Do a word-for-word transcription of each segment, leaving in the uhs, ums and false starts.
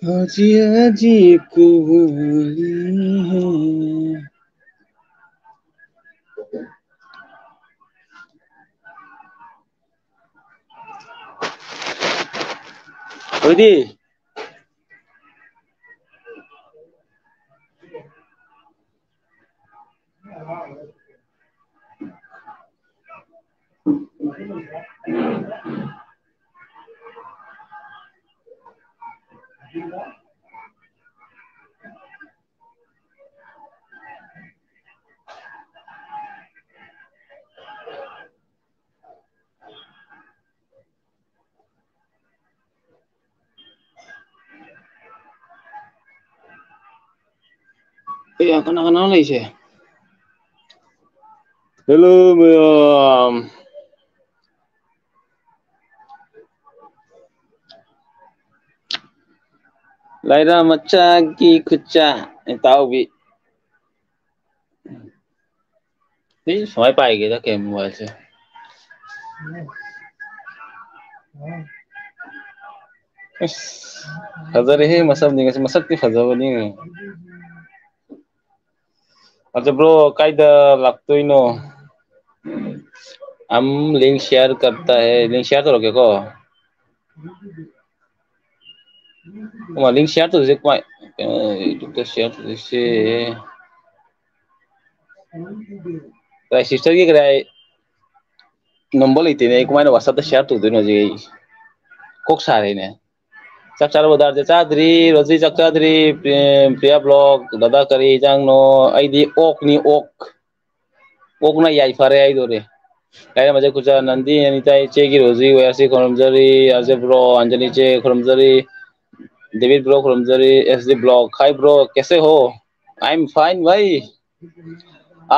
ꯍꯧꯖꯤꯛ ꯍꯧꯖꯤꯛ ꯀꯣꯜꯂꯤ꯫ ꯍꯣꯏꯗꯤ꯫ ꯑꯦ, ꯀꯅꯥ ꯀꯅꯥ ꯂꯩꯁꯦ? Hello ꯃꯌꯥꯝ꯫ ꯂꯥꯏꯔꯥ ꯃꯆꯥꯒꯤ ꯈꯨꯠꯆꯥ ꯏꯇꯥꯎꯕꯤ꯫ ꯁꯤ ꯁꯨꯃꯥꯏ ꯄꯥꯏꯒꯦꯗ ꯀꯩ ꯃꯣꯕꯥꯏꯜꯁꯦ꯫ ꯑꯁ, ꯐꯖꯔꯦꯍꯦ ꯃꯁꯛꯇꯤ, ꯉꯁꯤ ꯃꯁꯛꯇꯤ ꯐꯖꯕꯅꯤ꯫ ꯑꯗꯨ bro, ꯀꯥꯏꯗ ꯂꯥꯛꯇꯣꯏꯅꯣ? ꯑꯝ, link share ꯀꯔꯇꯥ ꯍꯦ, link share ꯇꯧꯔꯛꯀꯦꯀꯣ꯫ ꯀꯃꯥꯏ link share ꯇꯧꯗꯣꯏꯁꯦ? ꯀꯃꯥꯏ, ꯀꯩꯅꯣ, YouTube ꯇ share ꯇꯧꯗꯣꯏꯁꯦ? ꯀꯗꯥꯏ sister ꯒꯤ ꯀꯗꯥꯏ number ꯂꯩꯇꯦꯅꯦ, ꯑꯩ ꯀꯃꯥꯏꯅ WhatsApp ꯇ share ꯇꯧꯗꯣꯏꯅꯣ ꯍꯧꯖꯤꯛ ꯑꯩ? ꯀꯣꯛ ꯁꯥꯔꯦꯅꯦ꯫ ꯆꯥꯛ ꯆꯥꯔꯕꯣ ꯗꯥ? ꯆꯥꯗ꯭ꯔꯤ, ꯔꯣꯖꯤ ꯆꯥꯛ ꯆꯥꯗ꯭ꯔꯤ꯫ ꯄ꯭ꯔꯤ-, ꯄ꯭ꯔꯤꯌꯥ vlog, ꯗꯥꯗꯥ ꯀꯔꯤ ꯏꯟꯖꯥꯡꯅꯣ? ꯑꯩꯗꯤ ꯑꯣꯛꯅꯤ, ꯑꯣꯛ꯫ ꯑꯣꯛꯅ ꯌꯥꯏꯐꯔꯦ ꯍꯥꯏꯗꯣꯔꯦ꯫ ꯀꯥꯏꯔꯦꯝꯕ ꯈꯨꯆꯥ, ꯅꯟꯗꯤ, ꯑꯅꯤꯇꯥ, ꯏꯆꯦꯒꯤ ꯔꯣꯖꯤ, ꯋꯦꯌꯥꯔꯁꯤ ꯈꯨꯔꯨꯝꯖꯔꯤ, ꯑꯥꯔꯖꯦ bro, ꯑꯟꯖꯂꯤ ꯏꯆꯦ ꯈꯨꯔꯨꯝꯖꯔꯤ, ꯗꯦꯕꯤꯠ bro ꯈꯨꯔꯨꯝꯖꯔꯤ, S D vlog, hi bro, कैसे हो? I am fine भाई,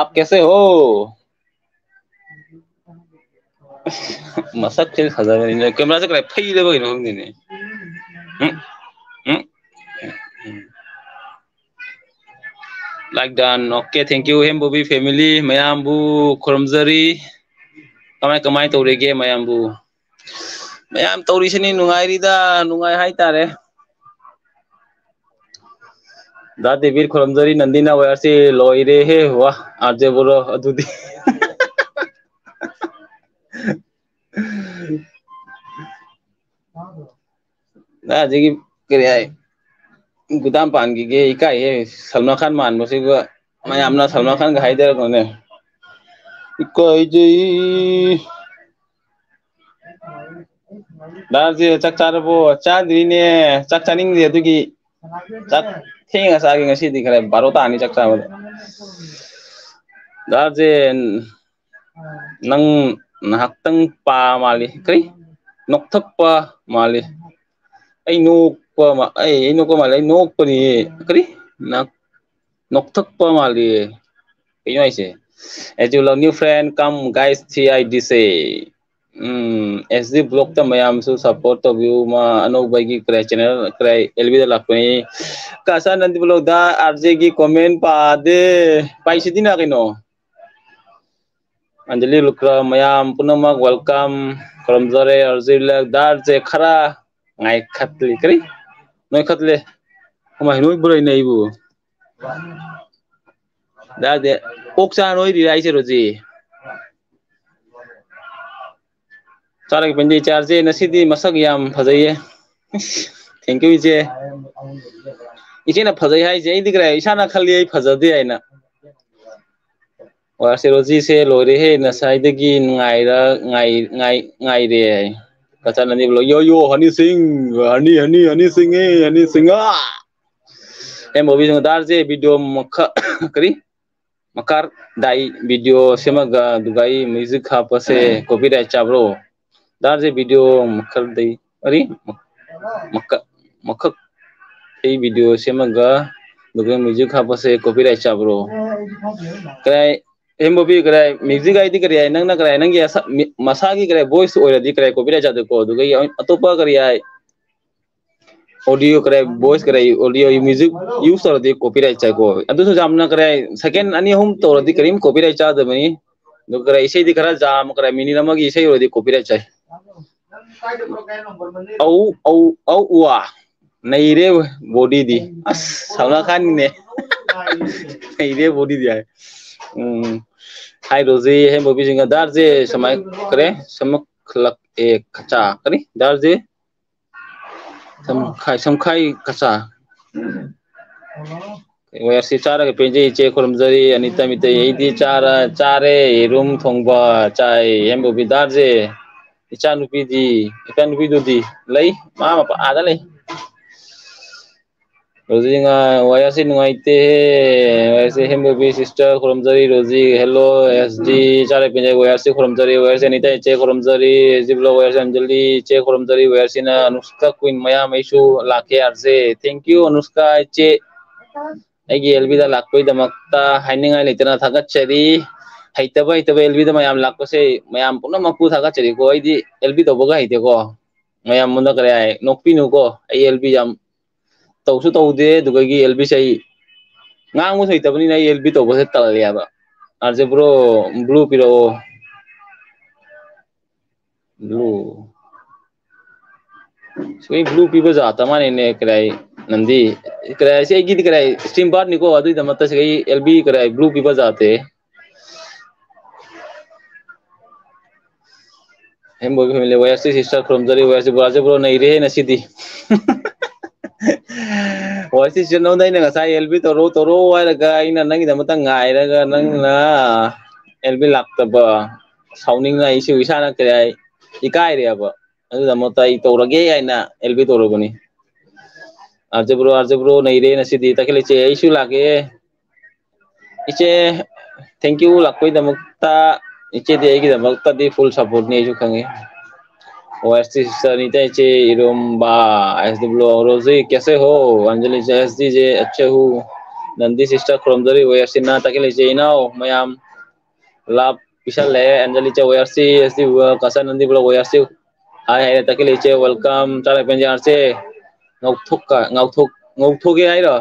आप कैसे हो? ꯃꯁꯛꯁꯦ ꯐꯖꯕꯅꯤꯅ camera ꯁꯦ ꯀꯗꯥꯏ ꯐꯩꯔꯕ ꯀꯩꯅꯣ ꯈꯪꯗꯦꯅꯦ꯫ ꯎꯝ? ꯎꯝ? ꯎꯝ꯫ Like done. Okay, thank you, ꯍꯦꯝꯕꯣꯕꯤ family ꯃꯌꯥꯝꯕꯨ ꯈꯨꯔꯨꯝꯖꯔꯤ꯫ ꯀꯃꯥꯏ, ꯀꯃꯥꯏ ꯇꯧꯔꯤꯒꯦ ꯃꯌꯥꯝꯕꯨ? ꯃꯌꯥꯝ ꯇꯧꯔꯤꯁꯤꯅꯤ, ꯅꯨꯡꯉꯥꯏꯔꯤꯗ, ꯅꯨꯡꯉꯥꯏ ꯍꯥꯏꯇꯥꯔꯦ꯫ ꯗꯥ ꯗꯦꯕꯤꯠ ꯈꯨꯔꯨꯝꯖꯔꯤ, ꯅꯟꯗꯤꯅ ꯋꯥꯌꯔꯁꯤ ꯂꯣꯏꯔꯦꯍꯦ꯫ ꯋꯥ, ꯑꯥꯔ ꯖꯦ ꯕ꯭ꯔꯣ, ꯑꯗꯨꯗꯤ꯫ ꯀꯗꯥꯏꯗꯒꯤ ꯀꯔꯤ ꯍꯥꯏ? ꯒꯨꯗꯥꯝ ꯄꯥꯟꯈꯤꯒꯦ, ꯏꯀꯥꯏꯍꯦ꯫ ꯁꯜꯃꯥꯟ ꯈꯥꯟ ꯃꯥꯟꯕꯁꯤꯒ ꯃꯌꯥꯝꯅ ꯁꯜꯃꯥꯟ ꯈꯥꯟꯒ ꯍꯥꯏꯗꯔꯛꯄꯅꯦ꯫ ꯏꯀꯥꯏꯖꯩ꯫ ꯗꯥꯁꯦ ꯆꯥꯛ ꯆꯥꯔꯕꯣ? ꯆꯥꯗ꯭ꯔꯤꯅꯦ꯫ ꯆꯥꯛ ꯆꯥꯅꯤꯡꯗꯦ ꯑꯗꯨꯒꯤ꯫ ꯆꯥꯛ ꯊꯦꯡꯅ ꯆꯥꯒꯦ ꯉꯁꯤꯗꯤ, ꯈꯔ ꯕꯥꯔꯣ ꯇꯥꯅꯤ ꯆꯥꯛ ꯆꯥꯕꯗ꯫ ꯗꯥꯁꯦ ꯅꯪ ꯉꯥꯏꯍꯥꯛꯇꯪ ꯄꯥ ꯃꯥꯜꯂꯤ꯫ ꯀꯔꯤ? ꯅꯣꯛꯊꯛꯄ ꯃꯥꯜꯂꯤ꯫ ꯑꯩ ꯅꯣꯛꯄ ꯃꯥ-, ꯑꯩ, ꯑꯩ ꯅꯣꯛꯄ ꯃꯥꯜꯂꯤ꯫ ꯑꯩ ꯅꯣꯛꯄꯅꯤ꯫ ꯀꯔꯤ? ꯅ-, ꯅꯣꯛꯊꯛꯄ ꯃꯥꯜꯂꯤ꯫ ꯀꯩꯅꯣ ꯍꯥꯏꯁꯦ? As you love new friend, come guys, C I D C. Um, S D ꯕ꯭ꯂꯣꯛꯇ ꯃꯌꯥꯝꯁꯨ ꯁꯞꯄꯣꯔꯠ ꯇꯧꯕꯤꯌꯨ꯫ ꯃꯥ ꯑꯅꯧꯕ ꯑꯩꯒꯤ ꯀꯔꯦ ꯆꯦꯅꯦꯜ ꯀꯔꯦ ꯑꯦꯜ ꯕꯤꯗ ꯂꯥꯛꯄꯅꯤ꯫ ꯀꯁꯥ ꯅꯟꯗꯤ ꯕ꯭ꯂꯣꯛꯗ ꯑꯥꯔ ꯖꯦꯒꯤ ꯀꯣꯃꯦꯟ ꯄꯥꯗꯦ꯫ ꯄꯥꯏꯁꯤꯗꯤꯅ ꯀꯩꯅꯣ? ꯑꯟꯖꯂꯤ ꯂꯨꯀ꯭ꯔꯥ ꯃꯌꯥꯝ ꯄꯨꯝꯅꯃꯛ welcome꯫ ꯈꯨꯔꯨꯝꯖꯔꯦ꯫ ꯑꯥꯔ ꯖꯦ ꯂꯛ ꯗꯥꯔꯁꯦ ꯈꯔ ꯉꯥꯏꯈꯠꯂꯤ꯫ ꯀꯔꯤ? ꯅꯣꯏꯈꯠꯂꯦ꯫ ꯀꯃꯥꯏ ꯅꯣꯏꯕ꯭ꯔꯣ ꯑꯩꯅ ꯑꯩꯕꯨ? ꯗꯥꯗꯦ, ꯑꯣꯛ ꯆꯥ ꯅꯣꯏꯔꯤꯔꯥ ꯍꯥꯏꯁꯦ, ꯔꯣꯖꯤ? ꯆꯥꯔꯒ ꯄꯦꯟꯖꯩ ꯆꯥꯔꯁꯦ꯫ ꯉꯁꯤꯗꯤ ꯃꯁꯛ ꯌꯥꯝ ꯐꯖꯩꯌꯦ꯫ Thank you, ꯏꯆꯦ꯫ ꯏꯆꯦꯅ ꯐꯖꯩ ꯍꯥꯏꯁꯦ, ꯑꯩꯗꯤ ꯀꯔꯥꯏ, ꯏꯁꯥꯅ ꯈꯜꯂꯤ ꯑꯩ ꯐꯖꯗꯦ ꯍꯥꯏꯅ꯫ ꯑꯣ, ꯑꯥꯔ ꯁꯤ ꯔꯣꯖꯤꯁꯦ ꯂꯣꯏꯔꯦꯍꯦ, ꯉꯁꯥꯏꯗꯒꯤ ꯉꯥꯏꯔ-, ꯉꯥꯏ-, ꯉꯥꯏ-, ꯉꯥꯏꯔꯦ ꯍꯥꯏ꯫ ꯀꯆꯥ ꯅꯟꯗꯤ ꯕ꯭ꯂꯣꯛ, ꯌꯣ, ꯌꯣ, ꯍꯅꯤ ꯁꯤꯡ, ꯍꯅꯤ, ꯍꯅꯤ, ꯍꯅꯤ ꯁꯤꯡ, ꯑꯦ, ꯍꯅꯤ ꯁꯤꯡ, ꯑꯥ! ꯑꯦ, ꯃꯣꯕꯤ ꯁꯤꯡ, ꯗꯥꯔꯁꯦ ꯚꯤꯗꯤꯑꯣ ꯃꯈꯜ, ꯀꯔꯤ? ꯃꯀꯥꯔ ꯗꯥꯏ ꯚꯤꯗꯤꯑꯣ ꯁꯦꯝꯃꯒ ꯑꯗꯨꯒ ꯑꯩ ꯃ꯭ꯌꯨꯖꯤꯛ ꯍꯥꯞꯄꯁꯦ ꯀꯣꯄꯤꯔꯥꯏꯠ ꯆꯥꯕ꯭ꯔꯣ? ꯗꯥꯔꯁꯦ ꯚꯤꯗꯤꯑꯣ ꯃꯈꯜꯗꯩ, ꯑꯔꯤ? ꯃꯀ-, ꯃꯀꯛ, ꯑꯩ ꯚꯤꯗꯤꯑꯣ ꯁꯦꯝꯃꯒ ꯑꯗꯨꯒ ꯃ꯭ꯌꯨꯖꯤꯛ ꯍꯥꯞꯄꯁꯦ ꯀꯣꯄꯤꯔꯥꯏꯠ ꯆꯥꯕ꯭ꯔꯣ? ꯀꯔꯥꯏ, ꯑꯦꯝ ꯕꯣꯕꯤ, ꯀꯔꯥꯏ, ꯃ꯭ꯌꯨꯖꯤꯛ ꯍꯥꯏꯗꯤ ꯀꯔꯤ ꯍꯥꯏ? ꯅꯪꯅ ꯀꯔꯥꯏ, ꯅꯪꯒꯤ ꯑꯁ-, ꯃꯤ-, ꯃꯁꯥꯒꯤ ꯀꯔꯥꯏ ꯚꯣꯏꯁ ꯑꯣꯏꯔꯗꯤ ꯀꯔꯥꯏ ꯀꯣꯄꯤꯔꯥꯏꯠ ꯆꯥꯗꯣꯏꯀꯣ? ꯑꯗꯨꯒ ꯑꯇꯣꯞꯄ ꯀꯔꯤ ꯍꯥꯏ? ꯑꯣꯗꯤꯑꯣ ꯀꯔꯥꯏ, ꯚꯣꯏꯁ ꯀꯔꯥꯏ, ꯑꯣꯗꯤꯑꯣ ꯃ꯭ꯌꯨꯖꯤꯛ ꯌꯨꯁ ꯇꯧꯔꯗꯤ ꯀꯣꯄꯤꯔꯥꯏꯠ ꯆꯥꯏꯀꯣ꯫ ꯑꯗꯨꯁꯨ ꯌꯥꯝꯅ ꯀꯔꯥꯏ, ꯁꯦꯀꯦꯟ ꯑꯅꯤ ꯑꯍꯨꯝ ꯇꯧꯔꯗꯤ ꯀꯔꯤꯝ ꯀꯣꯄꯤꯔꯥꯏꯠ ꯆꯥꯗꯕꯅꯤ꯫ ꯑꯗꯨꯒ ꯀꯔꯥꯏ, ꯏꯁꯩꯗꯤ ꯈꯔ ꯖꯥꯝ, ꯀꯔꯥꯏ, ꯃꯤꯅꯤꯠ ꯑꯃꯒꯤ ꯏꯁꯩ ꯑꯣꯏꯔꯗꯤ ꯀꯣꯄꯤꯔꯥꯏꯠ ꯆꯥꯏ꯫ ꯑꯧ, ꯑꯧ, ꯑꯧ, ꯎ, ꯑꯥ꯫ ꯅꯩꯔꯦ ꯕꯣꯗꯤꯗꯤ꯫ ꯑꯁ, ꯁꯜꯃꯥꯟ ꯈꯥꯟꯅꯤꯅꯦ꯫ ꯅꯩꯔꯦ ꯕꯣꯗꯤꯗꯤ ꯍꯥꯏ꯫ ꯎꯝ꯫ ꯍꯥꯏ ꯔꯣꯖꯤ, ꯍꯦ ꯃꯨꯚꯤꯁꯤꯡꯒ ꯗꯥꯔꯁꯦ ꯁꯨꯃꯥꯏ ꯈꯔꯦ, ꯁꯃꯛ ꯈꯂꯛ ꯑꯦ ꯈꯆꯥ꯫ ꯀꯔꯤ? ꯗꯥꯔꯁꯦ ꯁꯝꯈꯥꯏ, ꯁꯝꯈꯥꯏ ꯀꯆꯥ꯫ ꯋꯦꯌꯔꯁꯤ ꯆꯥꯔꯒ ꯄꯦꯟꯖꯩ ꯏꯆꯦ, ꯈꯨꯔꯨꯝꯖꯔꯤ꯫ ꯑꯅꯤꯇ ꯃꯤꯇꯩ, ꯑꯩꯗꯤ ꯆꯥꯔ-, ꯆꯥꯔꯦ, ꯌꯦꯔꯨꯝ ꯊꯣꯡꯕ ꯆꯥꯏ꯫ ꯍꯦꯝꯕꯨꯕꯤ ꯗꯥꯔꯁꯦ, ꯏꯆꯥꯅꯨꯄꯤꯗꯤ, ꯏꯆꯥꯅꯨꯄꯤꯗꯨꯗꯤ ꯂꯩ, ꯃꯥ ꯃꯄꯥ ꯑꯥꯗ ꯂꯩ꯫ ꯔꯣꯖꯤ ꯉꯥ-, ꯋꯥꯌꯥꯁꯤ ꯅꯨꯡꯉꯥꯏꯇꯦ꯫ ꯋꯥꯌꯥꯁꯤ ꯍꯦꯝꯕꯨꯕꯤ sister ꯈꯨꯔꯨꯝꯖꯔꯤ꯫ ꯔꯣꯖꯤ, hello, S D, ꯆꯥꯔꯦ ꯄꯦꯟꯖꯩ꯫ ꯋꯥꯌꯥꯁꯤ ꯈꯨꯔꯨꯝꯖꯔꯤ꯫ ꯋꯥꯌꯥꯁꯤ ꯑꯅꯤꯇ ꯏꯆꯦ ꯈꯨꯔꯨꯝꯖꯔꯤ꯫ ꯖꯤꯕ꯭ꯂꯣ ꯋꯥꯌꯥꯁꯤ ꯑꯟꯖꯂꯤ ꯏꯆꯦ ꯈꯨꯔꯨꯝꯖꯔꯤ꯫ ꯋꯥꯌꯥꯁꯤꯅ ꯑꯅꯨꯁꯀꯥ queen ꯃꯌꯥꯝ ꯑꯩꯁꯨ ꯂꯥꯛꯀꯦ ꯑꯥꯔꯖꯦ꯫ Thank you ꯑꯅꯨꯁꯀꯥ ꯏꯆꯦ꯫ ꯑꯩꯒꯤ L B ꯗ ꯂꯥꯛꯄꯒꯤꯗꯃꯛꯇ ꯍꯥꯏꯅꯤꯡꯉꯥꯏ ꯂꯩꯇꯅ ꯊꯥꯒꯠꯆꯔꯤ꯫ ꯍꯩꯇꯕ ꯍꯩꯇꯕ L B ꯗ ꯃꯌꯥꯝ ꯂꯥꯛꯄꯁꯦ ꯃꯌꯥꯝ ꯄꯨꯝꯅꯃꯛꯄꯨ ꯊꯥꯒꯠꯆꯔꯤꯀꯣ꯫ ꯑꯩꯗꯤ L B ꯇꯧꯕꯒ ꯍꯩꯇꯦꯀꯣ꯫ ꯃꯌꯥꯝ ꯃꯨꯟꯅ ꯀꯔꯤ ꯍꯥꯏ? ꯅꯣꯛꯄꯤꯅꯨꯀꯣ꯫ ꯑꯩ L B ꯌꯥꯝ ꯇꯧꯁꯨ ꯇꯧꯗꯦ, ꯑꯗꯨꯗꯒꯤ L B ꯁꯦ ꯑꯩ ꯉꯥꯡꯕꯁꯨ ꯍꯩꯇꯕꯅꯤꯅ ꯑꯩ L B ꯇꯧꯕꯁꯦ ꯇꯜꯂꯦꯕ꯫ ꯑꯥꯔꯖꯦ ꯕ꯭ꯔꯣ, ꯕ꯭ꯂꯨ ꯄꯤꯔꯛꯑꯣ꯫ ꯕ꯭ꯂꯨ꯫ ꯁꯤꯒꯤ ꯕ꯭ꯂꯨ ꯄꯤꯕ ꯖꯥꯠꯇ ꯃꯥꯅꯤꯅꯦ, ꯀꯔꯥꯏ ꯅꯟꯗꯤ꯫ ꯀꯔꯥꯏ ꯁꯤ ꯑꯩꯒꯤꯗꯤ ꯀꯔꯥꯏ ꯁ꯭ꯇ꯭ꯔꯤꯝ ꯄꯥꯔꯠꯅꯤꯀꯣ, ꯑꯗꯨꯒꯤꯗꯃꯛꯇ ꯁꯤꯒꯤ L B ꯀꯔꯥꯏ ꯕ꯭ꯂꯨ ꯄꯤꯕ ꯖꯥꯠꯇꯦ꯫ ꯍꯦꯝꯕꯣꯏꯒꯤ family, ꯋꯥꯏ ꯑꯥꯔ ꯁꯤ sister ꯈꯨꯔꯨꯝꯖꯔꯤ, ꯋꯥꯏ ꯑꯥꯔ ꯁꯤ ꯕ꯭ꯔꯣ, ꯅꯩꯔꯦꯍꯦ ꯉꯁꯤꯗꯤ꯫ ꯋꯥꯏ ꯑꯥꯔ ꯁꯤ sister, ꯅꯉꯣꯟꯗ ꯑꯩꯅ ꯉꯁꯥꯏ L B ꯇꯧꯔꯣ, ꯇꯧꯔꯣ ꯍꯥꯏꯔꯒ ꯑꯩꯅ ꯅꯪꯒꯤꯗꯃꯛꯇ ꯉꯥꯏꯔꯒ ꯅꯪꯅ L B ꯂꯥꯛꯇꯕ꯫ ꯁꯥꯎꯅꯤꯡꯅ ꯑꯩꯁꯨ ꯏꯁꯥꯅ ꯀꯔꯤ ꯍꯥꯏ, ꯏꯀꯥꯏꯔꯦꯕ꯫ ꯑꯗꯨꯒꯤꯗꯃꯛꯇ ꯑꯩ ꯇꯧꯔꯒꯦ ꯍꯥꯏꯅ L B ꯇꯧꯔꯨꯕꯅꯤ꯫ ꯑꯥꯔꯖꯦ ꯕ꯭ꯔꯣ, ꯑꯥꯔꯖꯦ ꯕ꯭ꯔꯣ, ꯅꯩꯔꯦ ꯉꯁꯤꯗꯤ꯫ ꯇꯈꯦꯜ ꯏꯆꯦ, ꯑꯩꯁꯨ ꯂꯥꯛꯀꯦ꯫ ꯏꯆꯦ, thank you ꯂꯥꯛꯄꯒꯤꯗꯃꯛꯇ꯫ ꯏꯆꯦꯗꯤ ꯑꯩꯒꯤꯗꯃꯛꯇꯗꯤ full supportꯅꯤ, ꯑꯩꯁꯨ ꯈꯪꯉꯤ꯫ ꯋꯥꯏ ꯑꯥꯔ ꯁꯤ sister, ꯅꯤꯇꯥ ꯏꯆꯦ, ꯏꯔꯣꯝꯕ, ꯑꯦꯁ ꯗꯕ꯭ꯂꯤꯎ ꯔꯣꯖꯤ, ꯀꯦꯁꯦ ꯍꯣ? ꯑꯟꯖꯂꯤ ꯏꯆꯦ, ꯑꯦꯁ ꯗꯤ ꯖꯦ, ꯑꯆꯦ ꯍꯨ? ꯅꯟꯗꯤ sister ꯈꯨꯔꯨꯝꯖꯔꯤ, ꯋꯥꯏ ꯑꯥꯔ ꯁꯤꯅ ꯇꯈꯦꯜ ꯏꯆꯦ ꯏꯅꯥꯎ ꯃꯌꯥꯝ꯫ ꯂꯥꯞ ꯄꯤꯁꯜꯂꯛꯑꯦ꯫ ꯑꯟꯖꯂꯤ ꯆꯦ, ꯋꯥꯏ ꯑꯥꯔ ꯁꯤ, ꯑꯦꯁ ꯗꯤ, ꯀꯁꯥ ꯅꯟꯗꯤ ꯕ꯭ꯂꯣꯛ, ꯋꯥꯏ ꯑꯥꯔ ꯁꯤ꯫ ꯍꯥꯏ ꯍꯥꯏꯔꯦ, ꯇꯈꯦꯜ ꯏꯆꯦ, welcome꯫ ꯆꯥꯔꯦ ꯄꯦꯟꯖꯥꯔꯁꯦ꯫ ꯉꯧꯊꯣꯛꯀ-, ꯉꯧꯊꯣꯛ-, ꯉꯧꯊꯣꯛꯀꯦ ꯍꯥꯏꯔꯣ?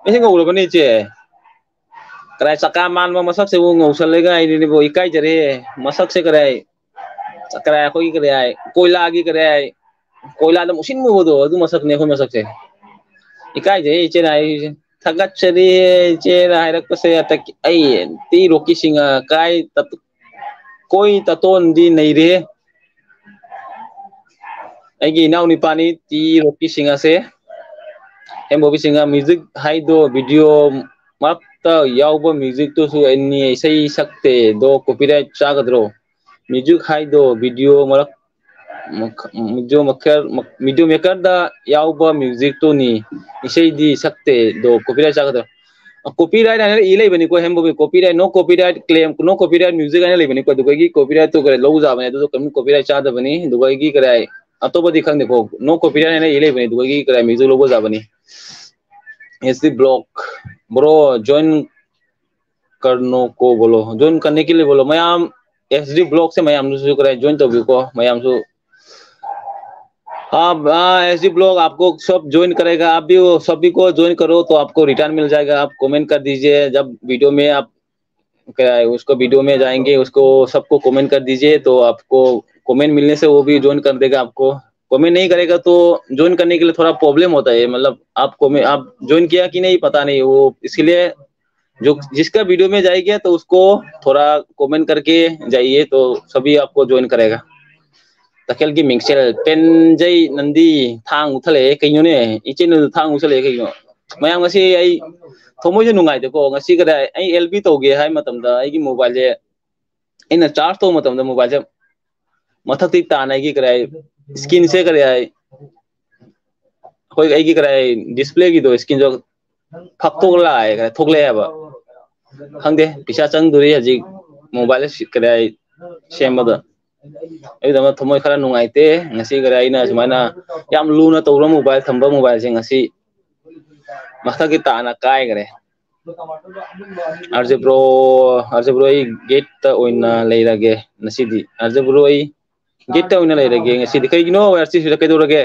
ꯑꯩꯁꯦ ꯉꯧꯔꯕꯅꯦ ꯏꯆꯦ꯫ ꯀꯗꯥꯏ ꯆꯀꯥ ꯃꯥꯟꯕ ꯃꯁꯛꯁꯤꯕꯨ ꯉꯧꯁꯜꯂꯦꯒ ꯍꯥꯏꯔꯤꯅꯦꯕꯨ, ꯏꯀꯥꯏꯖꯔꯦ꯫ ꯃꯁꯛꯁꯦ ꯀꯗꯥꯏ, ꯀꯗꯥꯏ ꯑꯩꯈꯣꯏꯒꯤ ꯀꯗꯥꯏ, ꯀꯣꯏꯂꯥꯒꯤ ꯀꯗꯥꯏ, ꯀꯣꯏꯂꯥꯗ ꯃꯨꯁꯤꯟ ꯃꯨꯕꯗꯣ, ꯑꯗꯨ ꯃꯁꯛꯅꯦ ꯑꯩꯈꯣꯏ ꯃꯁꯛꯁꯦ꯫ ꯏꯀꯥꯏꯖꯩ ꯏꯆꯦꯅ ꯍꯥꯏꯔꯤꯁꯦ꯫ ꯊꯥꯒꯠꯆꯔꯤ ꯏꯆꯦꯅ ꯍꯥꯏꯔꯛꯄꯁꯦ꯫ ꯑꯇ-, ꯑꯩ ꯇꯤ ꯔꯣꯀꯤ ꯁꯤꯡꯍ ꯀꯥꯏ ꯇꯠ-, ꯀꯣꯏ ꯇꯇꯣꯟꯗꯤ ꯅꯩꯔꯦ꯫ ꯑꯩꯒꯤ ꯏꯅꯥꯎ ꯅꯤꯄꯥꯅꯤ ꯇꯤ ꯔꯣꯀꯤ ꯁꯤꯡꯍꯁꯦ꯫ ꯍꯦꯝꯕꯣꯕꯤ ꯁꯤꯡꯍ, ꯃ꯭ꯌꯨꯖꯤꯛ ꯍꯥꯏꯗꯣ ꯚꯤꯗꯤꯑꯣ ꯃꯔꯛꯇ ꯌꯥꯎꯕ ꯃ꯭ꯌꯨꯖꯤꯛꯇꯨꯁꯨ ꯑꯩꯅꯤ ꯏꯁꯩ ꯁꯛꯇꯦ ꯗꯣ ꯀꯣꯄꯤꯔꯥꯏꯠ ꯆꯥꯒꯗ꯭ꯔꯣ? ꯃ꯭ꯌꯨꯖꯤꯛ ꯍꯥꯏꯗꯣ ꯚꯤꯗꯤꯑꯣ ꯃꯔꯛ-, ꯃꯈ-, ꯚꯤꯗꯤꯑꯣ ꯃꯦꯀꯔ-, ꯚꯤꯗꯤꯑꯣ ꯃꯦꯀꯔꯗ ꯌꯥꯎꯕ ꯃ꯭ꯌꯨꯖꯤꯛꯇꯨꯅꯤ, ꯏꯁꯩꯗꯤ ꯁꯛꯇꯦ ꯗꯣ ꯀꯣꯄꯤꯔꯥꯏꯠ ꯆꯥꯒꯗ꯭ꯔꯣ? ꯀꯣꯄꯤꯔꯥꯏꯠ ꯍꯥꯏꯅ E ꯂꯩꯕꯅꯤꯀꯣ, ꯍꯦꯝꯕꯣꯕꯤ, copyright, no copyright claim, no copyright music ꯍꯥꯏꯅ ꯂꯩꯕꯅꯤꯀꯣ꯫ ꯑꯗꯨꯒ ꯑꯩꯒꯤ ꯀꯣꯄꯤꯔꯥꯏꯠꯇꯨ ꯀꯔꯤ ꯂꯧꯖꯥꯕꯅꯦ, ꯑꯗꯨꯗꯣ ꯀꯔꯤꯝ ꯀꯣꯄꯤꯔꯥꯏꯠ ꯆꯥꯗꯕꯅꯤ꯫ ꯑꯗꯨꯒ ꯑꯩꯒꯤ ꯀꯔꯤ ꯑꯇꯣꯞꯄꯗꯤ ꯈꯪꯗꯦꯀꯣ, no copyright ꯍꯥꯏꯅ ꯏ ꯂꯩꯕꯅꯤ꯫ ꯑꯗꯨꯒ ꯑꯩꯒꯤ ꯀꯔꯤ ꯃ꯭ꯌꯨꯖꯤꯛ ꯂꯧꯕꯖꯥꯕꯅꯤ꯫ S D vlog, bro, join ꯀꯔꯅꯣ ꯀꯣ ꯕꯣꯂꯣ, ꯖꯣꯏꯟ ꯀꯔꯅꯦ ꯀꯦ ꯂꯤꯌꯦ ꯕꯣꯂꯣ꯫ ꯃꯌꯥꯝ ꯑꯦꯁ ꯗꯤ ꯕ꯭ꯂꯣꯛꯁꯦ ꯃꯌꯥꯝꯗꯨꯁꯨ ꯀꯔꯤ ꯖꯣꯏꯟ ꯇꯧꯕꯤꯌꯨꯀꯣ, ꯃꯌꯥꯝꯁꯨ꯫ आप, हाँ, एस डी ब्लॉग आपको सब ज्वाइन करेगा, आप भी वो सभी को ज्वाइन करो तो आपको रिटर्न मिल जाएगा। आप कमेंट कर दीजिए, जब वीडियो में आप, क्या है, उसको वीडियो में जाएंगे, उसको सबको कमेंट कर दीजिए, तो आपको कमेंट मिलने से वो भी ज्वाइन कर देगा आपको। कमेंट नहीं करेगा तो ज्वाइन करने के लिए थोड़ा प्रॉब्लम होता है, मतलब आप कमेंट, आप ज्वाइन किया कि नहीं पता नहीं, वो इसके लिए जो जिसका वीडियो में जाएगा तो उसको थोड़ा कमेंट करके जाइए, तो सभी आपको ज्वाइन करेगा। ꯇꯈꯦꯜꯒꯤ ꯃꯤꯡꯁꯦꯜ ꯄꯦꯟꯖꯩ ꯅꯟꯗꯤ ꯊꯥꯡ ꯃꯨꯊꯠꯂꯛꯑꯦ ꯀꯩꯅꯣꯅꯦ? ꯏꯆꯦꯅꯁꯨ ꯊꯥꯡ ꯃꯨꯊꯠꯂꯛꯑꯦ ꯀꯩꯅꯣ? ꯃꯌꯥꯝ ꯉꯁꯤ ꯑꯩ ꯊꯃꯣꯏꯁꯦ ꯅꯨꯡꯉꯥꯏꯇꯦꯀꯣ꯫ ꯉꯁꯤ ꯀꯗꯥꯏ ꯑꯩ ꯑꯦꯜ ꯕꯤ ꯇꯧꯒꯦ ꯍꯥꯏ ꯃꯇꯝꯗ ꯑꯩꯒꯤ ꯃꯣꯕꯥꯏꯜꯁꯦ ꯑꯩꯅ ꯆꯥꯔꯖ ꯇꯧꯕ ꯃꯇꯝꯗ ꯃꯣꯕꯥꯏꯜꯁꯦ ꯃꯊꯛꯇꯤ ꯇꯥꯅ ꯑꯩꯒꯤ ꯀꯔꯤ ꯍꯥꯏ, ꯏꯁꯀꯤꯟꯁꯦ ꯀꯔꯤ ꯍꯥꯏ, ꯑꯩꯈꯣꯏ ꯑꯩꯒꯤ ꯀꯔꯤ ꯍꯥꯏ, ꯗꯤꯁꯄ꯭ꯂꯦꯒꯤꯗꯣ ꯏꯁꯀꯤꯟꯗꯣ ꯐꯛꯇꯣꯛꯂ ꯂꯥꯛꯑꯦ, ꯊꯣꯛꯂꯛꯑꯦꯕ꯫ ꯈꯪꯗꯦ, ꯄꯩꯁꯥ ꯆꯪꯗꯣꯔꯤ ꯍꯧꯖꯤꯛ ꯃꯣꯕꯥꯏꯜ ꯀꯔꯤ ꯍꯥꯏ, ꯁꯦꯝꯕꯗ꯫ ꯑꯩꯒꯤꯗꯃꯛ ꯊꯃꯣꯏ ꯈꯔ ꯅꯨꯡꯉꯥꯏꯇꯦ꯫ ꯉꯁꯤ ꯈꯔ ꯑꯩꯅ ꯁꯨꯃꯥꯏꯅ ꯌꯥꯝ ꯂꯨꯅ ꯇꯧꯔ ꯃꯣꯕꯥꯏꯜ ꯊꯝꯕ ꯃꯣꯕꯥꯏꯜꯁꯦ ꯉꯁꯤ ꯃꯊꯛꯀꯤ ꯇꯥꯅ ꯀꯥꯏꯈ꯭ꯔꯦ꯫ ꯑꯥꯔꯖꯦ ꯕ꯭ꯔꯣ, ꯑꯥꯔꯖꯦ ꯕ꯭ꯔꯣ, ꯑꯩ ꯒꯦꯠꯇ ꯑꯣꯏꯅ ꯂꯩꯔꯒꯦ ꯉꯁꯤꯗꯤ꯫ ꯑꯥꯔꯖꯦ ꯕ꯭ꯔꯣ, ꯑꯩ ꯒꯦꯠꯇ ꯑꯣꯏꯅ ꯂꯩꯔꯒꯦ ꯉꯁꯤꯗꯤ꯫ ꯀꯩꯒꯤꯅꯣ ꯋꯥꯏ ꯑꯥꯔ ꯁꯤ ꯁꯤꯗ ꯀꯩꯗꯧꯔꯒꯦ?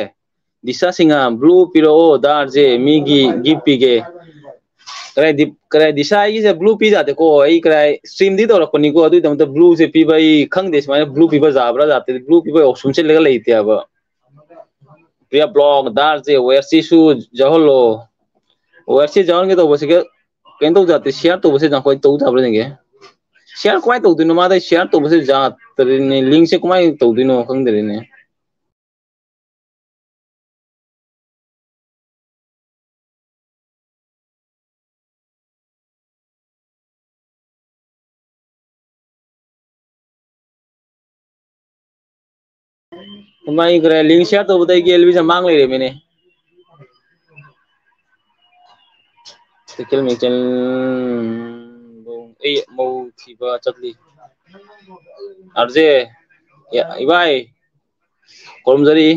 ꯗꯤꯁꯥ ꯁꯤꯡꯍ, ꯕ꯭ꯂꯨ ꯄꯤꯔꯛꯑꯣ ꯗꯥ ꯑꯥꯔꯖꯦ, ꯃꯤꯒꯤ ꯒꯤꯐ ꯄꯤꯒꯦ꯫ ꯀꯗꯥꯏ ꯗꯤ-, ꯀꯗꯥꯏ ꯗꯤꯁꯥ ꯑꯩꯒꯤꯁꯦ ꯕ꯭ꯂꯨ ꯄꯤꯖꯥꯗꯦꯀꯣ꯫ ꯑꯩ ꯀꯗꯥꯏ ꯁ꯭ꯇ꯭ꯔꯤꯝꯗꯤ ꯇꯧꯔꯛꯄꯅꯤꯀꯣ, ꯑꯗꯨꯒꯤꯗꯃꯛꯇ ꯕ꯭ꯂꯨꯁꯦ ꯄꯤꯕ ꯑꯩ ꯈꯪꯗꯦ꯫ ꯁꯨꯃꯥꯏꯅ ꯕ꯭ꯂꯨ ꯄꯤꯕ ꯌꯥꯕ꯭ꯔꯥ ꯌꯥꯗꯦ, ꯕ꯭ꯂꯨ ꯄꯤꯕ ꯑꯣꯞꯁꯟꯁꯦ ꯂꯩꯒ ꯂꯩꯇꯦꯕ꯫ ꯄ꯭ꯔꯤꯌꯥ ꯕ꯭ꯂꯣꯛ, ꯗꯥꯔꯁꯦ ꯋꯦꯁꯁꯤꯁꯨ ꯌꯥꯎꯍꯜꯂꯣ꯫ ꯋꯦꯁꯁꯤ ꯌꯥꯎꯍꯟꯒꯦ ꯇꯧꯕꯁꯤꯒ ꯀꯩꯅꯣ ꯇꯧ ꯌꯥꯗꯦ, ꯁꯤꯌꯥꯔ ꯇꯧꯕꯁꯦ ꯅꯈꯣꯏ ꯇꯧ ꯌꯥꯕ꯭ꯔꯥ ꯌꯦꯡꯒꯦ꯫ ꯁꯤꯌꯥꯔ ꯀꯃꯥꯏꯅ ꯇꯧꯗꯣꯏꯅꯣ? ꯃꯥꯗ ꯁꯤꯌꯥꯔ ꯇꯧꯕꯁꯦ ꯌꯥꯗ꯭ꯔꯦꯅꯦ, ꯂꯤꯡꯁꯦ ꯀꯃꯥꯏꯅ ꯇꯧꯗꯣꯏꯅꯣ ꯈꯪꯗ꯭ꯔꯦꯅꯦ꯫ ꯀꯃꯥꯏꯈ꯭ꯔꯦ? ꯂꯤꯡ ꯁꯤꯌꯥꯔ ꯇꯧꯕꯗ ꯑꯩꯒꯤ ꯑꯦꯜꯕꯤꯁꯦ ꯃꯥꯡ ꯂꯩꯔꯦꯃꯤꯅꯦ꯫ ꯇꯈꯦꯜ ꯃꯤꯡꯆꯦꯜ ꯑꯩ ꯃꯧ ꯊꯤꯕ ꯆꯠꯂꯤ꯫ ꯑꯥꯔꯖꯦ, ꯏꯕꯥꯏ, ꯈꯨꯔꯨꯝꯖꯔꯤ꯫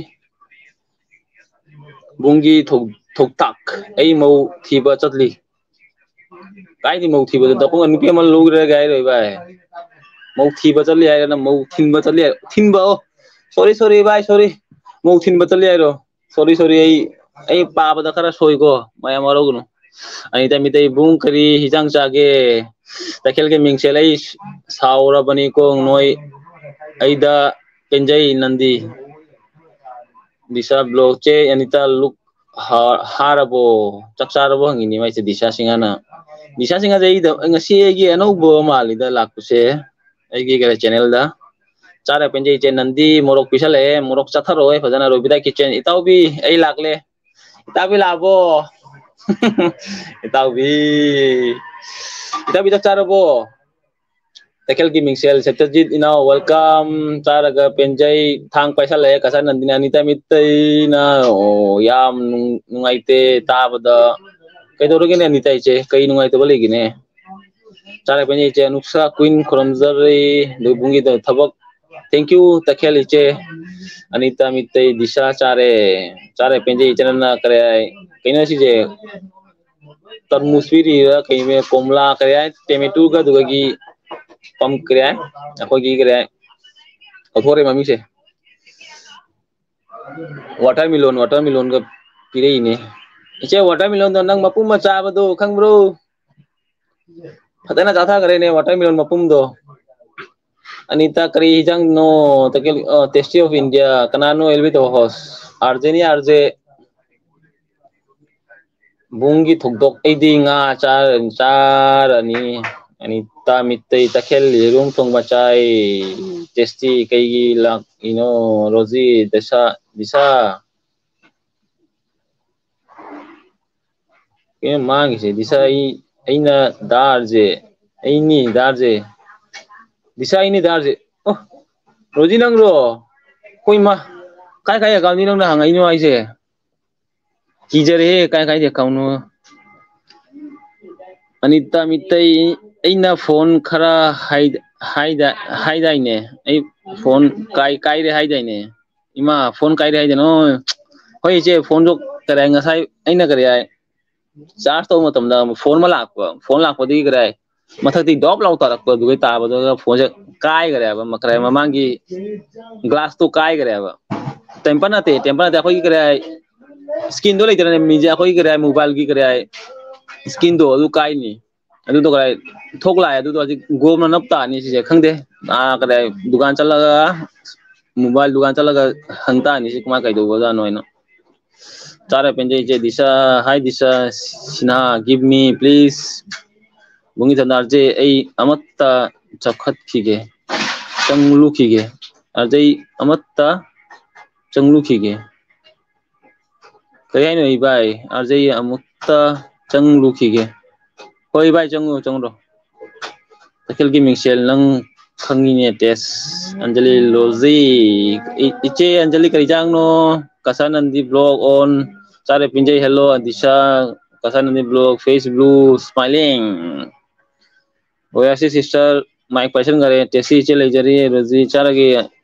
ꯕꯨꯡꯒꯤ ꯊꯧ-, ꯊꯧꯇꯥꯛ, ꯑꯩ ꯃꯧ ꯊꯤꯕ ꯆꯠꯂꯤ꯫ ꯀꯥꯏꯗꯤ ꯃꯧ ꯊꯤꯕꯗ ꯗꯀꯨꯡ ꯅꯨꯄꯤ ꯑꯃ ꯂꯧꯈ꯭ꯔꯒꯦ ꯍꯥꯏꯔꯣ ꯏꯕꯥꯏ? ꯃꯧ ꯊꯤꯕ ꯆꯠꯂꯤ ꯍꯥꯏꯔꯅ ꯃꯧ ꯊꯤꯟꯕ ꯆꯠꯂꯤ ꯍꯥꯏꯔꯣ? ꯊꯤꯟꯕ, ꯑꯣ, ꯁꯣꯔꯤ, ꯁꯣꯔꯤ ꯏꯕꯥꯏ, ꯁꯣꯔꯤ꯫ ꯃꯧ ꯊꯤꯟꯕ ꯆꯠꯂꯤ ꯍꯥꯏꯔꯣ? ꯁꯣꯔꯤ, ꯁꯣꯔꯤ, ꯑꯩ, ꯑꯩ ꯄꯥꯕꯗ ꯈꯔ ꯁꯣꯏꯀꯣ, ꯃꯌꯥꯝ ꯋꯥꯔꯧꯒꯅꯨ꯫ ꯑꯅꯤꯇ ꯃꯤꯇꯩ ꯏꯕꯨꯡ ꯀꯔꯤ ꯍꯤꯟꯖꯥꯡ ꯆꯥꯒꯦ? ꯇꯈꯦꯜꯒꯤ ꯃꯤꯡꯁꯦꯜ ꯑꯩ ꯁꯥꯎꯔꯕꯅꯤꯀꯣ ꯅꯣꯏ, ꯑꯩꯗ ꯄꯦꯟꯖꯩ ꯅꯟꯗꯤ꯫ ꯗꯤꯁꯥ ꯕ꯭ꯂꯣꯛ ꯆꯦ ꯑꯅꯤꯇ ꯂꯨꯛ ꯍꯥ-, ꯍꯥꯔꯕꯣ? ꯆꯥꯛ ꯆꯥꯔꯕꯣ ꯍꯪꯉꯤꯅꯤ ꯃꯥꯏꯁꯦ ꯗꯤꯁꯥ ꯁꯤꯡꯍꯅ꯫ ꯗꯤꯁꯥ ꯁꯤꯡꯍꯁꯦ ꯑꯩꯗ, ꯉꯁꯤ ꯑꯩꯒꯤ ꯑꯅꯧꯕ ꯃꯥꯜꯂꯤꯗ ꯂꯥꯛꯄꯁꯦ꯫ ꯑꯩꯒꯤ ꯀꯩꯅꯣ ꯆꯦꯅꯦꯜꯗ꯫ ꯆꯥꯔ ꯄꯦꯟꯖꯩ ꯏꯆꯦ ꯅꯟꯗꯤ, ꯃꯣꯔꯣꯛ ꯄꯤꯁꯜꯂꯛꯑꯦ, ꯃꯣꯔꯣꯛ ꯆꯥꯊꯔꯛꯑꯣꯏ ꯐꯖꯅ ꯔꯣꯕꯤꯇꯥ ꯀꯤꯠꯆꯦꯟ꯫ ꯏꯇꯥꯎꯕꯤ, ꯑꯩ ꯂꯥꯛꯂꯦ꯫ ꯏꯇꯥꯎꯕꯤ ꯂꯥꯛꯑꯕꯣ? ꯏꯇꯥꯎꯕꯤ, ꯏꯇꯥꯎꯕꯤ ꯆꯥꯛ ꯆꯥꯔꯕꯣ? ꯇꯈꯦꯜꯒꯤ ꯃꯤꯡꯁꯦꯜ ꯁꯠꯇꯖꯤꯠ ꯏꯅꯥꯎ, welcome꯫ ꯆꯥꯔꯒ ꯄꯦꯟꯖꯩ, ꯊꯥꯡ ꯄꯥꯏꯁꯜꯂꯛꯑꯦ ꯀꯁꯥ ꯅꯟꯗꯤꯅꯤ ꯑꯅꯤꯇ ꯃꯤꯇꯩꯅ꯫ ꯑꯣ, ꯌꯥꯝ ꯅꯨꯡ-, ꯅꯨꯡꯉꯥꯏꯇꯦ ꯇꯥꯕꯗ꯫ ꯀꯩꯗꯧꯔꯒꯦꯅꯦ ꯑꯅꯤꯇ ꯏꯆꯦ? ꯀꯩ ꯅꯨꯡꯉꯥꯏꯇꯕ ꯂꯩꯒꯦꯅꯦ? ꯆꯥꯔꯦ ꯄꯦꯟꯖꯩ ꯏꯆꯦ ꯑꯅꯨꯛꯁꯥ ꯀ꯭ꯋꯤꯟ ꯈꯨꯔꯨꯝꯖꯔꯤ꯫ ꯑꯗꯨ ꯏꯕꯨꯡꯒꯤꯗꯣ ꯊꯕꯛ꯫ Thank you ꯇꯈꯦꯜ ꯏꯆꯦ꯫ ꯑꯅꯤꯇ ꯃꯤꯇꯩ ꯗꯤꯁꯥ ꯆꯥꯔꯦ꯫ ꯆꯥꯔꯦ ꯄꯦꯟꯖꯩ ꯏꯆꯦ ꯅꯪꯅ ꯀꯔꯤ ꯍꯥꯏ? ꯀꯩꯅꯣ ꯁꯤꯁꯦ? ꯇꯔꯃꯨꯁ ꯄꯤꯔꯤꯔꯥ ꯀꯩꯅꯣ? ꯀꯣꯝꯂꯥ ꯀꯔꯤ ꯍꯥꯏ? ꯇꯦꯃꯦꯇꯨꯒ ꯑꯗꯨꯒꯒꯤ ꯄꯝ ꯀꯔꯤ ꯍꯥꯏ? ꯑꯩꯈꯣꯏꯒꯤ ꯀꯔꯤ ꯍꯥꯏ? ꯀꯥꯎꯊꯣꯛꯈ꯭ꯔꯦ ꯃꯃꯤꯡꯁꯦ꯫ Watermelon, watermelonꯒ ꯄꯤꯔꯛꯏꯅꯦ꯫ ꯏꯆꯦ, watermelonꯗꯣ ꯅꯪ ꯃꯄꯨꯝ ꯑꯃ ꯆꯥꯕꯗꯣ ꯈꯪꯕ꯭ꯔꯣ? ꯐꯖꯅ ꯆꯥꯊꯈ꯭ꯔꯦꯅꯦ watermelon ꯃꯄꯨꯝꯗꯣ꯫ ꯑꯅꯤꯇꯥ, ꯀꯔꯤ ꯍꯤꯖꯥꯡꯅꯣ? ꯇꯈꯦꯜ, ꯑ, Tasty of India꯫ ꯀꯅꯥꯅꯣ ꯑꯦꯜꯕꯤꯗꯣ ꯍꯣꯁ? ꯑꯥꯔꯖꯦꯅꯤ, ꯑꯥꯔꯖꯦ꯫ ꯕꯨꯡꯒꯤ ꯊꯧꯗꯣꯛ, ꯑꯩꯗꯤ ꯉꯥ ꯆꯥꯔ-, ꯆꯥꯔꯅꯤ꯫ ꯑꯅꯤꯇꯥ ꯃꯤꯇꯩ, ꯇꯈꯦꯜ ꯌꯦꯔꯨꯝ ꯊꯣꯡꯕ ꯆꯥꯏ꯫ Tasty ꯀꯩꯒꯤ ꯂꯥꯛꯏꯅꯣ? ꯔꯣꯖꯤ, ꯗꯤꯁꯥ, ꯗꯤꯁꯥ꯫ ꯀꯩꯅꯣ ꯃꯥꯡꯉꯤꯁꯦ? ꯗꯤꯁꯥ, ꯑꯩ, ꯑꯩꯅ ꯗꯥꯔꯁꯦ, ꯑꯩꯅꯤ ꯗꯥꯔꯁꯦ꯫ ꯗꯤꯁꯥ, ꯑꯩꯅꯤ ꯗꯥꯔꯁꯦ꯫ ꯑꯣ, ꯔꯣꯖꯤ ꯅꯪꯔꯣ? ꯑꯩꯈꯣꯏ ꯃꯥ, ꯀꯥꯏ ꯀꯥꯏ ꯑꯦꯀꯥꯎꯟꯗꯤ ꯅꯪꯅ ꯍꯪꯉꯛꯏꯅꯣ ꯍꯥꯏꯁꯦ? ꯀꯤꯖꯔꯦꯍꯦ, ꯀꯥꯏ ꯀꯥꯏꯗ ꯑꯦꯀꯥꯎꯟꯅꯣ? ꯑꯅꯤꯇꯥ ꯃꯤꯇꯩ, ꯑꯩꯅ ꯐꯣꯟ ꯈꯔ ꯍꯥꯏ-, ꯍꯥꯏꯗ-, ꯍꯥꯏꯗꯥꯏꯅꯦ? ꯑꯩ ꯐꯣꯟ ꯀꯥꯏ-, ꯀꯥꯏꯔꯦ ꯍꯥꯏꯗꯥꯏꯅꯦ? ꯏꯃꯥ, ꯐꯣꯟ ꯀꯥꯏꯔꯦ ꯍꯥꯏꯗꯥꯏꯅꯦ? ꯑꯣ, ꯍꯣꯏ ꯏꯆꯦ, ꯐꯣꯟꯗꯣ ꯀꯔꯤ ꯍꯥꯏ, ꯉꯁꯥꯏ ꯑꯩꯅ ꯀꯔꯤ ꯍꯥꯏ, ꯆꯥꯔꯖ ꯇꯧꯕ ꯃꯇꯝꯗ ꯐꯣꯟ ꯑꯃ ꯂꯥꯛꯄ, ꯐꯣꯟ ꯂꯥꯛꯄꯗꯒꯤ ꯀꯔꯤ ꯍꯥꯏ, ꯃꯊꯛꯇꯤ ꯗꯣꯞ ꯂꯥꯎ ꯇꯥꯔꯛꯄ, ꯑꯗꯨꯒ ꯇꯥꯕꯗꯨꯒ ꯐꯣꯟꯁꯦ ꯀꯥꯏꯈ꯭ꯔꯦꯕ, ꯃꯈ꯭ꯔꯦ ꯃꯃꯥꯡꯒꯤ ꯒ꯭ꯂꯥꯁꯇꯣ ꯀꯥꯏꯈ꯭ꯔꯦꯕ꯫ ꯇꯦꯝꯄꯔ ꯅꯠꯇꯦ, ꯇꯦꯝꯄꯔ ꯅꯠꯇꯦ, ꯑꯩꯈꯣꯏꯒꯤ ꯀꯔꯤ ꯍꯥꯏ, ꯁ꯭ꯀꯤꯟꯗꯣ ꯂꯩꯇꯅꯅꯦ, ꯃꯤꯁꯦ ꯑꯩꯈꯣꯏꯒꯤ ꯀꯔꯤ ꯍꯥꯏ, ꯃꯣꯕꯥꯏꯜꯒꯤ ꯀꯔꯤ ꯍꯥꯏ, ꯁ꯭ꯀꯤꯟꯗꯣ ꯑꯗꯨ ꯀꯥꯏꯅꯤ꯫ ꯑꯗꯨꯗꯣ ꯀꯔꯤ ꯍꯥꯏ, ꯊꯣꯛꯂꯛꯑꯦ꯫ ꯑꯗꯨꯗꯣ ꯍꯧꯖꯤꯛ ꯒꯣꯝꯅ ꯅꯞ ꯇꯥꯅꯤ ꯁꯤꯁꯦ, ꯈꯪꯗꯦ꯫ ꯑꯥ, ꯀꯔꯤ ꯍꯥꯏ, ꯗꯨꯀꯥꯟ ꯆꯠꯂꯒ, ꯃꯣꯕꯥꯏꯜ ꯗꯨꯀꯥꯟ ꯆꯠꯂꯒ ꯍꯪ ꯇꯥꯅꯤ ꯁꯤ ꯀꯃꯥꯏ ꯀꯩꯗꯧꯕꯖꯥꯠꯅꯣ ꯍꯥꯏꯅ꯫ ꯆꯥꯔ ꯄꯦꯟꯖꯩ ꯏꯆꯦ Disha, hi Disha Sinha, give me please꯫ ꯕꯨꯡꯒꯤ ꯊꯟꯗꯥꯔꯁꯦ ꯑꯩ ꯑꯃꯠꯇ ꯆꯥꯎꯈꯠꯈꯤꯒꯦ, ꯆꯪꯂꯨꯈꯤꯒꯦ꯫ ꯑꯥꯔꯖꯦ ꯑꯃꯠꯇ ꯆꯪꯂꯨꯈꯤꯒꯦ꯫ ꯀꯔꯤ ꯍꯥꯏꯅꯣ ꯏꯕꯥꯏ? ꯑꯥꯔꯖꯦ ꯑꯃꯨꯛꯇ ꯆꯪꯂꯨꯈꯤꯒꯦ꯫ ꯍꯣꯏ ꯏꯕꯥꯏ, ꯆꯪꯉꯨ, ꯆꯪꯉꯨꯔꯣ꯫ ꯇꯈꯦꯜꯒꯤ ꯃꯤꯡꯁꯦꯜ ꯅꯪ ꯈꯪꯉꯤꯅꯦ, ꯇꯦꯁ꯫ ꯑꯟꯖꯂꯤ ꯂꯣꯖꯤ꯫ ꯏ-, ꯏꯆꯦ ꯑꯟꯖꯂꯤ ꯀꯔꯤ ꯆꯥꯡꯅꯣ? ꯀꯁꯥꯅꯟꯗꯤ vlog on꯫ ꯆꯥꯔꯦ ꯄꯤꯟꯖꯩ, hello ꯑꯗꯤꯁꯥ꯫ ꯀꯁꯥꯅꯟꯗꯤ vlog, face blue, smiling꯫ ꯑꯣꯌꯥꯁꯤ sister, mic ꯄꯥꯏꯁꯟꯈꯔꯦ꯫ Tessy ꯏꯆꯦ ꯂꯩꯖꯔꯤ, ꯔꯣꯖꯤ ꯆꯥꯔꯒꯦ꯫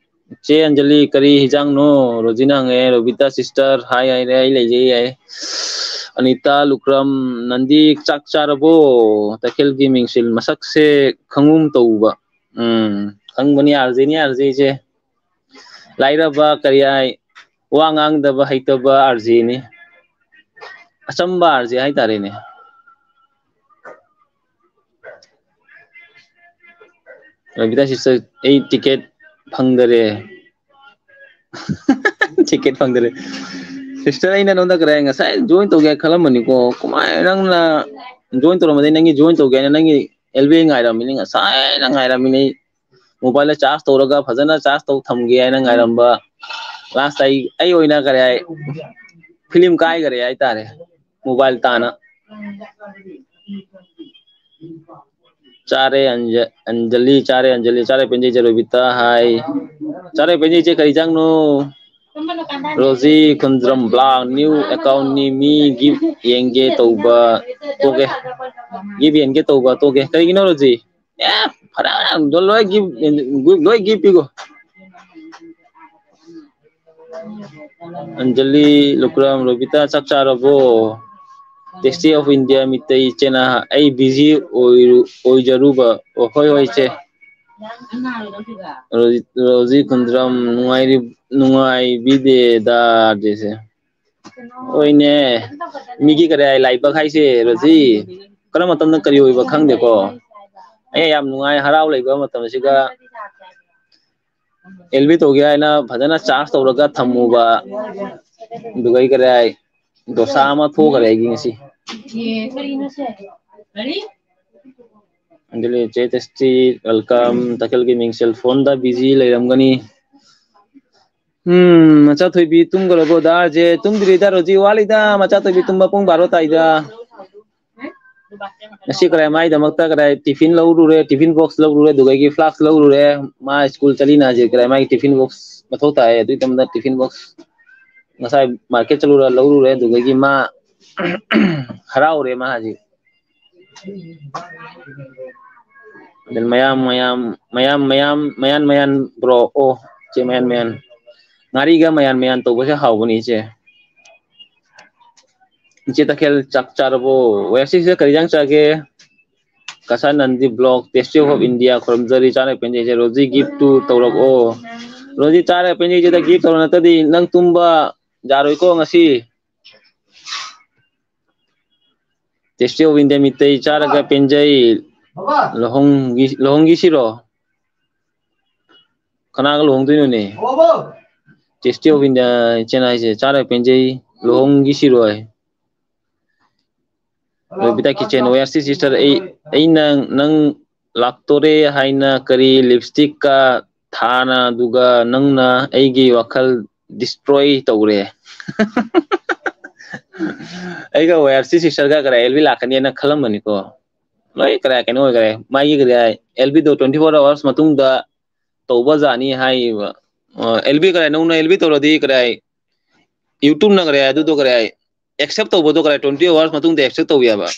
ꯏꯆꯦ ꯑꯟꯖꯂꯤ, ꯀꯔꯤ ꯍꯤꯟꯖꯥꯡꯅꯣ? ꯔꯣꯖꯤꯅ ꯍꯪꯉꯦ꯫ ꯔꯣꯕꯤꯇꯥ sister, hi ꯍꯥꯏꯔꯦ, ꯑꯩ ꯂꯩꯖꯩ ꯍꯥꯏ꯫ ꯑꯅꯤꯇꯥ ꯂꯨꯀ꯭ꯔꯝ, ꯅꯟꯗꯤ ꯆꯥꯛ ꯆꯥꯔꯕꯣ? ꯇꯈꯦꯜꯒꯤ ꯃꯤꯡꯁꯦꯜ ꯃꯁꯛꯁꯦ ꯈꯪꯒꯨꯝ ꯇꯧꯕ꯫ ꯎꯝ, ꯈꯪꯕꯅꯤ, ꯑꯥꯔꯖꯦꯅꯤ, ꯑꯥꯔꯖꯦꯁꯦ꯫ ꯂꯥꯏꯔꯕ, ꯀꯔꯤ ꯍꯥꯏ, ꯋꯥ ꯉꯥꯡꯗꯕ ꯍꯩꯇꯕ ꯑꯥꯔꯖꯦꯅꯤ꯫ ꯑꯆꯝꯕ ꯑꯥꯔꯖꯦ ꯍꯥꯏꯇꯥꯔꯦꯅꯦ꯫ ꯔꯕꯤꯇꯥ ꯁꯤꯁꯇꯔ, ꯑꯩ ꯇꯤꯀꯦꯠ ꯐꯪꯗꯔꯦ꯫ ꯇꯤꯀꯦꯠ ꯐꯪꯗꯔꯦ꯫ ꯁꯤꯁꯇꯔ, ꯑꯩꯅ ꯅꯉꯣꯟꯗ ꯀꯔꯥꯏ ꯉꯁꯥꯏ ꯖꯣꯏꯟ ꯇꯧꯒꯦ ꯈꯜꯂꯝꯕꯅꯤꯀꯣ꯫ ꯀꯃꯥꯏꯅ ꯅꯪꯅ ꯖꯣꯏꯟ ꯇꯧꯔꯝꯕꯗꯩ ꯅꯪꯒꯤ ꯖꯣꯏꯟ ꯇꯧꯒꯦ ꯍꯥꯏꯅ ꯅꯪꯒꯤ ꯑꯦꯜ ꯕꯤ ꯑꯥꯏ ꯉꯥꯏꯔꯝꯃꯤꯅꯤ, ꯉꯁꯥꯏꯅ ꯉꯥꯏꯔꯝꯃꯤꯅꯤ꯫ ꯃꯣꯕꯥꯏꯜꯗ ꯆꯥꯔꯖ ꯇꯧꯔꯒ ꯐꯖꯅ ꯆꯥꯔꯖ ꯇꯧ ꯊꯝꯒꯦ ꯍꯥꯏꯅ ꯉꯥꯏꯔꯝꯕ꯫ ꯂꯥꯁꯇ ꯑꯩ, ꯑꯩ ꯑꯣꯏꯅ ꯀꯔꯤ ꯍꯥꯏ, ꯐꯤꯂꯝ ꯀꯥꯏꯈꯔꯦ ꯍꯥꯏꯇꯥꯔꯦ꯫ ꯃꯣꯕꯥꯏꯜ ꯇꯥꯅ꯫ ꯆꯥꯔꯦ ꯑꯟꯖ-, ꯑꯟꯖꯂꯤ, ꯆꯥꯔꯦ ꯑꯟꯖꯂꯤ, ꯆꯥꯔꯦ ꯄꯦꯟꯖꯩ ꯆꯦ ꯔꯣꯕꯤꯇꯥ ꯍꯥꯏ꯫ ꯆꯥꯔꯦ ꯄꯦꯟꯖꯩ ꯆꯦ, ꯀꯔꯤ ꯏꯟꯖꯥꯡꯅꯣ? ꯔꯣꯖꯤ ꯈꯨꯟꯗ꯭ꯔꯝ ꯕ꯭ꯂꯥꯛ, ꯅ꯭ꯌꯨ ꯑꯦꯀꯥꯎꯟꯅꯤ, ꯃꯤ ꯒꯤꯐ ꯌꯦꯡꯒꯦ ꯇꯧꯕ ꯇꯣꯛꯑꯦ꯫ ꯒꯤꯐ ꯌꯦꯡꯒꯦ ꯇꯧꯕ ꯇꯣꯛꯑꯦ꯫ ꯀꯔꯤꯒꯤꯅꯣ ꯔꯣꯖꯤ? ꯑꯦ, ꯐꯔꯦ, ꯐꯔꯦ, ꯂꯣꯏ ꯒꯤꯐ, ꯂꯣꯏ ꯒꯤꯐ ꯄꯤꯈꯣ꯫ ꯑꯟꯖꯂꯤ, ꯂꯨꯀ꯭ꯔꯥꯝ, ꯔꯣꯕꯤꯇꯥ, ꯆꯥꯛ ꯆꯥꯔꯕꯣ? Tasty of India ꯃꯤꯇꯩ ꯏꯆꯦꯅ ꯑꯩ ꯕꯤꯖꯤ ꯑꯣꯏꯔꯨ-, ꯑꯣꯏꯖꯔꯨꯕ꯫ ꯑꯣ, ꯍꯣꯏ, ꯍꯣꯏ, ꯏꯆꯦ꯫ ꯔꯣꯖꯤ, ꯔꯣꯖꯤ ꯈꯨꯟꯗ꯭ꯔꯝ, ꯅꯨꯡꯉꯥꯏꯔꯤ-, ꯅꯨꯡꯉꯥꯏꯕꯤꯗꯦꯗ, ꯗꯤꯁꯦ꯫ ꯍꯣꯏꯅꯦ, ꯃꯤꯒꯤ ꯀꯔꯤ ꯍꯥꯏ, ꯂꯥꯏꯕꯛ ꯍꯥꯏꯁꯦ, ꯔꯣꯖꯤ꯫ ꯀꯔꯝꯕ ꯃꯇꯝꯗ ꯀꯔꯤ ꯑꯣꯏꯕ ꯈꯪꯗꯦꯀꯣ꯫ ꯑꯩ ꯌꯥꯝ ꯅꯨꯡꯉꯥꯏ, ꯍꯔꯥꯎ ꯂꯩꯕ ꯃꯇꯝꯁꯤꯒ ꯑꯦꯜ ꯕꯤ ꯇꯧꯒꯦ ꯍꯥꯏꯅ ꯐꯖꯅ ꯆꯥꯔꯖ ꯇꯧꯔꯒ ꯊꯝꯃꯨꯕ꯫ ꯑꯗꯨꯒ ꯑꯩ ꯀꯔꯤ ꯍꯥꯏ, ꯗꯣꯁꯥ ꯑꯃ ꯊꯣꯛꯈ꯭ꯔꯦ ꯑꯩꯒꯤ ꯉꯁꯤ꯫ ꯑꯗꯨꯅꯤ ꯆꯦ ꯇꯦꯁꯇꯤ, welcome꯫ ꯇꯈꯦꯜꯒꯤ ꯃꯤꯡꯁꯦꯜ ꯐꯣꯟꯗ ꯕꯤꯖꯤ ꯂꯩꯔꯝꯒꯅꯤ꯫ ꯎꯝ, ꯃꯆꯥꯊꯣꯏꯕꯤ ꯇꯨꯝꯈ꯭ꯔꯕꯣ? ꯗꯥꯔꯁꯦ ꯇꯨꯝꯗ꯭ꯔꯤꯗ, ꯔꯣꯖꯤ, ꯋꯥꯠꯂꯤꯗ꯫ ꯃꯆꯥꯊꯣꯏꯕꯤ ꯇꯨꯝꯕ ꯄꯨꯡ ꯕꯥꯔꯣ ꯇꯥꯏꯗ꯫ ꯉꯁꯤ ꯀꯔꯥꯏ ꯃꯥꯏꯗꯃꯛꯇ ꯀꯔꯥꯏ ꯇꯤꯐꯤꯟ ꯂꯧꯔꯨꯔꯦ, ꯇꯤꯐꯤꯟ ꯕꯣꯛꯁ ꯂꯧꯔꯨꯔꯦ, ꯑꯗꯨꯗꯒꯤ ꯐ꯭ꯂꯥꯛꯁ ꯂꯧꯔꯨꯔꯦ꯫ ꯃꯥ ꯁ꯭ꯀꯨꯜ ꯆꯠꯂꯤꯅ ꯍꯧꯖꯤꯛ ꯀꯔꯥꯏ ꯃꯥꯒꯤ ꯇꯤꯐꯤꯟ ꯕꯣꯛꯁ ꯃꯊꯧ ꯇꯥꯏ꯫ ꯑꯗꯨꯒꯤ ꯃꯇꯝꯗ ꯇꯤꯐꯤꯟ ꯕꯣꯛꯁ ꯉꯁꯥꯏ ꯃꯥꯔꯀꯦꯠ ꯆꯠꯂꯨꯔ ꯂꯧꯔꯨꯔꯦ꯫ ꯑꯗꯨꯗꯒꯤ ꯃꯥ ꯍꯔꯥꯎꯔꯦ ꯃꯥ ꯍꯧꯖꯤꯛ꯫ ꯑꯗꯨꯅ ꯃꯌꯥꯝ, ꯃꯌꯥꯝ, ꯃꯌꯥꯝ, ꯃꯌꯥꯝ, ꯃꯌꯥꯟ, ꯃꯌꯥꯟ, ꯕ꯭ꯔꯣ꯫ ꯑꯣ, ꯏꯆꯦ, ꯃꯌꯥꯟ, ꯃꯌꯥꯟ꯫ ꯉꯥꯔꯤꯒ ꯃꯌꯥꯟ, ꯃꯌꯥꯟ ꯇꯧꯕꯁꯦ ꯍꯥꯎꯕꯅꯤ, ꯏꯆꯦ꯫ ꯏꯆꯦ ꯇꯈꯦꯜ, ꯆꯥꯛ ꯆꯥꯔꯕꯣ? ꯋꯦꯌꯔꯁꯤꯁꯦ ꯀꯔꯤ ꯏꯟꯖꯥꯡ ꯆꯥꯒꯦ? ꯀꯁꯥ ꯅꯟꯗꯤ ꯕ꯭ꯂꯣꯛ, Tasty of India, ꯈꯨꯔꯨꯝꯖꯔꯤ, ꯆꯥꯔ ꯄꯦꯟꯖꯩꯁꯦ꯫ ꯔꯣꯖꯤ ꯒꯤꯐꯇꯨ ꯇꯧꯔꯛꯑꯣ꯫ ꯔꯣꯖꯤ, ꯆꯥꯔ ꯄꯦꯟꯖꯩꯁꯤꯗ ꯒꯤꯐ ꯇꯧꯔꯣ, ꯅꯠꯇ꯭ꯔꯗꯤ ꯅꯪ ꯇꯨꯝꯕ ꯌꯥꯔꯣꯏꯀꯣ ꯉꯁꯤ꯫ Tasty of India ꯃꯤꯇꯩ ꯆꯥꯔꯒ ꯄꯦꯟꯖꯩ꯫ ꯂꯨꯍꯣꯡꯒꯤ-, ꯂꯨꯍꯣꯡꯒꯤꯁꯤꯔꯣ? ꯀꯅꯥꯒ ꯂꯨꯍꯣꯡꯗꯣꯏꯅꯣꯅꯦ? ꯇꯦꯁꯇꯤ ꯑꯣꯐ ꯏꯟꯗꯤꯌꯥ ꯏꯆꯦꯅ ꯍꯥꯏꯁꯦ ꯆꯥꯔ ꯄꯦꯟꯖꯩ, ꯂꯨꯍꯣꯡꯈꯤꯁꯤꯔꯣꯏ꯫ ꯔꯣꯕꯤꯇꯥ ꯀꯤꯆꯦꯟ, ꯋꯦꯌꯔꯁꯤ ꯁꯤꯁꯇꯔ, ꯑꯩ ꯑꯩꯅ ꯅꯪ ꯂꯥꯛꯇꯣꯔꯦ ꯍꯥꯏꯅ ꯀꯔꯤ ꯂꯤꯞꯁꯇꯤꯛꯀ ꯊꯥꯅ, ꯑꯗꯨꯒ ꯅꯪꯅ ꯑꯩꯒꯤ ꯋꯥꯈꯜ ꯗꯤꯁꯇ꯭ꯔꯣꯏ ꯇꯧꯔꯦ꯫ ꯑꯩꯒ ꯋꯦꯌꯔꯁꯤ ꯁꯤꯁꯇꯔꯒ ꯀꯔꯥꯏ ꯑꯦꯜ ꯕꯤ ꯂꯥꯛꯀꯅꯤꯅ ꯈꯜꯂꯝꯕꯅꯤꯀꯣ꯫ ꯂꯣꯏ ꯀꯔꯥꯏ ꯀꯩꯅꯣ ꯑꯣꯏꯈꯔꯦ꯫ ꯃꯥꯒꯤ ꯀꯔꯤ ꯍꯥꯏ, ꯑꯦꯜ ꯕꯤꯗꯣ ꯇ꯭ꯋꯦꯟꯇꯤ ꯐꯣꯔ ꯑꯋꯥꯔꯁ ꯃꯇꯨꯡꯗ ꯇꯧꯕꯖꯥꯠꯅꯤ ꯍꯥꯏꯌꯦꯕ꯫ ꯑꯦꯜ ꯕꯤ ꯀꯔꯥꯏ, ꯅꯧꯅ ꯑꯦꯜ ꯕꯤ ꯇꯧꯔꯗꯤ ꯀꯔꯥꯏ, ꯌꯨꯇ꯭ꯌꯨꯕꯅ ꯀꯔꯥꯏ, ꯑꯗꯨꯗꯣ ꯀꯔꯥꯏ, ꯑꯦꯛꯁꯦꯞ ꯇꯧꯕꯗꯣ ꯀꯔꯥꯏ, ꯇ꯭ꯋꯦꯟꯇꯤ ꯑꯋꯥꯔꯁ ꯃꯇꯨꯡꯗ ꯑꯦꯛꯁꯦꯞ ꯇꯧꯋꯦꯕ꯫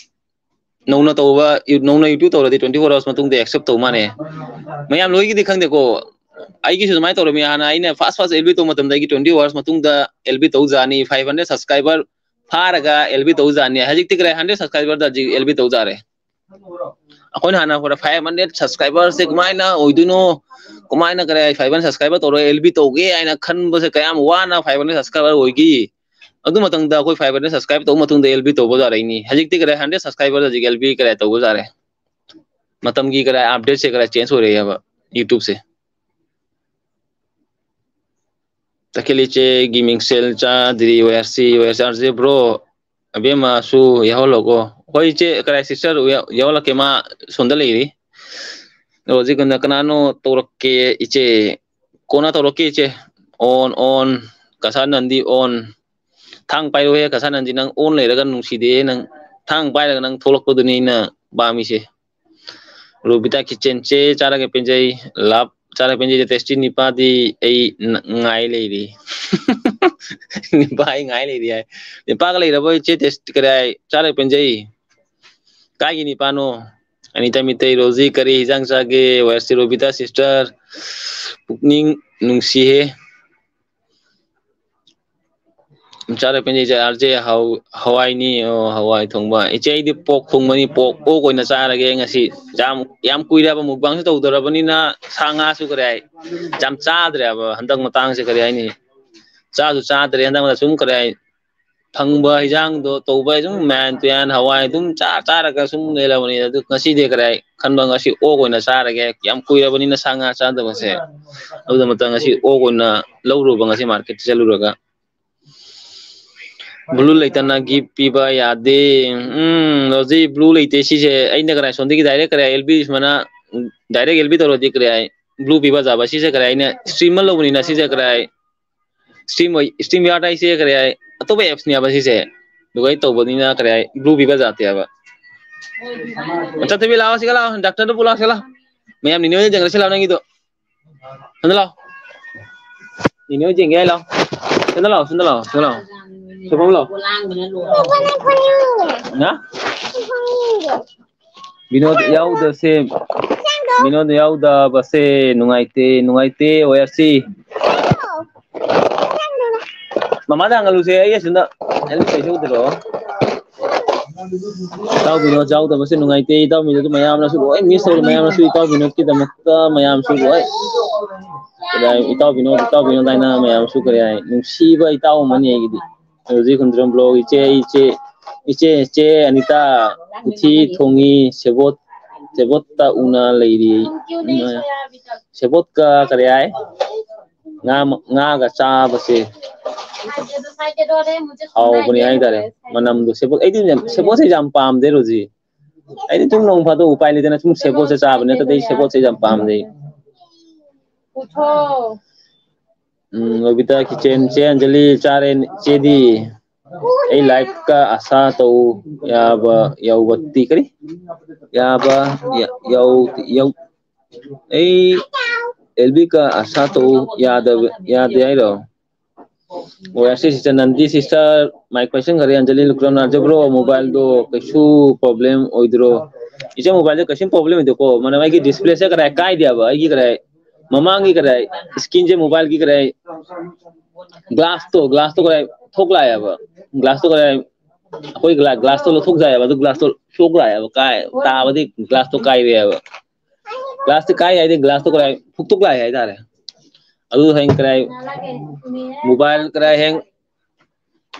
ꯅꯧꯅ ꯇꯧꯕ, ꯅꯧꯅ ꯌꯨꯇ꯭ꯌꯨꯕ ꯇꯧꯔꯗꯤ ꯇ꯭ꯋꯦꯟꯇꯤ ꯐꯣꯔ ꯑꯋꯥꯔꯁ ꯃꯇꯨꯡꯗ ꯑꯦꯛꯁꯦꯞ ꯇꯧ ꯃꯥꯅꯦ꯫ ꯃꯌꯥꯝ ꯂꯣꯏꯒꯤꯗꯤ ꯈꯪꯗꯦꯀꯣ꯫ ꯑꯩꯒꯤꯁꯨ ꯑꯗꯨꯃꯥꯏꯅ ꯇꯧꯔꯝꯃꯤ꯫ ꯍꯥꯟꯅ ꯑꯩꯅ ꯐꯥꯔꯁ ꯐꯥꯔꯁ ꯑꯦꯜ ꯕꯤ ꯇꯧꯕ ꯃꯇꯝꯗ ꯑꯩꯒꯤ ꯇ꯭ꯋꯦꯟꯇꯤ ꯑꯋꯥꯔꯁ ꯃꯇꯨꯡꯗ ꯑꯦꯜ ꯕꯤ ꯇꯧꯖꯥꯅꯤ, ꯐꯥꯏꯚ ꯍꯟꯗ꯭ꯔꯦꯠ ꯁꯕꯁꯀ꯭ꯔꯥꯏꯕꯔ ꯐꯥꯔꯒ ꯑꯦꯜ ꯕꯤ ꯇꯧꯖꯥꯅꯤ꯫ ꯍꯧꯖꯤꯛꯇꯤ ꯀꯔꯥꯏ, ꯍꯟꯗ꯭ꯔꯦꯠ ꯁꯕꯁꯀ꯭ꯔꯥꯏꯕꯔꯗ ꯍꯧꯖꯤꯛ ꯑꯦꯜ ꯕꯤ ꯇꯧꯖꯥꯔꯦ꯫ ꯑꯩꯈꯣꯏꯅ ꯍꯥꯟꯅ ꯍꯣꯠꯅ ꯐꯥꯏꯚ ꯍꯟꯗ꯭ꯔꯦꯠ ꯁꯕꯁꯀ꯭ꯔꯥꯏꯕꯔꯁꯦ ꯀꯃꯥꯏꯅ ꯑꯣꯏꯗꯣꯏꯅꯣ, ꯀꯃꯥꯏꯅ ꯀꯔꯥꯏ ꯐꯥꯏꯚ ꯍꯟꯗ꯭ꯔꯦꯠ ꯁꯕꯁꯀ꯭ꯔꯥꯏꯕꯔ ꯇꯧꯔꯒ ꯑꯦꯜ ꯕꯤ ꯇꯧꯒꯦ ꯍꯥꯏꯅ ꯈꯟꯕꯁꯦ ꯀꯌꯥꯝ ꯋꯥꯅ ꯐꯥꯏꯚ ꯍꯟꯗ꯭ꯔꯦꯠ ꯁꯕꯁꯀ꯭ꯔꯥꯏꯕꯔ ꯑꯣꯏꯈꯤ꯫ ꯑꯗꯨ ꯃꯇꯝꯗ ꯑꯩꯈꯣꯏ ꯐꯥꯏꯚ ꯍꯟꯗ꯭ꯔꯦꯠ ꯁꯕꯁꯀ꯭ꯔꯥꯏꯕ ꯇꯧꯕ ꯃꯇꯨꯡꯗ ꯑꯦꯜ ꯕꯤ ꯇꯧꯕ ꯌꯥꯔꯛꯏꯅꯤ꯫ ꯍꯧꯖꯤꯛꯇꯤ ꯀꯔꯥꯏ ꯍꯟꯗ꯭ꯔꯦꯠ ꯁꯕꯁꯀ꯭ꯔꯥꯏꯕꯔꯗ ꯍꯧꯖꯤꯛ ꯑꯦꯜ ꯕꯤ ꯀꯔꯥꯏ ꯇꯧꯕ ꯌꯥꯔꯦ꯫ ꯃꯇꯝꯒꯤ ꯀꯔꯥꯏ ꯑꯞꯗꯦꯠꯁꯦ ꯀꯔꯥꯏ ꯆꯦꯟꯖ ꯑꯣꯏꯔꯛꯑꯦꯕ ꯌꯨꯇ꯭ꯌꯨꯕꯁꯦ꯫ ꯇꯈꯦꯜ ꯏꯆꯦꯒꯤ ꯃꯤꯡꯁꯦꯜ ꯆꯥꯗ꯭ꯔꯤ, Y R C, Y R C R J bro, ꯑꯕꯦꯝꯃꯁꯨ ꯌꯥꯎꯍꯜꯂꯣꯀꯣ꯫ ꯍꯣꯏ ꯏꯆꯦ, ꯀꯔꯥꯏ ꯁꯤꯁꯇꯔ ꯌꯥꯎ-, ꯌꯥꯎꯍꯜꯂꯛꯀꯦ, ꯃꯥ ꯁꯣꯝꯗ ꯂꯩꯔꯤ꯫ ꯑꯗꯣ ꯍꯧꯖꯤꯛ ꯀꯟꯅ ꯀꯅꯥꯅꯣ ꯇꯧꯔꯛꯀꯦ ꯏꯆꯦ? ꯀꯣꯟꯅ ꯇꯧꯔꯛꯀꯦ ꯏꯆꯦ꯫ ꯑꯣꯟ, ꯑꯣꯟ, ꯀꯁꯥ ꯅꯟꯗꯤ ꯑꯣꯟ꯫ ꯊꯥꯡ ꯄꯥꯏꯔꯣꯍꯦ ꯀꯁꯥ ꯅꯟꯗꯤ, ꯅꯪ ꯑꯣꯟ ꯂꯩꯔꯒ ꯅꯨꯡꯁꯤꯗꯦ, ꯅꯪ ꯊꯥꯡ ꯄꯥꯏꯔꯒ ꯅꯪ ꯊꯣꯛꯂꯛꯄꯗꯨꯅꯤ ꯑꯩꯅ ꯄꯥꯝꯃꯤꯁꯦ꯫ ꯔꯣꯕꯤꯇꯥ ꯀꯤꯆꯦꯟ ꯆꯦ ꯆꯥꯔꯒ ꯄꯦꯟꯖꯩ꯫ ꯂꯥꯞ ꯆꯥꯔꯒ ꯄꯦꯟꯖꯩ꯫ ꯇꯦꯁꯇꯤ ꯅꯤꯄꯥꯗꯤ ꯑꯩ ꯅ-, ꯉꯥꯏ ꯂꯩꯔꯤ꯫ ꯅꯤꯄꯥ ꯑꯩ ꯉꯥꯏ ꯂꯩꯔꯤ ꯍꯥꯏ꯫ ꯅꯤꯄꯥꯒ ꯂꯩꯔꯕꯣ ꯏꯆꯦ ꯇꯦꯁ-, ꯀꯔꯤ ꯍꯥꯏ? ꯆꯥꯔꯒ ꯄꯦꯟꯖꯩ꯫ ꯀꯥꯏꯒꯤ ꯅꯤꯄꯥꯅꯣ? ꯑꯅꯤꯇꯥ ꯃꯤꯇꯩ, ꯔꯣꯖꯤ ꯀꯔꯤ ꯍꯤꯟꯖꯥꯡ ꯆꯥꯒꯦ? ꯋꯥꯏ ꯑꯥꯔ ꯁꯤ ꯔꯣꯕꯤꯇꯥ ꯁꯤꯁꯇꯔ꯫ ꯄꯨꯛꯅꯤꯡ ꯅꯨꯡꯁꯤꯍꯦ꯫ ꯆꯥꯔꯦ ꯄꯦꯟꯖꯩ ꯏꯆꯦ, ꯑꯥꯔ ꯖꯦ ꯍꯋꯥꯏꯅꯤ꯫ ꯑꯣ, ꯍꯋꯥꯏ ꯊꯣꯡꯕ꯫ ꯏꯆꯦ, ꯑꯩꯗꯤ ꯄꯣꯛ ꯊꯣꯡꯕꯅꯤ, ꯄꯣꯛ ꯑꯣꯛ ꯑꯣꯏꯅ ꯆꯥꯔꯒꯦ ꯉꯁꯤ꯫ ꯌꯥꯝ, ꯌꯥꯝ ꯀꯨꯏꯔꯦꯕ ꯃꯨꯛꯕꯥꯡꯁꯨ ꯇꯧꯗꯔꯕꯅꯤꯅ ꯁꯥ ꯉꯥꯁꯨ ꯀꯔꯤ ꯍꯥꯏ, ꯌꯥꯝ ꯆꯥꯗ꯭ꯔꯦꯕ ꯍꯟꯗꯛ ꯃꯇꯥꯡꯁꯦ, ꯀꯔꯤ ꯍꯥꯏꯅꯤ, ꯆꯥꯁꯨ ꯆꯥꯗ꯭ꯔꯦ ꯍꯟꯗꯛ ꯃꯇꯥꯡ꯫ ꯁꯨꯝ ꯀꯔꯤ ꯍꯥꯏ, ꯐꯪꯕ ꯍꯤꯟꯖꯥꯡꯗꯣ ꯇꯧꯕ ꯁꯨꯝ ꯃꯌꯥꯟ ꯇꯨꯌꯥꯟ ꯍꯋꯥꯏ ꯑꯗꯨꯝ ꯆꯥ ꯆꯥꯔꯒ ꯁꯨꯝ ꯂꯩꯔꯕꯅꯤ꯫ ꯑꯗꯨ ꯉꯁꯤꯗꯤ ꯀꯔꯥꯏ ꯈꯟꯕ, ꯉꯁꯤ ꯑꯣꯛ ꯑꯣꯏꯅ ꯆꯥꯔꯒꯦ, ꯌꯥꯝ ꯀꯨꯏꯔꯕꯅꯤꯅ ꯁꯥ ꯉꯥ ꯆꯥꯗꯕꯁꯦ꯫ ꯑꯗꯨꯗ ꯃꯇꯝ ꯉꯁꯤ ꯑꯣꯛ ꯑꯣꯏꯅ ꯂꯧꯔꯨꯕ, ꯉꯁꯤ ꯃꯥꯔꯀꯦꯠꯇ ꯆꯠꯂꯨꯔꯒ꯫ ꯕ꯭ꯂꯨ ꯂꯩꯇꯅ ꯒꯤꯐ ꯄꯤꯕ ꯌꯥꯗꯦ꯫ ꯎꯝ, ꯍꯧꯖꯤꯛ ꯕ꯭ꯂꯨ ꯂꯩꯇꯦ꯫ ꯁꯤꯁꯦ ꯑꯩꯅ ꯀꯔꯥꯏ ꯁꯣꯝꯗꯒꯤ ꯗꯥꯏꯔꯦꯛ ꯀꯔꯥꯏ ꯑꯦꯜ ꯕꯤ ꯁꯨꯃꯥꯏꯅ ꯗꯥꯏꯔꯦꯛ ꯑꯦꯜ ꯕꯤ ꯇꯧꯔꯗꯤ ꯀꯔꯥꯏ ꯕ꯭ꯂꯨ ꯄꯤꯕ ꯌꯥꯕ꯫ ꯁꯤꯁꯦ ꯀꯔꯥꯏ ꯑꯩꯅ ꯁ꯭ꯇ꯭ꯔꯤꯝ ꯑꯃ ꯂꯧꯕꯅꯤꯅ ꯁꯤꯁꯦ ꯀꯔꯥꯏ ꯁ꯭ꯇ꯭ꯔꯤꯝ ꯑꯣꯏ, ꯁ꯭ꯇ꯭ꯔꯤꯝ ꯌꯥꯔꯗ ꯍꯥꯏꯁꯦ ꯀꯔꯤ ꯍꯥꯏ? ꯑꯇꯣꯞꯄ ꯑꯦꯞꯁꯅꯦꯕ ꯁꯤꯁꯦ꯫ ꯑꯗꯨꯒ ꯑꯩ ꯇꯧꯕꯅꯤꯅ ꯀꯔꯤ ꯍꯥꯏ? ꯕ꯭ꯂꯨ ꯄꯤꯕ ꯌꯥꯗꯦꯕ꯫ ꯆꯠꯇꯕꯤ ꯂꯥꯛꯑꯣ, ꯁꯤꯒ ꯂꯥꯛꯑꯣ, ꯗꯥꯛꯇꯔꯗ ꯄꯨ ꯂꯥꯛꯑꯣ, ꯁꯤꯒ ꯂꯥꯛꯑꯣ꯫ ꯃꯌꯥꯝ ꯅꯤꯅꯦ ꯍꯣꯏ ꯌꯦꯡꯈ꯭ꯔꯁꯤ ꯂꯥꯛꯑꯣ ꯅꯪꯒꯤꯗꯣ꯫ ꯁꯣꯝꯗ ꯂꯥꯛꯑꯣ꯫ ꯅꯤꯅꯦ ꯍꯣꯏ ꯌꯦꯡꯒꯦ ꯍꯥꯏ ꯂꯥꯛꯑꯣ꯫ ꯁꯣꯝꯗ ꯂꯥꯛꯑꯣ, ꯁꯣꯝꯗ ꯂꯥꯛꯑꯣ, ꯁꯣꯝꯗ ꯂꯥꯛꯑꯣ꯫ ꯁꯣꯝꯗ ꯂꯥꯛꯑꯣ꯫ ꯍꯥ? ꯕꯤꯅꯣꯗ ꯌꯥꯎꯗꯕꯁꯦ, ꯕꯤꯅꯣꯗ ꯌꯥꯎꯗꯕꯁꯦ ꯅꯨꯡꯉꯥꯏꯇꯦ, ꯅꯨꯡꯉꯥꯏꯇꯦ, ꯑꯣꯏꯔꯁꯤ꯫ ꯃꯃꯥꯗ ꯍꯪꯍꯜꯂꯨꯁꯦ, ꯑꯩ ꯑꯁꯤꯗ, ꯑꯩ ꯄꯩꯁꯥ ꯎꯗ꯭ꯔꯣ? ꯏꯇꯥꯎ ꯕꯤꯅꯣꯗ ꯌꯥꯎꯗꯕꯁꯦ ꯅꯨꯡꯉꯥꯏꯇꯦ, ꯏꯇꯥꯎ ꯕꯤꯅꯣꯗ ꯃꯌꯥꯝꯅꯁꯨ ꯂꯣꯏ ꯃꯤꯁ ꯇꯧꯔꯦ, ꯃꯌꯥꯝꯅꯁꯨ ꯏꯇꯥꯎ ꯕꯤꯅꯣꯗꯀꯤꯗꯃꯛꯇ ꯃꯌꯥꯝꯁꯨ ꯂꯣꯏ, ꯀꯔꯤ ꯍꯥꯏ, ꯏꯇꯥꯎ ꯕꯤꯅꯣꯗ, ꯏꯇꯥꯎ ꯕꯤꯅꯣꯗ ꯍꯥꯏꯅ ꯃꯌꯥꯝꯁꯨ, ꯀꯔꯤ ꯍꯥꯏ, ꯅꯨꯡꯁꯤꯕ ꯏꯇꯥꯎ ꯑꯃꯅꯤ ꯑꯩꯒꯤꯗꯤ꯫ ꯍꯧꯖꯤꯛ ꯍꯨꯟꯗ꯭ꯔꯣꯝ ꯕ꯭ꯂꯣꯛ, ꯏꯆꯦ, ꯏꯆꯦ, ꯏꯆꯦ, ꯏꯆꯦ ꯑꯅꯤꯇꯥ, ꯎꯊꯤ ꯊꯣꯡꯉꯤ, ꯁꯦꯕꯣꯠ, ꯁꯦꯕꯣꯠꯇ ꯎꯅ ꯂꯩꯔꯤ꯫ ꯁꯦꯕꯣꯠꯀ ꯀꯔꯤ ꯍꯥꯏ? ꯉꯥ, ꯉꯥꯒ ꯆꯥꯕꯁꯦ ꯍꯥꯎꯕꯅꯤ ꯍꯥꯏꯇꯥꯔꯦ꯫ ꯃꯅꯝꯗꯣ ꯁꯦꯕꯣꯠ, ꯑꯩꯗꯤ ꯁꯦꯕꯣꯠꯁꯦ ꯌꯥꯝ ꯄꯥꯝꯗꯦ, ꯔꯣꯖꯤ꯫ ꯑꯩꯗꯤ ꯁꯨꯝ ꯅꯣꯡ ꯐꯥꯗꯣꯛ ꯎꯄꯥꯏ ꯂꯩꯇꯅ ꯁꯨꯝ ꯁꯦꯕꯣꯠꯁꯦ ꯆꯥꯕꯅꯦ, ꯅꯠꯇ꯭ꯔꯗꯤ ꯑꯩ ꯁꯦꯕꯣꯠꯁꯦ ꯌꯥꯝ ꯄꯥꯝꯗꯦ꯫ ꯎꯝ, ꯔꯣꯕꯤꯇꯥ ꯀꯤꯆꯦꯟ, ꯆꯦ ꯑꯟꯖꯂꯤ ꯆꯥꯔꯦ, ꯆꯦꯗꯤ? ꯑꯩ ꯂꯥꯏꯐꯀ ꯑꯁꯥ ꯇꯧ ꯌꯥꯕ ꯌꯧꯕꯇꯤ ꯀꯔꯤ? ꯌꯥꯕ ꯌ-, ꯌꯧ, ꯌꯧ, ꯑꯩ ꯑꯦꯜꯕꯤꯀ ꯑꯁꯥ ꯇꯧ ꯌꯥꯗꯕ, ꯌꯥꯗꯦ ꯍꯥꯏꯔꯣ? ꯑꯣ, ꯌꯥꯁꯤ sister, Nandy sister, my question ꯈꯔꯦ, ꯑꯟꯖꯂꯤ ꯂꯨꯀ꯭ꯔꯝꯅꯥꯊ, ꯕ꯭ꯔꯣ, ꯃꯣꯕꯥꯏꯜꯗꯣ ꯀꯩꯁꯨ ꯄ꯭ꯔꯣꯕ꯭ꯂꯦꯝ ꯑꯣꯏꯗ꯭ꯔꯣ? ꯏꯆꯦ, ꯃꯣꯕꯥꯏꯜꯗꯣ ꯀꯩꯁꯨꯝ ꯄ꯭ꯔꯣꯕ꯭ꯂꯦꯝ ꯑꯣꯏꯗꯦꯀꯣ, ꯃꯔꯝ ꯑꯩꯒꯤ ꯗꯤꯁꯄ꯭ꯂꯦꯁꯦ ꯀꯗꯥꯏ ꯀꯥꯏꯗꯦꯕ, ꯑꯩꯒꯤ ꯀꯗꯥꯏ ꯃꯃꯥꯡꯒꯤ ꯀꯗꯥꯏ ꯏꯁꯀꯤꯟꯁꯦ, ꯃꯣꯕꯥꯏꯜꯒꯤ ꯀꯗꯥꯏ ꯒ꯭ꯂꯥꯁꯇꯣ, ꯒ꯭ꯂꯥꯁꯇꯣ ꯀꯗꯥꯏ ꯊꯣꯛꯂꯛꯑꯦꯕ, ꯒ꯭ꯂꯥꯁꯇꯣ ꯀꯗꯥꯏ ꯑꯩꯈꯣꯏ ꯒ꯭ꯂꯥ-, ꯒ꯭ꯂꯥꯁꯇꯣ ꯂꯧꯊꯣꯛꯆꯥꯏꯑꯕ, ꯑꯗꯨ ꯒ꯭ꯂꯥꯁꯇꯣ ꯁꯣꯛꯂꯥꯛꯑꯦꯕ, ꯀꯥꯏ ꯇꯥꯕꯗꯤ ꯒ꯭ꯂꯥꯁꯇꯣ ꯀꯥꯏꯔꯦꯕ꯫ ꯒ꯭ꯂꯥꯁꯇꯤ ꯀꯥꯏ ꯍꯥꯏꯗꯤ ꯒ꯭ꯂꯥꯁꯇꯣ ꯀꯗꯥꯏ ꯐꯨꯛꯇꯣꯛ ꯂꯥꯛꯑꯦ ꯍꯥꯏꯇꯥꯔꯦ꯫ ꯑꯗꯨ ꯍꯌꯦꯡ ꯀꯗꯥꯏ ꯃꯣꯕꯥꯏꯜ ꯀꯗꯥꯏ ꯍꯌꯦꯡ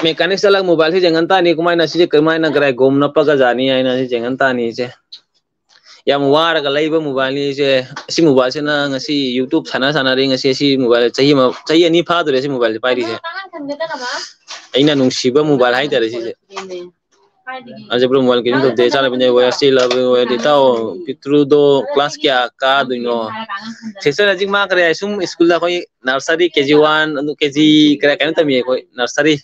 Mechanic ꯆꯠꯂꯒ mobileꯁꯤ ꯌꯦꯡꯍꯟ ꯇꯥꯅꯤ, ꯀꯃꯥꯏꯅ ꯁꯤꯁꯦ ꯀꯃꯥꯏꯅ ꯀꯗꯥꯏ ꯒꯣꯝ ꯅꯞꯄꯒ ꯖꯥꯠꯅꯤ ꯍꯥꯏꯅ ꯁꯤ ꯌꯦꯡꯍꯟ ꯇꯥꯅꯤ ꯏꯆꯦ꯫ ꯌꯥꯝ ꯋꯥꯔꯒ ꯂꯩꯕ mobileꯅꯤ ꯏꯆꯦ꯫ ꯑꯁꯤ mobileꯁꯤꯅ ꯉꯁꯤ YouTube ꯁꯥꯟꯅ ꯁꯥꯟꯅꯔꯤ꯫ ꯉꯁꯤ ꯑꯁꯤ mobile ꯆꯍꯤ ꯑꯃ, ꯆꯍꯤ ꯑꯅꯤ ꯐꯥꯗꯣꯔꯦ ꯑꯁꯤ mobile ꯄꯥꯏꯔꯤꯁꯦ꯫ ꯑꯩꯅ ꯅꯨꯡꯁꯤꯕ mobile ꯍꯥꯏꯇꯥꯔꯦ ꯁꯤꯁꯦ꯫ ꯑꯁꯤ ꯄꯨꯔꯥ mobile ꯀꯩꯅꯣ ꯇꯧꯗꯦ, ꯆꯥꯅꯕꯅꯦ, ꯋꯥꯌꯔꯁꯤ ꯂꯕꯅꯦ, ꯋꯥꯌꯔꯗꯤ ꯏꯇꯥꯎ ꯄꯤꯛꯇ꯭ꯔꯨꯗꯣ class ꯀꯌꯥ ꯀꯥꯗꯣꯏꯅꯣ? Sister ꯍꯧꯖꯤꯛ ꯃꯥ ꯀꯔꯤ ꯍꯥꯏ, ꯁꯨꯝ schoolꯗ ꯑꯩꯈꯣꯏ nursery, KG one, ꯑꯗꯨ KG ꯀꯔꯤ ꯀꯩꯅꯣ ꯇꯝꯃꯤ ꯑꯩꯈꯣꯏ nursery꯫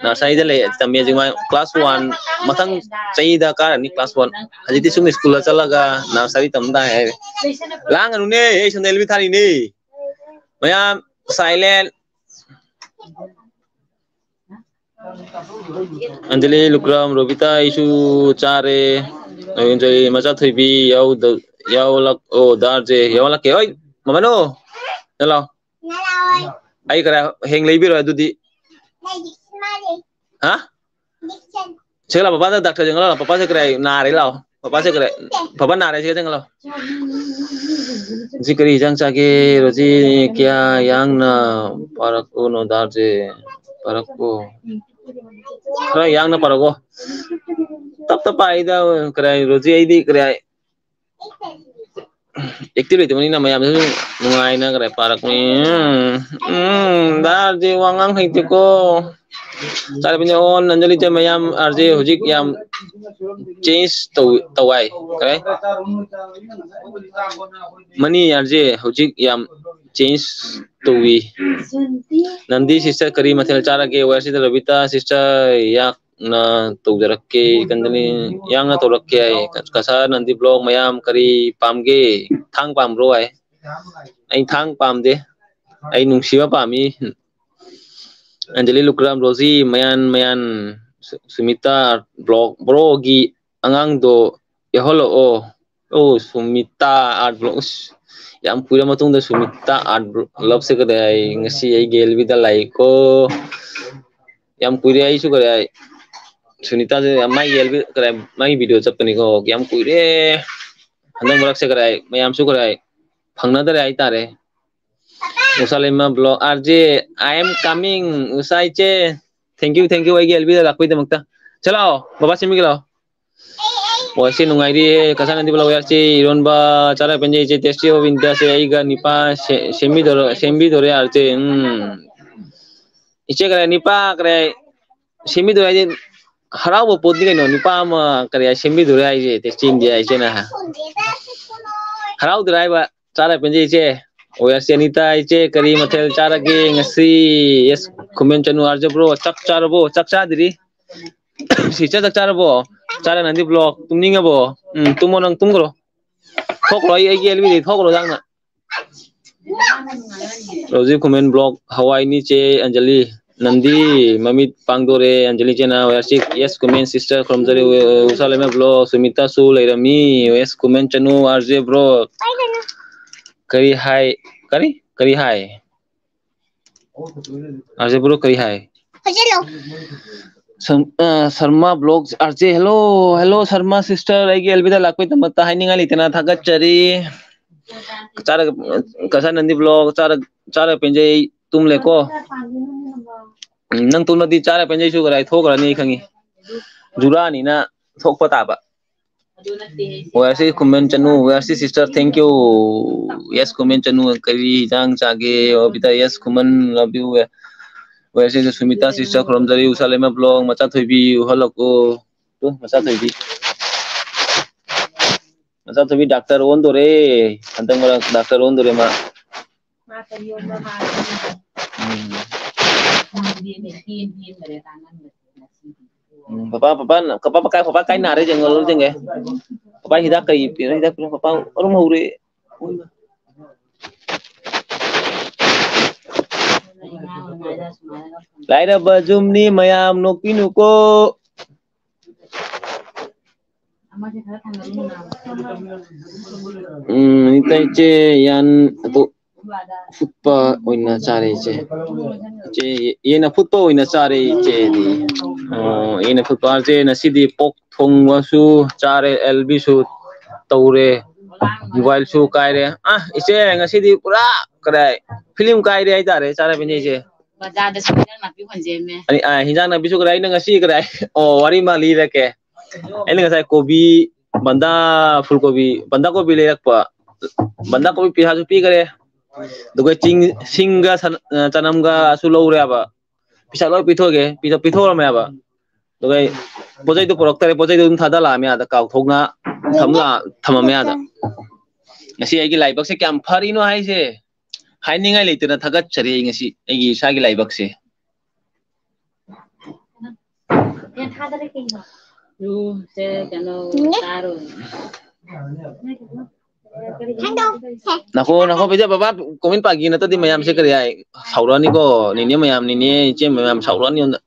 Nurseryꯗ ꯂꯩ, ꯇꯝꯃꯤ ꯍꯧꯖꯤꯛ ꯃꯥ class one, ꯃꯊꯪ ꯆꯍꯤꯗ ꯀꯥꯔꯅꯤ class one꯫ ꯍꯧꯖꯤꯛꯇꯤ ꯁꯨꯝ schoolꯗ ꯆꯠꯂꯒ nursery ꯇꯝ ꯇꯥꯏ ꯍꯥꯏꯔꯦ꯫ ꯂꯥꯡꯒꯅꯨꯅꯦ, ꯑꯩ ꯁꯣꯝꯗ ꯂꯝꯕꯤ ꯊꯥꯔꯤꯅꯦ꯫ ꯃꯌꯥꯝ silent꯫ ꯑꯟꯖꯂꯤ, ꯂꯨꯀ꯭ꯔꯥꯝ, ꯔꯣꯕꯤꯇꯥ, ꯑꯩꯁꯨ ꯆꯥꯔꯦ꯫ ꯑꯟꯖꯂꯤ, ꯃꯆꯥ ꯊꯣꯏꯕꯤ, ꯌꯥꯎꯗ-, ꯌꯥꯎꯂꯛ-, ꯑꯣ, ꯗꯥꯔꯁꯦ, ꯌꯥꯎꯍꯜꯂꯛꯀꯦ꯫ ꯍꯣꯏ, ꯃꯃꯅꯣ, ꯍꯦꯜꯂꯣ꯫ ꯑꯩ ꯈꯔ ꯍꯦꯡ ꯂꯩꯕꯤꯔꯣ ꯑꯗꯨꯗꯤ꯫ ꯍꯥ? ꯁꯦ ꯂꯥꯎ, ꯄꯄꯥꯗ ꯗꯥꯛꯇꯔ ꯌꯦꯡꯍꯜꯂꯣ ꯂꯥꯎ꯫ ꯄꯄꯥꯁꯦ ꯀꯔꯤ ꯅꯥꯔꯦ ꯂꯥꯎ꯫ ꯄꯄꯥꯁꯦ ꯀꯔꯤ, ꯄꯄꯥ ꯅꯥꯔꯦ ꯁꯤꯗ ꯆꯪꯉ ꯂꯥꯎ꯫ ꯉꯁꯤ ꯀꯔꯤ ꯏꯟꯖꯥꯡ ꯆꯥꯒꯦ? ꯔꯣꯖꯤ ꯀꯌꯥ ꯌꯥꯡꯅ ꯄꯥꯔꯛꯎꯅꯣ ꯗꯥꯔꯁꯦ꯫ ꯄꯥꯔꯛꯎ꯫ ꯈꯔ ꯌꯥꯡꯅ ꯄꯥꯔꯛꯑꯣ꯫ ꯇꯞ ꯇꯞ ꯄꯥꯏꯗ ꯀꯔꯤ ꯔꯣꯖꯤ ꯑꯩꯗꯤ ꯀꯔꯤ active ꯂꯩꯇꯕꯅꯤꯅ ꯃꯌꯥꯝꯗꯁꯨ ꯅꯨꯡꯉꯥꯏꯅ ꯀꯔꯤ ꯄꯥꯔꯛꯄꯅꯤ꯫ ꯎꯝ, ꯎꯝ, ꯗꯥꯔꯁꯦ ꯋꯥꯉꯥꯡ ꯍꯩꯇꯦꯀꯣ꯫ ꯆꯥꯔꯕꯤꯅꯦ ꯑꯣ ꯅꯟꯖꯂꯤꯁꯦ ꯃꯌꯥꯝ ꯑꯥꯔꯖꯦ ꯍꯧꯖꯤꯛ ꯌꯥꯝ change ꯇꯧ-, ꯇꯧꯋꯥꯏ꯫ ꯀꯔꯤ? ꯃꯅꯤ ꯑꯥꯔꯖꯦ ꯍꯧꯖꯤꯛ ꯌꯥꯝ change ꯇꯧꯏ꯫ ꯅꯟꯗꯤ sister ꯀꯔꯤ ꯃꯊꯦꯜ ꯆꯥꯔꯒꯦ? ꯋꯥꯏ ꯁꯤꯗ ꯔꯕꯤꯇꯥ sister ꯌꯥꯛꯅ ꯇꯧꯖꯔꯛꯀꯦ꯫ ꯀꯟꯗꯅꯤ ꯌꯥꯡꯅ ꯇꯧꯔꯛꯀꯦ ꯍꯥꯏ꯫ ꯀꯁꯥ ꯅꯟꯗꯤ vlog ꯃꯌꯥꯝ ꯀꯔꯤ ꯄꯥꯝꯒꯦ? ꯊꯥꯡ ꯄꯥꯝꯕ꯭ꯔꯣ ꯍꯥꯏ꯫ ꯑꯩ ꯊꯥꯡ ꯄꯥꯝꯗꯦ꯫ ꯑꯩ ꯅꯨꯡꯁꯤꯕ ꯄꯥꯝꯃꯤ꯫ ꯑꯟꯖꯂꯤ ꯂꯨꯀ꯭ꯔꯥꯝ ꯔꯣꯖꯤ ꯃꯌꯥꯟ ꯃꯌꯥꯟ ꯁꯨ-, ꯁꯨꯃꯤꯇꯥ vlog broꯒꯤ ꯑꯉꯥꯡꯗꯣ ꯌꯥꯎꯍꯜꯂꯛꯑꯣ꯫ ꯑꯣ, ꯁꯨꯃꯤꯇꯥ art vlog꯫ ꯎꯁ, ꯌꯥꯝ ꯀꯨꯏꯔ ꯃꯇꯨꯡꯗ ꯁꯨꯃꯤꯇꯥ art vlogꯁꯦ ꯀꯗꯥꯏ ꯉꯁꯤ ꯑꯩꯒꯤ ꯑꯦꯜꯕꯤꯗ ꯂꯥꯛꯏꯀꯣ꯫ ꯌꯥꯝ ꯀꯨꯏꯔꯦ ꯑꯩꯁꯨ ꯀꯗꯥꯏ ꯁꯨꯅꯤꯇꯥꯁꯦ ꯌꯥꯝ ꯃꯥꯒꯤ ꯑꯦꯜꯕꯤ ꯀꯗꯥꯏ ꯃꯥꯒꯤ video ꯆꯠꯄꯅꯤꯀꯣ꯫ ꯌꯥꯝ ꯀꯨꯏꯔꯦ꯫ ꯍꯟꯗꯛ ꯃꯔꯛꯁꯦ ꯀꯗꯥꯏ ꯃꯌꯥꯝꯁꯨ ꯀꯗꯥꯏ ꯐꯪꯅꯗꯔꯦ ꯍꯥꯏꯇꯥꯔꯦ꯫ ꯎꯁꯥ ꯂꯩꯃ vlog, R J, I am coming, ꯎꯁꯥ ꯏꯆꯦ꯫ Thank you, thank you, ꯑꯩꯒꯤ ꯑꯦꯜꯕꯤꯗ ꯂꯥꯛꯄꯒꯤꯗꯃꯛꯇ꯫ ꯁꯤ ꯂꯥꯛꯑꯣ, ꯕꯕꯥ ꯁꯦꯝꯕꯤꯒꯦ ꯂꯥꯛꯑꯣ꯫ ꯍꯣꯏ, ꯁꯤ ꯅꯨꯡꯉꯥꯏꯔꯤꯌꯦ꯫ ꯀꯁꯥꯅ ꯗꯤꯕ ꯂꯧꯋꯦ, ꯁꯤ ꯏꯔꯣꯟꯕ ꯆꯥꯔ ꯄꯦꯟꯖꯩ, ꯏꯆꯦ ꯇꯦꯁꯇꯤ ꯑꯣꯐ ꯏꯟꯗꯤꯌꯥꯁꯦ ꯑꯩꯒ ꯅꯤꯄꯥ ꯁꯦ-, ꯁꯦꯝꯕꯤꯗꯣꯔꯦ, ꯁꯦꯝꯕꯤꯗꯣꯔꯦ ꯌꯥꯔꯁꯦ꯫ ꯎꯝ꯫ ꯏꯆꯦ ꯀꯔꯦ, ꯅꯤꯄꯥ ꯀꯔꯦ, ꯁꯦꯝꯕꯤꯗꯣꯔꯦ ꯍꯥꯏꯗꯤ ꯍꯔꯥꯎꯕ ꯄꯣꯠꯅꯤ ꯀꯩꯅꯣ꯫ ꯅꯤꯄꯥ ꯑꯃ ꯀꯔꯤ ꯍꯥꯏ, ꯁꯦꯝꯕꯤꯗꯣꯔꯦ ꯍꯥꯏꯁꯦ, ꯇꯦꯁꯇꯤ ꯏꯟꯗꯤꯌꯥ ꯏꯆꯦꯅ꯫ ꯍꯔꯥꯎꯗꯣꯔꯦ ꯍꯥꯏꯕ, ꯆꯥꯔ ꯄꯦꯟꯖꯩ ꯏꯆꯦ꯫ ꯑꯣ, ꯌꯥꯔꯁꯦ ꯑꯅꯤꯇꯥ ꯏꯆꯦ, ꯀꯔꯤ ꯃꯊꯦꯜ ꯆꯥꯔꯒꯦ ꯉꯁꯤ? Yes, comment Chanu R bro, ꯆꯥꯛ ꯆꯥꯔꯕꯣ? ꯆꯥꯛ ꯆꯥꯗ꯭ꯔꯤ꯫ ꯁꯤꯁꯇꯔ ꯆꯥꯛ ꯆꯥꯔꯕꯣ? ꯆꯥꯔꯦ, ꯅꯪꯗꯤ ꯕ꯭ꯂꯣꯛ ꯇꯨꯝꯅꯤꯡꯉꯕꯣ? ꯎꯝ, ꯇꯨꯝꯃꯣ, ꯅꯪ ꯇꯨꯝꯈ꯭ꯔꯣ꯫ ꯊꯣꯛꯈ꯭ꯔꯣ, ꯑꯩ, ꯑꯩꯒꯤ ꯑꯦꯜꯕꯤꯗꯒꯤ ꯊꯣꯛꯈ꯭ꯔꯣ ꯅꯪꯅ꯫ ꯔꯣꯖꯤ ꯈꯨꯃꯦꯟ ꯕ꯭ꯂꯣꯛ, ꯍꯋꯥꯏꯅꯤ ꯆꯦ ꯑꯟꯖꯂꯤ꯫ ꯅꯟꯗꯤ ꯃꯃꯤꯠ ꯄꯥꯡꯗꯣꯔꯦ ꯑꯟꯖꯂꯤ ꯆꯦꯅ꯫ ꯌꯦꯁ ꯀꯣꯃꯦꯟ ꯁꯤꯁꯇꯔ ꯈꯨꯔꯨꯝꯖꯔꯤ꯫ ꯎꯁꯥ ꯂꯩꯃ ꯕ꯭ꯂꯣꯛ, ꯁꯨꯃꯤꯇꯥꯁꯨ ꯂꯩꯔꯝꯃꯤ꯫ ꯌꯦꯁ ꯀꯣꯃꯦꯟ ꯆꯅꯨ ꯑꯥꯔꯖꯦ ꯕ꯭ꯔꯣ꯫ ꯀꯔꯤ ꯍꯥꯏ? ꯀꯔꯤ? ꯀꯔꯤ ꯍꯥꯏ? ꯑꯥꯔꯖꯦ ꯕ꯭ꯔꯣ ꯀꯔꯤ ꯍꯥꯏ? ꯁꯝ-, ꯑ, ꯁꯔꯃ ꯕ꯭ꯂꯣꯛ ꯑꯥꯔꯖꯦ, ꯍꯦꯜꯂꯣ, ꯍꯦꯜꯂꯣ ꯁꯔꯃ ꯁꯤꯁꯇꯔ, ꯑꯩꯒꯤ ꯑꯦꯜꯕꯤꯗ ꯂꯥꯛꯄꯒꯤꯗꯃꯛꯇ ꯍꯥꯏꯅꯤꯡꯉꯥꯏ ꯂꯩꯇꯅ ꯊꯥꯒꯠꯆꯔꯤ꯫ ꯆꯥꯔꯒ, ꯀꯁꯥ ꯅꯟꯗꯤ ꯕ꯭ꯂꯣꯛ, ꯆꯥꯔ, ꯆꯥꯔꯒ ꯄꯦꯟꯖꯩ, ꯇꯨꯝꯂꯦꯀꯣ꯫ ꯎꯝ, ꯅꯪ ꯇꯨꯝꯂꯗꯤ ꯆꯥꯔꯒ ꯄꯦꯟꯖꯩꯁꯨ ꯀꯗꯥꯏ ꯊꯣꯛꯈ꯭ꯔꯅꯤ ꯑꯩ ꯈꯪꯉꯤ꯫ ꯖꯨꯔꯥꯅꯤꯅ ꯊꯣꯛꯄ ꯇꯥꯕ꯫ ꯑꯣ, ꯌꯥꯔꯁꯤ ꯈꯨꯃꯟ ꯆꯅꯨ, ꯑꯣ, ꯌꯥꯔꯁꯤ sister, thank you꯫ Yes, ꯈꯨꯃꯟ ꯆꯅꯨ, ꯀꯔꯤ ꯏꯟꯖꯥꯡ ꯆꯥꯒꯦ? ꯑꯣ, Vita, yes, Khuman, love you꯫ ꯑꯣ, ꯌꯥꯔꯁꯤ ꯁꯨꯃꯤꯇꯥ sister ꯈꯨꯔꯨꯝꯖꯔꯤ, ꯎꯁꯥ ꯂꯩꯃ vlog, ꯃꯆꯥ ꯊꯣꯏꯕꯤ, ꯎꯍꯜꯂꯛꯑꯣ꯫ ꯇꯨ, ꯃꯆꯥ ꯊꯣꯏꯕꯤ꯫ ꯃꯆꯥ ꯊꯣꯏꯕꯤ doctor ꯑꯣꯟꯗꯣꯔꯦ꯫ ꯍꯟꯗꯛ ꯃꯔꯛ doctor ꯑꯣꯟꯗꯣꯔꯦ ꯃꯥ꯫ ꯎꯝ꯫ ꯎꯝ, ꯄꯄꯥ, ꯄꯄꯥ, ꯄꯄꯥ ꯀꯥꯏ, ꯄꯄꯥ ꯀꯥꯏ ꯅꯥꯔꯦ ꯌꯦꯡꯉꯣ, ꯌꯦꯡꯒꯦ꯫ ꯄꯄꯥ ꯍꯤꯗꯥꯛ ꯀꯩ ꯄꯤꯔꯣ, ꯍꯤꯗꯥꯛ ꯄꯤꯔꯣ, ꯄꯄꯥ ꯑꯔꯨꯝ ꯍꯧꯔꯦ꯫ ꯂꯥꯏꯔꯕ ꯌꯨꯝꯅꯤ ꯃꯌꯥꯝ ꯅꯣꯛꯄꯤꯅꯨꯀꯣ꯫ ꯎꯝ, ꯏꯇꯩ ꯏꯆꯦ ꯌꯥꯟ ꯑꯗꯨ ꯑꯐꯨꯠꯄ ꯑꯣꯏꯅ ꯆꯥꯔꯦ ꯏꯆꯦ꯫ ꯏꯆꯦ, ꯌꯦꯟ ꯑꯐꯨꯠꯄ ꯑꯣꯏꯅ ꯆꯥꯔꯦ ꯏꯆꯦꯗꯤ꯫ ꯑꯣ, ꯌꯦꯟ ꯑꯐꯨꯠꯄ ꯍꯥꯏꯁꯦ ꯉꯁꯤꯗꯤ ꯄꯣꯛ ꯊꯣꯡꯕꯁꯨ ꯆꯥꯔꯦ, ꯑꯦꯜꯕꯤꯁꯨ ꯇꯧꯔꯦ, mobileꯁꯨ ꯀꯥꯏꯔꯦ꯫ ꯑ, ꯏꯆꯦ ꯉꯁꯤꯗꯤ ꯄꯨꯔꯥ ꯀꯗꯥꯏ film ꯀꯥꯏꯔꯦ ꯍꯥꯏꯇꯥꯔꯦ, ꯆꯥꯔꯕꯅꯤ ꯏꯆꯦ꯫ ꯕꯖꯥꯔꯗꯁꯨ ꯍꯤꯟꯖꯥꯡ ꯅꯥꯄꯤ ꯍꯣꯟꯖꯦꯝꯃꯦ꯫ ꯑꯩ, ꯑ, ꯍꯤꯟꯖꯥꯡ ꯅꯥꯄꯤꯁꯨ ꯀꯗꯥꯏ, ꯑꯩꯅ ꯉꯁꯤ ꯀꯗꯥꯏ? ꯑꯣ, ꯋꯥꯔꯤ ꯑꯃ ꯂꯤꯔꯛꯀꯦ꯫ ꯑꯩꯅ ꯉꯁꯥꯏ ꯀꯣꯕꯤ, ꯕꯟꯗꯥ, ꯐꯨꯜ ꯀꯣꯕꯤ, ꯕꯟꯗꯥ ꯀꯣꯕꯤ ꯂꯩꯔꯛꯄ꯫ ꯕꯟꯗꯥ ꯀꯣꯕꯤ ꯄꯩꯁꯥꯁꯨ ꯄꯤꯈꯔꯦ꯫ ꯑꯗꯨꯒ ꯆꯤꯡ, ꯁꯤꯡꯒ ꯁꯟ-, ꯑ, ꯆꯅꯝꯒꯁꯨ ꯂꯧꯔꯦꯕ꯫ ꯄꯩꯁꯥ ꯂꯣꯏ ꯄꯤꯊꯣꯛꯑꯒꯦ, ꯄꯤꯊꯣꯛ-, ꯄꯤꯊꯣꯛꯑꯝꯃꯦꯕ꯫ ꯑꯗꯨꯒ ꯑꯩ ꯄꯣꯠ ꯆꯩꯗꯨ ꯄꯨꯔꯛꯇꯔꯦ, ꯄꯣꯠ ꯆꯩꯗꯨ ꯑꯗꯨꯝ ꯊꯥꯗ ꯂꯥꯛꯑꯝꯃꯦ ꯑꯥꯗ, ꯀꯥꯎꯊꯣꯛꯅ ꯊꯝ ꯂꯥꯛ-, ꯊꯝꯃꯝꯃꯦ ꯑꯥꯗ꯫ ꯉꯁꯤ ꯑꯩꯒꯤ ꯂꯥꯏꯕꯛꯁꯦ ꯀꯌꯥꯝ ꯐꯔꯤꯅꯣ ꯍꯥꯏꯁꯦ꯫ ꯍꯥꯏꯅꯤꯡꯉꯥꯏ ꯂꯩꯇꯅ ꯊꯥꯒꯠꯆꯔꯤ ꯑꯩ ꯉꯁꯤ ꯑꯩꯒꯤ ꯏꯁꯥꯒꯤ ꯂꯥꯏꯕꯛꯁꯦ꯫ ꯌꯨꯁꯦ ꯀꯩꯅꯣ ꯆꯥꯔꯣꯏ꯫ ꯅꯈꯣ, ꯅꯈꯣ, ꯄꯤꯖ ꯕꯕꯥ, comment ꯄꯥꯒꯤ ꯅꯠꯇ꯭ꯔꯗꯤ ꯃꯌꯥꯝꯁꯦ ꯀꯔꯤ ꯍꯥꯏ? ꯁꯥꯎꯔꯛꯑꯅꯤꯀꯣ, ꯅꯦꯅꯦ ꯃꯌꯥꯝ, ꯅꯦꯅꯦ, ꯏꯆꯦ ꯃꯌꯥꯝ ꯁꯥꯎꯔꯛꯑꯅꯤ ꯑꯩꯉꯣꯟꯗ꯫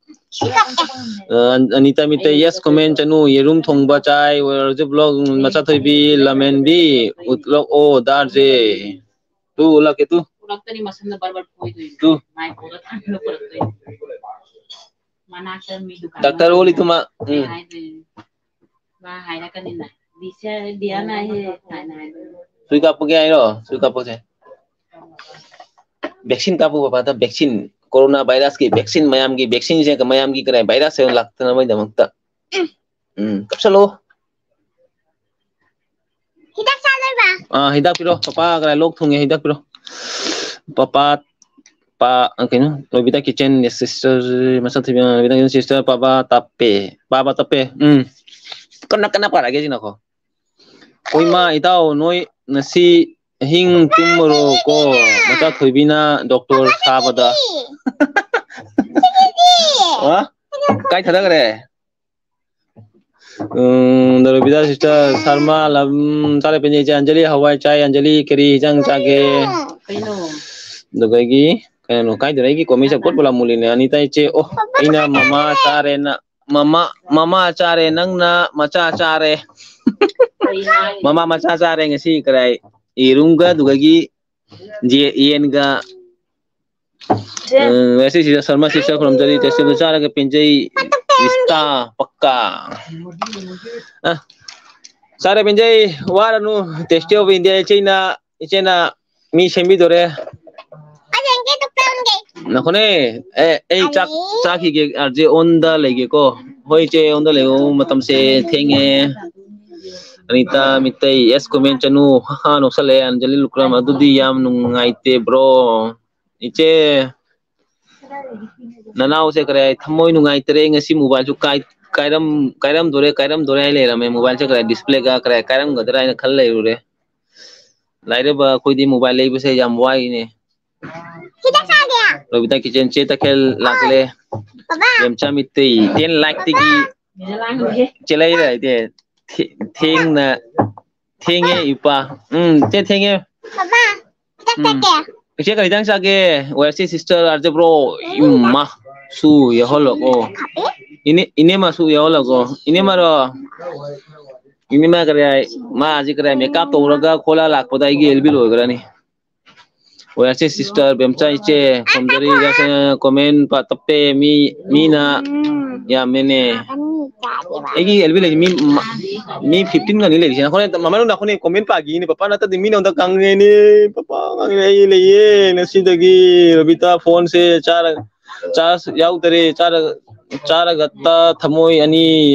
ꯑ, ꯑꯅꯤꯇꯥ ꯃꯤꯇꯥ, yes comment ꯆꯅꯨ, ꯌꯦꯔꯨꯝ ꯊꯣꯡꯕ ꯆꯥꯏ, ꯋꯦꯔꯖꯨ vlog, ꯃꯆꯥ ꯊꯣꯏꯕꯤ, ꯂꯃꯦꯟꯕꯤ, ꯎꯠꯂꯛꯑꯣ, ꯗꯥꯔꯖꯦ꯫ ꯇꯨ, ꯎꯠꯂꯛꯀꯦ, ꯇꯨ꯫ ꯎꯔꯛꯇꯅꯤ ꯃꯁꯝꯅ ꯕꯔꯕꯔ ꯐꯣꯏꯗꯣꯏꯅꯤ꯫ ꯇꯨ꯫ ꯃꯥꯏ ꯄꯨꯔ ꯊꯥꯡꯒꯠꯂ ꯄꯨꯔꯛꯇꯣꯏꯅꯤ꯫ ꯃꯅꯥꯛꯇ ꯃꯤ ꯗꯨꯀꯥꯟ ꯗꯥꯛꯇꯔ ꯑꯃ ꯑꯣꯜꯂꯤ ꯇꯨꯃ꯫ ꯎꯝ꯫ ꯍꯥꯏꯗꯣꯏꯅꯤ꯫ ꯃꯥ ꯍꯥꯏꯔꯛꯀꯅꯤꯅ꯫ ꯗꯤꯁꯤꯌꯥ ꯗꯤꯌꯥꯅ ꯍꯦ ꯍꯥꯏꯅ ꯍꯥꯏꯗꯣꯏꯅꯤ꯫ ꯁꯨꯏ ꯀꯥꯞꯄꯨꯒꯦ ꯍꯥꯏꯔꯣ? ꯁꯨꯏ ꯀꯥꯞꯄꯨꯁꯦ꯫ Vaccine ꯀꯥꯞꯄꯨ ꯕꯕꯥꯗ, vaccine꯫ Corona virus ꯀꯤ vaccine, ꯃꯌꯥꯝꯒꯤ vaccine ꯁꯦ, ꯃꯌꯥꯝꯒꯤ ꯀꯔꯤ virus ꯁꯦ ꯂꯥꯛꯇꯅꯕꯒꯤꯗꯃꯛꯇ꯫ ꯎꯝ, ꯀꯥꯞꯁꯜꯂꯣ꯫ ꯍꯤꯗꯥꯛ ꯆꯥꯗꯣꯏꯕ? ꯑꯥ, ꯍꯤꯗꯥꯛ ꯄꯤꯔꯣ꯫ ꯄꯄꯥ ꯀꯗꯥꯏ ꯂꯣꯛ ꯊꯨꯡꯉꯦ, ꯍꯤꯗꯥꯛ ꯄꯤꯔꯣ꯫ ꯄꯄꯥ, ꯄꯥ, ꯑ, ꯀꯩꯅꯣ? ꯔꯣꯕꯤꯇꯥ kitchen, sister, ꯃꯁꯛ ꯊꯤꯕꯤ, ꯔꯣꯕꯤꯇꯥ kitchen, sister, ꯄꯥꯕ ꯇꯞꯄꯦ꯫ ꯄꯥꯕ ꯇꯞꯄꯦ꯫ ꯎꯝ꯫ ꯀꯟꯅ, ꯀꯟꯅ ꯄꯥꯔꯛꯑꯒꯦ ꯁꯤ ꯉꯥꯏꯈꯣ꯫ ꯍꯣꯏ, ꯏꯃꯥ, ꯏꯇꯥꯎ, ꯅꯣꯏ ꯉꯁꯤ ꯑꯍꯤꯡ ꯇꯨꯝꯃꯔꯣꯀꯣ, ꯃꯆꯥ ꯊꯣꯏꯕꯤꯅ doctor ꯁꯥꯕꯗ꯫ ꯍꯥ? ꯀꯥꯏ ꯊꯥꯗꯈ꯭ꯔꯦ? ꯎꯝ, ꯗ ꯔꯣꯕꯤꯗꯥ sister, ꯁꯔꯃ, ꯂꯝ, ꯆꯥꯔꯦ ꯄꯦꯟꯖꯩ, ꯏꯆꯦ ꯑꯟꯖꯂꯤ, ꯍꯋꯥꯏ ꯆꯥꯏ, ꯑꯟꯖꯂꯤ, ꯀꯔꯤ ꯍꯤꯟꯖꯥꯡ ꯆꯥꯒꯦ? ꯀꯩꯅꯣ? ꯑꯗꯨꯗꯒꯤ, ꯀꯩꯅꯣ, ꯀꯥꯏꯗꯅꯣ? ꯑꯩꯒꯤ comment ꯁꯦ ꯄꯨꯂꯞ ꯄꯨꯂꯞ ꯃꯨꯠꯂꯤꯅꯦ꯫ ꯑꯅꯤꯇꯥ ꯏꯆꯦ, ꯑꯣ, ꯑꯩꯅ ꯃꯃꯥ ꯆꯥꯔꯦꯅ, ꯃꯃꯥ, ꯃꯃꯥ ꯆꯥꯔꯦ, ꯅꯪꯅ ꯃꯆꯥ ꯆꯥꯔꯦ꯫ ꯀꯩꯅꯣ ꯍꯥꯏꯁꯦ? ꯃꯃꯥ ꯃꯆꯥ ꯆꯥꯔꯦ ꯉꯁꯤ, ꯀꯔꯥꯏ? ꯌꯦꯔꯨꯝꯒ, ꯑꯗꯨꯗꯒꯤ ꯌꯦ-, ꯌꯦꯟꯒ, ꯆꯦ꯫ ꯑ, ꯉꯁꯤꯁꯤꯗ ꯁꯔꯃ sister ꯈꯨꯔꯨꯝꯖꯔꯤ, tasty ꯗꯨ ꯆꯥꯔꯒ ꯄꯦꯟꯖꯩ, ꯏꯁꯇꯥ ꯄꯛꯀꯥ꯫ ꯑ, ꯆꯥꯔꯦ ꯄꯦꯟꯖꯩ, ꯋꯥꯔꯅꯨ, tasty of India ꯏꯆꯦꯅ, ꯏꯆꯦꯅ ꯃꯤ ꯁꯦꯝꯕꯤꯗꯣꯔꯦ꯫ ꯑꯩ ꯌꯦꯡꯒꯦ, ꯗꯣꯛꯇꯔ ꯑꯣꯟꯒꯦ꯫ ꯅꯈꯣꯅꯦ꯫ ꯑꯦ, ꯑꯩ ꯆꯥꯛ ꯆꯥꯈꯤꯒꯦ, ꯑꯥꯔꯖꯦ ꯑꯣꯟꯗ ꯂꯩꯒꯦꯀꯣ꯫ ꯍꯣꯏ, ꯏꯆꯦ, ꯑꯣꯟꯗ ꯂꯩꯌꯣ, ꯃꯇꯝꯁꯦ ꯊꯦꯡꯉꯦ꯫ ꯑꯅꯤꯇꯥ ꯃꯤꯇꯩ, ꯑꯦꯁ ꯀꯣꯃꯦꯟ ꯆꯅꯨ, ꯍꯥ, ꯅꯣꯛꯁꯜꯂꯛꯑꯦ꯫ ꯑꯟꯖꯂꯤ ꯂꯨꯀ꯭ꯔꯥꯝ, ꯑꯗꯨꯗꯤ ꯌꯥꯝ ꯅꯨꯡꯉꯥꯏꯇꯦ, ꯕ꯭ꯔꯣ꯫ ꯏꯆꯦ, ꯅꯅꯥꯎꯁꯦ ꯀꯔꯤ ꯍꯥꯏ, ꯊꯃꯣꯏ ꯅꯨꯡꯉꯥꯏꯇ꯭ꯔꯦ, ꯉꯁꯤ ꯃꯣꯕꯥꯏꯜꯁꯨ ꯀꯥꯏ-, ꯀꯥꯏꯔꯝ-, ꯀꯥꯏꯔꯝꯗꯣꯔꯦ, ꯀꯥꯏꯔꯝꯗꯣꯔꯦ ꯍꯥꯏ ꯂꯩꯔꯝꯃꯦ꯫ ꯃꯣꯕꯥꯏꯜꯁꯦ ꯀꯔꯤ, ꯗꯤꯁꯄ꯭ꯂꯦꯒ ꯀꯔꯤ ꯀꯥꯏꯔꯝꯒꯗ꯭ꯔꯥ ꯍꯥꯏꯅ ꯈꯜ ꯂꯩꯔꯨꯔꯦ꯫ ꯂꯥꯏꯔꯕ ꯑꯩꯈꯣꯏꯗꯤ ꯃꯣꯕꯥꯏꯜ ꯂꯩꯕꯁꯦ ꯌꯥꯝ ꯋꯥꯏꯅꯦ꯫ ꯔꯣꯕꯤꯇꯥ ꯀꯤꯆꯟ, ꯆꯦ ꯇꯈꯦꯜ ꯂꯥꯛꯂꯦ꯫ ꯌꯥꯝꯆꯥ ꯃꯤꯇꯩ, ꯇꯦꯟ ꯂꯥꯏꯛꯇꯒꯤ ꯆꯦꯜꯂꯛꯏꯔ ꯍꯥꯏꯗꯤ꯫ ꯊꯦ-, ꯊꯦꯡꯅ, ꯊꯦꯡꯉꯦ ꯏꯄꯥ꯫ ꯎꯝ, ꯆꯦ ꯊꯦꯡꯉꯦ꯫ ꯎꯝ꯫ ꯏꯆꯦ ꯀꯔꯤ ꯍꯤꯗꯥꯡ ꯆꯥꯒꯦ? ꯋꯦꯜꯁꯤ ꯁꯤꯁꯇꯔ ꯑꯥꯔꯖꯦ ꯕ꯭ꯔꯣ꯫ ꯏꯃꯥ ꯁꯨ ꯌꯥꯎꯍꯜꯂꯛꯑꯣ꯫ ꯏꯅꯦ, ꯏꯅꯦ ꯃꯥꯁꯨ ꯌꯥꯎꯍꯜꯂꯛꯑꯣ꯫ ꯏꯅꯦ ꯃꯥꯔꯣ? ꯏꯅꯦ ꯃꯥ ꯀꯔꯤ ꯍꯥꯏ? ꯃꯥ ꯍꯧꯖꯤꯛ ꯀꯔꯤ ꯍꯥꯏ? ꯃꯦꯀꯞ ꯇꯧꯔꯒ ꯈꯣꯠꯂ ꯂꯥꯛꯄꯗ ꯑꯩꯒꯤ ꯑꯦꯜ ꯕꯤ ꯂꯣꯏꯈ꯭ꯔꯅꯤ꯫ ꯋꯦꯜꯁꯤ ꯁꯤꯁꯇꯔ ꯕꯦꯝꯆꯥ ꯏꯆꯦ ꯈꯣꯝꯖꯔꯤ ꯀꯣꯃꯦꯟ ꯄꯥ ꯇꯞꯄꯦ ꯃꯤ, ꯃꯤꯅ ꯌꯥꯝꯃꯦꯅꯦ꯫ ꯑꯩꯒꯤ ꯑꯦꯜ ꯕꯤ ꯂꯩꯔꯤ ꯃꯤ, ꯃꯤ ꯐꯤꯐꯇꯤꯟ ꯈꯛꯅꯤ ꯂꯩꯔꯤꯁꯦ꯫ ꯅꯈꯣꯏꯅ ꯃꯃꯥꯡ ꯅꯈꯣꯏꯅ ꯀꯣꯃꯦꯟ ꯄꯥꯈꯤꯅꯦ ꯄꯄꯥ ꯅꯠꯇꯗꯤ ꯃꯤꯅ ꯑꯝꯇ ꯉꯥꯡꯉꯦꯅꯦ꯫ ꯄꯄꯥ ꯉꯥꯡꯉꯦ ꯑꯩ ꯂꯩꯌꯦ ꯉꯁꯤꯗꯒꯤ ꯔꯣꯕꯤꯇꯥ ꯐꯣꯟꯁꯦ ꯆꯥꯔ-, ꯆꯥꯔꯖ ꯌꯥꯎꯗꯔꯦ꯫ ꯆꯥꯔ-, ꯆꯥꯔꯒꯇ ꯊꯃꯣꯏ ꯑꯅꯤ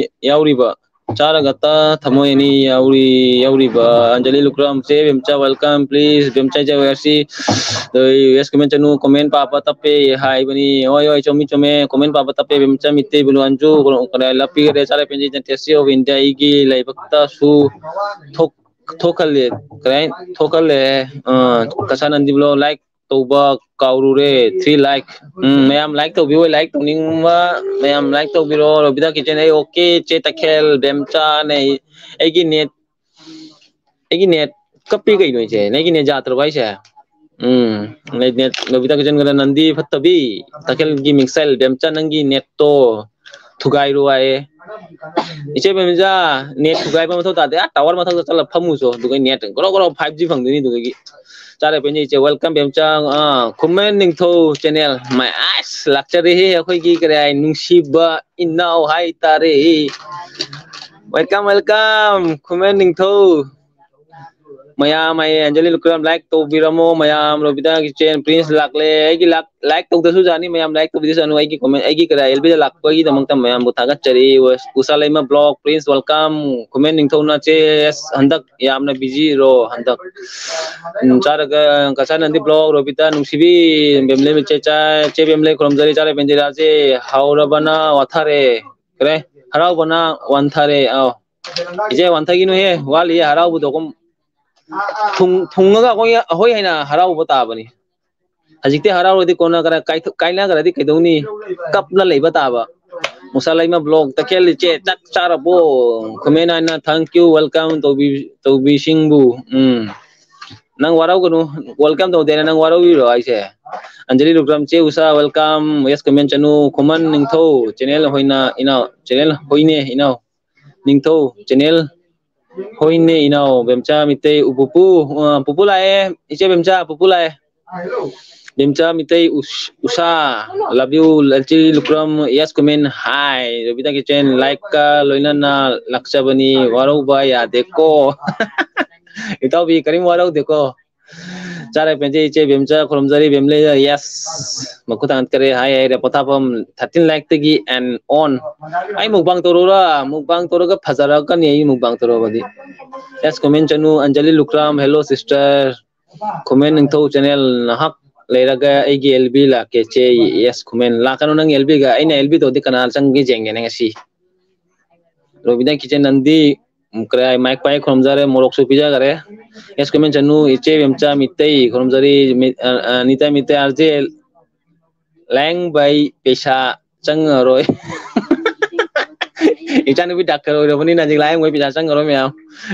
ꯌꯥꯎꯔꯤꯕ꯫ ꯆꯥꯔꯒꯇ ꯊꯃꯣꯏ ꯑꯅꯤ ꯌꯥꯎꯔꯤ-, ꯌꯥꯎꯔꯤꯕ꯫ ꯑꯟꯖꯂꯤ ꯂꯨꯀ꯭ꯔꯥꯝ ꯆꯦ ꯕꯦꯝꯆꯥ welcome please꯫ ꯕꯦꯝꯆꯥ ꯏꯆꯦ ꯋꯦꯜꯁꯤ ꯋꯦꯁ ꯀꯣꯃꯦꯟ ꯆꯅꯨ ꯀꯣꯃꯦꯟ ꯄꯥꯕ ꯇꯞꯄꯦ ꯍꯥꯏꯕꯅꯤ꯫ ꯍꯣꯏ, ꯍꯣꯏ, ꯆꯨꯝꯃꯤ, ꯆꯨꯝꯃꯦ꯫ ꯀꯣꯃꯦꯟ ꯄꯥꯕ ꯇꯞꯄꯦ ꯕꯦꯝꯆꯥ ꯃꯤꯇꯩ ꯕꯨꯂꯨ ꯑꯟꯖꯨ ꯂꯞꯄꯤꯒꯔꯦ ꯆꯥꯔ ꯄꯦꯟꯖꯩ ꯇꯦꯁꯇꯤ ꯑꯣꯐ ꯏꯟꯗꯤꯌꯥ ꯑꯩꯒꯤ ꯂꯥꯏꯕꯛꯇꯁꯨ ꯊꯣꯛ-, ꯊꯣꯛꯍꯜꯂꯦ꯫ ꯀꯔꯤ ꯍꯥꯏ? ꯊꯣꯛꯍꯜꯂꯦ꯫ ꯑ, ꯀꯁꯥꯅꯟꯗꯤ ꯕ꯭ꯂꯣ ꯂꯥꯏꯛ ꯇꯧꯕ ꯀꯥꯎꯔꯨꯔꯦ꯫ Three like. ꯎꯝ, ꯃꯌꯥꯝ ꯂꯥꯏꯛ ꯇꯧꯕꯤꯌꯣ, ꯂꯥꯏꯛ ꯇꯧꯅꯤꯡꯕ ꯃꯌꯥꯝ ꯂꯥꯏꯛ ꯇꯧꯕꯤꯔꯣ꯫ ꯔꯣꯕꯤꯇꯥ ꯀꯤꯆꯟ, ꯑꯩ ꯑꯣꯀꯦ꯫ ꯆꯦ ꯇꯈꯦꯜ, ꯕꯦꯝꯆꯥꯅꯦ꯫ ꯑꯩꯒꯤ ꯅꯦꯠ, ꯑꯩꯒꯤ ꯅꯦꯠ ꯀꯞꯄꯤ ꯀꯩꯅꯣ ꯏꯆꯦ? ꯅꯪꯒꯤ ꯅꯦꯠ ꯌꯥꯗ꯭ꯔꯕ ꯍꯥꯏꯁꯦ? ꯎꯝ, ꯅꯦꯠ, ꯅꯦꯠ, ꯔꯣꯕꯤꯇꯥ ꯀꯤꯆꯟ ꯀꯗ ꯅꯟꯗꯤ ꯐꯠꯇꯕꯤ, ꯇꯈꯦꯜꯒꯤ ꯃꯤꯡꯆꯜ, ꯕꯦꯝꯆꯥ ꯅꯪꯒꯤ ꯅꯦꯠꯇꯣ ꯊꯨꯒꯥꯏꯔꯣ ꯍꯥꯏꯌꯦ꯫ ꯏꯆꯦ ꯕꯦꯝꯆꯥ, ꯅꯦꯠ ꯊꯨꯒꯥꯏꯕ ꯃꯊꯧ ꯇꯥꯗꯦ꯫ ꯑꯥ, ꯇꯥꯋꯔ ꯃꯊꯛꯇ ꯆꯠꯂ ꯐꯝꯃꯨꯆꯣ꯫ ꯑꯗꯨꯒ ꯅꯦꯠ ꯒ꯭ꯔꯣ ꯒ꯭ꯔꯣ ꯐꯥꯏꯚ ꯖꯤ ꯐꯪꯗꯣꯏꯅꯤ ꯑꯗꯨꯗꯒꯤ꯫ ꯆꯥꯔꯦ ꯄꯦꯟꯖꯩ ꯏꯆꯦ, welcome ꯕꯦꯝꯆꯥ꯫ ꯑꯥ, ꯈꯨꯃꯟ ꯅꯤꯡꯊꯧ ꯆꯦꯅꯦꯜ꯫ ꯃꯥꯏ ꯑꯁ, ꯂꯥꯛꯆꯔꯦꯍꯦ ꯑꯩꯈꯣꯏꯒꯤ ꯀꯔꯤ ꯍꯥꯏ, ꯅꯨꯡꯁꯤꯕ ꯏꯅꯥꯎ ꯍꯥꯏꯇꯥꯔꯦ꯫ Welcome, welcome, ꯈꯨꯃꯟ ꯅꯤꯡꯊꯧ꯫ ꯃꯌꯥꯝ ꯍꯥꯏꯌꯦ, ꯑꯟꯖꯂꯤ ꯂꯨꯀ꯭ꯔꯥꯝ like ꯇꯧꯕꯤꯔꯝꯃꯣ ꯃꯌꯥꯝ꯫ ꯔꯣꯕꯤꯇꯥ ꯀꯤꯆꯦꯟ, ꯄ꯭ꯔꯤꯟꯁ ꯂꯥꯛꯂꯦ꯫ ꯑꯩꯒꯤ ꯂꯥꯛ-, like ꯇꯧꯗꯁꯨ ꯌꯥꯅꯤ ꯃꯌꯥꯝ, like ꯇꯧꯕꯤꯗꯁꯨ ꯌꯥꯅꯤ꯫ ꯑꯩꯒꯤ comment, ꯑꯩꯒꯤ ꯀꯗꯥꯏ ꯑꯦꯜ ꯕꯤꯗ ꯂꯥꯛꯄꯒꯤꯗꯃꯛꯇ ꯃꯌꯥꯝꯕꯨ ꯊꯥꯒꯠꯆꯔꯤ꯫ ꯎꯁꯥ ꯂꯩꯃ vlog, ꯄ꯭ꯔꯤꯟꯁ welcome꯫ ꯈꯨꯃꯦꯟ ꯅꯤꯡꯊꯧꯅ ꯆꯦ, ꯑꯁ, ꯍꯟꯗꯛ ꯌꯥꯝꯅ busy ꯔꯣ ꯍꯟꯗꯛ꯫ ꯎꯝ, ꯆꯥꯔꯒ ꯀꯁꯥ ꯅꯟꯗꯤ vlog, ꯔꯣꯕꯤꯇꯥ ꯅꯨꯡꯁꯤꯕꯤ, ꯕꯦꯝꯂꯦ ꯆꯦ ꯆꯥ-, ꯆꯦ ꯕꯦꯝꯂꯦ ꯈꯨꯔꯨꯝꯖꯔꯤ, ꯆꯥꯔꯦ ꯕꯦꯟꯗꯤꯔꯥ ꯆꯦ, ꯍꯥꯎꯔꯕꯅ ꯋꯥꯊꯔꯦ꯫ ꯀꯔꯦ? ꯍꯔꯥꯎꯕꯅ ꯋꯥꯟꯊꯔꯦ꯫ ꯑꯥꯎ꯫ ꯏꯆꯦ ꯋꯥꯟꯊꯒꯤꯅꯨꯍꯦ, ꯋꯥꯠꯂꯤꯌꯦ ꯍꯔꯥꯎꯕꯗꯣ꯫ ꯀꯨꯝ-, ꯊꯨꯡ-, ꯊꯨꯡꯉꯒ ꯑꯩꯈꯣꯏ, ꯑꯩꯈꯣꯏ ꯍꯦꯟꯅ ꯍꯔꯥꯎꯕ ꯇꯥꯕꯅꯤ꯫ ꯍꯧꯖꯤꯛꯇꯤ ꯍꯔꯥꯎꯔꯗꯤ ꯀꯣꯟꯅ ꯈꯔ ꯀꯥꯏꯊꯣꯛ-, ꯀꯥꯏꯅꯈ꯭ꯔꯗꯤ ꯀꯩꯗꯧꯅꯤ? ꯀꯞꯅ ꯂꯩꯕ ꯇꯥꯕ꯫ ꯃꯨꯁꯥ ꯂꯩꯃ vlog, ꯇꯈꯦꯜ ꯏꯆꯦ, ꯆꯥꯛ ꯆꯥꯔꯕꯣ? ꯈꯨꯃꯦꯟ ꯍꯥꯏꯅ thank you, welcome ꯇꯧꯕꯤ-, ꯇꯧꯕꯤꯁꯤꯡꯕꯨ꯫ ꯎꯝ꯫ ꯅꯪ ꯋꯥꯔꯧꯒꯅꯨ, welcome ꯇꯧꯗꯦꯅ ꯅꯪ ꯋꯥꯔꯧꯔꯤꯔꯣ ꯍꯥꯏꯁꯦ? ꯑꯟꯖꯂꯤ ꯂꯨꯀ꯭ꯔꯝ ꯆꯦ ꯎꯁꯥ, welcome, yes comment ꯆꯅꯨ, ꯈꯨꯃꯟ ꯅꯤꯡꯊꯧ, channel ꯍꯣꯏꯅ ꯏꯅꯥꯎ, channel ꯍꯣꯏꯅꯦ ꯏꯅꯥꯎ, ꯅꯤꯡꯊꯧ, channel ꯍꯣꯏꯅꯦ ꯏꯅꯥꯎ, ꯕꯦꯝꯆꯥ ꯃꯤꯇꯩ, ꯎ, ꯄꯨꯄꯨ, ꯑ, ꯄꯨꯄꯨ ꯂꯥꯛꯑꯦ, ꯏꯆꯦ ꯕꯦꯝꯆꯥ, ꯄꯨꯄꯨ ꯂꯥꯛꯑꯦ꯫ ꯕꯦꯝꯆꯥ ꯃꯤꯇꯩ, ꯎꯁ-, Usha, love you, Lachi Lukram, yes comment, hi, Rabita kitchen, like ꯀ ꯂꯣꯏꯅꯅ ꯂꯥꯛꯆꯕꯅꯤ, ꯋꯥꯔꯧꯕ ꯌꯥꯗꯦꯀꯣ꯫ ꯏꯇꯥꯎꯕꯤ ꯀꯔꯤꯝ ꯋꯥꯔꯧꯗꯦꯀꯣ꯫ ꯆꯥꯔꯦ ꯄꯦꯟꯖꯩ ꯏꯆꯦ ꯕꯦꯝꯆꯥ ꯈꯨꯔꯨꯝꯖꯔꯤ ꯕꯦꯝꯂꯩꯗ, yes꯫ ꯃꯈꯨꯠ ꯊꯥꯡꯒꯠꯈꯔꯦ, ꯍꯥꯏ ꯍꯥꯏꯔꯦ ꯄꯣꯊꯥꯐꯝ thirteen like ꯇꯒꯤ and on꯫ ꯑꯩ mukbang ꯇꯧꯔꯨꯔꯥ? Mukbang ꯇꯧꯔꯒ ꯐꯖꯔꯛꯀꯅꯤ ꯑꯩ mukbang ꯇꯧꯔꯕꯗꯤ꯫ Yes comment ꯆꯅꯨ, ꯑꯟꯖꯂꯤ ꯂꯨꯀ꯭ꯔꯥꯝ, hello sister꯫ ꯈꯨꯃꯦꯟ ꯅꯤꯡꯊꯧ channel ꯅꯍꯥꯛ ꯂꯩꯔꯒ ꯑꯩꯒꯤ ꯑꯦꯜ ꯕꯤ ꯂꯥꯛꯀꯦ ꯆꯦ꯫ Yes comment꯫ ꯂꯥꯛꯀꯅꯨ ꯅꯪ ꯑꯦꯜ ꯕꯤꯒ꯫ ꯑꯩꯅ ꯑꯦꯜ ꯕꯤ ꯇꯧꯗꯤ ꯀꯅꯥ ꯆꯪꯒꯦ ꯌꯦꯡꯒꯦꯅꯦ ꯉꯁꯤ꯫ ꯔꯣꯕꯤꯅꯥ ꯀꯤꯆꯦꯟ ꯅꯟꯗꯤ, ꯎꯝ, ꯀꯔꯤ ꯍꯥꯏ, ꯃꯥꯏꯛ ꯄꯥꯏ ꯈꯨꯔꯨꯝꯖꯔꯦ, ꯃꯣꯔꯣꯛꯁꯨ ꯄꯤꯖꯈꯔꯦ꯫ Yes comment ꯆꯅꯨ, ꯏꯆꯦ ꯕꯦꯝꯆꯥ ꯃꯤꯇꯩ ꯈꯨꯔꯨꯝꯖꯔꯤ, ꯃꯤ-, ꯑ, ꯑ, ꯅꯤꯇꯥ ꯃꯤꯇꯩ ꯑꯥꯔ ꯖꯦ ꯂꯥꯌꯦꯡꯕꯩ ꯄꯩꯁꯥ ꯆꯪꯉꯔꯣꯏ꯫ ꯏꯆꯥꯅꯨꯄꯤ doctor ꯑꯣꯏꯔꯕꯅꯤꯅ ꯍꯧꯖꯤꯛ ꯂꯥꯌꯦꯡꯕꯩ ꯄꯩꯁꯥ ꯆꯪꯉꯔꯣꯏ ꯃꯌꯥꯝ꯫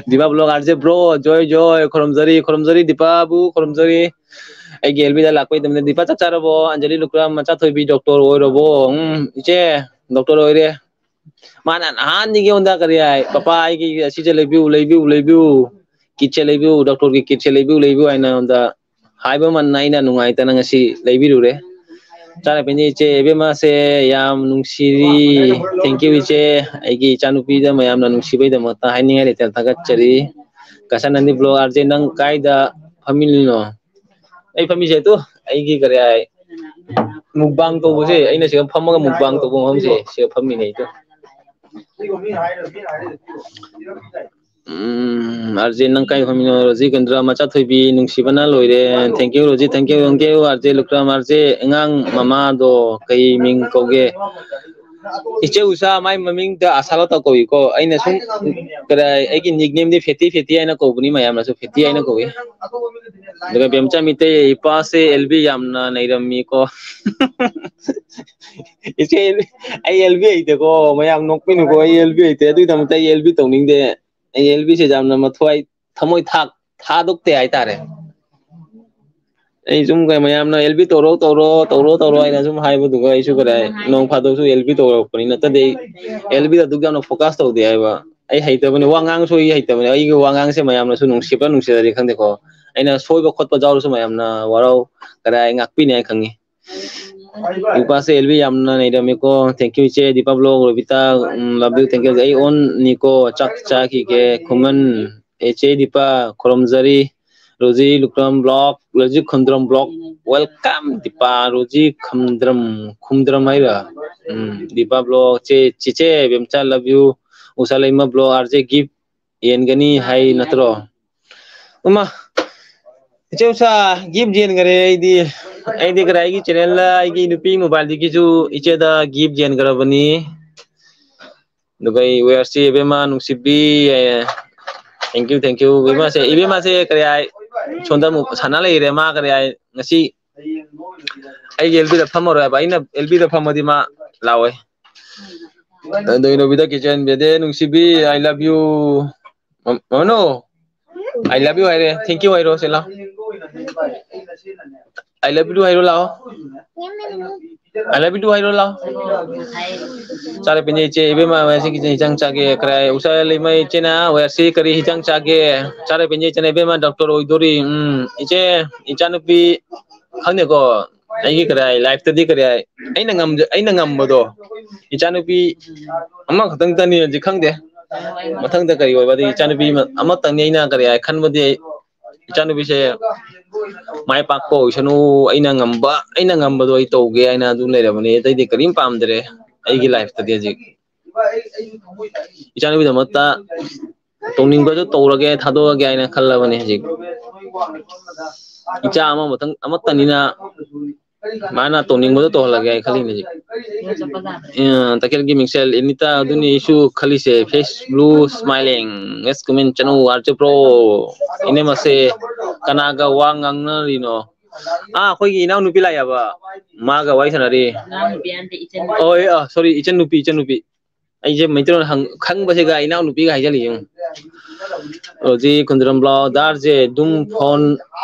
ꯗꯤꯕꯥ vlog ꯑꯥꯔ ꯖꯦ bro, ꯖꯣꯏ ꯖꯣꯏ, ꯈꯨꯔꯨꯝꯖꯔꯤ, ꯈꯨꯔꯨꯝꯖꯔꯤ, ꯗꯤꯄꯥꯕꯨ ꯈꯨꯔꯨꯝꯖꯔꯤ꯫ ꯑꯩꯒꯤ ꯑꯦꯜ ꯕꯤꯗ ꯂꯥꯛꯄꯩꯗꯃꯛꯇ꯫ ꯗꯤꯄꯥ ꯆꯥꯛ ꯆꯥꯔꯕꯣ? ꯑꯟꯖꯂꯤ ꯂꯨꯀ꯭ꯔꯥꯝ ꯃꯆꯥꯊꯣꯏꯕꯤ doctor ꯑꯣꯏꯔꯕꯣ? ꯎꯝ, ꯏꯆꯦ, doctor ꯑꯣꯏꯔꯦ꯫ ꯃꯥꯅ ꯅꯍꯥꯟꯗꯒꯤ ꯑꯩꯉꯣꯟꯗ ꯀꯔꯤ ꯍꯥꯏ, "ꯄꯄꯥ, ꯑꯩꯒꯤ ꯑꯁꯤꯁꯦ ꯂꯩꯕꯤꯌꯨ, ꯂꯩꯕꯤꯌꯨ, ꯂꯩꯕꯤꯌꯨ, kitꯁꯦ ꯂꯩꯕꯤꯌꯨ, doctorꯒꯤ kitꯁꯦ ꯂꯩꯕꯤꯌꯨ, ꯂꯩꯕꯤꯌꯨ" ꯍꯥꯏꯅ ꯑꯩꯉꯣꯟꯗ ꯍꯥꯏꯕ ꯃꯟꯅ ꯑꯩꯅ ꯅꯨꯡꯉꯥꯏꯇꯅ ꯉꯁꯤ ꯂꯩꯕꯤꯔꯨꯔꯦ꯫ ꯆꯥꯔꯦ ꯄꯦꯟꯖꯩ ꯏꯆꯦ, ꯏꯕꯦꯝꯃꯁꯦ ꯌꯥꯝ ꯅꯨꯡꯁꯤꯔꯤ꯫ Thank you ꯏꯆꯦ, ꯑꯩꯒꯤ ꯏꯆꯥꯅꯨꯄꯤꯗ ꯃꯌꯥꯝꯅ ꯅꯨꯡꯁꯤꯕꯩꯗꯃꯛꯇ ꯍꯥꯏꯅꯤꯡꯉꯥꯏ ꯂꯩꯇꯅ ꯊꯥꯒꯠꯆꯔꯤ꯫ ꯀꯁꯥꯅꯟꯗꯤ ꯕ꯭ꯂꯣꯛ ꯑꯥꯔ ꯖꯦ, ꯅꯪ ꯀꯥꯏꯗ ꯐꯝꯃꯤꯜꯂꯤꯅꯣ? ꯑꯩ ꯐꯝꯃꯤꯁꯦ ꯇꯨ, ꯑꯩꯒꯤ ꯀꯔꯤ ꯍꯥꯏ, ꯃꯨꯛꯕꯥꯡ ꯇꯧꯕꯁꯦ, ꯑꯩꯅ ꯁꯤꯗ ꯐꯝꯃꯒ ꯃꯨꯛꯕꯥꯡ ꯇꯧꯕ ꯃꯐꯝꯁꯦ, ꯁꯤꯗ ꯐꯝꯃꯤꯅꯦ ꯑꯩ ꯇꯨ꯫ ꯎꯝ, ꯑꯥꯔ ꯖꯦ, ꯅꯪ ꯀꯥꯏ ꯐꯝꯃꯤꯅꯣ? ꯔꯣꯖꯤ ꯀꯦꯟꯗ꯭ꯔ, ꯃꯆꯥ ꯊꯣꯏꯕꯤ, ꯅꯨꯡꯁꯤꯕꯅ ꯂꯣꯏꯔꯦ꯫ Thank you, Roji, thank you, thank you, R J Lukram, R J ꯑꯉꯥꯡ ꯃꯃꯥꯗꯣ ꯀꯩ ꯃꯤꯡ ꯀꯧꯒꯦ? ꯏꯆꯦ ꯎꯁꯥ, ꯃꯥꯏ ꯃꯃꯤꯡꯗ ꯑꯁꯥꯂꯣꯇ ꯀꯧꯏꯀꯣ꯫ ꯑꯩꯅ ꯁꯨꯝ ꯀꯔꯥꯏ, ꯑꯩꯒꯤ nickname ꯗꯤ ꯐꯦꯇꯤ ꯐꯦꯇꯤ ꯍꯥꯏꯅ ꯀꯧꯕꯅꯤ, ꯃꯌꯥꯝꯅꯁꯨ ꯐꯦꯇꯤ ꯍꯥꯏꯅ ꯀꯧꯏ꯫ ꯑꯗꯨꯒ ꯕꯦꯝꯆꯥ ꯃꯤꯇꯩ, ꯏꯄꯥꯁꯦ ꯑꯦꯜ ꯕꯤ ꯌꯥꯝꯅ ꯅꯩꯔꯝꯃꯤꯀꯣ꯫ ꯏꯆꯦ, ꯑꯩ ꯑꯦꯜ ꯕꯤ ꯍꯩꯇꯦꯀꯣ, ꯃꯌꯥꯝ ꯅꯣꯛꯄꯤꯅꯨꯀꯣ, ꯑꯩ ꯑꯦꯜ ꯕꯤ ꯍꯩꯇꯦ꯫ ꯑꯗꯨꯒꯤꯗꯃꯛꯇ ꯑꯩ ꯑꯦꯜ ꯕꯤ ꯇꯧꯅꯤꯡꯗꯦ꯫ ꯑꯩ ꯑꯦꯜ ꯕꯤ ꯁꯦ ꯌꯥꯝꯅ ꯃꯊ꯭ꯋꯥꯏ, ꯊꯃꯣꯏ ꯊꯥꯛ ꯊꯥꯗꯣꯛꯇꯦ ꯍꯥꯏꯇꯥꯔꯦ꯫ ꯑꯩ ꯁꯨꯝ ꯀꯩ, ꯃꯌꯥꯝꯅ ꯑꯦꯜ ꯕꯤ ꯇꯧꯔꯣ, ꯇꯧꯔꯣ, ꯇꯧꯔꯣ, ꯇꯧꯔꯣ ꯍꯥꯏꯅ ꯁꯨꯝ ꯍꯥꯏꯕꯗꯨꯒ ꯑꯩꯁꯨ ꯀꯗꯥꯏ ꯅꯣꯡ ꯐꯥꯗꯣꯛꯁꯨ ꯑꯦꯜ ꯕꯤ ꯇꯧꯔꯛꯄꯅꯤ꯫ ꯅꯠꯇ꯭ꯔꯗꯤ ꯑꯩ ꯑꯦꯜ ꯕꯤꯗ ꯑꯗꯨꯛ ꯌꯥꯝꯅ focus ꯇꯧꯗꯦ ꯍꯥꯏꯕ꯫ ꯑꯩ ꯍꯩꯇꯕꯅꯤ, ꯋꯥ ꯉꯥꯡꯁꯨ ꯑꯩ ꯍꯩꯇꯕꯅꯤ꯫ ꯑꯩꯒꯤ ꯋꯥ ꯉꯥꯡꯁꯦ ꯃꯌꯥꯝꯅꯁꯨ ꯅꯨꯡꯁꯤꯕ꯭ꯔꯥ ꯅꯨꯡꯁꯤꯗ꯭ꯔꯗꯤ ꯈꯪꯗꯦꯀꯣ, ꯑꯩꯅ ꯁꯣꯏꯕ ꯈꯣꯠꯄ ꯌꯥꯎꯔꯁꯨ ꯃꯌꯥꯝꯅ ꯋꯥꯔꯧ ꯀꯗꯥꯏ ꯉꯥꯛꯄꯤꯅꯤ ꯍꯥꯏ ꯈꯪꯉꯤ꯫ ꯏꯄꯥꯁꯦ ꯑꯦꯜ ꯕꯤ ꯌꯥꯝꯅ ꯅꯩꯔꯝꯃꯤꯀꯣ꯫ Thank you, ꯏꯆꯦ Deepa block, Robita, um, love you, thank you꯫ ꯑꯩ ꯑꯣꯟ ꯅꯤꯀꯣ, ꯆꯥꯛ ꯆꯥꯈꯤꯒꯦ꯫ ꯈꯨꯃꯟ, ꯏꯆꯦ ꯗꯤꯄꯥ, ꯈꯨꯔꯨꯝꯖꯔꯤ꯫ Roji Lukram vlog, Roji Khumdram vlog, welcome꯫ Dipa, Roji Khumdram, Khumdram ꯍꯥꯏꯔ? ꯎꯝ, ꯗꯤꯄꯥ ꯕ꯭ꯂꯣꯛ, ꯆꯦ, ꯆꯤꯆꯦ Bemcha, love you꯫ Usha Leima vlog, R J ꯒꯤꯐ ꯌꯦꯟꯒꯅꯤ ꯍꯥꯏ ꯅꯠꯇ꯭ꯔꯣ? ꯎꯃ, ꯏꯆꯦ ꯎꯁꯥ, ꯒꯤꯐ ꯌꯦꯟꯈꯔꯦ ꯑꯩꯗꯤ꯫ ꯑꯩꯗꯤ ꯀꯗꯥꯏ, ꯑꯩꯒꯤ ꯆꯦꯅꯦꯜꯗ, ꯑꯩꯒꯤ ꯅꯨꯄꯤ ꯃꯣꯕꯥꯏꯜꯗꯒꯤꯁꯨ ꯏꯆꯦꯗ ꯒꯤꯐ ꯌꯦꯟꯈ꯭ꯔꯕꯅꯤ꯫ ꯑꯗꯨꯒ ꯑꯩ ꯋꯦꯌꯔꯁꯤ ꯏꯕꯦꯝꯃ ꯅꯨꯡꯁꯤꯕꯤ, ꯑꯦ, thank you, thank you꯫ ꯏꯕꯦꯝꯃꯁꯦ, ꯏꯕꯦꯝꯃꯁꯦ ꯀꯔꯤ ꯍꯥꯏ, ꯁꯣꯝꯗ ꯑꯃꯨꯛ ꯁꯥꯟꯅ ꯂꯩꯔꯦ꯫ ꯃꯥ ꯀꯔꯤ ꯍꯥꯏ, ꯉꯁꯤ ꯑꯩꯒꯤ ꯑꯦꯜ ꯕꯤꯗ ꯐꯝꯃꯔꯣꯏ ꯍꯥꯏꯕ꯫ ꯑꯩꯅ ꯑꯦꯜ ꯕꯤꯗ ꯐꯝꯃꯗꯤ ꯃꯥ ꯂꯥꯛꯑꯣꯏ꯫ ꯑꯗꯨ ꯔꯣꯕꯤꯇꯥ ꯀꯤꯆꯟ, ꯕꯦꯗꯦ ꯅꯨꯡꯁꯤꯕꯤ, I love you꯫ ꯃ-, ꯃꯃꯅꯣ, I love you ꯍꯥꯏꯔꯦ, thank you ꯍꯥꯏꯔꯣ, ꯁꯤ ꯂꯥꯎ꯫ I love you ꯍꯥꯏꯔꯣ ꯂꯥꯎ꯫ I love you ꯍꯥꯏꯔꯣ ꯂꯥꯎ꯫ ꯆꯥꯔꯦ ꯄꯦꯟꯖꯩ ꯏꯆꯦ, ꯏꯕꯦꯝꯃ ꯉꯁꯤ ꯀꯔꯤ ꯍꯤꯟꯖꯥꯡ ꯆꯥꯒꯦ? ꯀꯔꯥꯏ ꯎꯁꯥ ꯂꯩꯃ ꯏꯆꯦꯅ ꯋꯦꯌꯔꯁꯤ ꯀꯔꯤ ꯍꯤꯟꯖꯥꯡ ꯆꯥꯒꯦ? ꯆꯥꯔꯦ ꯄꯦꯟꯖꯩ ꯏꯆꯦꯅ, ꯏꯕꯦꯝꯃ ꯗꯣꯛꯇꯔ ꯑꯣꯏꯗꯣꯔꯤ꯫ ꯎꯝ, ꯏꯆꯦ, ꯏꯆꯥꯅꯨꯄꯤ ꯈꯪꯗꯦꯀꯣ, ꯑꯩꯒꯤ ꯀꯔꯤ ꯍꯥꯏ, ꯂꯥꯏꯐꯇꯗꯤ ꯀꯔꯤ ꯍꯥꯏ, ꯑꯩꯅ ꯉꯝꯖ-, ꯑꯩꯅ ꯉꯝꯕꯗꯣ, ꯏꯆꯥꯅꯨꯄꯤ ꯑꯃꯈꯛꯇꯪꯇꯅꯤ ꯍꯧꯖꯤꯛ, ꯈꯪꯗꯦ꯫ ꯃꯊꯪꯗ ꯀꯔꯤ ꯑꯣꯏꯕ? ꯑꯗꯩ ꯏꯆꯥꯅꯨꯄꯤ ꯑꯃ-, ꯑꯃꯇꯪꯅꯤ ꯑꯩꯅ ꯀꯔꯤ ꯍꯥꯏ ꯈꯟꯕꯗꯤ, ꯑꯩ ꯏꯆꯥꯅꯨꯄꯤꯁꯦ ꯃꯥꯏ ꯄꯥꯛꯄ ꯑꯣꯏꯁꯅꯨ, ꯑꯩꯅ ꯉꯝꯕ, ꯑꯩꯅ ꯉꯝꯕꯗꯣ ꯑꯩ ꯇꯧꯒꯦ ꯍꯥꯏꯅ ꯑꯗꯨꯝ ꯂꯩꯔꯕꯅꯦ꯫ ꯑꯇꯩꯗꯤ ꯀꯔꯤꯝ ꯄꯥꯝꯗ꯭ꯔꯦ ꯑꯩꯒꯤ ꯂꯥꯏꯐꯇꯗꯤ ꯍꯧꯖꯤꯛ꯫ ꯏꯆꯥꯅꯨꯄꯤꯗꯃꯛꯇ ꯇꯧꯅꯤꯡꯕꯗꯣ ꯇꯧꯔꯒꯦ, ꯊꯥꯗꯣꯛꯑꯒꯦ ꯍꯥꯏꯅ ꯈꯜꯂꯕꯅꯦ ꯍꯧꯖꯤꯛ꯫ ꯏꯆꯥ ꯑꯃ ꯃꯊꯪ ꯑꯃꯠꯇꯅꯤꯅ ꯃꯥꯅ ꯇꯧꯅꯤꯡꯕꯗꯣ ꯇꯧꯍꯜꯂꯒꯦ ꯍꯥꯏ ꯈꯜꯂꯤꯅꯦ ꯍꯧꯖꯤꯛ꯫ ꯑ, ꯇꯈꯦꯜꯒꯤ ꯃꯤꯡꯁꯦꯜ ꯑꯦꯅꯤꯇꯥ ꯑꯗꯨꯅꯤ ꯑꯩꯁꯨ ꯈꯜꯂꯤꯁꯦ꯫ Face blue smiling, next comment ꯆꯅꯨ ꯑꯥꯔ ꯖꯦ ꯄ꯭ꯔꯣ꯫ ꯏꯅꯦ ꯃꯁꯦ ꯀꯅꯥꯒ ꯋꯥ ꯉꯥꯡꯅꯔꯤꯅꯣ? ꯑꯥ, ꯑꯩꯈꯣꯏꯒꯤ ꯏꯅꯥꯎꯅꯨꯄꯤ ꯂꯥꯛꯑꯦꯕ, ꯃꯥꯒ ꯋꯥꯔꯤ ꯁꯥꯟꯅꯔꯤ꯫ ꯏꯅꯥꯎꯅꯨꯄꯤ ꯍꯥꯏꯗꯤ ꯏꯆꯟ꯫ ꯍꯣꯏ, ꯑꯥ, ꯁꯣꯔꯤ, ꯏꯆꯟ ꯅꯨꯄꯤ, ꯏꯆꯟ ꯅꯨꯄꯤ꯫ ꯑꯩꯁꯦ ꯃꯩꯇꯩꯂꯣꯟ ꯍꯪ-, ꯈꯪꯕꯁꯤꯒ ꯏꯅꯥꯎꯅꯨꯄꯤꯒ ꯍꯥꯏꯖꯜꯂꯤ ꯌꯦꯡꯉꯨ꯫ ꯍꯧꯖꯤꯛ ꯈꯨꯟꯗ꯭ꯔꯝ ꯕ꯭ꯂꯣꯒꯔꯁꯦ ꯑꯗꯨꯝ ꯐꯣꯟ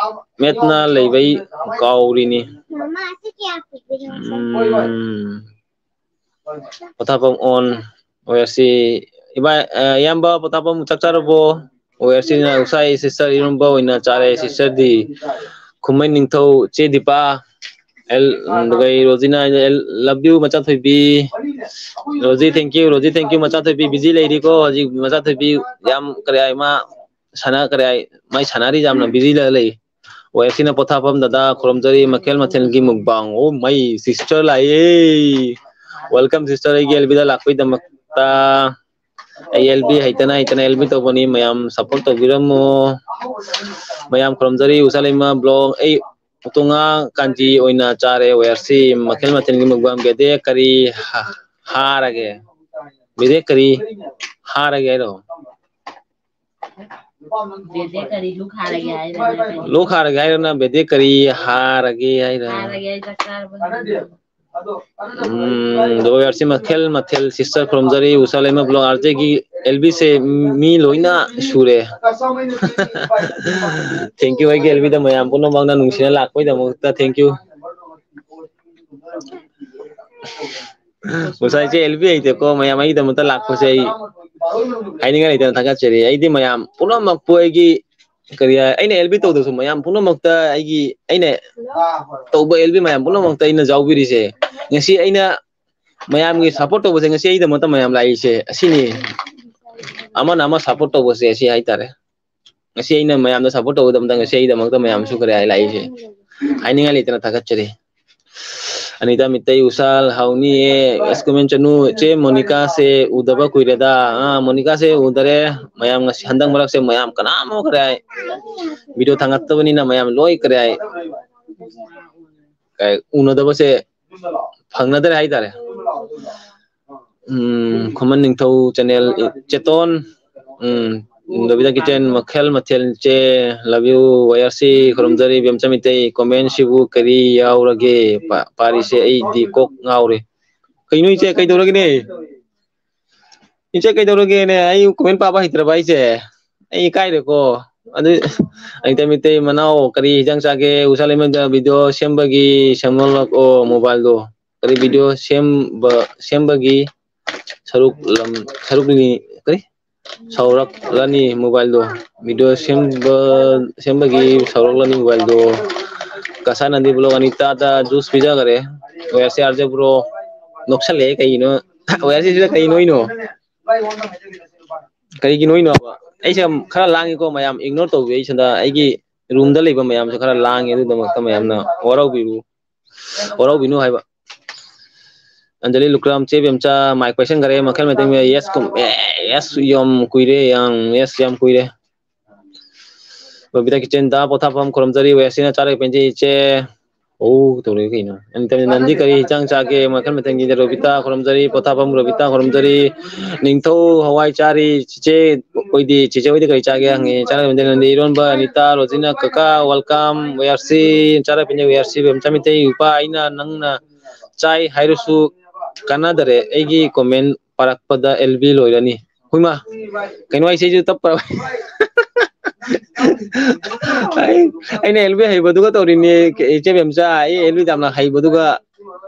ꯃꯦꯠꯅ ꯂꯩꯕꯩ ꯀꯥꯎꯔꯤꯅꯤ꯫ ꯎꯝ꯫ ꯄꯣꯊꯥꯐꯝ ꯑꯣꯟ ꯑꯣꯏꯔꯁꯤ꯫ ꯏꯕꯥ-, ꯑ, ꯏꯌꯥꯝꯕ ꯄꯣꯊꯥꯐꯝ ꯆꯥꯛ ꯆꯥꯔꯕꯣ? ꯑꯣꯏꯔꯁꯤꯅ ꯉꯁꯥꯏ ꯁꯤꯁꯇꯔ ꯏꯔꯣꯝꯕ ꯑꯣꯏꯅ ꯆꯥꯔꯦ꯫ ꯁꯤꯁꯇꯔꯗꯤ ꯈꯨꯃꯟ ꯅꯤꯡꯊꯧ ꯆꯦ ꯗꯤꯄꯥ ꯑꯦꯜ, ꯑꯗꯨꯒ ꯑꯩ ꯔꯣꯖꯤꯅ, ꯑꯦꯜ, love you ꯃꯆꯥꯊꯣꯏꯕꯤ꯫ Roji, thank you, Roji, thank you꯫ ꯃꯆꯥꯊꯣꯏꯕꯤ busy ꯂꯩꯔꯤꯀꯣ ꯍꯧꯖꯤꯛ꯫ ꯃꯆꯥꯊꯣꯏꯕꯤ ꯌꯥꯝ ꯀꯔꯤ ꯍꯥꯏ, ꯃꯥ ꯁꯥꯟꯅ-, ꯀꯔꯤ ꯍꯥꯏ, ꯃꯥꯏ ꯁꯥꯟꯅꯔꯤ, ꯌꯥꯝꯅ busy ꯂꯩ꯫ ꯋꯦꯁꯤꯅ ꯄꯣꯊꯥꯐꯝ ꯗꯗꯥ ꯈꯨꯔꯨꯝꯖꯔꯤ, ꯃꯈꯜ ꯃꯊꯦꯜꯒꯤ mukbang꯫ ꯑꯣ ꯃꯩ, sister ꯂꯥꯛꯑꯦ꯫ Welcome sister, ꯑꯩꯒꯤ ꯑꯦꯜꯕꯤꯗ ꯂꯥꯛꯄꯒꯤꯗꯃꯛꯇ꯫ ꯑꯩ ꯑꯦꯜꯕꯤ ꯍꯩꯇꯅ ꯍꯩꯇꯅ ꯑꯦꯜꯕꯤ ꯇꯧꯕꯅꯤ, ꯃꯌꯥꯝ support ꯇꯧꯕꯤꯔꯝꯃꯣ꯫ ꯃꯌꯥꯝ ꯈꯨꯔꯨꯝꯖꯔꯤ, ꯎꯁꯥ ꯂꯩꯃ ꯕ꯭ꯂꯣꯛ꯫ ꯑꯩ ꯎꯇꯣꯡꯉꯥ ꯀꯥꯟꯆꯤ ꯑꯣꯏꯅ ꯆꯥꯔꯦ, ꯋꯦꯌꯔꯁꯤ ꯃꯈꯜ ꯃꯊꯦꯜꯒꯤ mukbang꯫ ꯕꯦꯗꯦ ꯀꯔꯤ ꯍꯥ-, ꯍꯥꯔꯒꯦ? ꯕꯦꯗꯦ ꯀꯔꯤ ꯍꯥꯔꯒꯦ ꯍꯥꯏꯔꯣ? ꯕꯦꯗꯦ ꯀꯔꯤ ꯂꯨꯛ ꯍꯥꯔꯒꯦ ꯍꯥꯏꯔꯣ? ꯂꯣꯛ ꯍꯥꯔꯒꯦ ꯍꯥꯏꯔꯣ ꯅꯪ? ꯕꯦꯗꯦ ꯀꯔꯤ ꯍꯥꯔꯒꯦ ꯍꯥꯏꯔꯣ? ꯍꯥꯔꯒꯦ, ꯑꯩ ꯆꯥꯛ ꯆꯥꯔꯕ ꯍꯪꯉꯤꯅꯦ꯫ ꯎꯝ, ꯗꯣ ꯋꯦꯌꯔꯁꯤ ꯃꯈꯜ ꯃꯊꯦꯜ sister ꯈꯨꯔꯨꯝꯖꯔꯤ, ꯎꯁꯥ ꯂꯩꯃ ꯕ꯭ꯂꯣꯛ ꯑꯥꯔ ꯖꯦꯒꯤ ꯑꯦꯜꯕꯤꯁꯦ ꯃꯤ ꯂꯣꯏꯅ ꯁꯨꯔꯦ꯫ Thank you, ꯑꯩꯒꯤ ꯑꯦꯜꯕꯤꯗ ꯃꯌꯥꯝ ꯄꯨꯝꯅꯃꯛꯅ ꯅꯨꯡꯁꯤꯅ ꯂꯥꯛꯄꯒꯤꯗꯃꯛꯇ thank you꯫ ꯉꯁꯥꯏꯁꯦ ꯑꯦꯜꯕꯤ ꯍꯩꯇꯦꯀꯣ, ꯃꯌꯥꯝ ꯑꯩꯒꯤꯗꯃꯛꯇ ꯂꯥꯛꯄꯁꯦ ꯑꯩ ꯍꯥꯏꯅꯤꯡꯉꯥꯏ ꯂꯩꯇꯅ ꯊꯥꯒꯠꯆꯔꯤ꯫ ꯑꯩꯗꯤ ꯃꯌꯥꯝ ꯄꯨꯝꯅꯃꯛꯄꯨ ꯑꯩꯒꯤ ꯀꯔꯤ ꯍꯥꯏ, ꯑꯩꯅ ꯑꯦꯜꯕꯤ ꯇꯧꯗ꯭ꯔꯁꯨ ꯃꯌꯥꯝ ꯄꯨꯝꯅꯃꯛꯇ ꯑꯩꯒꯤ, ꯑꯩꯅ ꯇꯧꯕ ꯑꯦꯜꯕꯤ ꯃꯌꯥꯝ ꯄꯨꯝꯅꯃꯛꯇ ꯑꯩꯅ ꯌꯥꯎꯕꯤꯔꯤꯁꯦ꯫ ꯉꯁꯤ ꯑꯩꯅ ꯃꯌꯥꯝꯒꯤ support ꯇꯧꯕꯁꯦ ꯉꯁꯤ ꯑꯩꯒꯤꯗꯃꯛꯇ ꯃꯌꯥꯝ ꯂꯥꯛꯏꯁꯦ ꯑꯁꯤꯅꯤ꯫ ꯑꯃꯅ ꯑꯃ ꯁꯞꯄꯣꯔꯠ ꯇꯧꯕꯁꯦ ꯁꯤ ꯍꯥꯏꯇꯥꯔꯦ꯫ ꯉꯁꯤ ꯑꯩꯅ ꯃꯌꯥꯝꯗ ꯁꯞꯄꯣꯔꯠ ꯇꯧꯕꯗꯃꯛꯇ ꯉꯁꯤ ꯑꯩꯒꯤꯗꯃꯛꯇ ꯃꯌꯥꯝ ꯁꯨꯈ꯭ꯔꯦ ꯍꯥꯏ ꯂꯥꯛꯏꯁꯦ꯫ ꯍꯥꯏꯅꯤꯡꯉꯥꯏ ꯂꯩꯇꯅ ꯊꯥꯒꯠꯆꯔꯤ꯫ ꯑꯅꯤꯇꯥ ꯃꯤꯇꯩ ꯎꯁꯥꯜ ꯍꯥꯎꯅꯤꯌꯦ꯫ ꯑꯁ, ꯀꯃꯦꯟ ꯆꯅꯨ, ꯆꯦ ꯃꯣꯅꯤꯀꯥꯁꯦ ꯎꯗꯕ ꯀꯨꯏꯔꯦꯗ꯫ ꯑꯥ, ꯃꯣꯅꯤꯀꯥꯁꯦ ꯎꯗꯔꯦ꯫ ꯃꯌꯥꯝ ꯉꯁꯤ ꯍꯟꯗꯛ ꯃꯔꯛꯁꯦ ꯃꯌꯥꯝ ꯀꯅꯥꯝ ꯎꯈ꯭ꯔꯦ ꯍꯥꯏ꯫ ꯚꯤꯗꯤꯑꯣ ꯊꯥꯡꯒꯠꯇꯕꯅꯤꯅ ꯃꯌꯥꯝ ꯂꯣꯏ ꯀꯔꯤ ꯍꯥꯏ, ꯀꯩ, ꯎꯅꯗꯕꯁꯦ ꯐꯪꯅꯗ꯭ꯔꯦ ꯍꯥꯏꯇꯥꯔꯦ꯫ ꯎꯝ, ꯈꯨꯃꯟ ꯅꯤꯡꯊꯧ ꯆꯦꯅꯦꯜ, ꯆꯦꯇꯣꯟ, ꯎꯝ, ꯔꯕꯤꯗꯥ ꯀꯤꯆꯟ, ꯃꯈꯜ ꯃꯊꯦꯜ ꯆꯦ, love you, ꯋꯥꯏ ꯑꯥꯔ ꯁꯤ ꯈꯨꯔꯨꯝꯖꯔꯤ, ꯕꯦꯝꯆꯥ ꯃꯤꯇꯩ, comment ꯁꯤꯕꯨ ꯀꯔꯤ ꯌꯥꯎꯔꯒꯦ? ꯄꯥ-, ꯄꯥꯔꯤꯁꯦ ꯑꯩꯗꯤ ꯀꯣꯛ ꯉꯥꯎꯔꯦ꯫ ꯀꯩꯅꯣ ꯏꯆꯦ, ꯀꯩꯗꯧꯔꯒꯦꯅꯦ? ꯏꯆꯦ, ꯀꯩꯗꯧꯔꯒꯦꯅꯦ? ꯑꯩ comment ꯄꯥꯕ ꯍꯩꯇ꯭ꯔꯕ ꯑꯩꯁꯦ? ꯑꯩ ꯏꯀꯥꯏꯔꯦꯀꯣ꯫ ꯑꯗꯨ ꯑꯩ ꯃꯤꯇꯩ ꯃꯅꯥꯎ ꯀꯔꯤ ꯍꯤꯟꯖꯥꯡ ꯆꯥꯒꯦ? ꯎꯁꯥ ꯂꯩꯃꯗ video ꯁꯦꯝꯕꯒꯤ ꯁꯦꯝꯍꯜꯂꯛꯑꯣ mobileꯗꯣ꯫ ꯀꯔꯤ video ꯁꯦꯝꯕ, ꯁꯦꯝꯕꯒꯤ ꯁꯔꯨꯛ ꯂꯝ, ꯁꯔꯨꯛꯅꯤ, ꯀꯔꯤ? ꯁꯧꯔꯛꯂꯅꯤ mobileꯗꯣ꯫ Video ꯁꯦꯝꯕ, ꯁꯦꯝꯕꯒꯤ ꯁꯧꯔꯛꯂꯅꯤ mobileꯗꯣ꯫ ꯀꯁꯥ ꯅꯟꯗꯤ vlog ꯑꯅꯤꯇꯥꯗ juice ꯄꯤꯖꯈꯔꯦ꯫ ꯋꯦꯌꯔꯁꯦ ꯑꯥꯔꯖꯦ ꯕ꯭ꯔꯣ꯫ ꯅꯣꯛꯁꯜꯂꯛꯑꯦ ꯀꯩꯒꯤꯅꯣ? ꯋꯦꯌꯔꯁꯤꯁꯤꯗ ꯀꯩ ꯅꯣꯏꯅꯣ? ꯀꯔꯤꯒꯤ ꯅꯣꯏꯅꯣꯕ? ꯑꯩꯁꯦ ꯌꯥꯝ ꯈꯔ ꯂꯥꯡꯉꯤꯀꯣ ꯃꯌꯥꯝ, ignore ꯇꯧꯕꯤꯌꯨ꯫ ꯑꯩ ꯁꯤꯗ ꯑꯩꯒꯤ roomꯗ ꯂꯩꯕ ꯃꯌꯥꯝꯁꯨ ꯈꯔ ꯂꯥꯡꯉꯦ, ꯑꯗꯨꯒꯤꯗꯃꯛꯇ ꯃꯌꯥꯝꯅ ꯋꯥꯔꯧꯕꯤꯔꯨ, ꯋꯥꯔꯧꯕꯤꯅꯨ ꯍꯥꯏꯕ꯫ ꯑꯟꯖꯂꯤ ꯂꯨꯀ꯭ꯔꯥꯝ, ꯆꯦ ꯕꯦꯝꯆꯥ, my question ꯈꯔꯦ ꯃꯈꯜ ꯃꯊꯦꯜ yes ꯀꯨꯝ-, ꯑꯦ, yes ꯌꯥꯝ ꯀꯨꯏꯔꯦ, ꯌꯥꯝ, yes ꯌꯥꯝ ꯀꯨꯏꯔꯦ꯫ ꯕꯕꯤꯇꯥ ꯀꯤꯆꯟꯗ ꯄꯣꯊꯥꯐꯝ ꯈꯨꯔꯨꯝꯖꯔꯤ, ꯋꯦꯁꯤꯅ ꯆꯥꯔꯒ ꯄꯦꯟꯖꯩ ꯏꯆꯦ꯫ ꯑꯣ, ꯇꯧꯔꯛꯏ ꯀꯩꯅꯣ? ꯑꯟꯇꯅꯤ ꯅꯟꯗꯤ ꯀꯔꯤ ꯏꯟꯁꯥꯡ ꯆꯥꯒꯦ? ꯃꯈꯜ ꯃꯊꯦꯜꯒꯤꯗ ꯔꯣꯕꯤꯇꯥ ꯈꯨꯔꯨꯝꯖꯔꯤ, ꯄꯣꯊꯥꯐꯝ ꯔꯣꯕꯤꯇꯥ ꯈꯨꯔꯨꯝꯖꯔꯤ꯫ ꯅꯤꯡꯊꯧ ꯍꯋꯥꯏ ꯆꯥꯔꯤ, ꯆꯤꯆꯦ ꯈꯣꯏꯗꯤ, ꯆꯤꯆꯦ ꯍꯣꯏꯗꯤ ꯀꯔꯤ ꯆꯥꯒꯦ ꯍꯪꯉꯤ꯫ ꯆꯥꯔꯒ ꯄꯦꯟꯖꯩ ꯅꯟꯗꯤ ꯏꯔꯣꯟꯕ, ꯑꯅꯤꯇꯥ, ꯔꯣꯖꯤꯅ, ꯀꯀꯥ, welcome, ꯋꯦꯌꯥꯔꯁꯤ, ꯆꯥꯔꯒ ꯄꯦꯟꯖꯩ ꯋꯦꯌꯥꯔꯁꯤ, ꯕꯦꯝꯆꯥ ꯃꯤꯇꯩ, ꯏꯄꯥ, ꯑꯩꯅ ꯅꯪꯅ ꯆꯥꯏ ꯍꯥꯏꯔꯁꯨ ꯀꯥꯟꯅꯗꯔꯦ, ꯑꯩꯒꯤ comment ꯄꯥꯔꯛꯄꯗ ꯑꯦꯜ ꯕꯤ ꯂꯣꯏꯔꯅꯤ꯫ ꯍꯨꯏꯃꯥ, ꯀꯩꯅꯣ ꯍꯥꯏꯁꯦ, ꯑꯩꯁꯨ ꯇꯞꯄ꯫ ꯑꯩ, ꯑꯩꯅ ꯑꯦꯜ ꯕꯤ ꯍꯩꯕꯗꯨꯒ ꯇꯧꯔꯤꯅꯦ, ꯏꯆꯦ ꯕꯦꯝꯆꯥ, ꯑꯩ ꯑꯦꯜ ꯕꯤ ꯌꯥꯝꯅ ꯍꯩꯕꯗꯨꯒ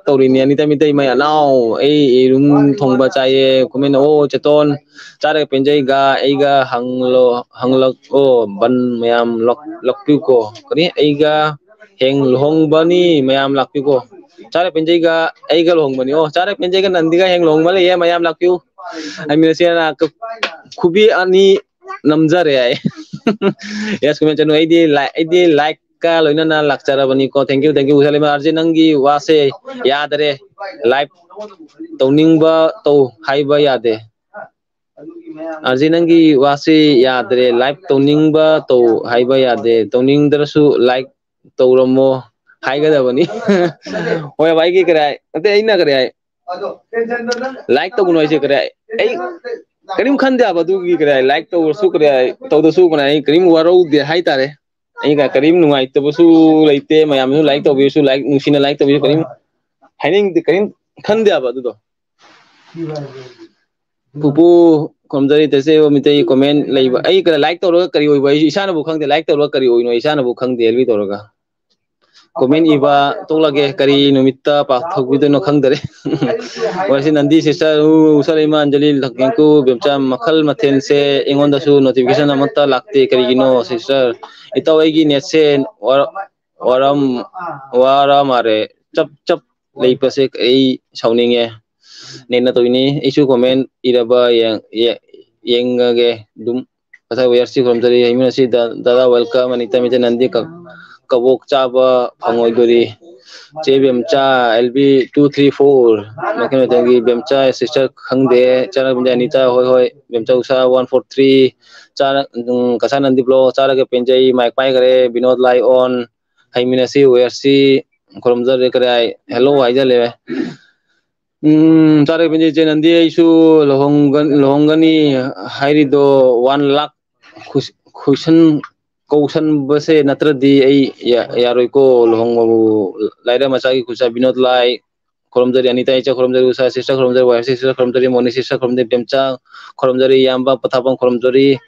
ꯇꯧꯔꯤꯅꯦ꯫ ꯑꯅꯤꯇ ꯃꯤꯇꯩ ꯃꯩ ꯑꯅꯥꯎ, ꯑꯩ ꯌꯦꯔꯨꯝ ꯊꯣꯡꯕ ꯆꯥꯏꯌꯦ꯫ ꯀꯨꯃꯦꯟ ꯑꯣ ꯆꯦꯇꯣꯟ, ꯆꯥꯔꯒ ꯄꯦꯟꯖꯩꯒ, ꯑꯩꯒ ꯍꯪꯂꯣ, ꯍꯪꯂꯛꯑꯣ, ꯕꯟ ꯃꯌꯥꯝ ꯂꯛ-, ꯂꯛꯄꯤꯌꯨꯀꯣ꯫ ꯀꯔꯤ? ꯑꯩꯒ ꯍꯌꯦꯡ ꯂꯨꯍꯣꯡꯕꯅꯤ, ꯃꯌꯥꯝ ꯂꯥꯛꯄꯤꯌꯨꯀꯣ꯫ ꯆꯥꯔꯒ ꯄꯦꯟꯖꯩꯒ ꯑꯩꯒ ꯂꯨꯍꯣꯡꯕꯅꯤ꯫ ꯑꯣ, ꯆꯥꯔꯒ ꯄꯦꯟꯖꯩꯒ ꯅꯟꯗꯤꯒ ꯍꯌꯦꯡ ꯂꯨꯍꯣꯡꯕ ꯂꯩꯌꯦ, ꯃꯌꯥꯝ ꯂꯥꯛꯄꯤꯌꯨ꯫ ꯑꯩ ꯃꯤꯔꯁꯤꯅ ꯈꯨꯕꯤ ꯑꯅꯤ ꯅꯝꯖꯔꯦ ꯍꯥꯏ꯫ Yes, comment ꯆꯅꯨ, ꯑꯩꯗꯤ like, ꯑꯩꯗꯤ like ꯀ ꯂꯣꯏꯅꯅ ꯂꯥꯛꯆꯔꯕꯅꯤꯀꯣ꯫ Thank you, thank you, ꯎꯁꯥꯂꯩꯃ꯫ ꯑꯥꯔꯖꯦ, ꯅꯪꯒꯤ ꯋꯥꯁꯦ ꯌꯥꯗꯔꯦ꯫ Live ꯇꯧꯅꯤꯡꯕ ꯇꯧ ꯍꯥꯏꯕ ꯌꯥꯗꯦ꯫ ꯑꯥꯔꯖꯦ, ꯅꯪꯒꯤ ꯋꯥꯁꯤ ꯌꯥꯗ꯭ꯔꯦ꯫ Live ꯇꯧꯅꯤꯡꯕ ꯇꯧ ꯍꯥꯏꯕ ꯌꯥꯗꯦ꯫ ꯇꯧꯅꯤꯡꯗ꯭ꯔꯁꯨ like ꯇꯧꯔꯝꯃꯣ ꯍꯥꯏꯒꯗꯕꯅꯤ꯫ ꯍꯣꯏ ꯚꯥꯏ, ꯑꯩꯒꯤ ꯀꯔꯤ ꯍꯥꯏ? ꯅꯠꯇꯦ, ꯑꯩꯅ ꯀꯔꯤ ꯍꯥꯏ? Like ꯇꯧꯒꯅꯨ ꯍꯥꯏꯁꯦ ꯀꯔꯤ ꯍꯥꯏ? ꯑꯩ ꯀꯔꯤꯝ ꯈꯟꯗꯦ ꯍꯥꯏꯕ ꯑꯗꯨꯒꯤ ꯀꯔꯤ ꯍꯥꯏ? Like ꯇꯧꯔꯁꯨ ꯀꯔꯤ ꯍꯥꯏ? ꯇꯧꯗꯁꯨ ꯀꯔꯤ ꯍꯥꯏ? ꯑꯩ ꯀꯔꯤꯝ ꯋꯥꯔꯧꯗꯦ ꯍꯥꯏꯇꯥꯔꯦ꯫ ꯑꯩꯒ ꯀꯔꯤꯝ ꯅꯨꯡꯉꯥꯏꯇꯕꯁꯨ ꯂꯩꯇꯦ꯫ ꯃꯌꯥꯝꯁꯨ like ꯇꯧꯕꯤꯔꯁꯨ, like, ꯅꯨꯡꯁꯤꯅ like ꯇꯧꯕꯤꯔꯁꯨ ꯀꯔꯤꯝ ꯍꯥꯏꯅꯤꯡꯗꯦ, ꯀꯔꯤꯝ ꯈꯟꯗꯦ ꯍꯥꯏꯕ ꯑꯗꯨꯗꯣ꯫ ꯄꯨꯄꯨ ꯈꯨꯔꯨꯝꯖꯔꯤ, ꯇꯦꯁꯦꯕ ꯃꯤꯇꯩ comment ꯂꯩꯕ꯫ ꯑꯩ ꯀꯔꯤ like ꯇꯧꯔꯒ ꯀꯔꯤ ꯑꯣꯏꯕ? ꯑꯩꯁꯨ ꯏꯁꯥꯅꯕꯨ ꯈꯪꯗꯦ, like ꯇꯧꯔꯒ ꯀꯔꯤ ꯑꯣꯏꯅꯣ ꯏꯁꯥꯅꯕꯨ ꯈꯪꯗꯦ, ꯑꯦꯜꯕꯤ ꯇꯧꯔꯒ꯫ Comment ꯏꯕ ꯇꯣꯛꯂꯒꯦ, ꯀꯔꯤ ꯅꯨꯃꯤꯠꯇ ꯄꯥꯊꯣꯛꯄꯤꯗꯣꯏꯅꯣ ꯈꯪꯗꯔꯦ꯫ ꯋꯥꯔꯁꯤ ꯅꯟꯗꯤ sister, ꯎ, ꯎꯁꯥꯂꯩꯃ, ꯑꯟꯖꯂꯤ, ꯂꯛꯀꯦꯡꯀꯨ, ꯕꯦꯝꯆꯥ, ꯃꯈꯜ ꯃꯊꯦꯜꯁꯦ ꯑꯩꯉꯣꯟꯗꯁꯨ notification ꯑꯃꯠꯇ ꯂꯥꯛꯇꯦ, ꯀꯔꯤꯒꯤꯅꯣ sister? ꯏꯇꯥꯎ, ꯑꯩꯒꯤ netꯁꯦ ꯋꯥꯔ-, ꯋꯥꯔꯝ-, ꯋꯥꯔ ꯃꯥꯜꯂꯦ, ꯆꯞ ꯆꯞ ꯂꯩꯕꯁꯦ ꯑꯩ ꯁꯥꯎꯅꯤꯡꯉꯦ꯫ ꯅꯦꯠꯅ ꯇꯧꯔꯤꯅꯤ꯫ ꯑꯩꯁꯨ comment ꯏꯔꯕ ꯌꯦꯡ-, ꯌꯦ-, ꯌꯦꯡꯉꯒꯦ ꯑꯗꯨꯝ꯫ ꯉꯁꯥꯏ ꯋꯦꯌꯔꯁꯤ ꯈꯨꯔꯨꯝꯖꯔꯤ, ꯍꯩꯃꯤꯟꯅꯁꯤ ꯗ-, ꯗꯥꯗꯥ welcome, ꯑꯅꯤꯇ ꯃꯤꯇ ꯅꯟꯗꯤ ꯀ-, ꯀꯕꯣꯛ ꯆꯥꯕ ꯐꯪꯉꯣꯏꯗꯣꯔꯤ꯫ ꯆꯦ Bemcha, L B two three four, ꯃꯈꯜ ꯃꯊꯦꯜꯒꯤ ꯕꯦꯝꯆꯥ, sister ꯈꯪꯗꯦ, ꯆꯥꯔꯛꯄꯗꯤ ꯑꯅꯤꯇ, ꯍꯣꯏ ꯍꯣꯏ, ꯕꯦꯝꯆꯥ ꯎꯁꯥ one four three, ꯆꯥꯔꯛ-, ꯎꯝ, ꯀꯁꯥ ꯅꯟꯗꯤ ꯕ꯭ꯂꯣꯛ, ꯆꯥꯔꯒ ꯄꯦꯟꯖꯩ, ꯃꯥꯏꯛ ꯄꯥꯏꯈꯔꯦ, ꯕꯤꯅꯣꯗ ꯂꯥꯏꯑꯣꯟ, ꯍꯩꯃꯤꯟꯅꯁꯤ ꯋꯦꯌꯔꯁꯤ ꯈꯨꯔꯨꯝꯖꯔꯦ, ꯀꯔꯤ ꯍꯥꯏ, hello ꯍꯥꯏꯖꯜꯂꯦ꯫ ꯎꯝ, ꯆꯥꯔꯛꯄꯅꯤ ꯏꯆꯦ ꯅꯟꯗꯤ, ꯑꯩꯁꯨ ꯂꯨꯍꯣꯡꯒ-, ꯂꯨꯍꯣꯡꯒꯅꯤ ꯍꯥꯏꯔꯤꯗꯣ one lakh ꯈꯨꯁ-, ꯈꯨꯁꯟ-, ꯀꯧꯁꯟꯕꯁꯦ ꯅꯠꯇ꯭ꯔꯗꯤ ꯑꯩ ꯌꯥ-, ꯌꯥꯔꯣꯏꯀꯣ ꯂꯨꯍꯣꯡꯕꯕꯨ꯫ ꯂꯥꯏꯔ ꯃꯆꯥꯒꯤ ꯈꯨꯠꯁꯥ ꯕꯤꯅꯣꯗ ꯂꯥꯏ ꯈꯨꯔꯨꯝꯖꯔꯤ, ꯑꯅꯤꯇꯥ ꯏꯆꯥ ꯈꯨꯔꯨꯝꯖꯔꯤ, ꯎꯁꯥ sister ꯈꯨꯔꯨꯝꯖꯔꯤ, ꯃꯣꯅꯤ sister ꯈꯨꯔꯨꯝꯖꯔꯤ, ꯕꯦꯝꯆꯥ ꯈꯨꯔꯨꯝꯖꯔꯤ, ꯏꯌꯥꯝꯕ ꯄꯊꯥꯕꯝ ꯈꯨꯔꯨꯝꯖꯔꯤ,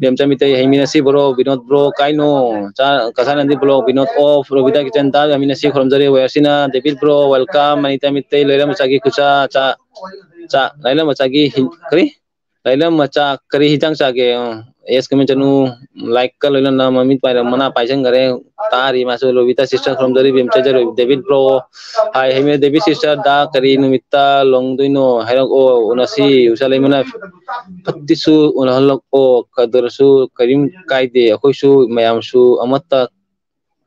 ꯕꯦꯝꯆꯥ ꯃꯤꯇꯩ, ꯍꯩꯃꯤꯟꯅꯁꯤ bro, ꯕꯤꯅꯣꯗ bro, ꯀꯥꯏꯅꯣ, ꯆꯥ-, ꯀꯁꯥꯅꯟꯗꯤ bro, Vinod off, Robita kitchen, ꯇꯥ ꯍꯩꯃꯤꯟꯅꯁꯤ ꯈꯨꯔꯨꯝꯖꯔꯤ, ꯋꯦꯌꯔꯁꯤꯅ, debit bro, welcome, Anita Meitei, ꯂꯩꯔꯝ ꯃꯆꯥꯒꯤ ꯈꯨꯠꯁꯥ, ꯆꯥ-, ꯆꯥ-, ꯂꯩꯔꯝ ꯃꯆꯥꯒꯤ ꯍꯤꯟ-, ꯀꯔꯤ? ꯂꯩꯔꯝ ꯃꯆꯥ ꯀꯔꯤ ꯍꯤꯟꯖꯥꯡ ꯆꯥꯒꯦ? ꯑ, ꯑꯦꯁ ꯀꯃꯦꯟ ꯆꯅꯨ, ꯂꯥꯏꯛꯀ ꯂꯣꯏꯅꯅ ꯃꯃꯤꯠ ꯄꯥꯏꯔ ꯃꯅꯥ ꯄꯥꯏꯁꯟꯈꯔꯦ꯫ ꯇꯥꯔꯤ ꯃꯥꯁꯨ꯫ ꯔꯣꯕꯤꯇꯥ ꯁꯤꯁꯇꯔ ꯈꯨꯔꯨꯝꯖꯔꯤ, ꯕꯦꯝꯆꯥꯏꯖꯔꯣꯏ, ꯗꯦꯕꯤꯠ ꯕ꯭ꯔꯣ꯫ ꯍꯥꯏ ꯍꯩꯃꯦ ꯗꯦꯕꯤꯠ ꯁꯤꯁꯇꯔ ꯗ ꯀꯔꯤ ꯅꯨꯃꯤꯠꯇ ꯂꯣꯡꯗꯣꯏꯅꯣ ꯍꯥꯏꯔꯛꯑꯣ, ꯎꯅꯁꯤ꯫ ꯎꯁꯥ ꯂꯩꯃꯅ ꯐꯠꯇꯤꯁꯨ ꯎꯅꯍꯜꯂꯛꯑꯣ, ꯀꯗꯔꯁꯨ ꯀꯔꯤꯝ ꯀꯥꯏꯗꯦ, ꯑꯩꯈꯣꯏꯁꯨ ꯃꯌꯥꯝꯁꯨ ꯑꯃꯠꯇ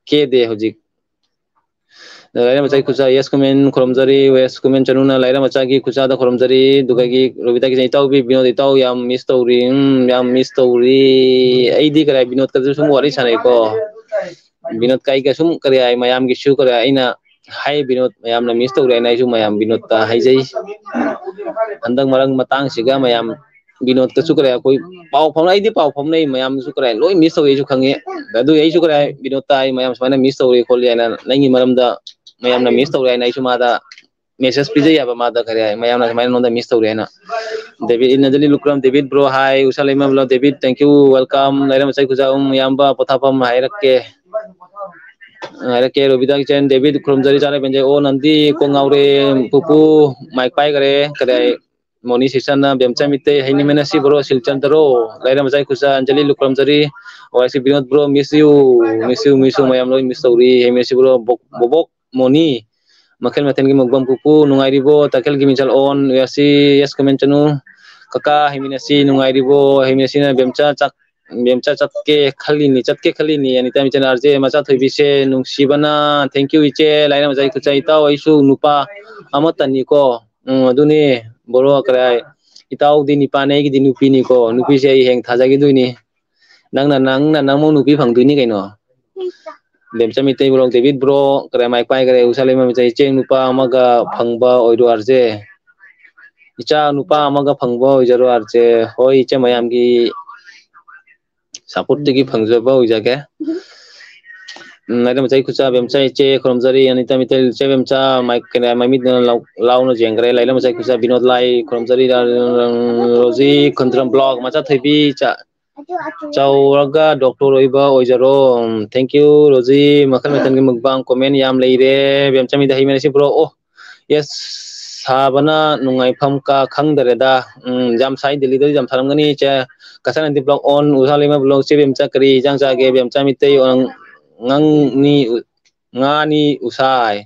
ꯀꯦꯗꯦ ꯍꯧꯖꯤꯛ꯫ ꯂꯥꯏꯔ ꯃꯆꯥꯒꯤ ꯈꯨꯠꯁꯥ, ꯌꯦꯁ ꯀꯃꯦꯟ ꯈꯨꯔꯨꯝꯖꯔꯤ, ꯌꯦꯁ ꯀꯃꯦꯟ ꯆꯅꯨꯅ ꯂꯥꯏꯔ ꯃꯆꯥꯒꯤ ꯈꯨꯠꯁꯥꯗ ꯈꯨꯔꯨꯝꯖꯔꯤ꯫ ꯑꯗꯨꯒ ꯔꯣꯕꯤꯇꯥꯒꯤ ꯏꯆꯥ ꯏꯇꯥꯎꯕꯤ ꯕꯤꯅꯣꯗ ꯏꯇꯥꯎ ꯌꯥꯝ ꯃꯤꯁ ꯇꯧꯔꯤ, ꯎꯝ, ꯌꯥꯝ ꯃꯤꯁ ꯇꯧꯔꯤ꯫ ꯑꯩꯗꯤ ꯀꯔꯥꯏ ꯕꯤꯅꯣꯗꯀꯁꯨ ꯁꯨꯝ ꯋꯥꯔꯤ ꯁꯥꯟꯅꯩꯀꯣ꯫ ꯕꯤꯅꯣꯗꯀ ꯑꯩꯒ ꯁꯨꯝ ꯀꯔꯤ ꯍꯥꯏ ꯃꯌꯥꯝꯒꯤꯁꯨ ꯀꯔꯤ ꯑꯩꯅ ꯍꯥꯏ ꯕꯤꯅꯣꯗ ꯃꯌꯥꯝꯅ ꯃꯤꯁ ꯇꯧꯔꯦ ꯍꯥꯏꯅ ꯑꯩꯁꯨ ꯃꯌꯥꯝ ꯕꯤꯅꯣꯗꯇ ꯍꯥꯏꯖꯩ꯫ ꯍꯟꯗꯛ ꯃꯔꯛ ꯃꯇꯥꯡꯁꯤꯒ ꯃꯌꯥꯝ ꯕꯤꯅꯣꯗꯇꯁꯨ ꯀꯔꯤ ꯑꯩꯈꯣꯏ ꯄꯥꯎ ꯐꯥꯎꯅ-, ꯑꯩꯗꯤ ꯄꯥꯎ ꯐꯥꯎꯅꯩ ꯃꯌꯥꯝꯁꯨ ꯀꯔꯤ ꯂꯣꯏ ꯃꯤꯁ ꯇꯧꯋꯤ ꯑꯩꯁꯨ ꯈꯪꯉꯦ꯫ ꯑꯗꯨꯒꯤ ꯑꯩꯁꯨ ꯀꯔꯤ ꯕꯤꯅꯣꯗꯇ ꯑꯩ ꯃꯌꯥꯝ ꯁꯨꯃꯥꯏꯅ ꯃꯤꯁ ꯇꯧꯔꯤ ꯈꯣꯠꯂꯤ ꯍꯥꯏꯅ ꯅꯪꯒꯤ ꯃꯔꯝꯗ ꯃꯌꯥꯝꯅ ꯃꯤꯁ ꯇꯧꯔꯦ ꯍꯥꯏꯅ ꯑꯩꯁꯨ ꯃꯥꯗ ꯃꯦꯁꯦꯖ ꯄꯤꯖꯩ ꯍꯥꯏꯕ ꯃꯥꯗ ꯀꯔꯤ ꯍꯥꯏ ꯃꯌꯥꯝꯅ ꯁꯨꯃꯥꯏꯅ ꯅꯉꯣꯟꯗ ꯃꯤꯁ ꯇꯧꯔꯦ ꯍꯥꯏꯅ꯫ ꯗꯦꯕꯤꯠ ꯏꯟꯅꯖꯂꯤ ꯂꯨꯀ꯭ꯔꯝ ꯗꯦꯕꯤꯠ ꯕ꯭ꯔꯣ ꯍꯥꯏ ꯎꯁꯥ ꯂꯩꯃ ꯕ꯭ꯔꯣ ꯗꯦꯕꯤꯠ thank you welcome ꯂꯩꯔꯝ ꯏꯁꯩ ꯈꯨꯖꯥ ꯎꯝ ꯏꯌꯥꯝꯕ ꯄꯣꯊꯥꯐꯝ ꯍꯥꯏꯔꯛꯀꯦ꯫ ꯍꯥꯏꯔꯛꯀꯦ ꯔꯣꯕꯤꯗꯥꯒꯤ ꯆꯦꯟ ꯗꯦꯕꯤꯠ ꯈꯨꯔꯨꯝꯖꯔꯤ ꯆꯥꯔꯦ ꯄꯦꯟꯖꯩ ꯑꯣ ꯅꯟꯗꯤ ꯀꯣꯡ ꯉꯥꯎꯔꯦ ꯄꯨꯄꯨ ꯃꯥꯏꯛ ꯄꯥꯏꯈꯔꯦ ꯀꯔꯤ ꯃꯣꯅꯤ ꯁꯤꯁꯟꯅ ꯕꯦꯝꯆꯥ ꯃꯤꯇꯩ ꯍꯩꯅꯤꯃꯦꯅ ꯁꯤ ꯕ꯭ꯔꯣ ꯁꯤꯜꯆꯟꯗꯔꯣ ꯂꯩꯔꯝ ꯏꯁꯩ ꯈꯨꯖꯥ ꯑꯟꯖꯂꯤ ꯂꯨꯀ꯭ꯔꯝꯖꯔꯤ ꯑꯣ ꯑꯩꯁꯤ ꯕꯤꯅꯣꯗ ꯕ꯭ꯔꯣ ꯃꯤꯁ ꯌꯨ ꯃꯤꯁ ꯌꯨ ꯃꯤꯁ ꯌꯨ ꯃꯌꯥꯝ ꯂꯣꯏ ꯃꯤꯁ ꯇꯧꯔꯤ ꯍꯩꯃꯦꯁꯤ ꯕ꯭ꯔꯣ ꯕꯣꯕꯣꯛ ꯃꯣꯅꯤ ꯃꯈꯜ ꯃꯊꯦꯜꯒꯤ ꯃꯨꯛꯕꯥꯡ ꯄꯨꯄꯨ ꯅꯨꯡꯉꯥꯏꯔꯤꯕꯣ? ꯇꯥꯀꯦꯜꯒꯤ ꯃꯤꯡꯆꯜ ꯑꯣꯟ ꯌꯥꯁꯤ ꯌꯦꯁ ꯀꯃꯦꯟ ꯆꯅꯨ꯫ ꯀꯀꯥ ꯍꯩꯃꯤꯟꯅꯁꯤ ꯅꯨꯡꯉꯥꯏꯔꯤꯕꯣ? ꯍꯩꯃꯤꯟꯅꯁꯤꯅ ꯕꯦꯝꯆꯥ ꯆꯥꯛ ꯕꯦꯝꯆꯥ ꯆꯠꯀꯦ ꯈꯜꯂꯤꯅꯤ ꯆꯠꯀꯦ ꯈꯜꯂꯤꯅꯤ ꯑꯅꯤꯇꯥ ꯃꯤꯆꯟ ꯑꯥꯔꯖꯦ ꯃꯆꯥ ꯊꯣꯏꯕꯤꯁꯦ ꯅꯨꯡꯁꯤꯕꯅ thank you ꯏꯆꯦ ꯂꯥꯏꯔ ꯃꯆꯥ ꯏꯈꯨꯠꯆꯥ ꯏꯇꯥꯎ ꯑꯩꯁꯨ ꯅꯨꯄꯥ ꯑꯃꯠꯇꯅꯤꯀꯣ꯫ ꯎꯝ ꯑꯗꯨꯅꯦ ꯕꯣꯔꯣ ꯀꯔꯥꯏ ꯏꯇꯥꯎꯗꯤ ꯅꯤꯄꯥꯅꯦ ꯑꯩꯒꯤꯗꯤ ꯅꯨꯄꯤꯅꯤꯀꯣ ꯅꯨꯄꯤꯁꯦ ꯑꯩ ꯍꯌꯦꯡ ꯊꯥꯖꯈꯤꯗꯣꯏꯅꯤ꯫ ꯅꯪꯅ ꯅꯪꯅ ꯅꯪꯃꯨꯛ ꯅꯨꯄꯤ ꯐꯪꯗꯣꯏꯅꯤ ꯀꯩꯅꯣ꯫ ꯕꯦꯝꯆꯥ ꯃꯤꯇꯩ ꯕ꯭ꯔꯣ ꯗꯦꯕꯤꯠ ꯕ꯭ꯔꯣ ꯀꯔꯥꯏ ꯃꯥꯏ ꯄꯥꯏꯈꯔꯦ ꯎꯁꯥ ꯂꯩꯃ ꯃꯤꯇꯩ ꯏꯆꯦ ꯅꯨꯄꯥ ꯑꯃꯒ ꯐꯪꯕ ꯑꯣꯏꯔꯣ ꯑꯥꯔꯖꯦ꯫ ꯏꯆꯥ ꯅꯨꯄꯥ ꯑꯃꯒ ꯐꯪꯕ ꯑꯣꯏꯖꯔꯣ ꯑꯥꯔꯖꯦ꯫ ꯍꯣꯏ ꯏꯆꯦ ꯃꯌꯥꯝꯒꯤ ꯁꯞꯄꯣꯔꯠꯇꯒꯤ ꯐꯪꯖꯕ ꯑꯣꯏꯖꯒꯦ꯫ ꯎꯝ, ꯂꯥꯏꯔ ꯃꯆꯥ ꯏꯈꯨꯠꯆꯥ ꯕꯦꯝꯆꯥ ꯏꯆꯦ ꯈꯨꯔꯨꯝꯖꯔꯤ ꯑꯅꯤꯇ ꯃꯤꯇꯩ ꯏꯆꯦ ꯕꯦꯝꯆꯥ ꯃꯥꯏ ꯀꯩꯅꯣ ꯃꯃꯤꯠ ꯂꯥꯎꯅ ꯌꯦꯡꯈ꯭ꯔꯦ ꯂꯥꯏꯔ ꯃꯆꯥ ꯏꯈꯨꯠꯆꯥ ꯕꯤꯅꯣꯗ ꯂꯥꯏ ꯈꯨꯔꯨꯝꯖꯔꯤ ꯔꯣꯖꯤ ꯈꯨꯟꯗ꯭ꯔꯝ ꯕ꯭ꯂꯣꯛ ꯃꯆꯥ ꯊꯣꯏꯕꯤ ꯆꯥ ꯆꯥꯎꯔꯒ ꯗꯣꯛꯇꯔ ꯑꯣꯏꯕ ꯑꯣꯏꯖꯔꯣ꯫ ꯎꯝ, thank you ꯔꯣꯖꯤ꯫ ꯃꯈꯜ ꯃꯈꯜꯒꯤ ꯃꯨꯛꯕꯥꯡ ꯀꯣꯃꯦꯟ ꯌꯥꯝ ꯂꯩꯔꯦ꯫ ꯕꯦꯝꯆꯥꯃꯤꯗ ꯍꯩ ꯃꯅꯩꯁꯤ ꯄꯨꯔꯛꯑꯣ꯫ ꯑꯣ, ꯌꯦꯁ꯫ ꯁꯥꯕꯅ ꯅꯨꯡꯉꯥꯏꯐꯝ ꯀ ꯈꯪꯗꯔꯦꯗ꯫ ꯎꯝ, ꯌꯥꯝ ꯁꯥꯏ, ꯗꯦꯜꯂꯤꯗꯗꯤ ꯌꯥꯝ ꯁꯥꯔꯝꯒꯅꯤ꯫ ꯏꯆꯦ ꯀꯁꯥꯅꯟꯗꯤ ꯕ꯭ꯂꯣꯛ ꯑꯣꯟ, ꯎꯁꯥ ꯂꯩꯃ ꯕ꯭ꯂꯣꯛ꯫ ꯆꯦ ꯕꯦꯝꯆꯥ, ꯀꯔꯤ ꯏꯟꯖꯥꯡ ꯆꯥꯒꯦ? ꯕꯦꯝꯆꯥ ꯃꯤꯇꯩ ꯑꯣꯟ-, ꯉꯥꯡꯅꯤ, ꯉꯥꯅꯤ ꯎꯁꯥꯏ꯫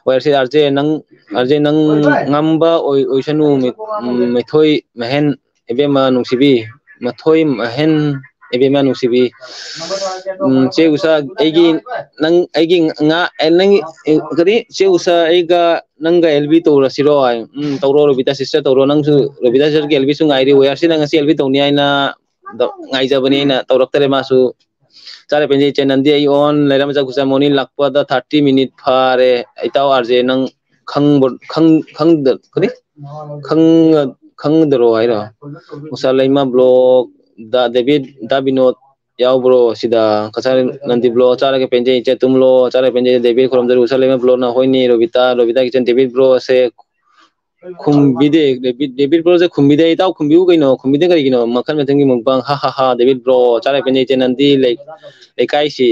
ꯋꯥꯏ ꯑꯥꯔ ꯁꯤ ꯑꯥꯔ ꯖꯦ ꯅꯪ, ꯑꯥꯔ ꯖꯦ ꯅꯪ ꯉꯝꯕ ꯑꯣꯏ-, ꯑꯣꯏꯁꯅꯨ꯫ ꯃꯤ-, ꯎꯝ, ꯃꯤꯊꯣꯏ ꯃꯍꯦꯟ ꯏꯕꯦꯝꯃ ꯅꯨꯡꯁꯤꯕꯤ꯫ ꯃꯊꯣꯏ ꯃꯍꯦꯟ ꯏꯕꯦꯝꯃ ꯅꯨꯡꯁꯤꯕꯤ꯫ ꯎꯝ, ꯆꯦ ꯎꯁꯥ, ꯑꯩꯒꯤ, ꯅꯪ, ꯑꯩꯒꯤ ꯉꯥ, ꯑꯦ, ꯅꯪ, ꯑꯦ, ꯀꯔꯤ? ꯆꯦ ꯎꯁꯥ, ꯑꯩꯒ ꯅꯪꯒ ꯑꯦꯜ ꯕꯤ ꯇꯧꯔꯁꯤꯔꯣ? ꯍꯥꯏ꯫ ꯎꯝ, ꯇꯧꯔꯣ, ꯔꯣꯕꯤꯇꯥ ꯁꯤꯁꯇꯔ ꯇꯧꯔꯣ꯫ ꯅꯪꯁꯨ, ꯔꯣꯕꯤꯇꯥ ꯁꯤꯁꯇꯔꯒꯤ ꯑꯦꯜ ꯕꯤꯁꯨ ꯉꯥꯏꯔꯤ꯫ ꯋꯥꯏ ꯑꯥꯔ ꯁꯤꯅ ꯉꯁꯤ ꯑꯦꯜ ꯕꯤ ꯇꯧꯅꯤ ꯍꯥꯏꯅ ꯗ-, ꯉꯥꯏꯖꯕꯅꯤ ꯑꯩꯅ, ꯇꯧꯔꯛꯇꯔꯦ ꯃꯥꯁꯨ꯫ ꯆꯥꯔꯦ ꯄꯦꯟꯖꯩ ꯏꯆꯦ ꯅꯟꯗꯤ ꯑꯩ ꯑꯣꯟ ꯂꯩꯔꯝꯖ ꯈꯨꯖ ꯃꯣꯔꯅꯤꯡ ꯂꯥꯛꯄꯗ ꯊꯥꯔꯇꯤ ꯃꯤꯅꯤꯠ ꯐꯥꯔꯦ꯫ ꯏꯇꯥꯎ ꯑꯥꯔ ꯖꯦ ꯅꯪ ꯈꯪꯕ-, ꯈꯪ-, ꯈꯪꯗ-, ꯀꯔꯤ? ꯈꯪ-, ꯈꯪꯗꯔꯣ ꯍꯥꯏꯔꯣ? ꯎꯁꯥ ꯂꯩꯃ ꯕ꯭ꯂꯣꯛ, ꯗ ꯗꯦꯕꯤꯠ, ꯗ ꯕꯤꯅꯣꯗ ꯌꯥꯎꯕ꯭ꯔꯣ ꯁꯤꯗ? ꯀꯁꯥꯔ ꯅꯟꯗꯤ ꯕ꯭ꯂꯣꯛ, ꯆꯥꯔꯒ ꯄꯦꯟꯖꯩ ꯏꯆꯦ ꯇꯨꯝꯂꯣ, ꯆꯥꯔꯒ ꯄꯦꯟꯖꯩ ꯗꯦꯕꯤꯠ ꯈꯨꯔꯨꯝꯖꯔꯤ꯫ ꯎꯁꯥ ꯂꯩꯃ ꯕ꯭ꯂꯣꯛꯅ ꯍꯣꯏꯅꯦ Robita, Robita kitchen debit bro ꯑꯁꯦ ꯈꯨꯝꯕꯤꯗꯦ, ꯗꯦꯕꯤꯠ, ꯗꯦꯕꯤꯠ ꯕ꯭ꯔꯣꯁꯦ ꯈꯨꯝꯕꯤꯗꯦ꯫ ꯏꯇꯥꯎ ꯈꯨꯝꯕꯤꯌꯨ ꯀꯩꯅꯣ, ꯈꯨꯝꯕꯤꯗꯦ ꯀꯔꯤꯒꯤꯅꯣ? ꯃꯈꯜ ꯃꯊꯦꯜꯒꯤ ꯃꯨꯛꯕꯥꯡ, ꯍꯥ ꯍꯥ ꯍꯥ꯫ ꯗꯦꯕꯤꯠ ꯕ꯭ꯔꯣ, ꯆꯥꯔꯦ ꯄꯦꯟꯖꯩ ꯏꯆꯦ ꯅꯟꯗꯤ ꯂꯩ-, ꯂꯩꯀꯥꯏꯁꯤ,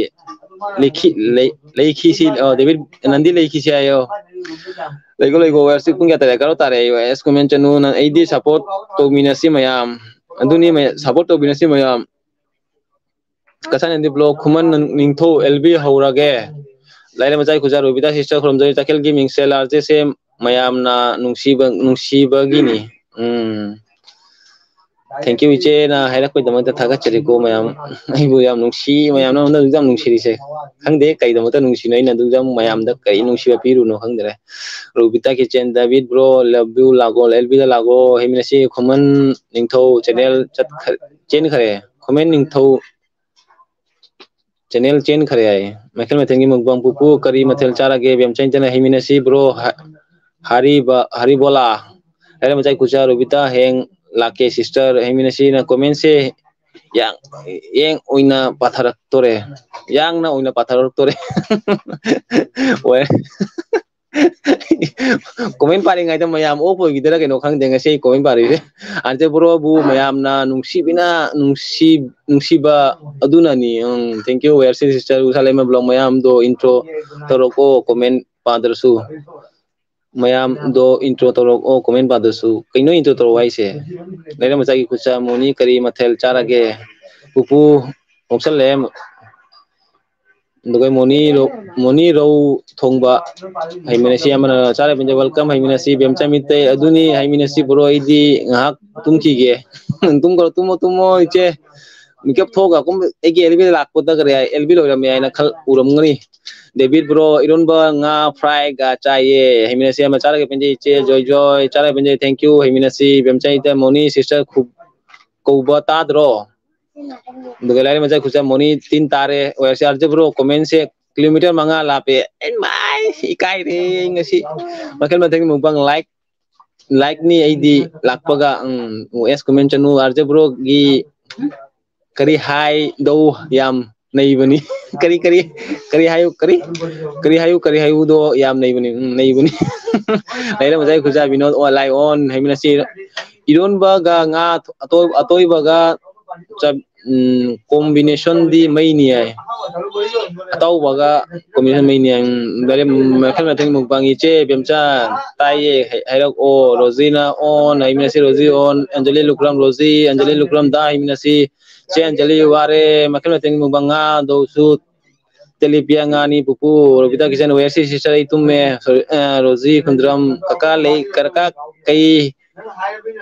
ꯂꯩꯈꯤ-, ꯂꯩ-, ꯂꯩꯈꯤꯁꯤ, ꯑ, ꯗꯦꯕꯤꯠ ꯅꯟꯗꯤ ꯂꯩꯈꯤꯁꯤ ꯍꯥꯏꯌꯣ꯫ ꯂꯩꯒꯣ, ꯂꯩꯒꯣ, ꯋꯦꯌꯔꯁꯤ ꯄꯨꯡ ꯀꯌꯥ ꯇꯥꯔꯦ? ꯀꯔꯣ ꯇꯥꯔꯦ꯫ ꯑꯩ ꯋꯦꯌꯔꯁ ꯀꯣꯃꯦꯟ ꯆꯅꯨ, ꯅꯪ, ꯑꯩꯗꯤ ꯁꯞꯄꯣꯔꯠ ꯇꯧꯃꯤꯟꯅꯁꯤ ꯃꯌꯥꯝ꯫ ꯑꯗꯨꯅꯤ ꯃꯌꯥꯝ, ꯁꯞꯄꯣꯔꯠ ꯇꯧꯃꯤꯟꯅꯁꯤ ꯃꯌꯥꯝ꯫ ꯀꯁꯥꯅꯟꯗꯤ ꯕ꯭ꯂꯣꯛ, ꯈꯨꯃꯟ ꯅꯤꯡꯊꯧ ꯑꯦꯜ ꯕꯤ ꯍꯧꯔꯒꯦ꯫ ꯂꯥꯏꯔꯦꯝ ꯃꯆꯥꯏ ꯈꯨꯖꯥ, ꯔꯣꯕꯤꯇꯥ ꯁꯤꯁꯇꯔ ꯈꯨꯔꯨꯝꯖꯔꯤ꯫ ꯇꯈꯦꯜꯒꯤ ꯃꯤꯡꯁꯦꯜ ꯑꯥꯔ ꯖꯦꯁꯦ ꯃꯌꯥꯝꯅ ꯅꯨꯡꯁꯤꯕ-, ꯅꯨꯡꯁꯤꯕꯒꯤꯅꯤ꯫ ꯎꯝ꯫ Thank you, ꯏꯆꯦꯅ ꯍꯥꯏꯔꯛꯄꯒꯤꯗꯃꯛꯇ ꯊꯥꯒꯠꯆꯔꯤꯀꯣ ꯃꯌꯥꯝ꯫ ꯑꯩꯕꯨ ꯌꯥꯝ ꯅꯨꯡꯁꯤ, ꯃꯌꯥꯝꯅ ꯑꯩꯉꯣꯟꯗ ꯌꯥꯝ ꯅꯨꯡꯁꯤꯔꯤꯁꯦ꯫ ꯈꯪꯗꯦ ꯀꯩꯗꯃꯛꯇ ꯅꯨꯡꯁꯤꯅꯣ, ꯑꯩꯅ ꯑꯗꯨ ꯌꯥꯝ ꯃꯌꯥꯝꯗ ꯀꯔꯤ ꯅꯨꯡꯁꯤꯕ ꯄꯤꯔꯨꯅꯣ ꯈꯪꯗ꯭ꯔꯦ꯫ ꯔꯣꯕꯤꯇꯥ ꯀꯤꯆꯦꯟ, ꯗꯦꯕꯤꯠ ꯕ꯭ꯔꯣ, ꯂꯚ ꯌꯨ ꯂꯥꯒꯣ, ꯑꯦꯜ ꯕꯤꯗ ꯂꯥꯒꯣ, ꯍꯩꯃꯤꯟꯅꯁꯤ ꯈꯨꯃꯟ ꯅꯤꯡꯊꯧ ꯆꯦꯅꯦꯜ ꯆꯠꯈ-, ꯆꯦꯟꯈ꯭ꯔꯦ꯫ ꯈꯨꯃꯟ ꯅꯤꯡꯊꯧ ꯆꯦꯅꯦꯜ ꯆꯦꯟꯈ꯭ꯔꯦ ꯍꯥꯏꯌꯦ꯫ ꯃꯈꯜ ꯃꯊꯦꯜꯒꯤ ꯃꯨꯛꯕꯥꯡ ꯄꯨꯄꯨ ꯀꯔꯤ ꯃꯊꯦꯜ ꯆꯥꯔꯒꯦ? ꯕꯦꯝꯆꯥ ꯏꯟꯇꯔꯅꯦꯠ ꯍꯩꯃꯤꯟꯅꯁꯤ ꯕ꯭ꯔꯣ꯫ ꯍ-, ꯍꯔꯤꯕ-, ꯍꯔꯤꯕꯣꯂꯥ꯫ ꯍꯥꯏꯔꯦ ꯃꯆꯥꯏ ꯈꯨꯆꯥ ꯔꯣꯕꯤꯇꯥ ꯍꯌꯦꯡ ꯂꯥꯛꯀꯦ ꯁꯤꯁꯇꯔ ꯍꯩꯃꯤꯟꯅꯁꯤꯅ ꯀꯣꯃꯦꯟꯁꯦ ꯌꯥꯡ-, ꯌꯦꯡ ꯑꯣꯏꯅ ꯄꯥꯊꯔꯛꯇꯣꯔꯦ꯫ ꯌꯥꯡꯅ ꯑꯣꯏꯅ ꯄꯥꯊꯔꯛꯇꯣꯔꯦ꯫ ꯍꯣꯏ꯫ ꯀꯣꯃꯦꯟ ꯄꯥꯔꯤꯉꯩꯗ ꯃꯌꯥꯝ ꯑꯣꯐ ꯑꯣꯏꯈꯤꯗꯔꯥ ꯀꯩꯅꯣ ꯈꯪꯗꯦ ꯉꯁꯤ ꯑꯩ ꯀꯣꯃꯦꯟ ꯄꯥꯔꯤꯁꯦ꯫ ꯑꯟꯇꯦ ꯕ꯭ꯔꯣꯕꯨ ꯃꯌꯥꯝꯅ ꯅꯨꯡꯁꯤꯕꯤꯅ ꯅꯨꯡꯁꯤ-, ꯅꯨꯡꯁꯤꯕ ꯑꯗꯨꯅꯅꯤ꯫ ꯎꯝ, thank you, ꯋꯦꯌꯔꯁꯤ ꯁꯤꯁꯇꯔ, ꯎꯁꯥ ꯂꯩꯃ ꯕ꯭ꯂꯣꯛ ꯃꯌꯥꯝꯗꯣ ꯏꯟꯇ꯭ꯔꯣ ꯇꯧꯔꯛꯑꯣ, ꯀꯣꯃꯦꯟ ꯄꯥꯗ꯭ꯔꯁꯨ꯫ ꯃꯌꯥꯝꯗꯣ intro ꯇꯧꯔꯛꯑꯣ comment ꯄꯥꯗꯁꯨ꯫ ꯀꯩꯅꯣ intro ꯇꯧꯔꯛꯑꯣ ꯍꯥꯏꯁꯦ? ꯂꯩꯔ ꯃꯆꯥꯒꯤ ꯈꯨꯠꯆꯥ ꯃꯣꯅꯤ ꯀꯔꯤ ꯃꯊꯦꯜ ꯆꯥꯔꯒꯦ? ꯄꯨꯄꯨ ꯅꯣꯛꯁꯜꯂꯦ꯫ ꯑꯗꯨꯒ ꯃꯣꯅꯤ ꯔꯧ, ꯃꯣꯅꯤ ꯔꯧ ꯊꯣꯡꯕ꯫ ꯍꯩꯃꯤꯟꯅꯁꯤ ꯑꯃꯅ ꯆꯥꯔ ꯄꯦꯟꯖꯩ꯫ Welcome ꯍꯩꯃꯤꯟꯅꯁꯤ ꯕꯦꯝꯆꯥ ꯃꯤꯇꯩ꯫ ꯑꯗꯨꯅꯤ ꯍꯩꯃꯤꯟꯅꯁꯤ bro, ꯑꯩꯗꯤ ꯉꯥꯏꯍꯥꯛ ꯇꯨꯝꯈꯤꯒꯦ꯫ ꯇꯨꯝꯈ꯭ꯔꯣ, ꯇꯨꯝꯃꯣ, ꯇꯨꯝꯃꯣ ꯏꯆꯦ꯫ ꯃꯤꯀꯞ ꯊꯣꯛꯑꯒ ꯀꯨꯝ ꯑꯩꯒꯤ ꯑꯦꯜꯕꯤ ꯂꯥꯛꯄꯗ ꯀꯔꯤ ꯍꯥꯏ, ꯑꯦꯜꯕꯤ ꯂꯣꯏꯔꯝꯃꯦ ꯍꯥꯏꯅ ꯈꯜ ꯎꯔꯝꯒꯅꯤ꯫ ꯗꯦꯕꯤꯠ bro, ꯏꯔꯣꯟꯕ ꯉꯥ fryꯒ ꯆꯥꯏꯌꯦ꯫ ꯍꯩꯃꯤꯟꯅꯁꯤ ꯑꯃ ꯆꯥꯔꯒ ꯄꯦꯟꯖꯩ ꯏꯆꯦ꯫ ꯖꯣꯏ ꯖꯣꯏ ꯆꯥꯔꯒ ꯄꯦꯟꯖꯩ꯫ Thank you ꯍꯩꯃꯤꯟꯅꯁꯤ ꯕꯦꯝꯆꯥ ꯃꯤꯇꯩ꯫ ꯃꯣꯅꯤ sister ꯈꯨ-, ꯀꯧꯕ ꯇꯥꯗ꯭ꯔꯣ? ꯑꯗꯨꯒ ꯂꯥꯏꯔꯤꯛ ꯃꯆꯥ ꯈꯨꯠꯁꯥ ꯃꯣꯅꯤ ꯇꯤꯟ ꯇꯥꯔꯦ꯫ ꯑꯣꯏꯔꯁꯦ ꯑꯥꯔꯖꯦ bro, commentꯁꯦ kilometer ꯃꯉꯥ ꯂꯥꯞꯄꯦ꯫ ꯑꯩ ꯃꯥꯏ ꯏꯀꯥꯏꯔꯦ ꯉꯁꯤ꯫ ꯃꯈꯜ ꯃꯊꯦꯜꯒꯤ mukbang like, likeꯅꯤ ꯑꯩꯗꯤ ꯂꯥꯛꯄꯒ꯫ ꯎꯝ, ꯑꯦꯁ comment ꯆꯅꯨ ꯑꯥꯔꯖꯦ broꯒꯤ ꯀꯔꯤ ꯍꯥꯏꯗꯧ ꯌꯥꯝ ꯅꯩꯕꯅꯤ꯫ ꯀꯔꯤ, ꯀꯔꯤ, ꯀꯔꯤ ꯍꯥꯏꯌꯨ, ꯀꯔꯤ, ꯀꯔꯤ ꯍꯥꯏꯌꯨ, ꯀꯔꯤ ꯍꯥꯏꯌꯨꯗꯣ ꯌꯥꯝ ꯅꯩꯕꯅꯤ꯫ ꯎꯝ, ꯅꯩꯕꯅꯤ꯫ ꯂꯩꯔ ꯃꯆꯥ ꯈꯨꯠꯁꯥ ꯕꯤꯅꯣꯗ ꯑꯣ ꯂꯥꯏ ꯑꯣꯟ ꯍꯩꯃꯤꯟꯅꯁꯤ꯫ ꯏꯔꯣꯟꯕꯒ ꯉꯥ ꯑꯇꯣꯏ-, ꯑꯇꯣꯏꯕꯒ ꯆꯞ-, ꯎꯝ, combinationꯗꯤ ꯃꯩꯅꯤ ꯍꯥꯏ꯫ ꯑꯇꯥꯎꯕꯒ combination ꯃꯩꯅꯤ ꯍꯥꯏ꯫ ꯎꯝ, ꯂꯣꯏꯔꯦ꯫ ꯃꯈꯜ ꯃꯊꯦꯜ mukbang ꯏꯆꯦ ꯕꯦꯝꯆꯥ ꯇꯥꯏꯌꯦ꯫ ꯍꯥꯏ-, ꯍꯥꯏꯔꯛꯑꯣ꯫ ꯔꯣꯖꯤꯅ on, ꯍꯩꯃꯤꯟꯅꯁꯤ ꯔꯣꯖꯤ on, ꯑꯟꯖꯂꯤ ꯂꯨꯈ꯭ꯔꯥꯝ ꯔꯣꯖꯤ, ꯑꯟꯖꯂꯤ ꯂꯨꯈ꯭ꯔꯥꯝ ꯗꯥ ꯍꯩꯃꯤꯟꯅꯁꯤ꯫ ꯆꯦ ꯑꯟꯖꯂꯤ ꯋꯥꯔꯦ꯫ ꯃꯈꯜ ꯃꯊꯦꯜ mukbang ꯉꯥꯗꯧꯁꯨ ꯇꯦꯂꯤꯄꯤꯌꯥ ꯉꯥꯅꯤ ꯄꯨꯄꯨ꯫ ꯔꯣꯕꯤꯇꯥ ꯀꯤꯁꯟ ꯋꯦꯌꯔꯁꯤ sister ꯑꯩ ꯇꯨꯝꯃꯦ꯫ ꯁꯣꯔꯤ, ꯑ, ꯔꯣꯖꯤ ꯈꯨꯟꯗ꯭ꯔꯝ ꯀꯀꯥ ꯂꯩ ꯀꯔꯀꯥ ꯀꯩ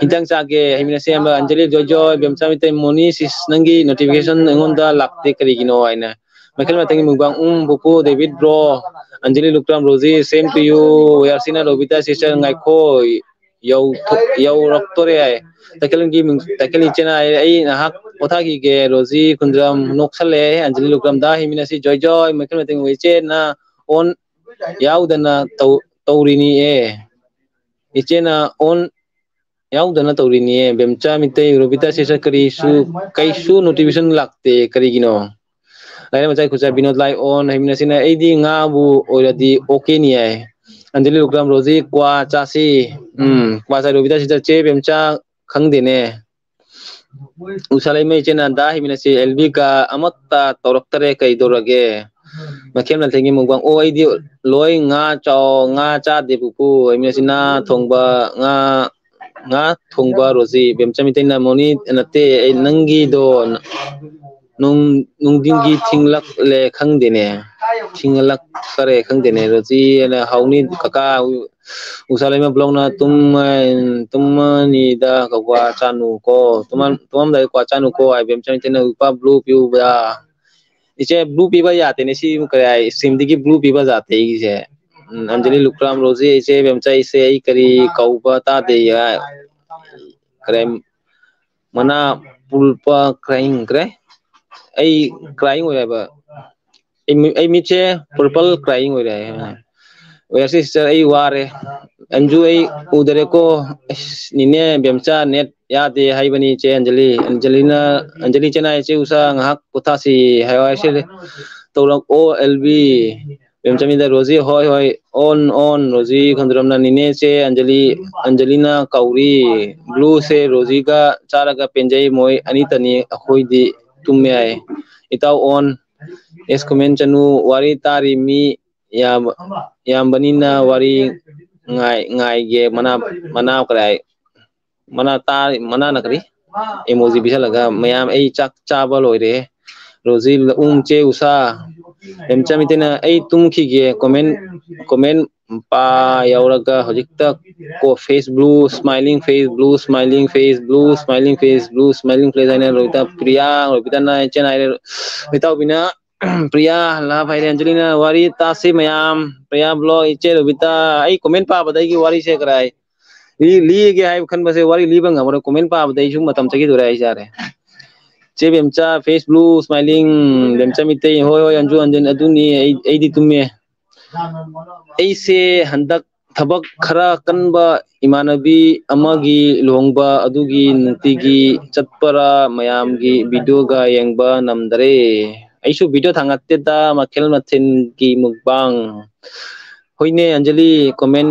ꯏꯟꯖꯥꯡ ꯆꯥꯒꯦ? ꯍꯩꯃꯤꯟꯅꯁꯦ ꯑꯌꯥꯝꯕ꯫ ꯑꯟꯖꯂꯤ ꯖꯣꯏ ꯖꯣꯏ, ꯕꯦꯝꯆꯥ ꯃꯤꯇꯩ, ꯃꯣꯅꯤ sis ꯅꯪꯒꯤ notification ꯑꯩꯉꯣꯟꯗ ꯂꯥꯛꯇꯦ ꯀꯔꯤꯒꯤꯅꯣ ꯍꯥꯏꯅ꯫ ꯃꯈꯜ ꯃꯊꯦꯜꯒꯤ mukbang ꯎꯝ ꯄꯨꯄꯨ ꯗꯦꯕꯤꯠ bro꯫ Anjali Lukram Roji same to you꯫ ꯋꯦꯌꯔꯁꯤꯅ ꯔꯣꯕꯤꯇꯥ sister ꯉꯥꯏꯈꯣ꯫ ꯌꯧ-, ꯌꯧꯔꯛꯇꯣꯔꯦ ꯍꯥꯏ꯫ ꯇꯈꯦꯜꯒꯤ ꯃꯤꯡ-, ꯇꯈꯦꯜ ꯏꯆꯦꯅ ꯍꯥꯏꯔꯦ, "ꯑꯩ ꯉꯥꯏꯍꯥꯛ ꯄꯣꯊꯥꯈꯤꯒꯦ, ꯔꯣꯖꯤ ꯈꯨꯟꯗ꯭ꯔꯝ ꯅꯣꯛꯁꯜꯂꯦ, ꯑꯟꯖꯂꯤ ꯂꯨꯀ꯭ꯔꯝꯗ ꯍꯤꯃꯤꯟꯅꯁꯤ ꯖꯣꯏ ꯖꯣꯏ, ꯃꯩꯈꯦꯠ ꯃꯩꯇꯩ ꯏꯆꯦꯅ on ꯌꯥꯎꯗꯅ ꯇꯧ-, ꯇꯧꯔꯤꯅꯤꯌꯦ꯫ ꯏꯆꯦꯅ on ꯌꯥꯎꯗꯅ ꯇꯧꯔꯤꯅꯤꯌꯦ꯫ ꯕꯦꯝꯆꯥ ꯃꯤꯇꯩ, ꯔꯣꯕꯤꯇꯥ ꯁꯤꯁꯇꯔ ꯀꯔꯤꯁꯨ, ꯀꯩꯁꯨ notification ꯂꯥꯛꯇꯦ, ꯀꯔꯤꯒꯤꯅꯣ?" ꯂꯥꯏꯔ ꯃꯆꯥ ꯈꯨꯠꯆꯥ ꯕꯤꯅꯣꯗ ꯂꯥꯏ ꯑꯣꯟ ꯍꯩꯃꯤꯟꯅꯁꯤꯅ ꯑꯩꯗꯤ ꯉꯥꯕꯨ ꯑꯣꯏꯔꯗꯤ okay ꯅꯤ ꯍꯥꯏ꯫ ꯑꯟꯖꯂꯤ ꯂꯨꯀ꯭ꯔꯥꯝ ꯔꯣꯖꯤ ꯀ꯭ꯋꯥ ꯆꯥꯁꯤ꯫ ꯎꯝ, ꯀ꯭ꯋꯥ ꯆꯥ ꯔꯣꯕꯤꯇꯥ ꯁꯤꯗ ꯆꯦ ꯕꯦꯝꯆꯥ ꯈꯪꯗꯦꯅꯦ꯫ ꯎꯁꯥ ꯂꯩꯃꯩ ꯏꯆꯦꯅ ꯗꯥ ꯍꯩꯃꯤꯟꯅꯁꯤ ꯑꯦꯜꯕꯤꯒ ꯑꯃꯠꯇ ꯇꯧꯔꯛꯇꯔꯦ ꯀꯩꯗꯧꯔꯒꯦ? ꯃꯈꯦꯜ ꯃꯊꯦꯜꯒꯤ ꯃꯨꯛꯕꯥꯡ꯫ ꯑꯣ, ꯑꯩꯗꯤ ꯂꯣꯏ ꯉꯥ ꯆꯥꯎ-, ꯉꯥ ꯆꯥꯗꯦ ꯄꯨꯄꯨ꯫ ꯑꯩ ꯃꯁꯤꯅ ꯊꯣꯡꯕ ꯉꯥ, ꯉꯥ ꯊꯣꯡꯕ ꯔꯣꯖꯤ꯫ ꯕꯦꯝꯆꯥ ꯃꯤꯇꯩꯅ ꯃꯣꯅꯤ ꯅꯠꯇꯦ, ꯑꯩ ꯅꯪꯒꯤꯗꯣ ꯅꯨꯡ-, ꯅꯨꯡꯊꯤꯟꯒꯤ ꯊꯤꯡꯂꯛꯂꯦ ꯈꯪꯗꯦꯅꯦ꯫ ꯊꯤꯡꯂꯛꯈꯔꯦ ꯈꯪꯗꯦꯅꯦ꯫ ꯔꯣꯖꯤ ꯑꯅ ꯍꯥꯎꯅꯤ ꯀꯀꯥ꯫ ꯎꯁꯥ ꯂꯩꯃ ꯕ꯭ꯂꯣꯛꯅ ꯇꯨꯝꯃ-, ꯇꯨꯝꯃꯅꯤꯗ ꯀꯀꯥ ꯆꯥꯅꯨ ꯀꯣ꯫ ꯇꯨꯝꯃꯝ-, ꯇꯨꯝꯃꯝꯗꯥꯏ ꯀ꯭ꯋꯥ ꯆꯥꯅꯨ ꯀꯣ꯫ ꯑꯩ ꯕꯦꯝꯆꯥ ꯃꯤꯇꯩꯅ ꯂꯨꯄꯥ ꯕ꯭ꯂꯨ ꯄꯤꯌꯨꯗ꯫ ꯏꯆꯦ, ꯕ꯭ꯂꯨ ꯄꯤꯕ ꯌꯥꯗꯦꯅꯦ꯫ ꯁꯤ ꯀꯔꯤ ꯍꯥꯏ? ꯁ꯭ꯇ꯭ꯔꯤꯝꯗꯒꯤ ꯕ꯭ꯂꯨ ꯄꯤꯕ ꯌꯥꯗꯦ ꯑꯩꯒꯤꯁꯦ꯫ ꯎꯝ, ꯑꯟꯖꯂꯤ ꯂꯨꯀ꯭ꯔꯥꯝ ꯔꯣꯖꯤ, ꯏꯆꯦ ꯕꯦꯝꯆꯥ, ꯏꯆꯦ ꯑꯩ ꯀꯔꯤ ꯀꯧꯕ ꯇꯥꯗꯦ? ꯀꯔꯤ ꯃꯅꯥ ꯄꯨꯜꯄ ꯀ꯭ꯔꯥꯏꯡ ꯀ꯭ꯔꯦ? ꯑꯩ ꯀ꯭ꯔꯥꯏꯡ ꯑꯣꯏ ꯍꯥꯏꯕ꯫ ꯑꯩ ꯃꯤ-, ꯑꯩ ꯃꯤꯠꯁꯦ ꯄꯔꯄꯜ ꯀ꯭ꯔꯥꯏꯡ ꯑꯣꯏꯔꯦ ꯍꯥꯏꯕ꯫ ꯑꯣꯏꯔꯁꯤ ꯁꯤꯁꯇꯔ, ꯑꯩ ꯋꯥꯔꯦ꯫ ꯑꯟꯖꯨ, ꯑꯩ ꯎꯗꯔꯦꯀꯣ꯫ ꯑꯁ, ꯅꯤꯅꯦ ꯕꯦꯝꯆꯥ ꯅꯦꯠ ꯌꯥꯗꯦ ꯍꯥꯏꯕꯅꯤ ꯏꯆꯦ ꯑꯟꯖꯂꯤ꯫ ꯑꯟꯖꯂꯤꯅ, ꯑꯟꯖꯂꯤ ꯆꯦꯅꯥ, ꯏꯆꯦ ꯎꯁꯥ ꯉꯥꯏꯍꯥꯛ ꯄꯣꯊꯥꯁꯤ ꯍꯥꯏꯌꯣ ꯍꯥꯏꯁꯦ꯫ ꯇꯧꯔꯛꯑꯣ ꯑꯦꯜ ꯕꯤ꯫ ꯕꯦꯝꯆꯥ ꯃꯤꯇꯩ ꯔꯣꯖꯤ, ꯍꯣꯏ, ꯍꯣꯏ, ꯑꯣꯟ, ꯑꯣꯟ, ꯔꯣꯖꯤ ꯈꯟꯗ꯭ꯔꯝꯅ ꯅꯤꯅꯦꯁꯦ ꯑꯟꯖꯂꯤ, ꯑꯟꯖꯂꯤꯅ ꯀꯧꯔꯤ꯫ ꯕ꯭ꯂꯨꯁꯦ ꯔꯣꯖꯤꯒ ꯆꯥꯔꯒ ꯄꯦꯟꯖꯩ, ꯃꯣꯏ ꯑꯅꯤꯇꯅꯤ, ꯑꯩꯈꯣꯏꯗꯤ ꯇꯨꯝꯃꯦ ꯍꯥꯏ꯫ ꯏꯇꯥꯎ ꯑꯣꯟ, ꯑꯦꯁ ꯀꯣꯃꯦꯟ ꯆꯅꯨ, ꯋꯥꯔꯤ ꯇꯥꯔꯤ ꯃꯤ ꯌꯥꯝꯕ-, ꯌꯥꯝꯕꯅꯤꯅ ꯋꯥꯔꯤ ꯉꯥꯏ-, ꯉꯥꯏꯒꯦ꯫ ꯃꯅꯥ, ꯃꯅꯥ ꯀꯔꯥꯏ? ꯃꯅꯥ ꯇꯥ-, ꯃꯅꯥꯅ ꯀꯔꯤ? ꯏꯃꯣꯖꯤ ꯄꯤꯁꯜꯂꯒ, "ꯃꯌꯥꯝ ꯑꯩ ꯆꯥꯛ ꯆꯥꯕ ꯂꯣꯏꯔꯦ꯫ ꯔꯣꯖꯤ ꯂ-, ꯎꯝ, ꯆꯦ ꯎꯁꯥ, ꯕꯦꯝꯆꯥ ꯃꯤꯇꯩꯅ ꯑꯩ ꯇꯨꯝꯈꯤꯒꯦ꯫ ꯀꯣꯃꯦꯟ, ꯀꯣꯃꯦꯟ ꯄꯥ ꯌꯥꯎꯔꯒ ꯍꯧꯖꯤꯛꯇ ꯀꯣ face blue, smiling face blue, smiling face blue, smiling face blue, smiling face" ꯍꯥꯏꯅ ꯂꯣꯏꯇ ꯄ꯭ꯔꯤꯌꯥ, ꯔꯣꯕꯤꯇꯥꯅ ꯏꯆꯦꯅ ꯍꯥꯏꯔꯦ꯫ ꯏꯇꯥꯎꯕꯤꯅ ꯄ꯭ꯔꯤꯌꯥ ꯂꯥꯚ ꯍꯥꯏꯔꯦ꯫ ꯑꯟꯖꯂꯤꯅ ꯋꯥꯔꯤ ꯇꯥꯁꯤ ꯃꯌꯥꯝ꯫ ꯄ꯭ꯔꯤꯌꯥ ꯕ꯭ꯂꯣꯛ, ꯏꯆꯦ ꯔꯣꯕꯤꯇꯥ, ꯑꯩ ꯀꯣꯃꯦꯟ ꯄꯥꯕꯗ ꯑꯩꯒꯤ ꯋꯥꯔꯤꯁꯦ ꯀꯔꯥꯏ? ꯂꯤ-, ꯂꯤꯒꯦ ꯍꯥꯏꯕ ꯈꯟꯕꯁꯦ ꯋꯥꯔꯤ ꯂꯤꯕ ꯉꯝꯃꯔꯣꯏ꯫ ꯀꯣꯃꯦꯟ ꯄꯥꯕꯗ ꯑꯩꯁꯨ ꯃꯇꯝ ꯆꯠꯈꯤꯗꯣꯔꯦ ꯍꯥꯏꯁꯦ ꯌꯥꯔꯦ꯫ ꯆꯦ ꯕꯦꯝꯆꯥ, ꯐꯦꯁ ꯕ꯭ꯂꯨ, ꯁ꯭ꯃꯥꯏꯂꯤꯡ, ꯕꯦꯝꯆꯥ ꯃꯤꯇꯩ, ꯍꯣꯏ, ꯍꯣꯏ, ꯑꯟꯖꯨ, ꯑꯟꯖꯟ, ꯑꯗꯨꯅꯤ, ꯑꯩ, ꯑꯩꯗꯤ ꯇꯨꯝꯃꯦ꯫ ꯑꯩꯁꯦ ꯍꯟꯗꯛ ꯊꯕꯛ ꯈꯔ ꯀꯟꯕ ꯏꯃꯥꯟꯅꯕꯤ ꯑꯃꯒꯤ ꯂꯨꯍꯣꯡꯕ ꯑꯗꯨꯒꯤ ꯅꯨꯡꯇꯤꯒꯤ ꯆꯠꯄꯔꯥ ꯃꯌꯥꯝꯒꯤ ꯚꯤꯗꯤꯑꯣꯒ ꯌꯦꯡꯕ ꯅꯝꯗꯔꯦ꯫ ꯑꯩꯁꯨ ꯚꯤꯗꯤꯑꯣ ꯊꯥꯡꯒꯠꯇꯦꯗ, ꯃꯈꯜ ꯃꯊꯦꯜꯒꯤ ꯃꯨꯛꯕꯥꯡ꯫ ꯍꯣꯏꯅꯦ, ꯑꯟꯖꯂꯤ, ꯀꯣꯃꯦꯟ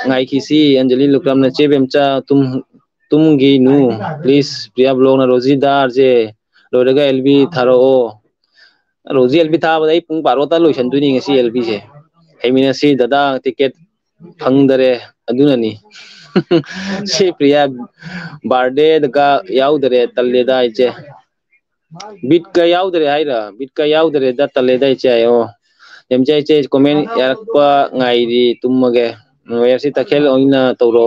ꯉꯥꯏꯈꯤꯁꯤ꯫ ꯑꯟꯖꯂꯤ ꯂꯨꯀ꯭ꯔꯥꯝꯅ, "ꯆꯦ ꯕꯦꯝꯆꯥ, ꯇꯨꯝ-, ꯇꯨꯝꯒꯤꯅꯨ, please꯫ ꯄ꯭ꯔꯤꯌꯥ ꯕ꯭ꯂꯣꯛꯅ, ꯔꯣꯖꯤ ꯗꯥꯔꯁꯦ ꯂꯣꯏꯔꯒ ꯑꯦꯜ ꯕꯤ ꯊꯥꯔꯛꯑꯣ꯫ ꯔꯣꯖꯤ ꯑꯦꯜ ꯕꯤ ꯊꯥꯕꯗ ꯑꯩ ꯄꯨꯡ ꯕꯥꯔꯣꯗ ꯂꯣꯏꯁꯟꯗꯣꯏꯅꯤ ꯉꯁꯤ ꯑꯦꯜ ꯕꯤꯁꯦ꯫ ꯍꯩꯃꯤꯟꯅꯁꯤ ꯗꯗꯥ, ꯇꯤꯀꯦꯠ ꯐꯪꯗꯔꯦ ꯑꯗꯨꯅꯅꯤ꯫ ꯁꯤ ꯄ꯭ꯔꯤꯌꯥ ꯕꯥꯔꯗꯦꯗꯒ ꯌꯥꯎꯗꯔꯦ, ꯇꯜꯂꯦꯗ ꯏꯆꯦ꯫ ꯕꯤꯠꯀ ꯌꯥꯎꯗꯔꯦ ꯍꯥꯏꯔ? ꯕꯤꯠꯀ ꯌꯥꯎꯗꯔꯦꯗ, ꯇꯜꯂꯦꯗ ꯏꯆꯦ ꯍꯥꯏꯌꯣ꯫ ꯌꯥꯝ ꯏꯆꯦ, ꯏꯆꯦ ꯀꯣꯃꯦꯟ ꯌꯥꯔꯛꯄ ꯉꯥꯏꯔꯤ, ꯇꯨꯝꯃꯒꯦ꯫ ꯋꯥꯏ ꯑꯥꯔ ꯁꯤ ꯇꯈꯦꯜ ꯑꯣꯏꯅ ꯇꯧꯔꯣ꯫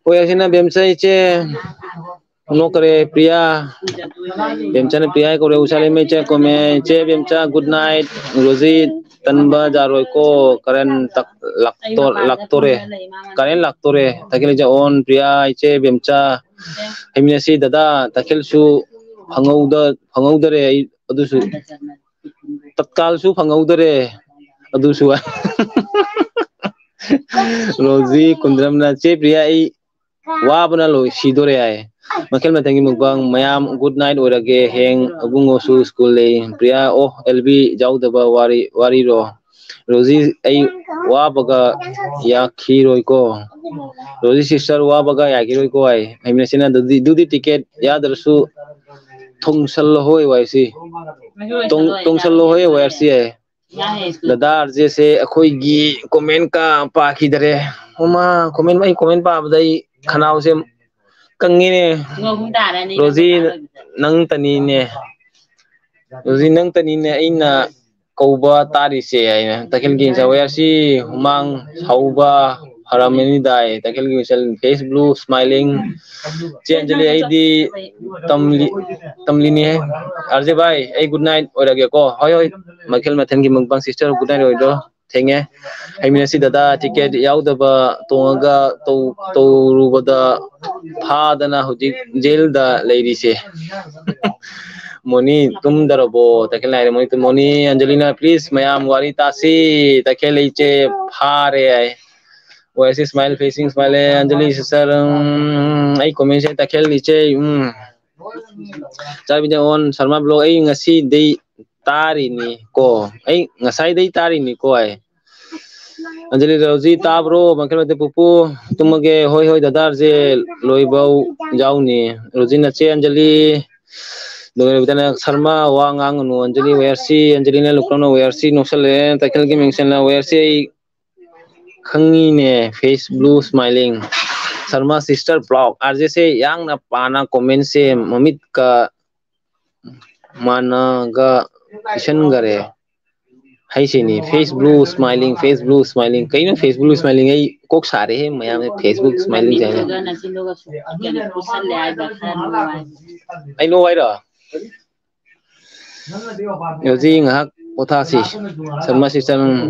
ꯍꯣꯏ, ꯑꯁꯤꯅ ꯕꯦꯝꯆꯥ ꯏꯆꯦ꯫ ꯅꯣꯛꯈꯔꯦ ꯄ꯭ꯔꯤꯌꯥ꯫ ꯕꯦꯝꯆꯥꯅ ꯄ꯭ꯔꯤꯌꯥ ꯀꯧꯔꯦ, ꯎꯁꯥ ꯂꯩꯃ ꯏꯆꯦ ꯀꯣꯃꯦ꯫ ꯏꯆꯦ ꯕꯦꯝꯆꯥ, good night꯫ ꯔꯣꯖꯤ, ꯇꯟꯕ ꯌꯥꯔꯣꯏꯀꯣ, ꯀꯔꯟ ꯇꯛ-, ꯂꯥꯛꯇꯣ-, ꯂꯥꯛꯇꯣꯔꯦ꯫ ꯀꯔꯦꯟ ꯂꯥꯛꯇꯣꯔꯦ꯫ ꯇꯈꯦꯜ ꯏꯆꯦ on꯫ ꯄ꯭ꯔꯤꯌꯥ, ꯏꯆꯦ ꯕꯦꯝꯆꯥ꯫ ꯍꯩꯃꯤꯟꯅꯁꯤ ꯗꯗꯥ, ꯇꯈꯦꯜꯁꯨ ꯐꯪꯍꯧꯗ-, ꯐꯪꯍꯧꯗꯔꯦ ꯑꯩ ꯑꯗꯨꯁꯨ꯫ ꯇꯠꯀꯥꯜꯁꯨ ꯐꯪꯍꯧꯗꯔꯦ ꯑꯗꯨꯁꯨ꯫ ꯔꯣꯖꯤ ꯀꯨꯟꯗ꯭ꯔꯝꯅ, "ꯆꯦ ꯄ꯭ꯔꯤꯌꯥ, ꯑꯩ ꯋꯥꯕꯅ ꯂꯣꯏ ꯁꯤꯗꯣꯔꯦ" ꯍꯥꯏ꯫ ꯃꯈꯜ ꯃꯊꯦꯜꯒꯤ ꯃꯨꯛꯕꯥꯡ ꯃꯌꯥꯝ good night ꯑꯣꯏꯔꯒꯦ꯫ ꯍꯌꯦꯡ ꯑꯕꯨꯡꯉꯣꯁꯨ ꯁ꯭ꯀꯨꯜ ꯂꯩ꯫ ꯄ꯭ꯔꯤꯌꯥ, ꯑꯣ, ꯑꯦꯜ ꯕꯤ ꯌꯥꯎꯗꯕ ꯋꯥꯔꯤ, ꯋꯥꯔꯤꯔꯣ? ꯔꯣꯖꯤ, ꯑꯩ ꯋꯥꯕꯒ ꯌꯥꯈꯤꯔꯣꯏꯀꯣ꯫ ꯔꯣꯖꯤ sister ꯋꯥꯕꯒ ꯌꯥꯈꯤꯔꯣꯏꯀꯣ ꯍꯥꯏ꯫ ꯍꯩꯃꯤꯟꯅꯁꯤꯅ ꯑꯗꯨꯗꯤ, ꯑꯗꯨꯗꯤ ꯇꯤꯀꯦꯠ ꯌꯥꯗ꯭ꯔꯁꯨ ꯊꯣꯡꯁꯜꯂꯣ ꯍꯣꯏ ꯋꯥꯏ ꯁꯤ꯫ ꯇꯣꯡ-, ꯇꯣꯡꯁꯜꯂꯣ ꯍꯣꯏ ꯋꯥꯏ ꯁꯤ ꯍꯥꯏ꯫ ꯗꯗꯥ ꯑꯥꯔ ꯖꯦꯁꯦ ꯑꯩꯈꯣꯏꯒꯤ ꯀꯣꯃꯦꯟ ꯀ ꯄꯥꯈꯤꯗꯔꯦ꯫ ꯃꯃꯥ, ꯀꯣꯃꯦꯟ, ꯑꯩ ꯀꯣꯃꯦꯟ ꯄꯥꯕꯗ ꯑꯩ ꯈꯅꯥꯎꯁꯦ ꯀꯪꯉꯤꯅꯦ꯫ ꯄꯨꯡ ꯑꯍꯨꯝ ꯇꯥꯔꯅꯤ꯫ ꯔꯣꯖꯤ, ꯅꯪ ꯇꯅꯤꯅꯦ꯫ ꯔꯣꯖꯤ, ꯅꯪ ꯇꯅꯤꯅꯦ ꯑꯩꯅ ꯀꯧꯕ ꯇꯥꯔꯤꯁꯦ ꯍꯥꯏꯅ꯫ ꯇꯈꯦꯜꯒꯤ ꯏꯟꯁꯥ ꯋꯦꯌꯔꯁꯤ ꯍꯨꯃꯥꯡ ꯁꯧꯕ ꯐꯔꯝꯃꯅꯤꯗꯥꯏ꯫ ꯇꯈꯦꯜꯒꯤ ꯃꯤꯁꯦꯜ face blue smiling꯫ ꯆꯦꯟꯖꯂꯤ ꯑꯩꯗꯤ ꯇꯝꯂꯤ-, ꯇꯝꯂꯤꯅꯤꯍꯦ꯫ ꯑꯥꯔ ꯖꯦ ꯚꯥꯏ, ꯑꯩ good night ꯑꯣꯏꯔꯒꯦꯀꯣ꯫ ꯍꯣꯏ, ꯍꯣꯏ꯫ ꯃꯈꯜ ꯃꯊꯦꯜꯒꯤ ꯃꯨꯛꯕꯥꯡ sister good night ꯑꯣꯏꯗ꯭ꯔꯣ? ꯊꯦꯡꯉꯦ꯫ ꯍꯩꯃꯤꯟꯅꯁꯤ ꯗꯗꯥ, ꯇꯤꯀꯦꯠ ꯌꯥꯎꯗꯕ ꯇꯣꯡꯉꯒ ꯇꯧ-, ꯇꯧꯔꯨꯕꯗ ꯐꯥꯗꯅ ꯍꯧꯖꯤꯛ ꯖꯦꯜꯗ ꯂꯩꯔꯤꯁꯦ꯫ ꯃꯣꯅꯤ ꯇꯨꯝꯗ꯭ꯔꯕꯣ? ꯇꯈꯦꯜ ꯍꯥꯏꯔꯦ ꯃꯣꯅꯤ ꯇꯨꯝ-, ꯃꯣꯅꯤ ꯑꯟꯖꯂꯤꯅ, please ꯃꯌꯥꯝ ꯋꯥꯔꯤ ꯇꯥꯁꯤ, ꯇꯈꯦꯜ ꯏꯆꯦ ꯐꯥꯔꯦ ꯍꯥꯏ꯫ ꯋꯥꯏꯁꯤ smile, facing smile, Anjali sister, ꯎꯝ, ꯑꯩ comment ꯁꯦ ꯇꯈꯦꯜ ꯏꯆꯦ, ꯎꯝ꯫ ꯆꯥꯕꯤꯗ on ꯁꯔꯃ vlog, ꯑꯩ ꯉꯁꯤꯗꯩ ꯇꯥꯔꯤꯅꯤ ꯀꯣ, ꯑꯩ ꯉꯁꯥꯏꯗꯩ ꯇꯥꯔꯤꯅꯤ ꯀꯣ ꯍꯥꯏ꯫ ꯑꯟꯖꯂꯤ ꯔꯣꯖꯤ ꯇꯥꯕ꯭ꯔꯣ? ꯃꯈꯜ ꯃꯊꯦꯜ ꯄꯨꯄꯨ ꯇꯨꯝꯃꯒꯦ꯫ ꯍꯣꯏ, ꯍꯣꯏ, ꯗꯗꯥ ꯑꯥꯔ ꯖꯦ ꯂꯣꯏꯕꯧ ꯌꯥꯎꯅꯤ꯫ ꯔꯣꯖꯤ ꯅꯆꯦ ꯑꯟꯖꯂꯤ ꯑꯗꯨꯒ ꯔꯣꯕꯤꯇꯥꯅ ꯁꯔꯃ ꯋꯥ ꯉꯥꯡꯒꯅꯨ, ꯑꯟꯖꯂꯤ ꯋꯦꯌꯔꯁꯤ, ꯑꯟꯖꯂꯤꯅ ꯂꯨꯀ꯭ꯔꯝꯅ ꯋꯦꯌꯔꯁꯤ ꯅꯣꯛꯁꯜꯂꯦ, ꯇꯈꯦꯜꯒꯤ ꯃꯤꯡꯁꯦꯜꯅ ꯋꯦꯌꯔꯁꯤ ꯑꯩ ꯈꯪꯉꯤꯅꯦ, face blue smiling. Sharma sister vlog, R ꯖꯦꯁꯦ ꯌꯥꯡꯅ ꯄꯥꯅ ꯀꯣꯃꯦꯟꯁꯦ ꯃꯃꯤꯠꯀ ꯃꯥꯟꯅꯒ ꯄꯤꯁꯟꯈꯔꯦ꯫ ꯍꯩꯁꯤꯅꯤ, face blue smiling, face blue smiling. ꯀꯩꯅꯣ ꯐꯦꯁ ꯕ꯭ꯂꯨ ꯁ꯭ꯃꯥꯏꯂꯤꯡ? ꯑꯩ ꯀꯣꯛ ꯁꯥꯔꯦꯍꯦ ꯃꯌꯥꯝꯁꯦ, ꯐꯦꯁ ꯕ꯭ꯂꯨ ꯁ꯭ꯃꯥꯏꯂꯤꯡ ꯀꯥꯏꯅ꯫ ꯀꯩꯅꯣ ꯀꯨꯞꯁꯜꯂꯦ ꯍꯥꯏꯕ ꯈꯔ ꯅꯨꯡꯉꯥꯏ꯫ ꯑꯩ ꯅꯣ ꯍꯥꯏꯔꯣ? ꯍꯧꯖꯤꯛ ꯉꯥꯏꯍꯥꯛ ꯄꯣꯊꯥꯁꯤ꯫ ꯁꯔꯃ ꯁꯤꯁꯇꯔ, ꯎꯝ꯫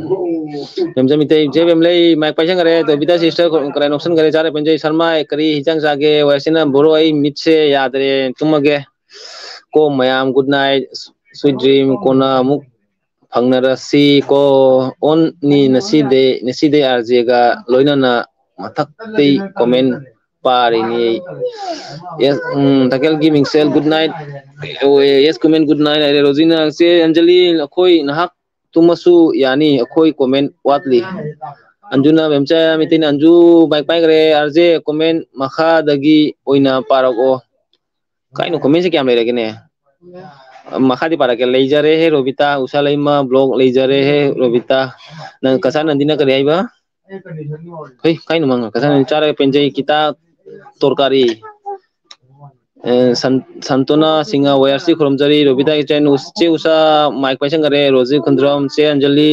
ꯔꯦꯝꯖ ꯃꯤꯇꯩ, ꯖꯦ ꯕꯦꯝꯂꯩ, ꯃꯥꯏꯛ ꯄꯥꯏꯁꯟꯈꯔꯦ꯫ ꯇꯣꯕꯤꯇꯥ ꯁꯤꯁꯇꯔ, ꯀꯔꯥꯏ ꯅꯣꯛꯁꯟꯈꯔꯦ꯫ ꯆꯥꯔꯦ ꯄꯦꯟꯖꯩ꯫ ꯁꯔꯃ, ꯀꯔꯤ ꯍꯤꯟꯖꯥꯡ ꯆꯥꯒꯦ? ꯋꯥꯏꯁꯤꯅ, ꯕ꯭ꯔꯣ, ꯑꯩ ꯃꯤꯠꯁꯦ ꯌꯥꯗ꯭ꯔꯦ, ꯇꯨꯝꯃꯒꯦ꯫ ꯀꯣ ꯃꯌꯥꯝ, ꯒꯨꯗ ꯅꯥꯏꯠ, ꯁ꯭ꯋꯤꯠ ꯗ꯭ꯔꯤꯝ, ꯀꯣꯟꯅ ꯑꯃꯨꯛ ꯐꯪꯅꯔꯁꯤ ꯀꯣ꯫ ꯑꯣꯟꯅꯤ ꯉꯁꯤꯗꯩ, ꯉꯁꯤꯗꯩ ꯑꯥꯔ ꯖꯦꯒ ꯂꯣꯏꯅꯅ ꯃꯊꯛꯇꯩ ꯀꯣꯃꯦꯟ ꯄꯥꯔꯤꯅꯤ ꯑꯩ꯫ ꯌꯦꯁ, ꯎꯝ, ꯇꯈꯦꯜꯒꯤ ꯃꯤꯡꯁꯦꯜ, ꯒꯨꯗ ꯅꯥꯏꯠ꯫ ꯑꯣ, ꯌꯦꯁ, ꯀꯣꯃꯦꯟ, ꯒꯨꯗ ꯅꯥꯏꯠ ꯍꯥꯏꯔꯦ꯫ ꯔꯣꯖꯤꯅ, ꯆꯦ ꯑꯟꯖꯂꯤ, ꯑꯩꯈꯣꯏ ꯅꯍꯥꯛ ꯇꯨꯝꯃꯁꯨ ꯌꯥꯅꯤ, ꯑꯩꯈꯣꯏ ꯀꯣꯃꯦꯟ ꯋꯥꯠꯂꯤ꯫ ꯑꯟꯖꯨꯅ, ꯃꯦꯝꯆꯥ ꯃꯤꯇꯩꯅ ꯑꯟꯖꯨ ꯃꯥꯏꯛ ꯄꯥꯏꯈ꯭ꯔꯦ꯫ ꯑꯥꯔ ꯖꯦ, ꯀꯣꯃꯦꯟ ꯃꯈꯥꯗꯒꯤ ꯑꯣꯏꯅ ꯄꯥꯔꯛꯑꯣ꯫ ꯀꯥꯏꯅꯣ ꯀꯣꯃꯦꯟꯁꯦ ꯀꯌꯥꯝ ꯂꯩꯔꯒꯦꯅꯦ? ꯃꯈꯥꯗꯤ ꯄꯥꯔꯛꯀꯦ꯫ ꯂꯩꯖꯔꯦꯍꯦ ꯔꯣꯕꯤꯇꯥ, ꯎꯁꯥ ꯂꯩꯃ ꯕ꯭ꯂꯣꯛ, ꯂꯩꯖꯔꯦꯍꯦ ꯔꯣꯕꯤꯇꯥ꯫ ꯅꯪ ꯀꯆꯥ ꯅꯟꯗꯤꯅ ꯀꯔꯤ ꯍꯥꯏꯕ? ꯍꯩ, ꯀꯥꯏꯅꯣ ꯃꯥꯡꯉ? ꯀꯆꯥ ꯅꯟꯗꯤ ꯆꯥꯔꯒ ꯄꯦꯟꯖꯩ, ꯀꯤꯇꯥ ꯇꯣꯔꯀꯥꯔꯤ꯫ ꯑꯦ, ꯁꯟ-, ꯁꯟꯇꯣꯅꯥ ꯁꯤꯡꯍ ꯋꯦꯌꯔꯁꯤ ꯈꯨꯔꯨꯝꯖꯔꯤ꯫ ꯔꯣꯕꯤꯇꯥ ꯏꯆꯟ, ꯎꯁ-, ꯆꯦ ꯎꯁꯥ ꯃꯥꯏꯛ ꯄꯥꯏꯁꯟꯈꯔꯦ꯫ ꯔꯣꯖꯤ ꯈꯨꯟꯗ꯭ꯔꯝ, ꯆꯦ ꯑꯟꯖꯂꯤ,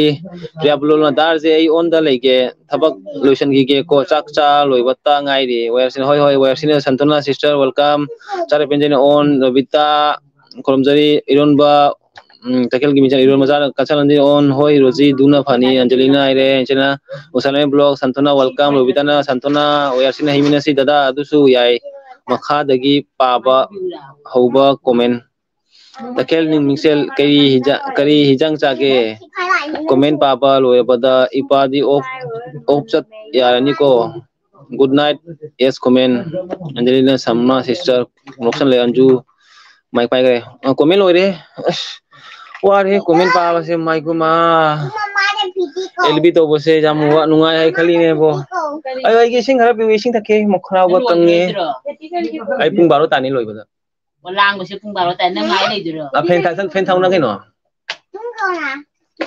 ꯄ꯭ꯔꯤꯌꯥ ꯕꯂꯣꯜꯅ, ꯗꯥꯔꯁꯦ ꯑꯩ ꯑꯣꯟꯗ ꯂꯩꯒꯦ, ꯊꯕꯛ ꯂꯣꯏꯁꯤꯟꯈꯤꯒꯦ ꯀꯣ, ꯆꯥꯛ ꯆꯥ ꯂꯣꯏꯕ ꯇ ꯉꯥꯏꯔꯤ꯫ ꯋꯦꯌꯔꯁꯤꯅ, ꯍꯣꯏ, ꯍꯣꯏ, ꯋꯦꯌꯔꯁꯤꯅ, ꯁꯟꯇꯣꯅꯥ ꯁꯤꯁꯇꯔ, ꯋꯦꯜꯀꯝ꯫ ꯆꯥꯔꯦ ꯄꯦꯟꯖꯩꯅ ꯑꯣꯟ, ꯔꯣꯕꯤꯇꯥ, ꯈꯨꯔꯨꯝꯖꯔꯤ꯫ ꯏꯔꯣꯟꯕ, ꯎꯝ, ꯇꯈꯦꯜꯒꯤ ꯃꯤꯡꯆꯠ, ꯏꯔꯣꯟꯕ ꯆꯥꯔ ꯀꯠꯁꯜꯂꯝꯖꯤ ꯑꯣꯟ, ꯍꯣꯏ, ꯔꯣꯖꯤ, ꯗꯨꯅ ꯐꯅꯤ, ꯑꯟꯖꯂꯤꯅ ꯍꯥꯏꯔꯦ, ꯏꯆꯦꯅ, ꯎꯁꯥꯂꯦꯝ ꯕ꯭ꯂꯣꯛ, ꯁꯟꯇꯣꯅꯥ, ꯋꯦꯜꯀꯝ, ꯔꯣꯕꯤꯇꯥꯅ, ꯁꯟꯇꯣꯅꯥ, ꯋꯦꯌꯔꯁꯤꯅ ꯍꯩꯃꯤꯟꯅꯁꯤ, ꯗꯗꯥ, ꯑꯗꯨꯁꯨ ꯌꯥꯏ꯫ ꯃꯈꯥꯗꯒꯤ ꯄꯥꯕ ꯍꯧꯕ ꯀꯣꯃꯦꯟ꯫ ꯇꯈꯦꯜ ꯅꯤꯡ ꯃꯤꯡꯁꯦꯜ, ꯀꯔꯤ ꯍꯤꯖꯥ-, ꯀꯔꯤ ꯍꯤꯖꯥꯡ ꯆꯥꯒꯦ? ꯀꯣꯃꯦꯟ ꯄꯥꯕ ꯂꯣꯏꯔꯕꯗ ꯏꯄꯥꯗꯤ ꯑꯣꯐ, ꯑꯣꯐ ꯆꯠ ꯌꯥꯔꯅꯤꯀꯣ꯫ Good night, yes comment. ꯑꯟꯖꯂꯤꯅ ꯁꯝꯃ ꯁꯤꯁꯇꯔ, ꯅꯣꯛꯁꯜꯂꯦ ꯑꯟꯖꯨ꯫ ꯃꯥꯏꯛ ꯄꯥꯏꯈ꯭ꯔꯦ꯫ ꯑ, ꯀꯣꯃꯦꯟ ꯂꯣꯏꯔꯦ꯫ ꯑꯁ, ꯋꯥꯔꯦ ꯀꯣꯃꯦꯟ ꯄꯥꯕꯁꯦ, ꯃꯥꯏ ꯒꯨꯃꯥ꯫ ꯑꯦꯜ ꯕꯤ ꯇꯧꯕꯁꯦ ꯌꯥꯝ ꯋꯥ-, ꯅꯨꯡꯉꯥꯏ ꯍꯥꯏ ꯈꯜꯂꯤꯅꯦꯕꯣ꯫ ꯑꯩ, ꯑꯩꯒꯤ ꯏꯁꯤꯡ ꯈꯔ ꯄꯤꯌꯨ, ꯏꯁꯤꯡ ꯊꯛꯀꯦ, ꯃꯈꯅꯥꯎꯒ ꯀꯪꯉꯦ꯫ ꯑꯩ ꯄꯨꯡ ꯕꯥꯔꯣ ꯇꯥꯅꯤ ꯂꯣꯏꯕꯗ꯫ ꯑꯣ, ꯂꯥꯡꯕꯁꯦ ꯄꯨꯡ ꯕꯥꯔꯣ ꯇꯥꯏ꯫ ꯅꯪ ꯉꯥꯏ ꯂꯩꯗꯣꯏꯔꯣ? ꯑ, ꯐꯦꯟ ꯊꯥ-, ꯐꯦꯟ ꯊꯥꯎꯅ ꯀꯩꯅꯣ?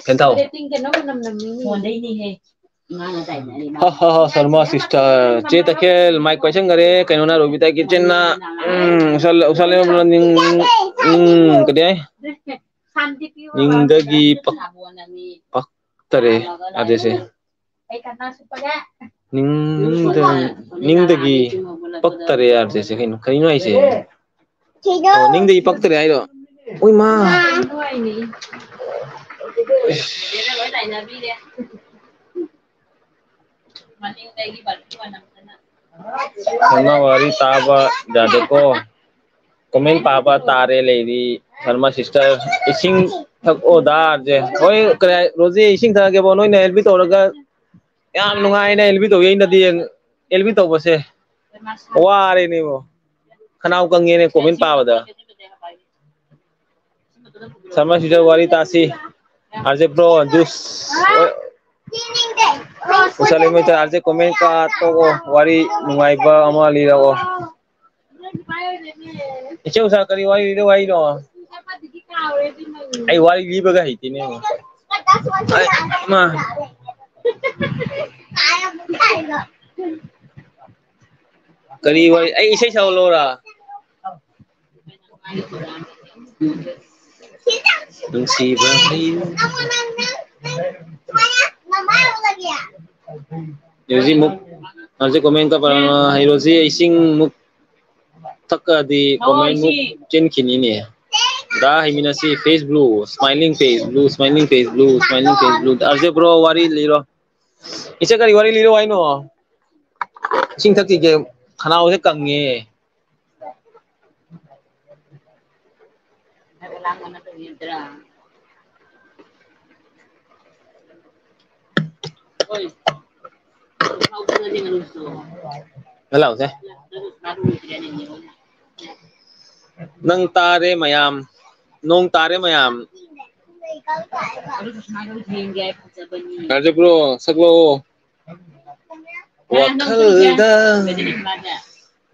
ꯐꯦꯟ ꯊꯥꯎ꯫ ꯁꯤꯗ ꯇꯤꯡ ꯀꯩꯅꯣ ꯃꯅꯝ ꯅꯝꯃꯤꯅꯦ꯫ ꯐꯣꯟꯗꯩꯅꯦꯍꯦ꯫ ꯉꯥꯡꯅ ꯇꯥꯏꯅꯔꯤ ꯃꯥ꯫ ꯍ, ꯍ, ꯍ, ꯁꯔꯃ sister꯫ ꯆꯦ ꯇꯈꯦꯜ, ꯃꯥꯏꯛ ꯄꯥꯏꯁꯟꯈꯔꯦ꯫ ꯀꯩꯅꯣꯅ, ꯔꯣꯕꯤꯇꯥ ꯀꯤꯆꯟꯅ꯫ ꯎꯝ, ꯎꯁꯥ, ꯎꯁꯥ ꯂꯩꯃꯅ ꯅꯤꯡ-, ꯎꯝ, ꯀꯗꯤ ꯍꯥꯏ? ꯁꯥꯟꯇꯤ ꯄꯤꯌꯨ꯫ ꯅꯤꯡꯗꯒꯤ ꯄꯛ-, ꯄꯛꯇꯔꯦ꯫ ꯑꯗꯨꯁꯦ꯫ ꯅꯤꯡ-, ꯅꯤꯡꯗ-, ꯅꯤꯡꯗꯒꯤ ꯄꯛꯇꯔꯦ ꯍꯥꯏꯕꯁꯦ ꯀꯩꯅꯣ? ꯀꯔꯤꯅꯣ ꯍꯥꯏꯁꯦ? ꯑꯣ, ꯅꯤꯡꯗꯒꯤ ꯄꯛꯇꯔꯦ ꯍꯥꯏꯔꯣ? ꯎꯏ ꯃꯥ꯫ ꯁꯅꯥ ꯋꯥꯔꯤ ꯇꯥꯕ ꯌꯥꯗꯦꯀꯣ꯫ ꯀꯣꯃꯦꯟ ꯄꯥꯕ ꯇꯥꯔꯦ ꯂꯩꯔꯤ꯫ ꯁꯔꯃ sister, ꯏꯁꯤꯡ ꯊꯛꯑꯣꯗ ꯑꯥꯔꯖꯦ꯫ ꯍꯣꯏ, ꯀꯔꯤ ꯍꯥꯏ-, ꯔꯣꯖꯤ, ꯏꯁꯤꯡ ꯊꯛꯑꯒꯦꯕꯣ꯫ ꯅꯣꯏꯅ ꯑꯦꯜꯕꯤ ꯇꯧꯔꯒ ꯌꯥꯝ ꯅꯨꯡꯉꯥꯏꯅ ꯑꯦꯜꯕꯤ ꯇꯧꯕꯤ꯫ ꯑꯩꯅꯗꯤ ꯑꯦꯜꯕꯤ ꯇꯧꯕꯁꯦ ꯋꯥꯔꯦꯅꯦꯕꯣ꯫ ꯈꯅꯥꯎ ꯀꯪꯉꯦꯅꯦ ꯀꯣꯃꯦꯟ ꯄꯥꯕꯗ꯫ ꯁꯔꯃ sister ꯋꯥꯔꯤ ꯇꯥꯁꯤ꯫ ꯑꯥꯔꯖꯦ bro, juice꯫ ꯎꯁꯥ ꯂꯩꯃ ꯆꯥꯔꯁꯦ, comment ꯀꯥ ꯇꯣꯛꯑꯣ, ꯋꯥꯔꯤ ꯅꯨꯡꯉꯥꯏꯕ ꯑꯃ ꯂꯤꯔꯛꯑꯣ꯫ ꯏꯆꯦ ꯎꯁꯥ, ꯀꯔꯤ ꯋꯥꯔꯤ ꯂꯤꯔꯛꯑꯣ ꯍꯥꯏꯅꯣ? ꯑꯩ ꯋꯥꯔꯤ ꯂꯤꯕꯒ ꯍꯩꯇꯦꯅꯦ꯫ ꯑꯩ, ꯏꯃꯥ꯫ ꯀꯔꯤ ꯋꯥꯔꯤ? ꯑꯩ ꯏꯁꯩ ꯁꯛꯍꯜꯂꯣꯔꯥ? ꯅꯨꯡꯁꯤꯕ ꯍꯩ-, ꯍꯧꯖꯤꯛ ꯃꯨꯛ, ꯍꯧꯖꯤꯛ comment ꯀ ꯄꯥꯔꯛꯑꯣ, ꯍꯩꯔꯣꯁꯤ ꯏꯁꯤꯡ ꯃꯨꯛ ꯊꯛꯑꯗꯤ comment ꯃꯨꯛ ꯆꯦꯟꯈꯤꯅꯤꯅꯦ꯫ ꯗꯥ ꯍꯩꯃꯤꯟꯅꯁꯤ, face blue, smiling face blue, smiling face blue, smiling face blue꯫ ꯑꯥꯔꯖꯦ bro, ꯋꯥꯔꯤ ꯂꯤꯔꯣ꯫ ꯏꯆꯦ, ꯀꯔꯤ ꯋꯥꯔꯤ ꯂꯤꯔꯣ ꯍꯥꯏꯅꯣ? ꯏꯁꯤꯡ ꯊꯛꯈꯤꯒꯦ, ꯈꯅꯥꯎꯁꯦ ꯀꯪꯉꯦ꯫ ꯅꯪ ꯇꯥꯔꯦ ꯃꯌꯥꯝ, ꯅꯣꯡ ꯇꯥꯔꯦ ꯃꯌꯥꯝ꯫ ꯌꯥꯗꯕ꯭ꯔꯣ? ꯁꯛꯂꯛꯑꯣ꯫ ꯋꯥꯈꯜꯗ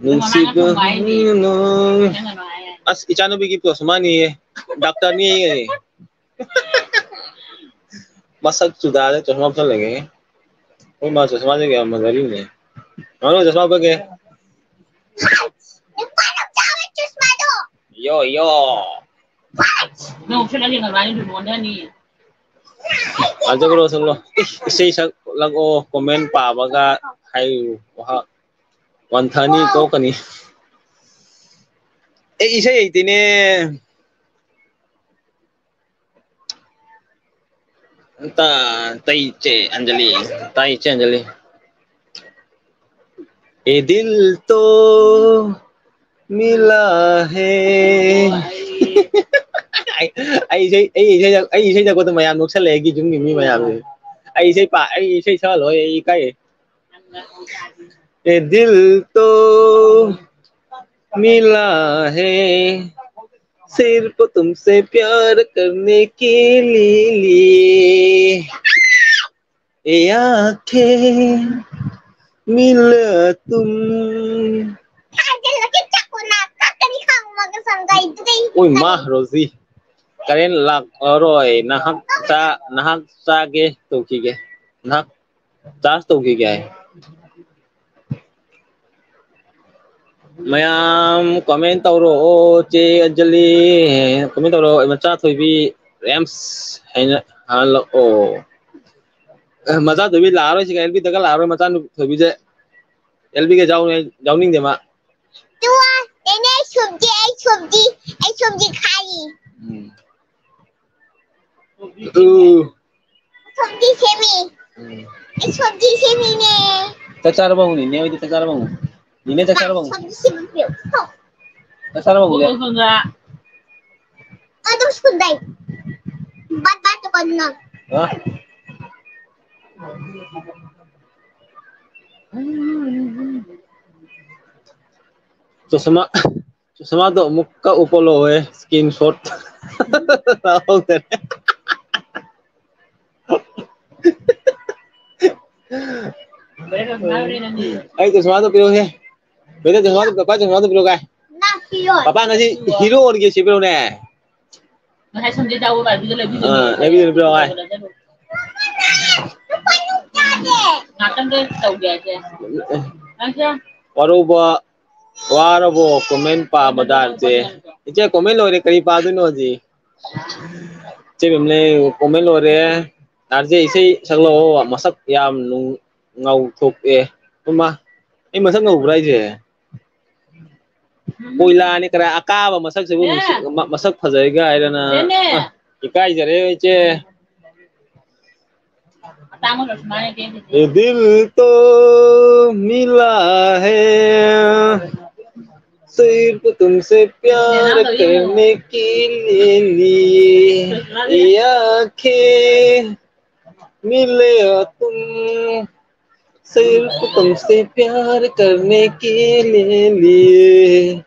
ꯅꯨꯡꯁꯤꯕ ꯍꯨꯝꯂꯣꯏ꯫ ꯑꯁ, ꯏꯆꯥꯅꯨꯄꯤꯒꯤ ꯆꯣꯁꯃꯥꯅꯤꯌꯦ, ꯗꯥꯛꯇꯔꯅꯤꯌꯦ꯫ ꯃꯁꯛ ꯆꯨꯗꯥꯗ ꯆꯣꯁꯃꯥ ꯎꯞꯁꯜꯂꯒꯦ꯫ ꯍꯣꯏ, ꯃꯥ ꯆꯣꯁꯃꯥꯁꯦ ꯀꯌꯥꯝ ꯐꯖꯔꯤꯕꯅꯦ꯫ ꯃꯥꯅꯣ, ꯆꯣꯁꯃꯥ ꯎꯞꯄꯒꯦ꯫ ꯌꯣ, ꯌꯣ꯫ ꯅꯪ ꯎꯞꯁꯜꯂꯒ ꯌꯦꯡꯍꯜꯂꯣ ꯍꯥꯏꯅꯤ, ꯂꯨꯍꯣꯡꯅꯅꯤ꯫ ꯐꯖꯕ꯭ꯔꯣ, ꯁꯨꯝꯂꯣ? ꯏꯁ, ꯏꯁꯩ ꯁꯛꯂꯛꯑꯣ, comment ꯄꯥꯕꯒ ꯍꯥꯏꯌꯨ꯫ ꯋꯥꯍ-, ꯋꯥꯟꯊꯅꯤ, ꯇꯣꯛꯀꯅꯤ꯫ ꯑꯦ, ꯏꯁꯩ ꯍꯩꯇꯦꯅꯦ꯫ ꯇ-, ꯇꯩ ꯆꯦ ꯑꯟꯖꯂꯤ, ꯇꯥꯏ ꯆꯦ ꯑꯟꯖꯂꯤ꯫ ꯑꯦ ꯗꯤꯜ ꯇꯣ ꯃꯤꯂꯥ ꯍꯦ꯫ ꯑꯩ, ꯑꯩ ꯏꯁꯩ, ꯑꯩ ꯏꯁꯩ, ꯑꯩ ꯏꯁꯩ ꯁꯛꯄꯗꯣ ꯃꯌꯥꯝ ꯅꯣꯛꯁꯜꯂꯛꯑꯦ, ꯑꯩꯒꯤ ꯌꯨꯝꯒꯤ ꯃꯤ ꯃꯌꯥꯝꯁꯦ꯫ ꯑꯩ ꯏꯁꯩ ꯄꯥ-, ꯑꯩ ꯏꯁꯩ ꯁꯛꯍꯜꯂꯣꯏ, ꯑꯩ ꯏꯀꯥꯏꯌꯦ꯫ ꯑꯦ ꯗꯤꯜ ꯇꯣ ꯃꯤꯂꯥ ꯍꯦ, ꯁꯤꯔꯐ ꯇꯨꯝꯁꯦ ꯄ꯭ꯌꯥꯔ ꯀꯔꯅꯦ ꯀꯦ ꯂꯤꯌꯦ, ꯂꯤꯌꯦ꯫ ये आंखें मिला तुम। ꯎꯏ ꯃꯥ, ꯔꯣꯖꯤ꯫ ꯀꯔꯦꯟ ꯂꯥꯛꯑꯔꯣꯏ꯫ ꯅꯍꯥꯛ ꯆꯥ-, ꯅꯍꯥꯛ ꯆꯥꯒꯦ ꯇꯧꯈꯤꯒꯦ꯫ ꯅꯍꯥꯛ ꯆꯥꯔꯖ ꯇꯧꯈꯤꯒꯦ ꯍꯥꯏ꯫ ꯃꯌꯥꯝ comment ꯇꯧꯔꯛꯑꯣ꯫ ꯆꯦ ꯑꯟꯖꯂꯤ comment ꯇꯧꯔꯛꯑꯣ꯫ ꯃꯆꯥ ꯊꯣꯏꯕꯤ ꯔꯦꯝꯁ ꯍꯥꯏꯅ ꯍꯜꯂꯛꯑꯣ꯫ ꯑꯦ, ꯃꯆꯥ ꯊꯣꯏꯕꯤ ꯂꯥꯛꯑꯔꯣꯏ꯫ ꯁꯤꯒ ꯑꯦꯜꯕꯤꯗꯒ ꯂꯥꯛꯑꯔꯣꯏ꯫ ꯃꯆꯥ ꯅꯨ-, ꯊꯣꯏꯕꯤꯁꯦ ꯑꯦꯜꯕꯤꯒ ꯌꯥꯎ-, ꯌꯥꯎꯅꯤꯡꯗꯦ ꯃꯥ꯫ ꯇꯨ, ꯅꯦꯅꯦ, ꯑꯩ ꯁꯨꯝꯗꯤ, ꯑꯩ ꯁꯨꯝꯗꯤ, ꯑꯩ ꯁꯨꯝꯗꯤ ꯈꯥꯏꯔꯤ꯫ ꯎꯝ꯫ ꯎ꯫ ꯁꯣꯝꯗꯤ ꯁꯦꯝꯃꯤ꯫ ꯎꯝ꯫ ꯑꯩ ꯁꯣꯝꯗꯤ ꯁꯦꯝꯃꯤꯅꯦ꯫ ꯆꯥꯛ ꯆꯥꯔꯕꯣ ꯍꯪꯉꯨ, ꯅꯦꯅꯦ ꯍꯣꯏꯗꯤ ꯆꯥꯛ ꯆꯥꯔꯕꯣ ꯍꯪꯉꯨ꯫ ꯅꯦꯅꯦ ꯆꯥꯛ ꯆꯥꯔꯕꯣ ꯍꯪꯉꯨ꯫ ꯁꯣꯝꯗꯤ ꯁꯦꯝꯃꯤ꯫ ꯍꯣ꯫ ꯆꯥꯛ ꯆꯥꯔꯕꯣ ꯍꯪꯉꯨ꯫ ꯑꯗꯨꯝ ꯁ꯭ꯀꯨꯜꯗꯩ꯫ ꯕꯥꯠ ꯕꯥꯠ ꯇꯧꯀꯣ ꯑꯗꯨꯅ꯫ ꯍꯥ? ꯆꯨꯁꯃꯥ꯫ ꯆꯨꯁꯃꯥꯗꯣ ꯑꯃꯨꯛꯀ ꯎꯞꯄꯣꯂꯣꯍꯦ, screenshot ꯂꯧꯍꯧꯗꯔꯦ꯫ ꯑꯩ ꯆꯨꯁꯃꯥꯗꯣ ꯄꯤꯔꯛꯎꯍꯦ꯫ ꯕꯦꯇꯥ, ꯆꯨꯁꯃꯥꯗꯣ, ꯄꯥꯄꯥ, ꯆꯨꯁꯃꯥꯗꯣ ꯄꯤꯔꯛꯎ ꯀꯥꯏ꯫ ꯄꯥꯄꯥ ꯉꯁꯤ ꯍꯤꯔꯣ ꯑꯣꯟꯒꯦ ꯁꯤꯕꯤꯔꯣꯅꯦ꯫ ꯉꯁꯥꯏ ꯁꯟꯗꯦ ꯇꯧꯕ ꯕꯥꯔꯕꯤꯗꯣ ꯂꯩꯕꯤꯗꯣꯏꯅꯦ꯫ ꯑꯥ, ꯂꯩꯕꯤꯗꯣꯏꯅꯦ, ꯄꯤꯔꯛꯑꯣ ꯍꯥꯏ꯫ ꯉꯥꯛꯇꯪꯗ ꯇꯧꯒꯦ ꯍꯥꯏꯁꯦ꯫ ꯅꯪꯁꯦ ꯋꯥꯔꯧꯕ, ꯋꯥꯔꯕꯣ comment ꯄꯥꯕꯗ ꯍꯧꯖꯤꯛ? ꯏꯆꯦ comment ꯂꯣꯏꯔꯦ, ꯀꯔꯤ ꯄꯥꯗꯣꯏꯅꯣ ꯍꯧꯖꯤꯛ? ꯏꯆꯦ ꯕꯦꯝꯂꯩ comment ꯂꯣꯏꯔꯦ꯫ ꯑꯥꯔ ꯖꯦ ꯏꯁꯩ ꯁꯛꯂꯛꯑꯣ, ꯃꯁꯛ ꯌꯥꯝ ꯅꯨꯡ-, ꯉꯧꯊꯣꯛꯑꯦ꯫ ꯏꯃꯥ, ꯑꯩ ꯃꯁꯛ ꯉꯧꯕ꯭ꯔꯥ ꯍꯥꯏꯁꯦ? ꯀꯣꯏꯂꯥꯅꯤ ꯀꯔꯥꯏ ꯑꯀꯥꯕ ꯃꯁꯛꯁꯤꯕꯨ ꯅꯨꯡꯁꯤ-, ꯃ-, ꯃꯁꯛ ꯐꯖꯩꯒ ꯍꯥꯏꯗꯅ꯫ ꯑ, ꯏꯀꯥꯏꯖꯔꯦ ꯏꯆꯦ꯫ ꯑꯇꯥꯡꯕ ꯂꯣꯏꯁꯤꯟ ꯃꯥꯅꯦ ꯏꯆꯦ꯫ ये दिल तो मिला है, सिर्फ तुमसे प्यार करने के लिए, ये आंखें मिले हो तुम, सिर्फ तुमसे प्यार करने के लिए।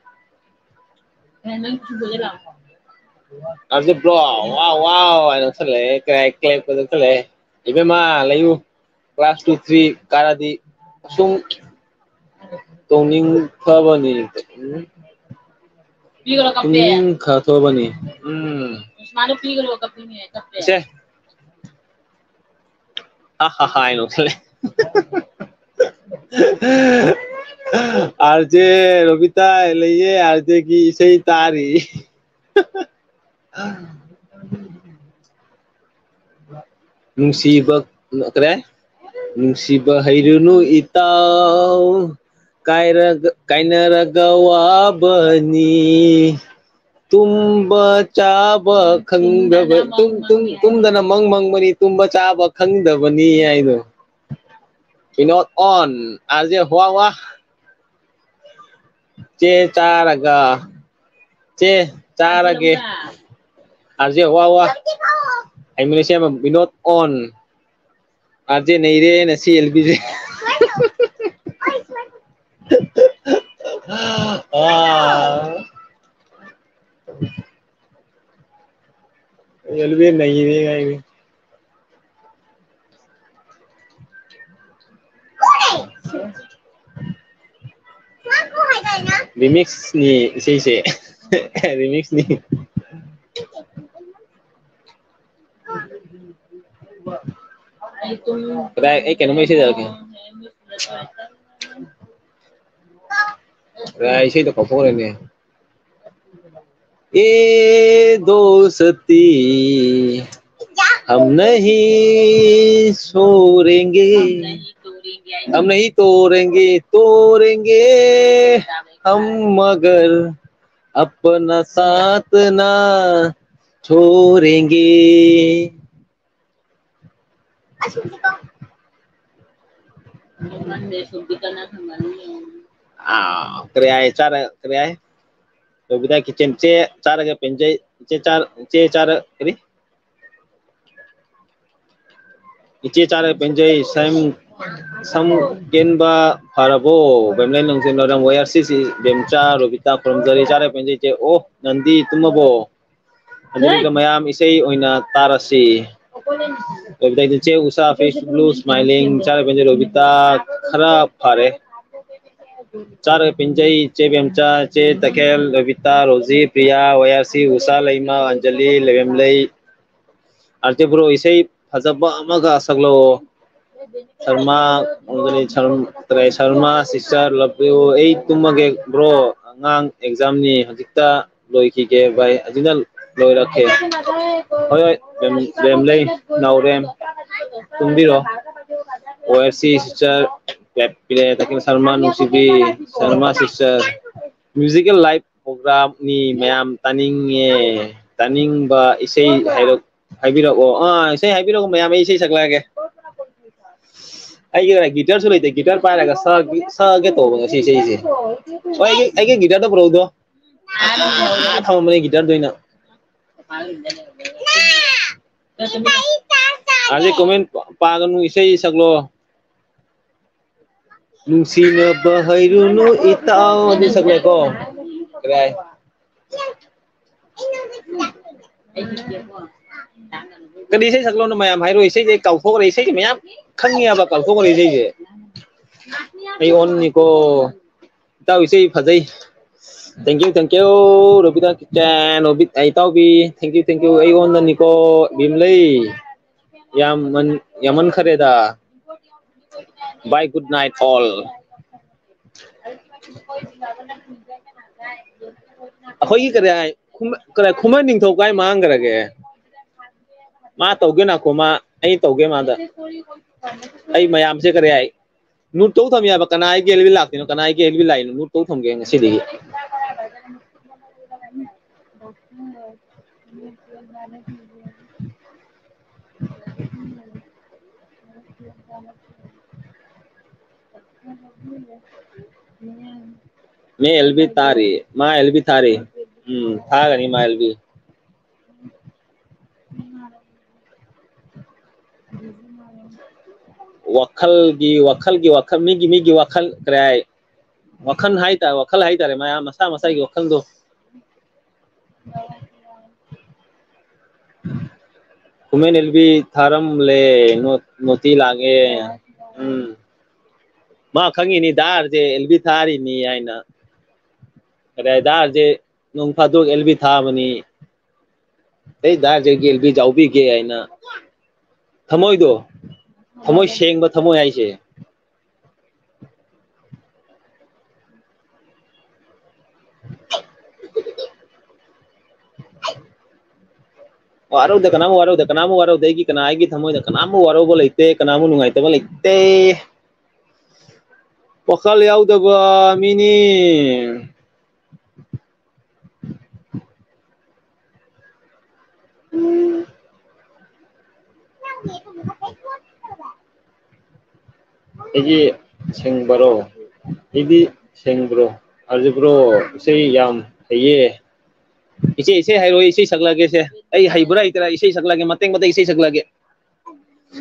ꯑꯗꯨ bro, wow, wow ꯍꯥꯏꯅ ꯅꯣꯛꯁꯜꯂꯛꯑꯦ, ꯀ꯭ꯔꯦꯛ ꯀ꯭ꯔꯦꯛ ꯅꯣꯛꯁꯜꯂꯛꯑꯦ꯫ ꯏꯕꯦꯝꯃ, ꯂꯩꯌꯨ, class two three ꯀꯥꯔꯗꯤ ꯁꯨꯝ ꯇꯣꯡꯅꯤꯡꯈ꯭ꯔꯕꯅꯤ꯫ ꯎꯝ꯫ ꯄꯤꯒꯅꯨ ꯀꯞꯄꯦ꯫ ꯇꯣꯡꯅꯤꯡꯈ꯭ꯔꯕꯅꯤ꯫ ꯎꯝ꯫ ꯁꯨꯃꯥꯏꯅ ꯄꯤꯒꯅꯨ ꯀꯞꯄꯤꯅꯦ, ꯀꯞꯄꯦ꯫ ꯁꯦ꯫ ꯍꯥ ꯍꯥ ꯍꯥ ꯍꯥꯏꯅ ꯅꯣꯛꯁꯜꯂꯦ꯫ ꯑꯥꯔ ꯖꯦ ꯔꯣꯕꯤꯇꯥ ꯂꯩꯌꯦ, ꯑꯥꯔ ꯖꯦꯒꯤ ꯏꯁꯩ ꯇꯥꯔꯤ꯫ ꯅꯨꯡꯁꯤꯕ, ꯀꯔꯤ? ꯅꯨꯡꯁꯤꯕ ꯍꯩꯔꯨꯅꯨ ꯏꯇꯥꯎ, ꯀꯥꯏꯔꯒ, ꯀꯥꯏꯅꯔꯒ ꯋꯥꯕꯅꯤ꯫ ꯇꯨꯝꯕ ꯆꯥꯕ ꯈꯪꯗꯕ, ꯇꯨꯝ-, ꯇꯨꯝ-, ꯇꯨꯝꯗꯅ ꯃꯪ ꯃꯪꯕꯅꯤ, ꯇꯨꯝꯕ ꯆꯥꯕ ꯈꯪꯗꯕꯅꯤ ꯍꯥꯏꯗꯣ꯫ ꯕꯤꯅꯣꯗ ꯑꯣꯟ, ꯑꯥꯔ ꯖꯦ ꯋꯥ ꯋꯥ꯫ ꯆꯦ ꯆꯥꯔꯒ, ꯆꯦ ꯆꯥꯔꯒꯦ꯫ ꯑꯥꯔ ꯖꯦ ꯋꯥ ꯋꯥ꯫ ꯍꯩꯃꯤꯟꯅꯁꯦ ꯑꯃ ꯕꯤꯅꯣꯗ ꯑꯣꯟ꯫ ꯑꯥꯔ ꯖꯦ ꯅꯩꯔꯦ ꯉꯁꯤ ꯑꯦꯜ ꯕꯤꯁꯦ꯫ ꯑꯥ꯫ ꯑꯦꯜ ꯕꯤ ꯅꯩꯔꯦ ꯍꯥꯏꯔꯤ꯫ Remix ꯅꯤ ꯏꯁꯩꯁꯦ꯫ Remix ꯅꯤ꯫ ꯀꯗꯥꯏ, ꯑꯩ ꯀꯩꯅꯣꯝꯃ ꯏꯁꯩ ꯁꯛꯂꯛꯀꯦ꯫ ꯀꯗꯥꯏ ꯏꯁꯩꯗꯣ ꯀꯥꯎꯊꯣꯛꯈ꯭ꯔꯦꯅꯦ꯫ ये दोस्ती हम नहीं छोड़ेंगे, हम नहीं तोड़ेंगे, तोड़ेंगे हम मगर अपना साथ ना छोड़ेंगे। ꯑꯥ, ꯀꯔꯤ ꯍꯥꯏ, ꯆꯥꯔ-, ꯀꯔꯤ ꯍꯥꯏ? ꯔꯣꯕꯤꯇꯥ ꯀꯤꯆꯦꯟ, ꯆꯦ ꯆꯥꯔꯒ ꯄꯦꯟꯖꯩ, ꯆꯦ ꯆꯥꯔ-, ꯆꯦ ꯆꯥꯔ-, ꯀꯔꯤ? ꯏꯆꯦ ꯆꯥꯔꯒ ꯄꯦꯟꯖꯩ, ꯁꯝ, ꯁꯝ ꯀꯦꯟꯕ ꯐꯔꯕꯣ? ꯕꯦꯝꯂꯩ ꯅꯣꯡꯖꯦꯟ ꯂꯣꯏꯔꯝ, ꯋꯥꯏ ꯑꯥꯔ ꯁꯤ ꯁꯤ, ꯕꯦꯝꯆꯥ, ꯔꯣꯕꯤꯇꯥ ꯈꯨꯔꯨꯝꯖꯔꯤ, ꯆꯥꯔꯒ ꯄꯦꯟꯖꯩ ꯏꯆꯦ꯫ ꯑꯣ, ꯅꯟꯗꯤ ꯇꯨꯝꯃꯕꯣ? ꯑꯗꯨꯒ ꯃꯌꯥꯝ ꯏꯁꯩ ꯑꯣꯏꯅ ꯇꯥꯔꯁꯤ꯫ ꯂꯣꯏꯕꯗꯩꯗꯤ ꯆꯦ ꯎꯁꯥ, ꯐꯦꯁ ꯕ꯭ꯂꯨ, ꯁ꯭ꯃꯥꯏꯂꯤꯡ, ꯆꯥꯔꯒ ꯄꯦꯟꯖꯩ ꯔꯣꯕꯤꯇꯥ, ꯈꯔ ꯐꯔꯦ꯫ ꯆꯥꯔꯒ ꯄꯦꯟꯖꯩ ꯆꯦ ꯕꯦꯝꯆꯥ, ꯆꯦ ꯇꯈꯦꯜ, ꯔꯣꯕꯤꯇꯥ, ꯔꯣꯖꯤ, ꯄ꯭ꯔꯤꯌꯥ, ꯋꯥꯏ ꯑꯥꯔ ꯁꯤ, ꯎꯁꯥ, ꯂꯩꯃ, ꯑꯟꯖꯂꯤ, ꯂꯩꯔꯦꯝꯂꯩ꯫ ꯑꯥꯔ ꯖꯦ ꯕ꯭ꯔꯣ, ꯏꯁꯩ ꯐꯖꯕ ꯑꯃꯒ ꯁꯛꯂꯛꯑꯣ꯫ ꯁꯔꯃ, ꯑꯗꯨꯗꯤ ꯁꯔꯝ-, ꯀꯔꯤ, ꯁꯔꯃ ꯁꯤꯁꯇꯔ, ꯂꯚ ꯌꯨ꯫ ꯑꯩ ꯇꯨꯝꯃꯒꯦ ꯕ꯭ꯔꯣ, ꯑꯉꯥꯡ ꯑꯦꯛꯖꯥꯝꯅꯤ, ꯍꯧꯖꯤꯛꯇ ꯂꯣꯏꯈꯤꯒꯦ ꯚꯥꯏ, ꯍꯧꯖꯤꯛꯅ ꯂꯣꯏꯔꯛꯀꯦ꯫ ꯍꯣꯏ, ꯍꯣꯏ, ꯕꯦꯝ-, ꯕꯦꯝꯂꯩ, ꯅꯥꯎꯔꯦꯝ, ꯇꯨꯝꯕꯤꯔꯣ꯫ ꯑꯣ ꯑꯦꯐ ꯁꯤ ꯁꯤꯁꯇꯔ, ꯀ꯭ꯂꯦꯞ ꯄꯤꯔꯦ꯫ ꯇꯈꯦꯜ ꯁꯔꯃ ꯅꯨꯡꯁꯤꯕꯤ, ꯁꯔꯃ ꯁꯤꯁꯇꯔ꯫ ꯃ꯭ꯌꯨꯖꯤꯀꯦꯜ ꯂꯥꯏꯐ ꯄ꯭ꯔꯣꯒ꯭ꯔꯥꯝꯅꯤ, ꯃꯌꯥꯝ ꯇꯥꯅꯤꯡꯉꯦ꯫ ꯇꯥꯅꯤꯡꯕ ꯏꯁꯩ ꯍꯥꯏꯔꯛ-, ꯍꯥꯏꯕꯤꯔꯛꯑꯣ꯫ ꯑꯥ, ꯏꯁꯩ ꯍꯥꯏꯕꯤꯔꯛꯑꯣ ꯃꯌꯥꯝ, ꯑꯩ ꯏꯁꯩ ꯁꯛꯂꯛꯑꯒꯦ꯫ ꯑꯩꯒꯤ ꯒꯤꯇꯔꯁꯨ ꯂꯩꯇꯦ, ꯒꯤꯇꯔ ꯄꯥꯏꯔꯒ ꯁꯛꯑꯒꯦ, ꯁꯛꯑꯒꯦ ꯇꯧꯕ ꯉꯁꯤ ꯏꯁꯩꯁꯦ꯫ ꯍꯣꯏ, ꯑꯩꯒꯤ, ꯑꯩꯒꯤ ꯒꯤꯇꯔꯗꯣ ꯄꯨꯔꯛꯎꯗꯣ꯫ ꯑꯥ, ꯊꯝꯃꯝꯕꯅꯦ ꯒꯤꯇꯔꯗꯣ ꯑꯩꯅ꯫ ꯑꯥꯔ ꯖꯦ ꯀꯣꯃꯦꯟ ꯄꯥꯒꯅꯨ, ꯏꯁꯩ ꯁꯛꯂꯣ꯫ ꯅꯨꯡꯁꯤꯅꯕ ꯍꯩꯔꯨꯅꯨ ꯏꯇꯥꯎ, ꯑꯗꯨ ꯁꯛꯂꯦꯀꯣ꯫ ꯀꯗꯥꯏ? ꯀꯔꯤ ꯏꯁꯩ ꯁꯛꯂꯣꯅꯣ ꯃꯌꯥꯝ ꯍꯥꯏꯔꯣ, ꯏꯁꯩꯁꯦ ꯑꯩ ꯀꯥꯎꯊꯣꯛꯈ꯭ꯔꯦ, ꯏꯁꯩꯁꯦ ꯃꯌꯥꯝ ꯈꯪꯉꯦꯕ, ꯀꯥꯎꯊꯣꯛꯈ꯭ꯔꯦ ꯏꯁꯩꯁꯦ꯫ ꯑꯩ ꯑꯣꯟꯅꯤꯀꯣ꯫ ꯏꯇꯥꯎ ꯏꯁꯩ ꯐꯖꯩ꯫ Thank you, thank you, Robita kitchen, ꯔꯣꯕꯤꯠ, ꯑꯩ ꯏꯇꯥꯎꯕꯤ, thank you, thank you꯫ ꯑꯩꯉꯣꯟꯗꯅꯤꯀꯣ, ꯕꯤꯝꯂꯩ꯫ ꯌꯥꯝꯃꯟ-, ꯌꯥꯝꯃꯟꯈꯔꯦꯗ꯫ Bye, good night all꯫ ꯑꯩꯈꯣꯏꯒꯤ ꯀꯔꯤ ꯍꯥꯏ, ꯈꯨꯃ-, ꯀꯔꯤ, ꯈꯨꯃꯟ ꯅꯤꯡꯊꯧ ꯀꯥꯏ ꯃꯥꯡꯈ꯭ꯔꯒꯦ? ꯃꯥ ꯇꯧꯒꯦ ꯅꯥꯀꯣ, ꯃꯥ, ꯑꯩ ꯇꯧꯒꯦ ꯃꯥꯗ꯫ ꯑꯩ ꯃꯌꯥꯝꯁꯦ ꯀꯔꯤ ꯍꯥꯏ? ꯅꯨꯠ ꯇꯧ ꯊꯝꯃꯤ ꯍꯥꯏꯕ꯫ ꯀꯅꯥꯒꯤ ꯑꯦꯜꯕꯤ ꯂꯥꯛꯇꯣꯏꯅꯣ? ꯀꯅꯥꯒꯤ ꯑꯦꯜꯕꯤ ꯂꯥꯛꯏꯅꯣ? ꯅꯨꯠ ꯇꯧ ꯊꯝꯒꯦ ꯉꯁꯤꯗꯒꯤ꯫ ꯃꯦ ꯑꯦꯜꯕꯤ ꯊꯥꯔꯤ, ꯃꯥ ꯑꯦꯜꯕꯤ ꯊꯥꯔꯤ꯫ ꯎꯝ, ꯊꯥꯒꯅꯤ ꯃꯥ ꯑꯦꯜꯕꯤ꯫ ꯋꯥꯈꯜꯒꯤ, ꯋꯥꯈꯜꯒꯤ, ꯋꯥꯈꯜ, ꯃꯤꯒꯤ, ꯃꯤꯒꯤ ꯋꯥꯈꯜ, ꯀꯔꯤ ꯍꯥꯏ? ꯋꯥꯈꯜ ꯍꯥꯏꯇꯥꯔꯦ, ꯋꯥꯈꯜ ꯍꯥꯏꯇꯥꯔꯦ, ꯃꯌꯥꯝ ꯃꯁꯥ ꯃꯁꯥꯒꯤ ꯋꯥꯈꯜꯗꯣ꯫ ꯈꯨꯃꯦꯟ ꯑꯦꯜꯕꯤ ꯊꯥꯔꯝꯂꯦ, ꯅꯣ-, ꯅꯣꯇꯤ ꯂꯥꯛꯑꯦ꯫ ꯎꯝ꯫ ꯃꯥ ꯈꯪꯉꯤꯅꯤ, ꯗꯥꯔꯁꯦ ꯑꯦꯜꯕꯤ ꯊꯥꯔꯤꯅꯤ ꯍꯥꯏꯅ꯫ ꯀꯗꯥꯏ ꯗꯥꯔꯁꯦ ꯅꯣꯡ ꯐꯥꯗꯣꯛ ꯑꯦꯜꯕꯤ ꯊꯥꯕꯅꯤ꯫ ꯑꯩ ꯗꯥ ꯖꯦꯒꯤ ꯑꯦꯜꯕꯤ ꯌꯥꯎꯕꯤꯒꯦ ꯍꯥꯏꯅ ꯊꯃꯣꯏꯗꯣ, ꯊꯃꯣꯏ ꯁꯦꯡꯕ ꯊꯃꯣꯏ ꯍꯥꯏꯁꯦ꯫ ꯋꯥꯔꯧꯗ, ꯀꯅꯥꯃꯨꯛ ꯋꯥꯔꯧꯗ, ꯀꯅꯥꯃꯨꯛ ꯋꯥꯔꯧꯗ, ꯑꯩꯒꯤ ꯀꯅꯥ, ꯑꯩꯒꯤ ꯊꯃꯣꯏꯗ ꯀꯅꯥꯃꯨꯛ ꯋꯥꯔꯧꯕ ꯂꯩꯇꯦ, ꯀꯅꯥꯃꯨꯛ ꯅꯨꯡꯉꯥꯏꯇꯕ ꯂꯩꯇꯦ꯫ ꯋꯥꯈꯜ ꯌꯥꯎꯗꯕ ꯃꯤꯅꯤ꯫ ꯑꯩꯒꯤ ꯁꯦꯡꯕꯔꯣ? ꯑꯩꯗꯤ ꯁꯦꯡꯕ꯭ꯔꯣ? ꯑꯔꯖꯕ꯭ꯔꯣ, ꯏꯁꯩ ꯌꯥꯝ ꯍꯩꯌꯦ꯫ ꯏꯆꯦ, ꯏꯁꯩ ꯍꯥꯏꯔꯣꯏ, ꯏꯁꯩ ꯁꯛꯂꯛꯑꯒꯦꯁꯦ꯫ ꯑꯩ ꯍꯩꯕ꯭ꯔꯥ ꯍꯩꯇ꯭ꯔꯥ ꯏꯁꯩ ꯁꯛꯂꯛꯑꯒꯦ, ꯃꯇꯦꯛ ꯃꯇꯦꯛ ꯏꯁꯩ ꯁꯛꯂꯛꯑꯒꯦ꯫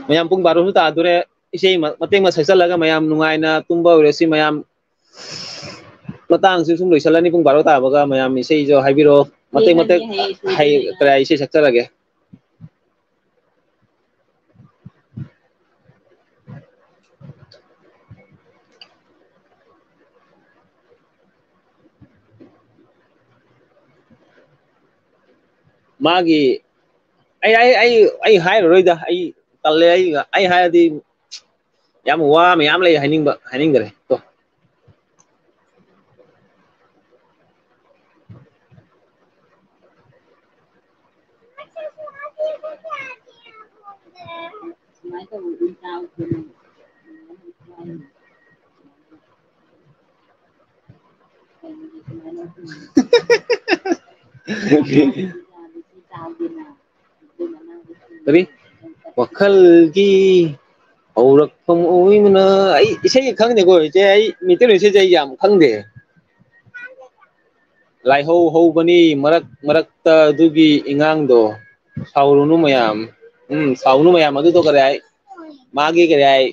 ꯃꯌꯥꯝ ꯄꯨꯡ ꯕꯥꯔꯣꯁꯨ ꯇꯥꯗꯣꯔꯦ꯫ ꯏꯁꯩ ꯃ-, ꯃꯇꯦꯛ ꯑꯃ ꯁꯛꯆꯜꯂꯒ ꯃꯌꯥꯝ ꯅꯨꯡꯉꯥꯏꯅ ꯇꯨꯝꯕ ꯑꯣꯏꯔꯁꯤ꯫ ꯃꯌꯥꯝ ꯃꯇꯥꯡꯁꯨ ꯁꯨꯝ ꯂꯣꯏꯁꯤꯜꯂꯅꯤ, ꯄꯨꯡ ꯕꯥꯔꯣ ꯇꯥꯕꯒ꯫ ꯃꯌꯥꯝ ꯏꯁꯩꯁꯨ ꯍꯥꯏꯕꯤꯔꯛꯑꯣ, ꯃꯇꯦꯛ ꯃꯇꯦꯛ꯫ ꯍꯩ, ꯀꯔꯤ ꯏꯁꯩ ꯁꯛꯆꯔꯒꯦ? ꯃꯥꯒꯤ ꯑꯩ ꯑꯩ ꯑꯩ ꯑꯩ ꯍꯥꯏꯔꯔꯣꯏꯗ꯫ ꯑꯩ ꯇꯜꯂꯦ꯫ ꯑꯩ ꯑꯩ ꯍꯥꯏꯔꯗꯤ ꯌꯥꯝ ꯋꯥ ꯃꯌꯥꯝ ꯂꯩ ꯍꯥꯏꯅꯤꯡꯕ, ꯍꯥꯏꯅꯤꯡꯗ꯭ꯔꯦ꯫ ꯇꯣ꯫ ꯀꯔꯤ? ꯋꯥꯈꯜꯒꯤ ꯍꯧꯔꯛꯐꯝ ꯑꯣꯏꯕꯅ꯫ ꯑꯩ ꯏꯁꯩ ꯈꯪꯗꯦꯀꯣ ꯏꯆꯦ, ꯑꯩ ꯃꯩꯇꯩꯂꯣꯟ ꯏꯁꯩꯁꯦ ꯑꯩ ꯌꯥꯝ ꯈꯪꯗꯦ꯫ ꯂꯥꯏꯍꯧ ꯍꯧꯕꯅꯤ ꯃꯔꯛ ꯃꯔꯛꯇ ꯑꯗꯨꯒꯤ ꯏꯉꯥꯡꯗꯣ꯫ ꯁꯥꯎꯔꯨꯅꯨ ꯃꯌꯥꯝ꯫ ꯎꯝ, ꯁꯥꯎꯅꯨ ꯃꯌꯥꯝ꯫ ꯑꯗꯨꯗꯣ ꯀꯔꯤ ꯍꯥꯏ? ꯃꯥꯒꯤ ꯀꯔꯤ ꯍꯥꯏ?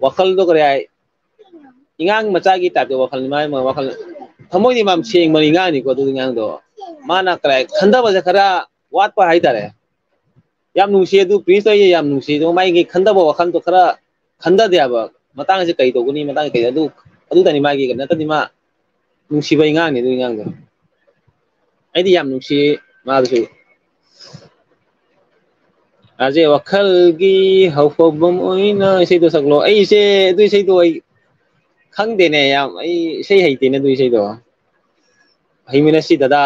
ꯋꯥꯈꯜꯗꯣ ꯀꯔꯤ ꯍꯥꯏ? ꯏꯉꯥꯡ ꯃꯆꯥꯒꯤ ꯇꯥꯏꯞꯇ ꯋꯥꯈꯜꯅꯤ꯫ ꯃꯥꯒꯤ ꯋꯥꯈꯜ, ꯊꯃꯣꯏꯗꯤ ꯌꯥꯝ ꯁꯦꯡꯕꯅꯤ, ꯏꯉꯥꯡꯅꯤꯀꯣ ꯑꯗꯨꯒꯤ ꯑꯉꯥꯡꯗꯣ꯫ ꯃꯥꯅ ꯀꯔꯤ ꯍꯥꯏ? ꯈꯟꯊꯕꯁꯦ ꯈꯔ ꯋꯥꯠꯄ ꯍꯥꯏꯇꯥꯔꯦ꯫ ꯌꯥꯝ ꯅꯨꯡꯁꯤ ꯑꯗꯨ, ꯄ꯭ꯔꯤꯟꯁꯇꯣ ꯑꯩ ꯌꯥꯝ ꯅꯨꯡꯁꯤ ꯑꯗꯨ, ꯃꯥꯒꯤ ꯈꯟꯊꯕ ꯋꯥꯈꯜꯗꯣ ꯈꯔ ꯈꯟꯊꯗꯦ ꯍꯥꯏꯕ꯫ ꯃꯇꯥꯡꯁꯦ ꯀꯩ ꯇꯧꯒꯅꯤ, ꯃꯇꯥꯡꯁꯦ ꯀꯩ, ꯑꯗꯨ, ꯑꯗꯨꯗꯅꯤ ꯃꯥꯒꯤ ꯀꯩꯅꯣ, ꯅꯠꯇꯗꯤ ꯃꯥ ꯅꯨꯡꯁꯤꯕ ꯏꯉꯥꯡꯅꯤ ꯑꯗꯨ ꯏꯉꯥꯡꯗꯣ꯫ ꯑꯩꯗꯤ ꯌꯥꯝ ꯅꯨꯡꯁꯤ ꯃꯥꯗꯨꯁꯨ꯫ ꯑꯥꯔꯖꯦ ꯋꯥꯈꯜꯒꯤ ꯍꯧꯐꯝ ꯑꯣꯏꯅ ꯏꯁꯩꯗꯣ ꯁꯛꯂꯣ꯫ ꯑꯩꯁꯦ ꯑꯗꯨ ꯏꯁꯩꯗꯣ ꯑꯩ ꯈꯪꯗꯦꯅꯦ, ꯌꯥꯝ, ꯑꯩ ꯏꯁꯩ ꯍꯩꯇꯦꯅꯦ ꯑꯗꯨ ꯏꯁꯩꯗꯣ꯫ ꯍꯩꯃꯤꯟꯅꯁꯤ ꯗꯗꯥ꯫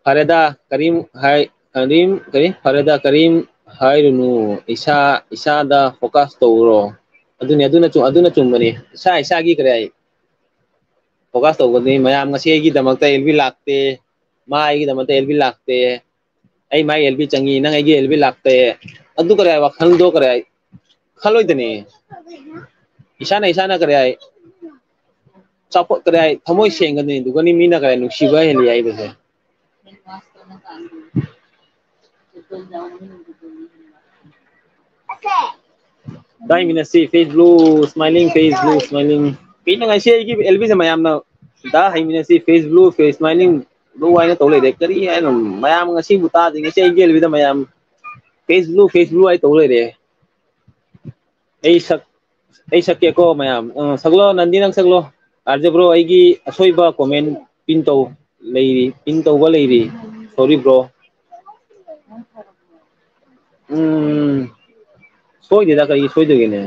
ꯐꯔꯦꯗ ꯀꯔꯤꯝ ꯍꯥꯏ, ꯀꯔꯤꯝ, ꯀꯔꯤ? ꯐꯔꯦꯗ ꯀꯔꯤꯝ ꯍꯥꯏꯔꯨꯅꯨ, ꯏꯁꯥ, ꯏꯁꯥꯗ focus ꯇꯧꯔꯣ꯫ ꯑꯗꯨꯅꯤ, ꯑꯗꯨꯅ ꯆꯨꯝ-, ꯑꯗꯨꯅ ꯆꯨꯝꯕꯅꯤ꯫ ꯏꯁꯥ ꯏꯁꯥꯒꯤ ꯀꯔꯤ ꯍꯥꯏ? Focus ꯇꯧꯒꯗꯕꯅꯤ꯫ ꯃꯌꯥꯝ ꯉꯁꯤ ꯑꯩꯒꯤꯗꯃꯛꯇ ꯑꯦꯜ ꯕꯤ ꯂꯥꯛꯇꯦ, ꯃꯥ ꯑꯩꯒꯤꯗꯃꯛꯇ ꯑꯦꯜ ꯕꯤ ꯂꯥꯛꯇꯦ, ꯑꯩ ꯃꯥꯒꯤ ꯑꯦꯜ ꯕꯤ ꯆꯪꯉꯤ, ꯅꯪ ꯑꯩꯒꯤ ꯑꯦꯜ ꯕꯤ ꯂꯥꯛꯇꯦ꯫ ꯑꯗꯨ ꯀꯔꯤ ꯍꯥꯏ? ꯋꯥꯈꯜꯗꯣ ꯀꯔꯤ ꯍꯥꯏ? ꯈꯜꯂꯣꯏꯗꯅꯤ꯫ ꯏꯁꯥꯅ, ꯏꯁꯥꯅ ꯀꯔꯤ ꯍꯥꯏ? ꯆꯥꯎꯈꯠ-, ꯀꯔꯤ ꯍꯥꯏ? ꯊꯃꯣꯏ ꯁꯦꯡꯒꯅꯤ, ꯑꯗꯨꯒꯅꯤ ꯃꯤꯅ ꯀꯔꯤ ꯍꯥꯏ? ꯅꯨꯡꯁꯤꯕ ꯍꯦꯜꯂꯤ ꯍꯥꯏꯕꯁꯦ꯫ ꯇꯥꯏꯃꯤꯟꯅꯁꯤ, face blue, smiling, face blue, smiling. ꯀꯩꯅꯣ ꯉꯁꯤ ꯑꯩꯒꯤ ꯑꯦꯜ ꯕꯤꯁꯦ ꯃꯌꯥꯝꯅ ꯗꯥ ꯍꯩꯃꯤꯟꯅꯁꯤ, face blue, face smiling, blue ꯍꯥꯏꯅ ꯇꯧ ꯂꯩꯔꯦ꯫ ꯀꯔꯤ ꯍꯥꯏꯅꯣ? ꯃꯌꯥꯝ ꯉꯁꯤꯕꯨ ꯇꯥꯗꯦ꯫ ꯉꯁꯤ ꯑꯩꯒꯤ ꯑꯦꯜ ꯕꯤꯗ ꯃꯌꯥꯝ face blue, face blue ꯍꯥꯏ ꯇꯧ ꯂꯩꯔꯦ꯫ ꯑꯩ ꯁꯛ-, ꯑꯩ ꯁꯛꯀꯦꯀꯣ ꯃꯌꯥꯝ꯫ ꯑ, ꯁꯛꯂꯣ, ꯅꯟꯗꯤ ꯅꯪ ꯁꯛꯂꯣ꯫ ꯑꯥꯔꯖꯦ ꯕ꯭ꯔꯣ, ꯑꯩꯒꯤ ꯑꯁꯣꯏꯕ comment pin ꯇꯧ꯫ ꯂꯩꯔꯤ, pin ꯇꯧꯕ ꯂꯩꯔꯤ꯫ Sorry bro. ꯎꯝ, ꯁꯣꯏꯗꯦꯗ, ꯀꯔꯤꯒꯤ ꯁꯣꯏꯗꯣꯏꯒꯦꯅꯦ?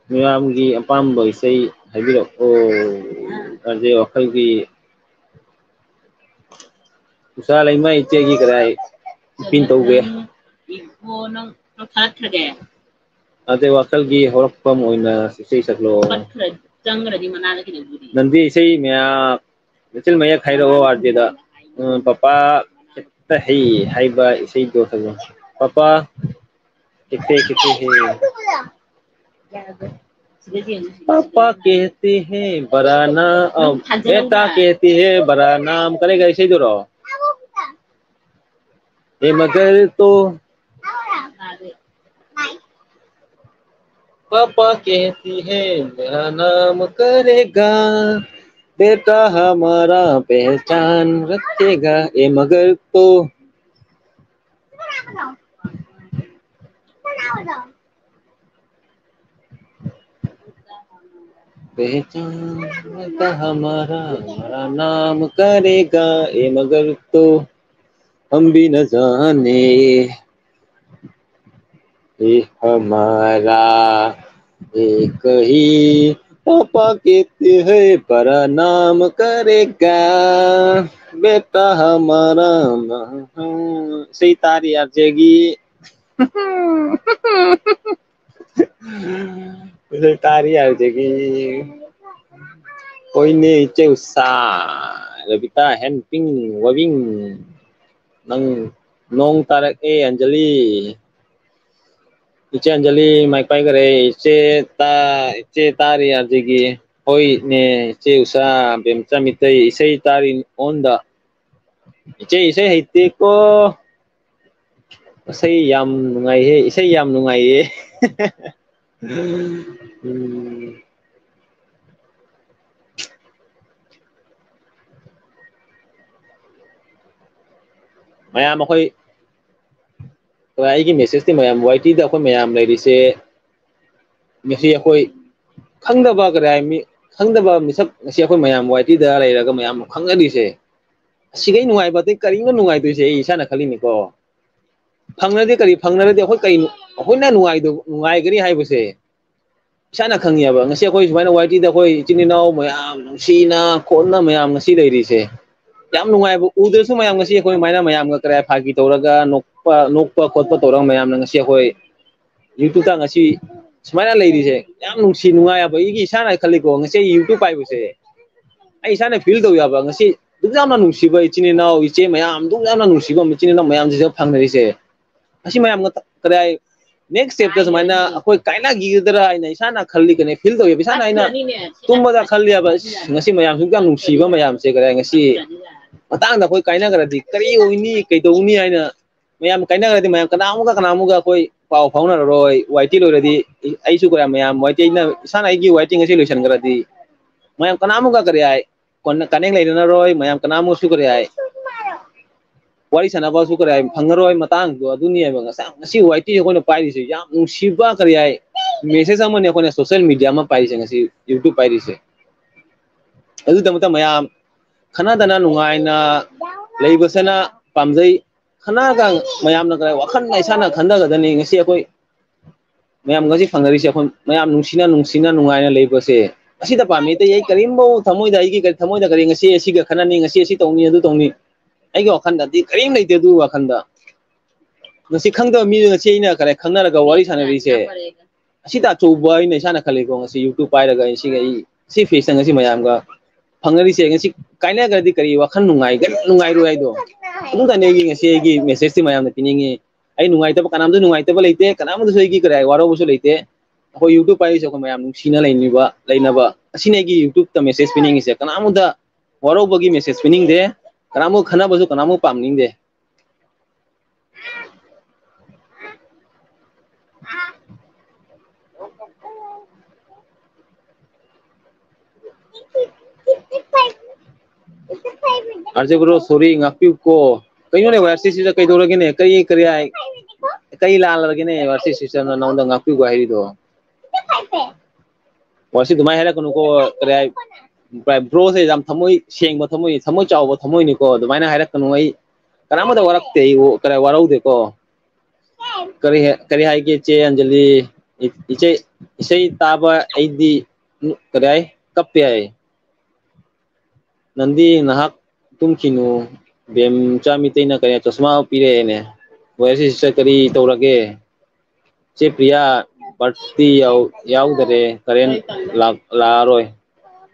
ꯃꯌꯥꯝꯒꯤ ꯑꯄꯥꯝꯕ ꯏꯁꯩ ꯍꯥꯏꯕꯤꯔꯛꯑꯣ꯫ ꯑꯥꯔ ꯖꯦ ꯋꯥꯈꯜꯒꯤ ꯎꯁꯥ ꯂꯩꯃ ꯏꯆꯦꯒꯤ ꯀꯗꯥꯏ pin ꯇꯧꯒꯦ? ꯏꯕꯣ, ꯅꯪ ꯀꯛꯊꯠꯈ꯭ꯔꯒꯦ? ꯑꯥꯔ ꯖꯦ ꯋꯥꯈꯜꯒꯤ ꯍꯧꯔꯛꯐꯝ ꯑꯣꯏꯅ ꯏꯁꯩ ꯁꯛꯂꯛꯑꯣ꯫ ꯀꯛꯈ꯭ꯔ-, ꯆꯪꯈ꯭ꯔꯗꯤ ꯃꯅꯥꯗ ꯀꯩꯗꯧꯗꯣꯔꯤ? ꯅꯟꯗꯤ ꯏꯁꯩ ꯃꯌꯥꯝ ꯃꯆꯤꯟ ꯃꯌꯦꯛ ꯍꯥꯏꯔꯛꯑꯣ ꯑꯥꯔ ꯖꯦꯗ꯫ ꯎꯝ, ꯄꯄꯥ ꯈꯤꯇ ꯍꯩ ꯍꯥꯏꯕ ꯏꯁꯩꯗꯣ ꯁꯛꯂꯛꯑꯣ꯫ ꯄꯄꯥ ꯀꯦꯇꯦ ꯀꯦꯇꯦ ꯍꯦ꯫ ꯄꯥꯄꯥ ꯀꯦꯇꯦ ꯍꯦ ꯕꯔꯥ ꯅꯥꯝ, ꯑ, ꯕꯦꯇꯥ ꯀꯦꯇꯦ ꯍꯦ ꯕꯔꯥ ꯅꯥꯝ ꯀꯔꯦꯒ ꯏꯁꯩꯗꯨꯔꯣ? ꯑꯦ ꯃꯒꯔ ꯇꯣ ꯄꯥꯄꯥ ꯀꯦꯇꯦ ꯍꯦ ꯕꯔꯥ ꯅꯥꯝ ꯀꯔꯦꯒ, ꯕꯦꯇꯥ ꯍꯃꯥꯔꯥ ꯄꯦꯍꯆꯥꯟ ꯔꯈꯦꯒꯥ, ꯑꯦ ꯃꯒꯔ ꯇꯣ पहचान का हमारा हमारा नाम करेगा, ए मगर तो हम भी न जाने, ए हमारा एक ही पापा कहते हैं बड़ा नाम करेगा, बेटा हमारा। ꯏꯁꯩ ꯇꯥꯔꯤ ꯑꯥꯔ ꯖꯦꯒꯤ꯫ ꯏꯁꯩ ꯇꯥꯔꯤ ꯑꯥꯔ ꯖꯦꯒꯤ꯫ ꯍꯣꯏꯅꯦ ꯏꯆꯦ ꯎꯁꯥ, ꯔꯕꯤꯇꯥ, ꯍꯦꯟ ꯄꯤꯡ, ꯋꯥꯕꯤꯡ꯫ ꯅꯪ ꯅꯣꯡ ꯇꯥꯔꯛꯑꯦ ꯑꯟꯖꯂꯤ꯫ ꯏꯆꯦ ꯑꯟꯖꯂꯤ ꯃꯥꯏꯛ ꯄꯥꯏꯈꯔꯦ꯫ ꯏꯆꯦ ꯇꯥ-, ꯏꯆꯦ ꯇꯥꯔꯤ ꯑꯥꯔ ꯖꯦꯒꯤ꯫ ꯍꯣꯏꯅꯦ ꯏꯆꯦ ꯎꯁꯥ, ꯕꯦꯝꯆꯥ ꯃꯤꯇꯩ ꯏꯁꯩ ꯇꯥꯔꯤ ꯑꯣꯟꯗ꯫ ꯏꯆꯦ ꯏꯁꯩ ꯍꯩꯇꯦꯀꯣ꯫ ꯏꯁꯩ ꯌꯥꯝ ꯅꯨꯡꯉꯥꯏꯍꯦ, ꯏꯁꯩ ꯌꯥꯝ ꯅꯨꯡꯉꯥꯏꯌꯦ꯫ ꯎꯝ꯫ ꯃꯌꯥꯝ ꯑꯩꯈꯣꯏ, ꯑꯩꯒꯤ message ꯇꯤ ꯃꯌꯥꯝ, ꯋꯥꯏ ꯇꯤꯗ ꯑꯩꯈꯣꯏ ꯃꯌꯥꯝ ꯂꯩꯔꯤꯁꯦ, ꯉꯁꯤ ꯑꯩꯈꯣꯏ ꯈꯪꯗꯕ ꯀꯔꯤ ꯍꯥꯏ, ꯃꯤ ꯈꯪꯗꯕ ꯃꯤꯁꯛ ꯉꯁꯤ ꯑꯩꯈꯣꯏ ꯃꯌꯥꯝ ꯋꯥꯏ ꯇꯤꯗ ꯂꯩꯔꯒ ꯃꯌꯥꯝ ꯈꯪꯅꯔꯤꯁꯦ꯫ ꯑꯁꯤꯒꯩ ꯅꯨꯡꯉꯥꯏꯕ ꯑꯇꯩ ꯀꯔꯤꯅꯣ ꯅꯨꯡꯉꯥꯏꯗꯣꯏꯁꯦ? ꯑꯩ ꯏꯁꯥꯅ ꯈꯜꯂꯤꯅꯤꯀꯣ꯫ ꯐꯪꯅꯗꯦ ꯀꯔꯤ ꯐꯪꯅꯔꯗꯤ ꯑꯩꯈꯣꯏ ꯀꯩ, ꯑꯩꯈꯣꯏꯅ ꯅꯨꯡꯉꯥꯏꯗꯣ-, ꯅꯨꯡꯉꯥꯏꯒꯅꯤ ꯍꯥꯏꯕꯁꯦ ꯏꯁꯥꯅ ꯈꯪꯉꯦꯕ꯫ ꯉꯁꯤ ꯑꯩꯈꯣꯏ ꯁꯨꯃꯥꯏꯅ ꯋꯥꯏ ꯇꯤꯗ ꯑꯩꯈꯣꯏ ꯏꯆꯤꯟ ꯏꯅꯥꯎ ꯃꯌꯥꯝ ꯅꯨꯡꯁꯤꯅ ꯈꯣꯠꯅ ꯃꯌꯥꯝ ꯉꯁꯤ ꯂꯩꯔꯤꯁꯦ꯫ ꯌꯥꯝ ꯅꯨꯡꯉꯥꯏꯕ, ꯎꯗ꯭ꯔꯁꯨ ꯃꯌꯥꯝ ꯉꯁꯤ ꯑꯩꯈꯣꯏ ꯁꯨꯃꯥꯏꯅ ꯃꯌꯥꯝꯒ ꯀꯔꯥꯏ ꯐꯥꯒꯤ ꯇꯧꯔꯒ ꯅꯣꯛꯄ, ꯅꯣꯛꯄ ꯈꯣꯠꯄ ꯇꯧꯔꯒ ꯃꯌꯥꯝꯅ ꯉꯁꯤ ꯑꯩꯈꯣꯏ YouTube ꯇ ꯉꯁꯤ ꯁꯨꯃꯥꯏꯅ ꯂꯩꯔꯤꯁꯦ꯫ ꯌꯥꯝ ꯅꯨꯡꯁꯤ ꯅꯨꯡꯉꯥꯏ ꯍꯥꯏꯕ꯫ ꯑꯩꯒꯤ ꯏꯁꯥꯅ ꯈꯜꯂꯤꯀꯣ, ꯉꯁꯤ ꯑꯩ YouTube ꯄꯥꯏꯕꯁꯦ ꯑꯩ ꯏꯁꯥꯅ feel ꯇꯧꯏ ꯍꯥꯏꯕ꯫ ꯉꯁꯤ ꯑꯗꯨꯛ ꯌꯥꯝꯅ ꯅꯨꯡꯁꯤꯕ ꯏꯆꯤꯟ ꯏꯅꯥꯎ, ꯏꯆꯦ ꯃꯌꯥꯝ, ꯑꯗꯨꯛ ꯌꯥꯝꯅ ꯅꯨꯡꯁꯤꯕ ꯏꯆꯤꯟ ꯏꯅꯥꯎ ꯃꯌꯥꯝꯁꯤꯗ ꯐꯪꯅꯔꯤꯁꯦ꯫ ꯉꯁꯤ ꯃꯌꯥꯝ ꯀꯗꯥꯏ next step ꯇ ꯁꯨꯃꯥꯏꯅ ꯑꯩꯈꯣꯏ ꯀꯥꯏꯅꯈꯤꯒꯗ꯭ꯔꯥ ꯍꯥꯏꯅ ꯏꯁꯥꯅ ꯈꯜꯂꯤ, ꯀꯩꯅ feel ꯇꯧꯏꯕ꯫ ꯏꯁꯥꯅ ꯑꯩꯅ ꯇꯨꯝꯕꯗ ꯈꯜꯂꯤ ꯍꯥꯏꯕ, "ꯑꯁ, ꯉꯁꯤ ꯃꯌꯥꯝꯁꯨ ꯌꯥꯝ ꯅꯨꯡꯁꯤꯕ ꯃꯌꯥꯝꯁꯦ ꯀꯗꯥꯏ ꯉꯁꯤ ꯃꯇꯥꯡꯗ ꯑꯩꯈꯣꯏ ꯀꯥꯏꯅꯈ꯭ꯔꯗꯤ ꯀꯔꯤ ꯑꯣꯏꯅꯤ, ꯀꯩꯗꯧꯅꯤ?" ꯍꯥꯏꯅ ꯃꯌꯥꯝ ꯀꯥꯏꯅꯈ꯭ꯔꯗꯤ ꯃꯌꯥꯝ ꯀꯅꯥ ꯑꯃꯒ ꯀꯅꯥ ꯑꯃꯒ ꯑꯩꯈꯣꯏ ꯄꯥꯎ ꯐꯥꯎꯅꯔꯔꯣꯏ꯫ ꯋꯥꯏ ꯇꯤ ꯂꯣꯏꯔꯗꯤ ꯑꯩꯁꯨ ꯀꯌꯥ ꯃꯌꯥꯝ ꯋꯥꯏ ꯇꯤ ꯑꯩꯅ ꯏꯁꯥꯅ ꯑꯩꯒꯤ ꯋꯥꯏ ꯇꯤ ꯉꯁꯤ ꯂꯣꯏꯁꯤꯟꯈ꯭ꯔꯗꯤ ꯃꯌꯥꯝ ꯀꯅꯥ ꯑꯃꯒ ꯀꯔꯤ ꯍꯥꯏ ꯀꯣꯟꯅ ꯀꯅꯦꯛ ꯂꯩꯅꯔꯔꯣꯏ, ꯃꯌꯥꯝ ꯀꯅꯥ ꯑꯃꯒꯁꯨ ꯀꯔꯤ ꯍꯥꯏ ꯋꯥꯔꯤ ꯁꯥꯟꯅꯕꯁꯨ ꯀꯔꯤ ꯍꯥꯏ ꯐꯪꯉꯔꯣꯏ꯫ ꯃꯇꯥꯡꯗꯣ ꯑꯗꯨꯅꯦꯕ ꯉꯁꯥꯏ ꯉꯁꯤ ꯋꯥꯏ ꯇꯤ ꯑꯩꯈꯣꯏꯅ ꯄꯥꯏꯔꯤꯁꯦ꯫ ꯌꯥꯝ ꯅꯨꯡꯁꯤꯕ ꯀꯔꯤ ꯍꯥꯏ message ꯑꯃꯅꯤ ꯑꯩꯈꯣꯏꯅ social media ꯑꯃ ꯄꯥꯏꯔꯤꯁꯦ, ꯉꯁꯤ YouTube ꯄꯥꯏꯔꯤꯁꯦ꯫ ꯑꯗꯨꯗꯃꯛꯇ ꯃꯌꯥꯝ ꯈꯟꯅꯗꯅ ꯅꯨꯡꯉꯥꯏꯅ ꯂꯩꯕꯁꯤꯅ ꯄꯥꯝꯖꯩ꯫ ꯈꯟꯅꯔꯒ ꯃꯌꯥꯝꯅ ꯀꯔꯤ ꯋꯥꯈꯜ ꯏꯁꯥꯅ ꯈꯟꯊꯒꯗꯅꯤ꯫ ꯉꯁꯤ ꯑꯩꯈꯣꯏ ꯃꯌꯥꯝ ꯉꯁꯤ ꯐꯪꯅꯔꯤꯁꯦ, ꯑꯩꯈꯣꯏ ꯃꯌꯥꯝ ꯅꯨꯡꯁꯤꯅ ꯅꯨꯡꯁꯤꯅ ꯅꯨꯡꯉꯥꯏꯅ ꯂꯩꯕꯁꯦ ꯑꯁꯤꯗ ꯄꯥꯝꯃꯤ꯫ ꯑꯇꯩ ꯑꯩ ꯀꯔꯤꯝꯐꯧ ꯊꯃꯣꯏꯗ, ꯑꯩꯒꯤ ꯀꯔꯤ ꯊꯃꯣꯏꯗ ꯀꯔꯤ ꯉꯁꯤ ꯑꯁꯤꯒ ꯈꯟꯅꯅꯤ, ꯉꯁꯤ ꯑꯁꯤ ꯇꯧꯅꯤ, ꯑꯗꯨ ꯇꯧꯅꯤ, ꯑꯩꯒꯤ ꯋꯥꯈꯜꯗꯗꯤ ꯀꯔꯤꯝ ꯂꯩꯇꯦ꯫ ꯑꯗꯨ ꯋꯥꯈꯜꯗ ꯉꯁꯤ ꯈꯪꯗꯕ ꯃꯤꯗꯨ ꯉꯁꯤ ꯑꯩꯅ ꯀꯔꯤ ꯈꯪꯅꯔꯒ ꯋꯥꯔꯤ ꯁꯥꯟꯅꯔꯤꯁꯦ꯫ ꯑꯁꯤꯗ ꯑꯆꯧꯕ ꯑꯩꯅ ꯏꯁꯥꯅ ꯈꯜꯂꯤꯀꯣ, ꯉꯁꯤ YouTube ꯄꯥꯏꯔꯒ ꯑꯩ ꯁꯤꯒ ꯑꯩ ꯁꯤ ꯐꯦꯁꯇ ꯉꯁꯤ ꯃꯌꯥꯝꯒ ꯐꯪꯅꯔꯤꯁꯦ꯫ ꯉꯁꯤ ꯀꯥꯏꯅꯈ꯭ꯔꯗꯤ ꯀꯔꯤ ꯋꯥꯈꯜ ꯅꯨꯡꯉꯥꯏꯒ-, ꯅꯨꯡꯉꯥꯏꯔꯣꯏ ꯍꯥꯏꯗꯣ? ꯑꯗꯨꯗꯅꯦ ꯑꯩꯒꯤ ꯉꯁꯤ ꯑꯩꯒꯤ message ꯁꯤ ꯃꯌꯥꯝꯗ ꯄꯤꯅꯤꯡꯉꯤ꯫ ꯑꯩ ꯅꯨꯡꯉꯥꯏꯇꯕ ꯀꯅꯥꯝꯇ ꯅꯨꯡꯉꯥꯏꯇꯕ ꯂꯩꯇꯦ, ꯀꯅꯥꯝꯇꯁꯨ ꯑꯩꯒꯤ ꯀꯔꯤ ꯋꯥꯔꯧꯕꯁꯨ ꯂꯩꯇꯦ꯫ ꯑꯩꯈꯣꯏ YouTube ꯄꯥꯏꯔꯤꯁꯦ ꯑꯩꯈꯣꯏ ꯃꯌꯥꯝ ꯅꯨꯡꯁꯤꯅ ꯂꯩꯅꯤꯡꯕ, ꯂꯩꯅꯕ, ꯑꯁꯤꯅꯤ ꯑꯩꯒꯤ YouTube ꯇ message ꯄꯤꯅꯤꯡꯉꯤꯁꯦ꯫ ꯀꯅꯥꯝꯇ ꯋꯥꯔꯧꯕꯒꯤ message ꯄꯤꯅꯤꯡꯗꯦ, ꯀꯅꯥꯝ ꯈꯟꯅꯕꯁꯨ ꯀꯅꯥꯝ ꯄꯥꯝꯅꯤꯡꯗꯦ꯫ ꯑꯥꯔꯖꯦ ꯕ꯭ꯔꯣ, sorry, ꯉꯥꯛꯄꯤꯌꯨꯀꯣ꯫ ꯀꯩꯅꯣꯅꯦ, ꯋꯥꯏ ꯑꯥꯔ ꯁꯤ ꯁꯤꯗ ꯀꯩꯗꯧꯔꯒꯦꯅꯦ? ꯀꯔꯤ, ꯀꯔꯤ ꯍꯥꯏ-, ꯀꯔꯤ ꯂꯥꯜꯂꯒꯦꯅꯦ, ꯋꯥꯏ ꯑꯥꯔ ꯁꯤ ꯁꯤꯗꯅ ꯅꯉꯣꯟꯗ ꯉꯥꯛꯄꯤꯌꯨꯀꯣ ꯍꯥꯏꯔꯤꯗꯣ? ꯋꯥꯁꯤ ꯑꯗꯨꯃꯥꯏꯅ ꯍꯥꯏꯔꯛꯀꯅꯨꯀꯣ꯫ ꯀꯔꯤ ꯍꯥꯏ, ꯕ꯭ꯔꯣꯁꯦ ꯌꯥꯝ ꯊꯃꯣꯏ ꯁꯦꯡꯕ ꯊꯃꯣꯏ, ꯊꯃꯣꯏ ꯆꯥꯎꯕ ꯊꯃꯣꯏꯅꯤꯀꯣ꯫ ꯑꯗꯨꯃꯥꯏꯅ ꯍꯥꯏꯔꯛꯀꯅꯨ꯫ ꯑꯩ ꯀꯅꯥꯃꯗ ꯋꯥꯔꯛꯇꯦ꯫ ꯑꯩ ꯀꯔꯤ ꯋꯥꯔꯧꯗꯦꯀꯣ꯫ ꯀꯔꯤ ꯀꯔꯤ ꯍꯥꯏꯒꯦ ꯏꯆꯦ ꯑꯟꯖꯂꯤ? ꯏꯆꯦ, ꯏꯁꯩ ꯇꯥꯕ ꯑꯩꯗꯤ ꯀꯔꯤ ꯍꯥꯏ, ꯀꯞꯄꯦ ꯍꯥꯏ꯫ ꯅꯟꯗꯤ ꯅꯍꯥꯛ ꯇꯨꯝꯈꯤꯅꯨ꯫ ꯕꯦꯝꯆꯥ ꯃꯤꯇꯩꯅ ꯀꯔꯤ ꯆꯁꯃꯥ ꯄꯤꯔꯛꯑꯦꯅꯦ꯫ ꯋꯥꯏ ꯁꯤ ꯁꯤꯁꯇꯔ ꯀꯔꯤ ꯇꯧꯔꯒꯦ? ꯆꯦ ꯄ꯭ꯔꯤꯌꯥ, ꯕꯥꯔꯇꯤ ꯌꯥꯎ-, ꯌꯥꯎꯗꯔꯦ, ꯀꯔꯦꯟ ꯂꯥꯛ-, ꯂꯥꯛꯑꯔꯣꯏ꯫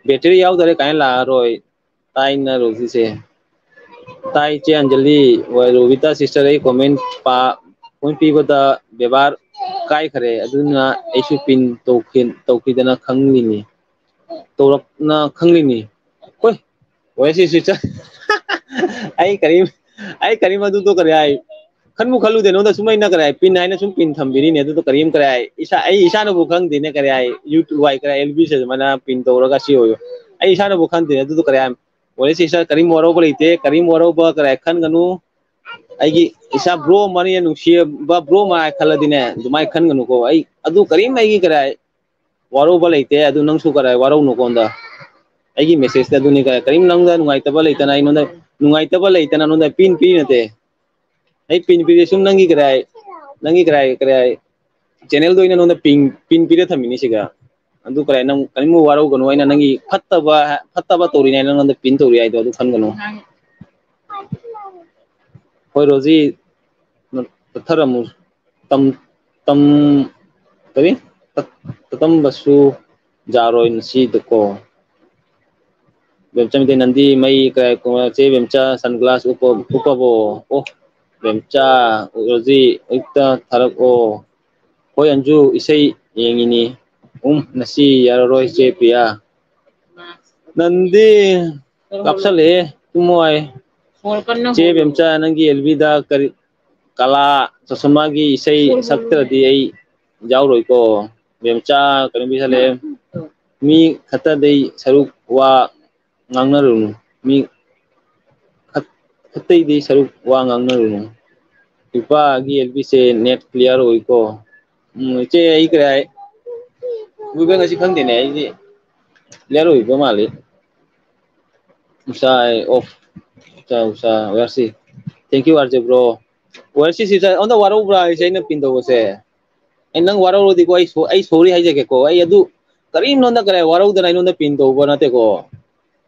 ꯕꯦꯇ꯭ꯔꯤ ꯌꯥꯎꯗꯔꯦ, ꯀꯔꯦꯟ ꯂꯥꯛꯑꯔꯣꯏ꯫ ꯇꯥꯏꯅ ꯔꯣꯖꯤꯁꯦ꯫ ꯇꯥꯏ ꯆꯦ ꯑꯟꯖꯂꯤ, ꯋꯥꯏ ꯔꯣꯕꯤꯇꯥ ꯁꯤꯁꯇꯔ, ꯑꯩ ꯀꯣꯃꯦꯟ ꯄꯥ-, ꯀꯣꯃꯦꯟ ꯄꯤꯕꯗ ꯕꯦꯕꯥꯔ ꯀꯥꯏꯈꯔꯦ, ꯑꯗꯨꯅ ꯑꯩꯁꯨ ꯄꯤꯟ ꯇꯧꯈꯤ-, ꯇꯧꯈꯤꯗꯅ ꯈꯪꯂꯤꯅꯤ꯫ ꯇꯧꯔꯛꯅ ꯈꯪꯂꯤꯅꯤ꯫ ꯍꯣꯏ, ꯋꯥꯏ ꯁꯤ ꯁꯤꯁꯇꯔ꯫ ꯑꯩ ꯀꯔꯤꯝ, ꯑꯩ ꯀꯔꯤꯝ ꯑꯗꯨꯗꯣ ꯀꯔꯤ ꯍꯥꯏ? ꯈꯟꯕꯨ ꯈꯜꯂꯨꯗꯦ, ꯅꯉꯣꯟꯗ ꯁꯨꯝ ꯑꯩꯅ ꯀꯔꯤ ꯍꯥꯏ, ꯄꯤꯟ ꯍꯥꯏꯅ ꯁꯨꯝ ꯄꯤꯟ ꯊꯝꯕꯤꯔꯤꯅꯦ, ꯑꯗꯨꯗꯣ ꯀꯔꯤꯝ ꯀꯔꯤ ꯍꯥꯏ? ꯏꯁꯥ, ꯑꯩ ꯏꯁꯥꯅꯕꯨ ꯈꯪꯗꯦꯅꯦ, ꯀꯔꯤ ꯍꯥꯏ? YouTube ꯍꯥꯏ, ꯀꯔꯤ ꯍꯥꯏ? L B ꯁꯦ ꯑꯗꯨꯃꯥꯏꯅ ꯄꯤꯟ ꯇꯧꯔꯒ ꯁꯤ ꯑꯣꯏꯌꯣ꯫ ꯑꯩ ꯏꯁꯥꯅꯕꯨ ꯈꯪꯗꯦꯅꯦ, ꯑꯗꯨꯗꯣ ꯀꯔꯤ ꯍꯥꯏ? ꯋꯥꯔꯤꯁꯦ ꯏꯁꯥ ꯀꯔꯤꯝ ꯋꯥꯔꯧꯕ ꯂꯩꯇꯦ, ꯀꯔꯤꯝ ꯋꯥꯔꯧꯕ ꯀꯔꯤ ꯍꯥꯏ ꯈꯟꯒꯅꯨ꯫ ꯑꯩꯒꯤ ꯏꯁꯥ ꯕ꯭ꯔꯣ ꯑꯃꯅ ꯅꯨꯡꯁꯤꯕ ꯕ꯭ꯔꯣ ꯑꯃ ꯍꯥꯏ ꯈꯜꯂꯗꯤꯅꯦ, ꯑꯗꯨꯃꯥꯏꯅ ꯈꯟꯒꯅꯨꯀꯣ꯫ ꯑꯩ ꯑꯗꯨ ꯀꯔꯤꯝ ꯑꯩꯒꯤ ꯀꯔꯤ ꯍꯥꯏ? ꯋꯥꯔꯧꯕ ꯂꯩꯇꯦ, ꯑꯗꯨ ꯅꯪꯁꯨ ꯀꯔꯤ ꯍꯥꯏ? ꯋꯥꯔꯧꯅꯨꯀꯣ ꯑꯝꯇ꯫ ꯑꯩꯒꯤ message ꯇ ꯑꯗꯨꯅꯤ, ꯀꯔꯤ, ꯀꯔꯤꯝ ꯅꯪꯗ ꯅꯨꯡꯉꯥꯏꯇꯕ ꯂꯩꯇꯅ ꯑꯩꯉꯣꯟꯗ, ꯅꯨꯡꯉꯥꯏꯇꯕ ꯂꯩꯇꯅ ꯅꯉꯣꯟꯗ ꯄꯤꯟ ꯄꯤꯔꯤ ꯅꯠꯇꯦ꯫ ꯑꯩ ꯄꯤꯟ ꯄꯤꯔꯤ ꯁꯨꯝ ꯅꯪꯒꯤ ꯀꯔꯤ ꯍꯥꯏ, ꯅꯪꯒꯤ ꯀꯔꯤ ꯍꯥꯏ, ꯀꯔꯤ ꯍꯥꯏ, channel ꯗ ꯑꯣꯏꯅ ꯅꯉꯣꯟꯗ ꯄꯤꯟ, ꯄꯤꯟ ꯄꯤꯔ ꯊꯝꯃꯤꯅꯤ ꯁꯤꯒ꯫ ꯑꯗꯨ ꯀꯔꯤ ꯍꯥꯏ, ꯅꯪ ꯀꯔꯤꯝ ꯋꯥꯔꯧꯒꯅꯨ, ꯑꯩꯅ ꯅꯪꯒꯤ ꯐꯠꯇꯕ, ꯐꯠꯇꯕ ꯇꯧꯔꯤꯅꯦ ꯍꯥꯏꯅ ꯅꯉꯣꯟꯗ ꯄꯤꯟ ꯇꯧꯔꯤ ꯍꯥꯏꯗꯣ ꯑꯗꯨ ꯈꯟꯒꯅꯨ꯫ ꯍꯣꯏ ꯔꯣꯖꯤ, ꯇꯠꯊꯔꯝꯃꯨ꯫ ꯇꯝ, ꯇꯝ, ꯀꯔꯤ? ꯇꯠ-, ꯇꯠꯇꯝꯕꯁꯨ ꯌꯥꯔꯣꯏ ꯉꯁꯤꯗꯀꯣ꯫ ꯕꯦꯝꯆꯥ ꯃꯤꯇꯩ ꯅꯟꯗꯤ ꯃꯩ ꯀꯔꯥꯏ ꯀꯣ-, ꯆꯦ ꯕꯦꯝꯆꯥ sunglass ꯎꯞꯄ-, ꯎꯞꯄꯕꯣ? ꯑꯣ, ꯕꯦꯝꯆꯥ, ꯔꯣꯖꯤ, ꯑꯌꯨꯛꯇ ꯊꯥꯔꯛꯑꯣ꯫ ꯍꯣꯏ ꯑꯟꯖꯨ, ꯏꯁꯩ ꯌꯦꯡꯉꯤꯅꯤ꯫ ꯎꯝ, ꯉꯁꯤ ꯌꯥꯔꯔꯣꯏ ꯆꯦ ꯄ꯭ꯔꯤꯌꯥ꯫ ꯅꯟꯗꯤ ꯀꯥꯞꯁꯜꯂꯛꯑꯦ, ꯇꯨꯝꯃꯣ ꯍꯥꯏ꯫ ꯆꯦ ꯕꯦꯝꯆꯥ, ꯅꯪꯒꯤ L B ꯗ ꯀꯔꯤ ꯀꯂꯥ ꯆꯣꯁꯃꯥꯒꯤ ꯏꯁꯩ ꯁꯛꯇ꯭ꯔꯗꯤ ꯑꯩ ꯌꯥꯎꯔꯣꯏꯀꯣ꯫ ꯕꯦꯝꯆꯥ ꯀꯩꯅꯣ ꯄꯤꯁꯜꯂꯛꯑꯦ꯫ ꯃꯤ ꯈꯠꯇꯗꯩ ꯁꯔꯨꯛ ꯋꯥ ꯉꯥꯡꯅꯔꯨꯅꯨ꯫ ꯃꯤ ꯈꯠ-, ꯈꯠꯇꯩꯗꯤ ꯁꯔꯨꯛ ꯋꯥ ꯉꯥꯡꯅꯔꯨꯅꯨ꯫ ꯏꯄꯥꯒꯤ L B ꯁꯦ net clear ꯑꯣꯏꯀꯣ꯫ ꯎꯝ, ꯏꯆꯦ ꯑꯩ ꯀꯔꯤ ꯍꯥꯏ? ꯃꯣꯏꯕ ꯉꯁꯤ ꯈꯪꯗꯦꯅꯦ, ꯑꯩꯗꯤ player ꯑꯣꯏꯕ ꯃꯥꯜꯂꯤ꯫ ꯎꯁꯥ ꯑꯣꯐ, ꯎꯁꯥ, ꯎꯁꯥ, ꯋꯦꯔꯁꯤ꯫ Thank you, R J bro. ꯋꯦꯔꯁꯤ ꯁꯤꯁꯇꯔ, ꯑꯩꯉꯣꯟꯗ ꯋꯥꯔꯧꯕ꯭ꯔꯥ ꯍꯥꯏꯁꯦ ꯑꯩꯅ pin ꯇꯧꯕꯁꯦ? ꯑꯩ ꯅꯪ ꯋꯥꯔꯧꯔꯗꯤꯀꯣ, ꯑꯩ ꯁꯣ-, ꯑꯩ sorry ꯍꯥꯏꯖꯒꯦꯀꯣ꯫ ꯑꯩ ꯑꯗꯨ ꯀꯔꯤꯝ ꯅꯉꯣꯟꯗ ꯀꯔꯥꯏ ꯋꯥꯔꯧꯗꯅ ꯑꯩꯉꯣꯟꯗ pin ꯇꯧꯕ ꯅꯠꯇꯦꯀꯣ꯫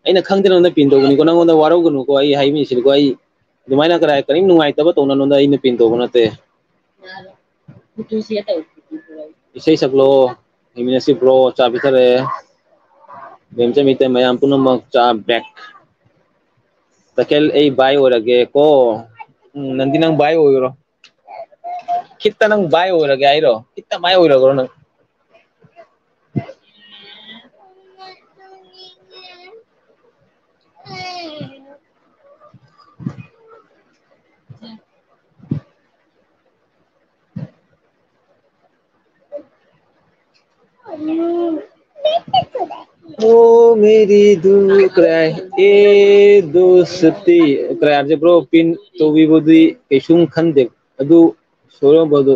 ꯑꯩꯅ ꯈꯪꯗꯅ ꯅꯉꯣꯟꯗ pin ꯇꯧꯕꯅꯤꯀꯣ, ꯅꯉꯣꯟꯗ ꯋꯥꯔꯧꯒꯅꯨꯀꯣ꯫ ꯑꯩ ꯍꯥꯏꯕꯤꯁꯤꯅꯤꯀꯣ, ꯑꯩ ꯑꯗꯨꯃꯥꯏꯅ ꯀꯔꯥꯏ ꯀꯔꯤꯝ ꯅꯨꯡꯉꯥꯏꯇꯕ ꯇꯧꯅ ꯅꯉꯣꯟꯗ ꯑꯩꯅ pin ꯇꯧꯕ ꯅꯠꯇꯦ꯫ ꯏꯁꯩ ꯁꯛꯂꯣ, ꯍꯤꯡꯃꯤꯟꯅꯁꯤ bro, ꯆꯥ ꯄꯤꯊꯔꯛꯑꯦ꯫ ꯕꯦꯝꯆꯟ ꯃꯤꯇꯩ ꯃꯌꯥꯝ ꯄꯨꯝꯅꯃꯛ ꯆꯥ break꯫ ꯇꯈꯦꯜ ꯑꯩ ꯚꯥꯏ ꯑꯣꯏꯔꯒꯦ ꯀꯣ꯫ ꯎꯝ, ꯅꯪꯗꯤ ꯅꯪ ꯚꯥꯏ ꯑꯣꯏꯔꯣ꯫ ꯈꯤꯠꯇ ꯅꯪ ꯚꯥꯏ ꯑꯣꯏꯔꯒꯦ ꯍꯥꯏꯔꯣ? ꯈꯤꯠꯇ ꯚꯥꯏ ꯑꯣꯏꯔꯒ꯭ꯔꯣ ꯅꯪ? ꯑꯣ ꯃꯦꯔꯤ ꯗꯨ ꯀꯔꯥꯏ ꯑꯦ ꯗꯣꯁꯇꯤ ꯀꯔꯥꯏ ꯑꯥꯔꯖꯦ ꯕ꯭ꯔꯣ ꯄꯤꯟ ꯇꯧꯕꯤꯕꯗꯤ ꯀꯩꯁꯨꯝ ꯈꯟꯗꯦ꯫ ꯑꯗꯨ ꯁꯣꯏꯔꯝꯕꯗꯨ,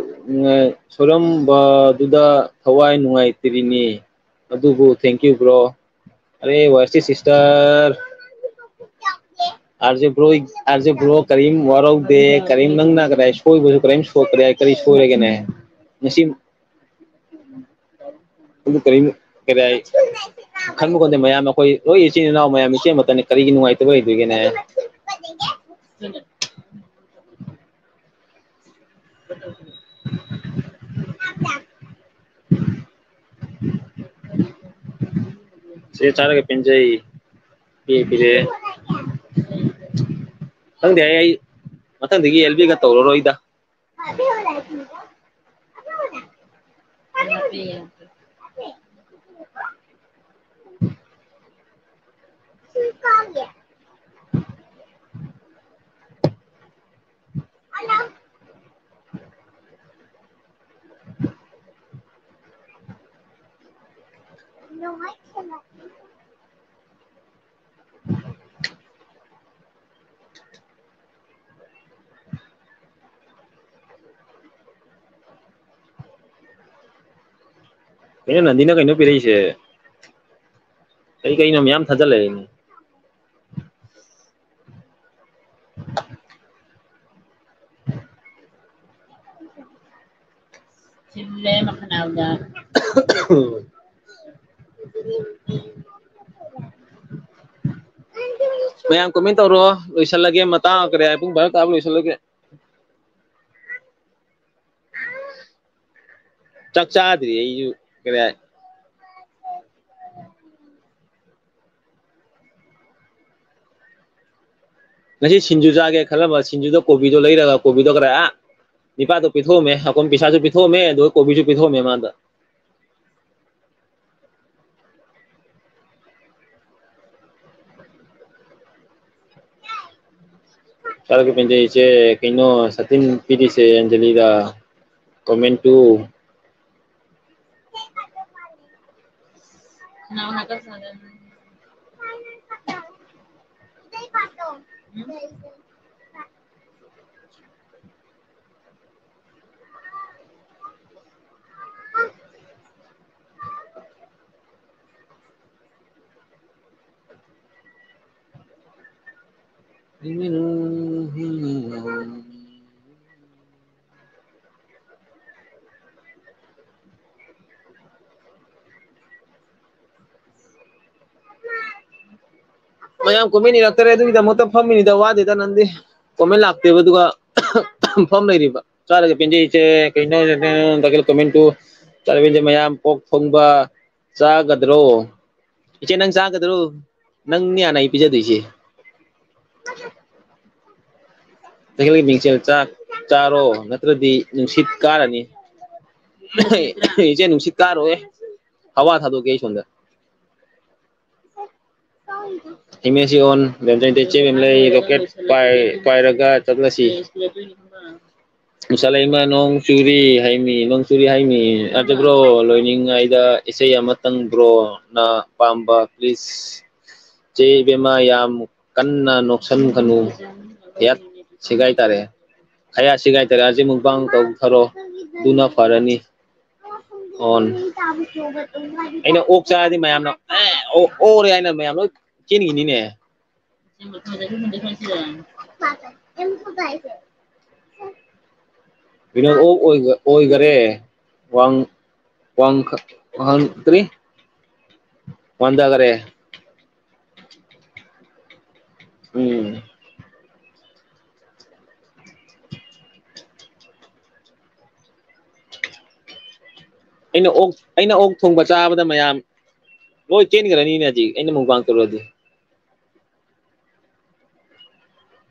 ꯁꯣꯏꯔꯝꯕꯗꯨꯗ ꯊꯋꯥꯏ ꯅꯨꯡꯉꯥꯏꯇ꯭ꯔꯤꯅꯤ꯫ ꯑꯗꯨꯕꯨ thank you bro꯫ ꯑꯔꯦ ꯋꯥꯔꯁꯤ ꯁꯤꯁꯇꯔ꯫ ꯑꯥꯔꯖꯦ ꯕ꯭ꯔꯣ, ꯑꯥꯔꯖꯦ ꯕ꯭ꯔꯣ ꯀꯔꯤꯝ ꯋꯥꯔꯧꯗꯦ꯫ ꯀꯔꯤꯝ ꯅꯪꯅ ꯀꯗꯥꯏ ꯁꯣꯏꯕꯁꯨ ꯀꯔꯤꯝ ꯁꯣꯛ-, ꯀꯗꯥꯏ ꯀꯔꯤ ꯁꯣꯏꯔꯒꯦꯅꯦ? ꯉꯁꯤ ꯑꯗꯨ ꯀꯔꯤꯝ ꯀꯗꯥꯏ ꯈꯟꯕ ꯈꯣꯠꯇꯦ꯫ ꯃꯌꯥꯝ ꯑꯩꯈꯣꯏ ꯂꯣꯏ ꯏꯆꯤꯟ ꯏꯅꯥꯎ ꯃꯌꯥꯝ ꯏꯆꯦ ꯑꯃꯠꯇꯅꯤ꯫ ꯀꯔꯤꯒꯤ ꯅꯨꯡꯉꯥꯏꯇꯕ ꯂꯩꯗꯣꯏꯒꯦꯅꯦ? ꯁꯦ ꯆꯥꯔꯒ ꯄꯦꯟꯖꯩ꯫ ꯄꯦ ꯄꯤꯔꯦ꯫ ꯈꯪꯗꯦ, ꯑꯩ, ꯑꯩ ꯃꯊꯪꯗꯒꯤ ꯑꯦꯜ ꯕꯤꯒ ꯇꯧꯔꯔꯣꯏꯗ꯫ ꯀꯩꯅꯣ ꯅꯟꯗꯤꯅ ꯀꯩꯅꯣ ꯄꯤꯔꯛꯏꯁꯦ? ꯀꯩ ꯀꯩꯅꯣ ꯃꯌꯥꯝ ꯊꯥꯖꯤꯜꯂꯛꯏꯅꯦ꯫ ꯁꯤꯜꯂꯦ ꯃꯈꯅꯥꯎꯗ꯫ ꯃꯌꯥꯝ comment ꯇꯧꯔꯣ, ꯂꯣꯏꯁꯤꯜꯂꯒꯦ, ꯃꯇꯥꯡ ꯀꯔꯤ ꯍꯥꯏ, ꯄꯨꯡ ꯕꯥꯔꯣ ꯇꯥꯕ ꯂꯣꯏꯁꯤꯜꯂꯒꯦ꯫ ꯆꯥꯛ ꯆꯥꯗ꯭ꯔꯤ ꯑꯩꯁꯨ꯫ ꯀꯔꯤ ꯍꯥꯏ? ꯉꯁꯤ ꯁꯤꯡꯖꯨ ꯆꯥꯒꯦ ꯈꯜꯂꯝꯕ, ꯁꯤꯡꯖꯨꯗꯣ ꯀꯣꯕꯤꯗꯣ ꯂꯩꯔꯒ ꯀꯣꯕꯤꯗꯣ ꯈꯔ, ꯑꯥ, ꯅꯤꯄꯥꯗꯣ ꯄꯤꯊꯣꯛꯑꯝꯃꯦ, ꯑꯩꯈꯣꯏ ꯄꯩꯁꯥꯁꯨ ꯄꯤꯊꯣꯛꯑꯝꯃꯦ, ꯑꯗꯨꯒ ꯀꯣꯕꯤꯁꯨ ꯄꯤꯊꯣꯛꯑꯝꯃꯦ ꯃꯥꯗ꯫ ꯆꯥꯔꯒ ꯄꯦꯟꯖꯩ ꯏꯆꯦ, ꯀꯩꯅꯣ ꯁꯥꯇꯤꯟ ꯄꯤꯔꯤꯁꯦ ꯑꯟꯖꯂꯤꯗ? Comment to꯫ ꯃꯌꯥꯝ comment ꯏꯔꯛꯇꯔꯦ, ꯑꯗꯨꯒꯤꯗꯃꯛꯇ ꯐꯝꯃꯤꯅꯤꯗ, ꯋꯥꯗꯦꯗ ꯅꯪꯗꯤ꯫ Comment ꯂꯥꯛꯇꯦꯕ, ꯑꯗꯨꯒ ꯐꯝ ꯂꯩꯔꯤꯕ꯫ ꯆꯥꯔꯒ ꯄꯦꯟꯖꯩ ꯏꯆꯦ, ꯀꯩꯅꯣ, ꯗꯀꯤꯜ comment to꯫ ꯆꯥꯔꯒ ꯄꯦꯟꯖꯩ ꯃꯌꯥꯝ, ꯄꯣꯛ ꯊꯣꯡꯕ ꯆꯥꯒꯗ꯭ꯔꯣ? ꯏꯆꯦ, ꯅꯪ ꯆꯥꯒꯗ꯭ꯔꯣ? ꯅꯪꯅꯦ ꯍꯥꯟꯅ ꯑꯩ ꯄꯤꯖꯗꯣꯏꯁꯦ꯫ ꯗꯀꯤꯜꯒꯤ ꯃꯤꯡꯁꯦꯜ, ꯆꯥꯛ ꯆꯥꯔꯣ, ꯅꯠꯇ꯭ꯔꯗꯤ ꯅꯨꯡꯁꯤꯠ ꯀꯥꯔꯅꯤ꯫ ꯏꯆꯦ, ꯅꯨꯡꯁꯤꯠ ꯀꯥꯔꯣꯏ, ꯍꯋꯥ ꯊꯥꯗꯣꯛꯀꯦ ꯑꯩ ꯁꯣꯝꯗ꯫ Image on, ꯕꯦꯝꯆꯟ ꯏꯆꯦ ꯕꯦꯝ ꯂꯩ, rocket ꯄꯥꯏ-, ꯄꯥꯏꯔꯒ ꯆꯠꯂꯁꯤ꯫ ꯎꯁꯥꯂꯩꯃ, ꯅꯣꯡ ꯆꯨꯔꯤ ꯍꯥꯏꯃꯤ, ꯅꯣꯡ ꯆꯨꯔꯤ ꯍꯥꯏꯃꯤ꯫ ꯑꯗꯨ bro, ꯂꯣꯏꯅꯤꯡꯉꯩꯗ ꯏꯁꯩ ꯑꯃꯇꯪ bro ꯅ ꯄꯥꯝꯕ, please꯫ ꯆꯦ ꯏꯕꯦꯝꯃ, ꯌꯥꯝ ꯀꯟꯅ ꯅꯣꯛꯁꯟꯒꯅꯨ꯫ ꯍꯌꯥꯠ ꯁꯦꯒꯥꯏ ꯇꯥꯔꯦ꯫ ꯍꯌꯥꯠ ꯁꯦꯒꯥꯏ ꯇꯥꯔꯦ꯫ ꯑꯁꯤ mukbang ꯇꯧꯊꯔꯣ꯫ ꯑꯗꯨꯅ ꯐꯔꯅꯤ꯫ ꯑꯣꯟ꯫ ꯑꯩꯅ ꯑꯣꯛ ꯆꯥꯔꯗꯤ ꯃꯌꯥꯝꯅ "ꯑꯦ, ꯑꯣ-, ꯑꯣꯔꯦ" ꯍꯥꯏꯅ ꯃꯌꯥꯝ ꯂꯣꯏ ꯆꯦꯟꯈꯤꯅꯤꯅꯦ꯫ ꯀꯩꯅꯣ ꯑꯣꯛ ꯑꯣꯏꯒ-, ꯑꯣꯏꯒꯔꯦ꯫ ꯋꯥꯡ-, ꯋꯥꯡꯈ-, ꯋꯥꯡ-, ꯀꯔꯤ? ꯋꯥꯟꯗꯒꯔꯦ꯫ ꯎꯝ꯫ ꯑꯩꯅ ꯑꯣꯛ, ꯑꯩꯅ ꯑꯣꯛ ꯊꯣꯡꯕ ꯆꯥꯕꯗ ꯃꯌꯥꯝ ꯂꯣꯏ ꯆꯦꯟꯈ꯭ꯔꯅꯤꯅꯦ ꯍꯧꯖꯤꯛ, ꯑꯩꯅ mukbang ꯇꯧꯔꯗꯤ꯫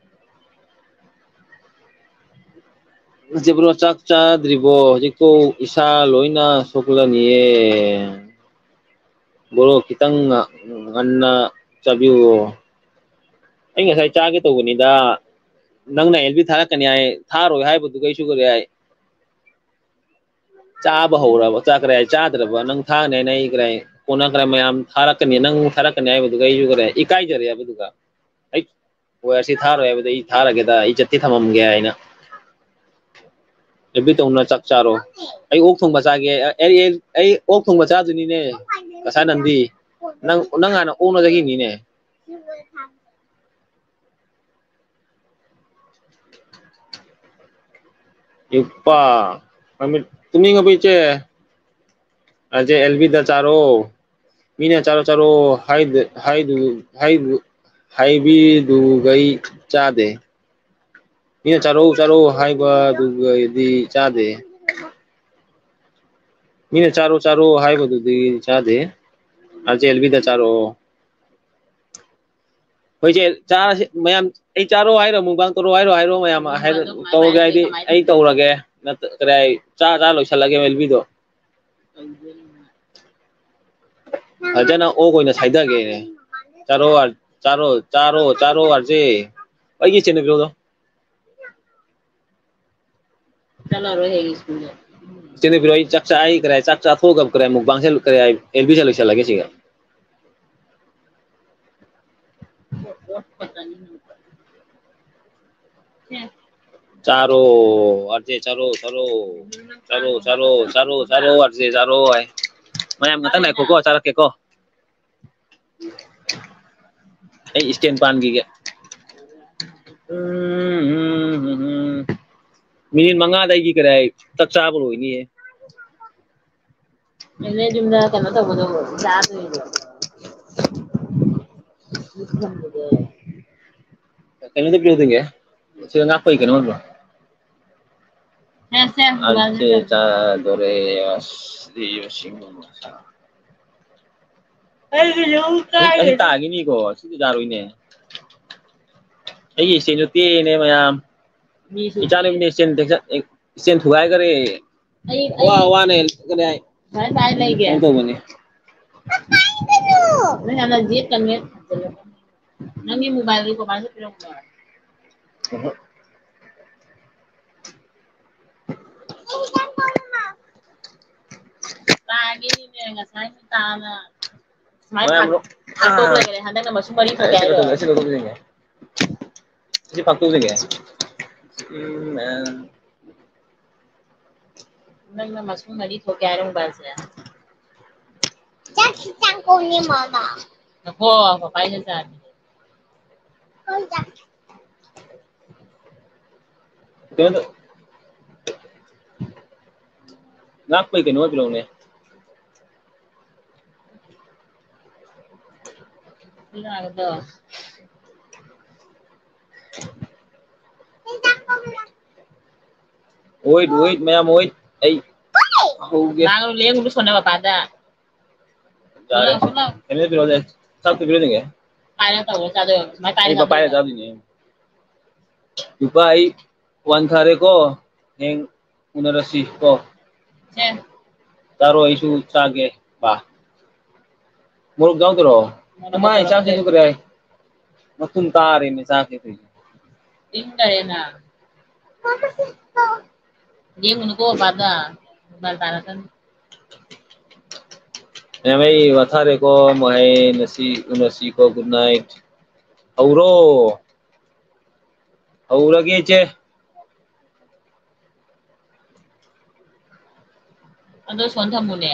ꯅꯠꯇꯦ bro, ꯆꯥꯛ ꯆꯥꯗ꯭ꯔꯤꯕꯣ? ꯍꯧꯖꯤꯛꯄꯨ ꯏꯁꯥ ꯂꯣꯏꯅ ꯁꯣꯛꯂꯅꯤꯌꯦ꯫ Bro, ꯈꯤꯇꯪ ꯉ-, ꯉꯟꯅ ꯆꯥꯕꯤꯌꯨ꯫ ꯑꯩ ꯉꯁꯥꯏ ꯆꯥꯒꯦ ꯇꯧꯕꯅꯤꯗ꯫ ꯅꯪꯅ ꯑꯦꯜꯕꯤ ꯊꯥꯔꯛꯀꯅꯤ ꯍꯥꯏ, ꯊꯥꯔꯣꯏ ꯍꯥꯏꯕꯗꯨꯒ ꯑꯩꯁꯨ ꯀꯔꯤ ꯍꯥꯏ? ꯆꯥꯕ ꯍꯧꯔꯕ, ꯆꯥꯛ ꯀꯔꯥꯏ ꯆꯥꯗ꯭ꯔꯕ, ꯅꯪ ꯊꯥꯅꯤ ꯍꯥꯏꯅ ꯑꯩ ꯀꯔꯥꯏ ꯀꯣꯟꯅ ꯀꯔꯥꯏ ꯃꯌꯥꯝ ꯊꯥꯔꯛꯀꯅꯤ, ꯅꯪ ꯊꯥꯔꯛꯀꯅꯤ ꯍꯥꯏꯕꯗꯨꯒ ꯑꯩꯁꯨ ꯀꯔꯥꯏ ꯏꯀꯥꯏꯖꯔꯦ ꯍꯥꯏꯕꯗꯨꯒ꯫ ꯑꯩ ꯍꯣꯏ, ꯑꯁꯤ ꯊꯥꯔꯣꯏ ꯍꯥꯏꯕꯗ ꯑꯩ ꯊꯥꯔꯒꯦꯗ, ꯑꯩ ꯆꯠꯇꯤ ꯊꯝꯃꯝꯒꯦ ꯍꯥꯏꯅ꯫ ꯑꯦꯕꯤ ꯇꯧꯅ ꯆꯥꯛ ꯆꯥꯔꯣ꯫ ꯑꯩ ꯑꯣꯛ ꯊꯣꯡꯕ ꯆꯥꯒꯦ꯫ ꯑꯩ, ꯑꯩ, ꯑꯩ ꯑꯣꯛ ꯊꯣꯡꯕ ꯆꯥꯗꯣꯏꯅꯤꯅꯦ꯫ ꯀꯁꯥ ꯅꯟꯗꯤ꯫ ꯅꯪ, ꯅꯪ ꯍꯥꯟꯅ ꯑꯣꯛꯅ ꯆꯠꯈꯤꯅꯤꯅꯦ꯫ ꯏꯄꯥ, ꯃꯃꯤꯠ ꯇꯨꯝꯅꯤꯡꯉꯕꯣ ꯏꯆꯦ? ꯑꯁꯦ ꯑꯦꯜꯕꯤꯗ ꯆꯥꯔꯣ꯫ ꯃꯤꯅ ꯆꯥꯔꯣ ꯆꯥꯔꯣ ꯍꯥꯏꯗ-, ꯍꯥꯏꯗꯨ-, ꯍꯥꯏꯗꯨ-, ꯍꯥꯏꯕꯤꯗꯨꯒꯩ ꯆꯥꯗꯦ꯫ ꯃꯤꯅ ꯆꯥꯔꯣ ꯆꯥꯔꯣ ꯍꯥꯏꯕꯗꯨꯒꯩꯗꯤ ꯆꯥꯗꯦ꯫ ꯃꯤꯅ ꯆꯥꯔꯣ ꯆꯥꯔꯣ ꯍꯥꯏꯕꯗꯨꯗꯤ ꯆꯥꯗꯦ꯫ ꯑꯁꯦ ꯑꯦꯜꯕꯤꯗ ꯆꯥꯔꯣ꯫ ꯍꯣꯏ, ꯏꯆꯦ, ꯆꯥꯔꯁꯤ ꯃꯌꯥꯝ꯫ ꯑꯩ ꯆꯥꯔꯣ ꯍꯥꯏꯔꯣ, mukbang ꯇꯧꯔꯣ ꯍꯥꯏꯔꯣ, ꯍꯥꯏꯔꯣ ꯃꯌꯥꯝ, ꯍꯥꯏꯔꯣ, ꯇꯧꯔꯒꯦ ꯍꯥꯏꯗꯤ ꯑꯩ ꯇꯧꯔꯒꯦ꯫ ꯅꯠꯇ-, ꯀꯗꯥꯏ ꯆꯥ, ꯆꯥ ꯂꯣꯏꯁꯜꯂꯒꯦ ꯑꯦꯜꯕꯤꯗꯣ꯫ ꯐꯖꯅ ꯑꯣꯛ ꯑꯣꯏꯅ ꯁꯥꯏꯗꯒꯦ꯫ ꯆꯥꯔꯣ, ꯆꯥꯔꯣ, ꯆꯥꯔꯣ, ꯆꯥꯔꯣ, ꯑꯥꯔꯖꯦ꯫ ꯑꯩꯒꯤ ꯏꯆꯦꯟꯅꯕꯤꯔꯣꯗꯣ꯫ ꯆꯠꯂꯔꯣꯏ ꯍꯌꯦꯡ ꯁ꯭ꯀꯨꯜꯗ꯫ ꯏꯆꯦꯟꯅꯕꯤꯔꯣ, ꯑꯩ ꯆꯥꯛ ꯆꯥ-, ꯑꯩ ꯀꯗꯥꯏ ꯆꯥꯛ ꯆꯥꯊꯣꯛꯑꯒ ꯀꯗꯥꯏ mukbang ꯁꯦ ꯀꯗꯥꯏ ꯑꯦꯜꯕꯤ ꯁꯦ ꯂꯣꯏꯁꯜꯂꯒꯦ ꯁꯤꯒ꯫ ꯆꯥꯔꯣ, ꯑꯥꯔ ꯖꯦ, ꯆꯥꯔꯣ, ꯆꯥꯔꯣ꯫ ꯆꯥꯔꯣ, ꯆꯥꯔꯣ, ꯆꯥꯔꯣ, ꯆꯥꯔꯣ, ꯑꯥꯔ ꯖꯦ, ꯆꯥꯔꯣ ꯍꯥꯏ꯫ ꯃꯌꯥꯝ ꯉꯥꯛꯇꯪ ꯉꯥꯏꯈꯣꯀꯣ, ꯆꯥꯔꯛꯀꯦꯀꯣ꯫ ꯑꯩ stand ꯄꯥꯟꯈꯤꯒꯦ꯫ ꯎꯝ, ꯎꯝ, ꯎꯝ, ꯎꯝ꯫ ꯃꯤꯅꯤꯠ ꯃꯉꯥꯗ ꯑꯩꯒꯤ ꯀꯔꯤ ꯍꯥꯏ, ꯆꯥꯛ ꯆꯥꯕ ꯂꯣꯏꯅꯤꯌꯦ꯫ ꯑꯗꯨꯅꯦ ꯌꯨꯝꯗ ꯀꯩꯅꯣ ꯇꯧꯕꯗꯣ ꯆꯥꯗꯣꯏꯅꯦ꯫ ꯀꯩꯅꯣꯗ ꯄꯤꯔꯛꯎꯗꯣꯏꯅꯦ꯫ ꯁꯤꯗ ꯉꯥꯛꯄꯒꯤ ꯀꯩꯅꯣ ꯑꯣꯏꯕ꯭ꯔꯣ? ꯁꯦ, ꯁꯦ, ꯑꯗꯨ ꯃꯥꯅꯦ꯫ ꯆꯥꯗꯣꯔꯦ꯫ ꯑꯁ, ꯁꯤꯗꯤ ꯃꯁꯤꯡ ꯑꯩꯒꯤꯁꯨ ꯑꯩ, ꯑꯩ ꯀꯥꯏꯔꯦ꯫ ꯇꯥꯈꯤꯅꯤꯀꯣ, ꯁꯤꯗꯤ ꯌꯥꯔꯣꯏꯅꯦ꯫ ꯑꯩꯒꯤ stand ꯇꯦꯛꯑꯦꯅꯦ ꯃꯌꯥꯝ꯫ ꯃꯤꯁꯨ ꯏꯆꯥꯅꯨꯄꯤꯅ stand ꯇꯦꯛꯆ-, stand ꯊꯨꯒꯥꯏꯈꯔꯦ꯫ ꯑꯩ, ꯑꯩ ꯋꯥ, ꯋꯥꯅ ꯀꯔꯤ ꯍꯥꯏ? ꯁꯨꯃꯥꯏꯅ ꯄꯥꯏ ꯂꯩꯒꯦ꯫ ꯀꯩꯅꯣ ꯇꯧꯕꯅꯤ꯫ ꯅꯪ ꯌꯥꯝꯅ ꯌꯦꯠꯀꯅꯨ꯫ ꯅꯪꯒꯤ mobile ꯗꯨ ꯀꯃꯥꯏꯅ ꯄꯤꯔꯛꯄꯅꯣ? ꯇꯥꯒꯤꯅꯤꯅꯦ, ꯉꯁꯥꯏ ꯇꯥꯅ꯫ ꯁꯨꯃꯥꯏꯅ ꯃꯌꯥꯝ ꯐꯥ-, ꯂꯣ-, ꯐꯥꯛꯇꯣꯛ ꯑꯥ꯫ ꯂꯩꯈ꯭ꯔꯦ꯫ ꯍꯟꯗꯛꯅ ꯃꯁꯨꯡ ꯃꯔꯤ ꯊꯣꯛꯀꯦ ꯍꯥꯏꯔꯣ? ꯑꯁꯤ ꯂꯧꯊꯣꯛ-, ꯑꯁꯤ ꯂꯧꯊꯣꯛꯄꯤꯔꯤꯅꯦ꯫ ꯑꯁꯤ ꯐꯥꯛꯇꯣꯛꯄꯤꯔꯤꯅꯦ꯫ ꯎꯝ, ꯑꯥ꯫ ꯅꯪꯅ ꯃꯁꯨꯡ ꯃꯔꯤ ꯊꯣꯛꯀꯦ ꯍꯥꯏꯔꯣ ꯃꯣꯕꯥꯏꯜꯁꯦ? ꯆꯥꯛ ꯈꯤꯇꯪ ꯀꯧꯅꯤ, ꯃꯥꯃ꯫ ꯉꯥꯏꯈꯣ, ꯄꯄꯥꯏꯅ ꯆꯥꯒꯦ꯫ ꯍꯣꯏ, ꯆꯥꯛ꯫ ꯀꯩꯅꯣ ꯇꯧ-, ꯉꯥꯛꯄꯩ ꯀꯩꯅꯣ ꯑꯣꯏꯕꯤꯔꯛꯎꯅꯦ꯫ ꯁꯤ ꯂꯥꯛꯑꯒꯗꯣ꯫ Wait, wait, ꯃꯌꯥꯝ, wait꯫ ꯑꯩ ꯍꯧꯒꯦ꯫ ꯂꯥꯡꯒꯅꯨ, ꯂꯦꯡꯒꯅꯨ, ꯁꯣꯟꯅ ꯃꯄꯥꯗ꯫ ꯌꯥꯔꯦ꯫ ꯁꯣꯝ ꯂꯥꯎ, ꯁꯣꯝ ꯂꯥꯎ꯫ ꯀꯩꯅꯣ ꯄꯤꯔꯛꯑꯣ, ꯆꯥꯛꯇꯣ ꯄꯤꯔꯛꯑꯣꯅꯦ꯫ ꯄꯥꯏꯔ ꯇꯧꯔ ꯆꯥꯗꯣꯏ ꯑꯣꯏꯔꯝꯅꯤ꯫ ꯁꯨꯃꯥꯏꯅ ꯄꯥꯏꯔ ꯑꯩ ꯆꯥꯗꯣꯏ ꯄꯥꯏꯔ ꯑꯣꯏꯔꯝꯅꯤ꯫ ꯆꯥꯗꯣꯏꯅꯦ꯫ ꯂꯨꯄꯥ ꯑꯩ ꯋꯥꯟꯊꯔꯦꯀꯣ꯫ ꯍꯌꯦꯡ ꯎꯅꯔꯁꯤ ꯀꯣ꯫ ꯁꯦ꯫ ꯆꯥꯔꯣ, ꯑꯩꯁꯨ ꯆꯥꯒꯦ꯫ ꯕꯥ꯫ ꯃꯣꯔꯣꯛ ꯌꯥꯎꯗꯔꯣ? ꯃꯣꯔꯣꯛ ꯃꯥꯏ ꯌꯥꯎꯗꯔꯣ? ꯆꯥꯛꯁꯦ ꯑꯗꯨ ꯀꯔꯤ ꯍꯥꯏ? ꯃꯇꯨꯝ ꯇꯥꯔꯦꯅꯦ ꯆꯥꯛꯁꯦ ꯇꯧꯏꯁꯦ꯫ ꯏꯪꯈꯔꯦꯅ꯫ ꯌꯦꯡꯉꯨꯅꯨꯀꯣ ꯕꯥꯗ꯫ ꯃꯣꯕꯥꯏꯜ ꯇꯥꯔꯛꯀꯅꯤ꯫ ꯃꯌꯥꯝ ꯑꯩ ꯋꯥꯊꯔꯦꯀꯣ, ꯃꯍꯩ ꯉꯁꯤ ꯎꯅꯁꯤꯀꯣ, good night꯫ ꯍꯧꯔꯣ꯫ ꯍꯧꯔꯒꯦ ꯏꯆꯦ꯫ ꯑꯗꯣ ꯁꯣꯟ ꯊꯝꯃꯨꯅꯦ꯫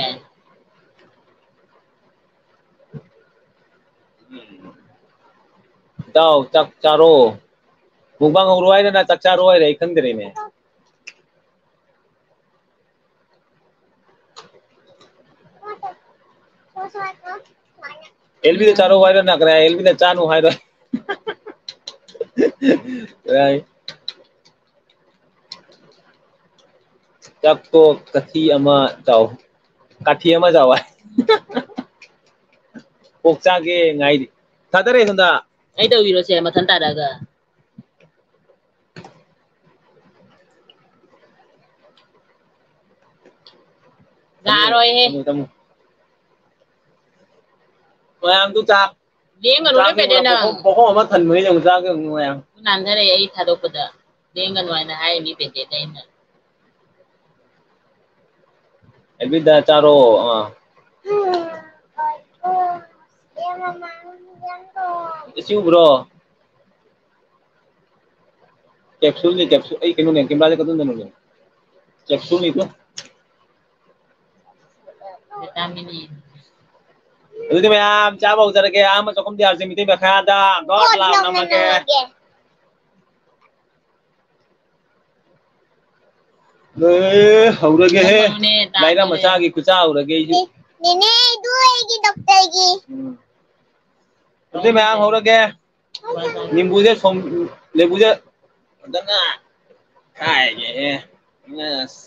ꯏꯇꯥꯎ, ꯆꯥꯛ ꯆꯥꯔꯣ꯫ ꯃꯨꯛꯕꯥꯡ ꯍꯧꯔꯣ ꯍꯥꯏꯔ ꯅꯠꯇ꯭ꯔ ꯆꯥꯛ ꯆꯥꯔꯣ ꯍꯥꯏꯔ? ꯑꯩ ꯈꯪꯗ꯭ꯔꯦꯅꯦ꯫ ꯑꯦꯜꯕꯤꯗ ꯆꯥꯔꯣ ꯍꯥꯏꯔ ꯅꯠꯇ꯭ꯔ ꯑꯦꯜꯕꯤꯅ ꯆꯥꯅꯨ ꯍꯥꯏꯔ? ꯌꯥꯏ꯫ ꯆꯥꯛꯇꯣ ꯀꯊꯤ ꯑꯃ ꯆꯥꯎ꯫ ꯀꯥꯊꯤ ꯑꯃ ꯆꯥꯎ ꯍꯥꯏ꯫ ꯀꯣꯛ ꯆꯥꯒꯦ ꯉꯥꯏꯔꯤ꯫ ꯊꯥꯗꯔꯦ ꯁꯣꯝꯗ꯫ ꯑꯩ ꯇꯧꯕꯤꯔꯣꯁꯦ ꯃꯊꯟ ꯇꯥꯔꯛꯑꯒ꯫ ꯌꯥꯔꯣꯏꯍꯦ꯫ ꯊꯝꯃꯣ, ꯊꯝꯃꯣ꯫ ꯃꯌꯥꯝꯗꯨ ꯆꯥꯛ ꯂꯦꯡꯒꯅꯨꯅꯦ ꯆꯥꯛ ꯄꯦꯗꯦ ꯅꯪ꯫ ꯄꯣꯈꯝ, ꯄꯣꯈꯝ ꯑꯃ ꯊꯟꯕꯅꯤ ꯌꯦꯡꯉꯨ, ꯆꯥꯛ ꯌꯦꯡꯉꯨ ꯃꯌꯥꯝ꯫ ꯅꯥꯟꯊꯔꯛꯑꯦ ꯑꯩ ꯊꯥꯗꯣꯛꯄꯗ꯫ ꯂꯦꯡꯒꯅꯨ ꯍꯥꯏꯅ ꯍꯥꯏꯔꯤꯅꯤ ꯄꯦꯗꯦꯗ ꯑꯩꯅ꯫ ꯑꯦꯜꯕꯤꯗ ꯆꯥꯔꯣ, ꯑꯥ꯫ ꯏꯁꯤꯡ ꯎꯕ꯭ꯔꯣ? Capsule ꯅꯤ, capsule꯫ ꯑꯩ ꯀꯩꯅꯣꯅꯦ, camera ꯁꯦ ꯀꯗꯣꯝꯗꯅꯣꯅꯦ? Capsule ꯅꯤ ꯇꯨ꯫ Vitamin E꯫ ꯑꯗꯨꯗꯤ ꯃꯌꯥꯝ ꯆꯥꯕ ꯍꯧꯖꯔꯒꯦ꯫ ꯑꯍꯥꯟꯕ ꯆꯥꯛꯈꯨꯝꯗꯤ ꯑꯥꯔ ꯖꯦ ꯃꯤꯇꯩ ꯃꯈꯥꯗ ꯒꯣꯠ ꯂꯥꯎ ꯅꯝꯃꯒꯦ꯫ ꯑꯦ, ꯍꯧꯔꯒꯦꯍꯦ꯫ ꯅꯝꯃꯣꯅꯦ, ꯂꯥꯏꯔ ꯇꯥꯗꯣꯔꯦ꯫ ꯃꯆꯥꯒꯤ ꯈꯨꯆꯥ ꯍꯧꯔꯒꯦ ꯑꯩꯁꯨ꯫ ꯅꯦꯅꯦ, ꯑꯗꯨ ꯑꯩꯒꯤ ꯗꯣꯛꯇꯔꯒꯤ꯫ ꯎꯝ꯫ ꯑꯗꯨꯗꯤ ꯃꯌꯥꯝ ꯍꯧꯔꯒꯦ꯫ ꯅꯤꯝꯕꯨꯁꯦ ꯁꯣꯝ-, ꯂꯦꯕꯨꯁꯦ ꯐꯖꯅ ꯈꯥꯏꯒꯦꯍꯦ꯫ ꯑꯁ꯫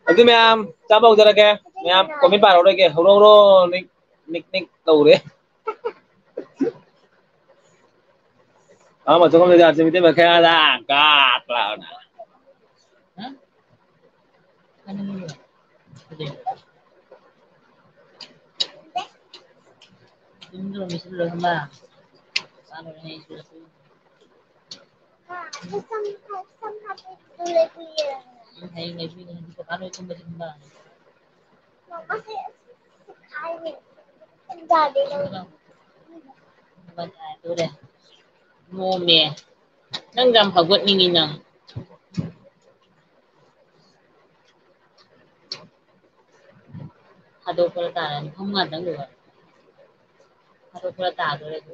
ꯑꯗꯨ ꯃꯌꯥꯝ ꯆꯥꯕ ꯍꯧꯖꯔꯒꯦ꯫ ꯃꯌꯥꯝ comment ꯄꯥꯔꯔꯣꯏꯒꯦ꯫ ꯍꯧꯔꯣ, ꯍꯧꯔꯣ꯫ ꯅꯤꯛ, ꯅꯤꯛ, ꯅꯤꯛ ꯇꯧꯔꯦ꯫ ꯑꯥ, ꯃꯊꯛ ꯂꯣꯝꯗꯗꯤ ꯑꯥꯔ ꯖꯦ ꯃꯤꯇꯩ ꯃꯈꯥꯗ ꯒꯥꯠ ꯂꯥꯎꯅ꯫ ꯅꯣꯝꯃꯦ꯫ ꯅꯪ ꯌꯥꯝ ꯍꯧꯒꯠꯅꯤꯡꯉꯤ ꯅꯪ꯫ ꯊꯥꯗꯣꯛꯄꯗ ꯇꯥꯔꯅꯤ꯫ ꯐꯃꯨꯡ ꯉꯥꯛꯇꯪ ꯂꯨꯕ꯫ ꯊꯥꯗꯣꯛꯄꯗ ꯇꯥꯗꯣꯔꯦ ꯑꯗꯨ꯫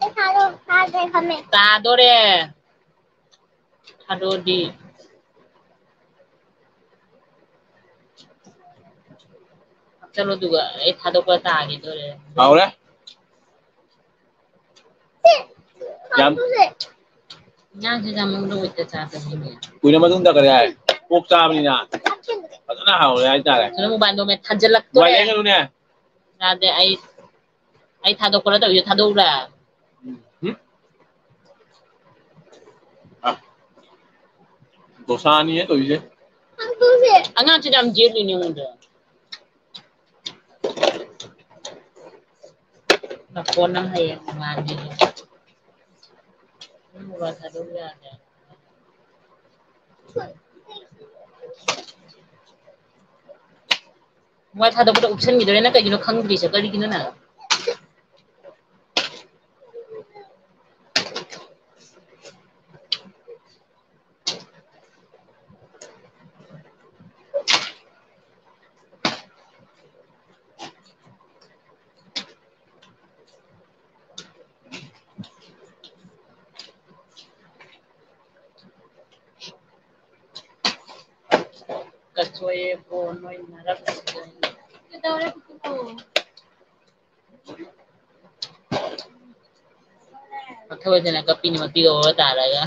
ꯑꯩ ꯊꯥꯗꯣꯛ-, ꯊꯥꯗꯣꯛꯈ꯭ꯔꯦ꯫ ꯇꯥꯗꯣꯔꯦ꯫ ꯊꯥꯗꯣꯛꯑꯗꯤ꯫ ꯆꯠꯂꯣ ꯑꯗꯨꯒ ꯑꯩ ꯊꯥꯗꯣꯛꯄ ꯇꯥꯈꯤꯗꯣꯔꯦ꯫ ꯍꯥꯎꯔꯦ꯫ ꯌꯥꯝ ꯏꯟꯖꯥꯡꯁꯦ ꯌꯥꯝ ꯃꯑꯣꯡꯗ ꯑꯣꯏꯗ ꯆꯥꯗꯕꯅꯤꯅꯦ꯫ ꯀꯨꯏꯔ ꯃꯇꯨꯡꯗ ꯀꯔꯤ ꯍꯥꯏ? ꯑꯣꯛ ꯆꯥꯕꯅꯤꯅ ꯐꯖꯅ ꯍꯥꯎꯔꯦ ꯍꯥꯏꯇꯥꯔꯦ꯫ ꯑꯗꯨꯅ ꯃꯣꯕꯥꯏꯜꯗꯣ ꯃꯦꯠ ꯊꯥꯖꯤꯜꯂꯛꯇꯣꯔꯦ꯫ ꯃꯣꯕꯥꯏꯜ ꯂꯩꯒꯅꯨꯅꯦ꯫ ꯌꯥꯗꯦ, ꯑꯩ, ꯑꯩ ꯊꯥꯗꯣꯛꯄ꯭ꯔꯥ ꯇꯧꯏꯁꯦ, ꯊꯥꯗꯣꯛꯎꯔꯥ? ꯎꯝ? ꯑ, ꯗꯣꯁꯥꯅꯤꯍꯦ ꯇꯧꯏꯁꯦ꯫ ꯑꯉꯥꯡꯁꯤꯗꯤ ꯌꯥꯝ ꯌꯦꯠꯂꯤꯅꯦ ꯑꯩꯉꯣꯟꯗ꯫ ꯅꯈꯣꯟ ꯅꯪ ꯍꯌꯦꯡ ꯅꯣꯡꯉꯥꯟꯕꯒꯤ ꯅꯪ ꯃꯣꯕꯥꯏꯜ ꯊꯥꯗꯣꯛꯎ ꯌꯥꯗꯦ꯫ ꯃꯣꯕꯥꯏꯜ ꯊꯥꯗꯣꯛꯄꯗ ꯎꯞꯁꯟꯈꯤꯗꯣꯔꯦ꯫ ꯅꯪ ꯀꯩꯒꯤꯅꯣ ꯈꯪꯗ꯭ꯔꯤꯁꯦ? ꯀꯔꯤꯒꯤꯅꯣ ꯅꯪ? ꯀꯠꯊꯣꯛꯑꯦꯕꯣ ꯅꯣꯏ ꯃꯔꯛꯁꯤꯗ꯫ ꯀꯩꯗꯧꯔꯦ ꯄꯨꯄꯨ? ꯃꯊꯧ ꯂꯩꯇꯅ ꯀꯞꯄꯤꯅꯤ ꯃꯄꯤꯒ ꯋꯥꯔ ꯇꯥꯔꯒ꯫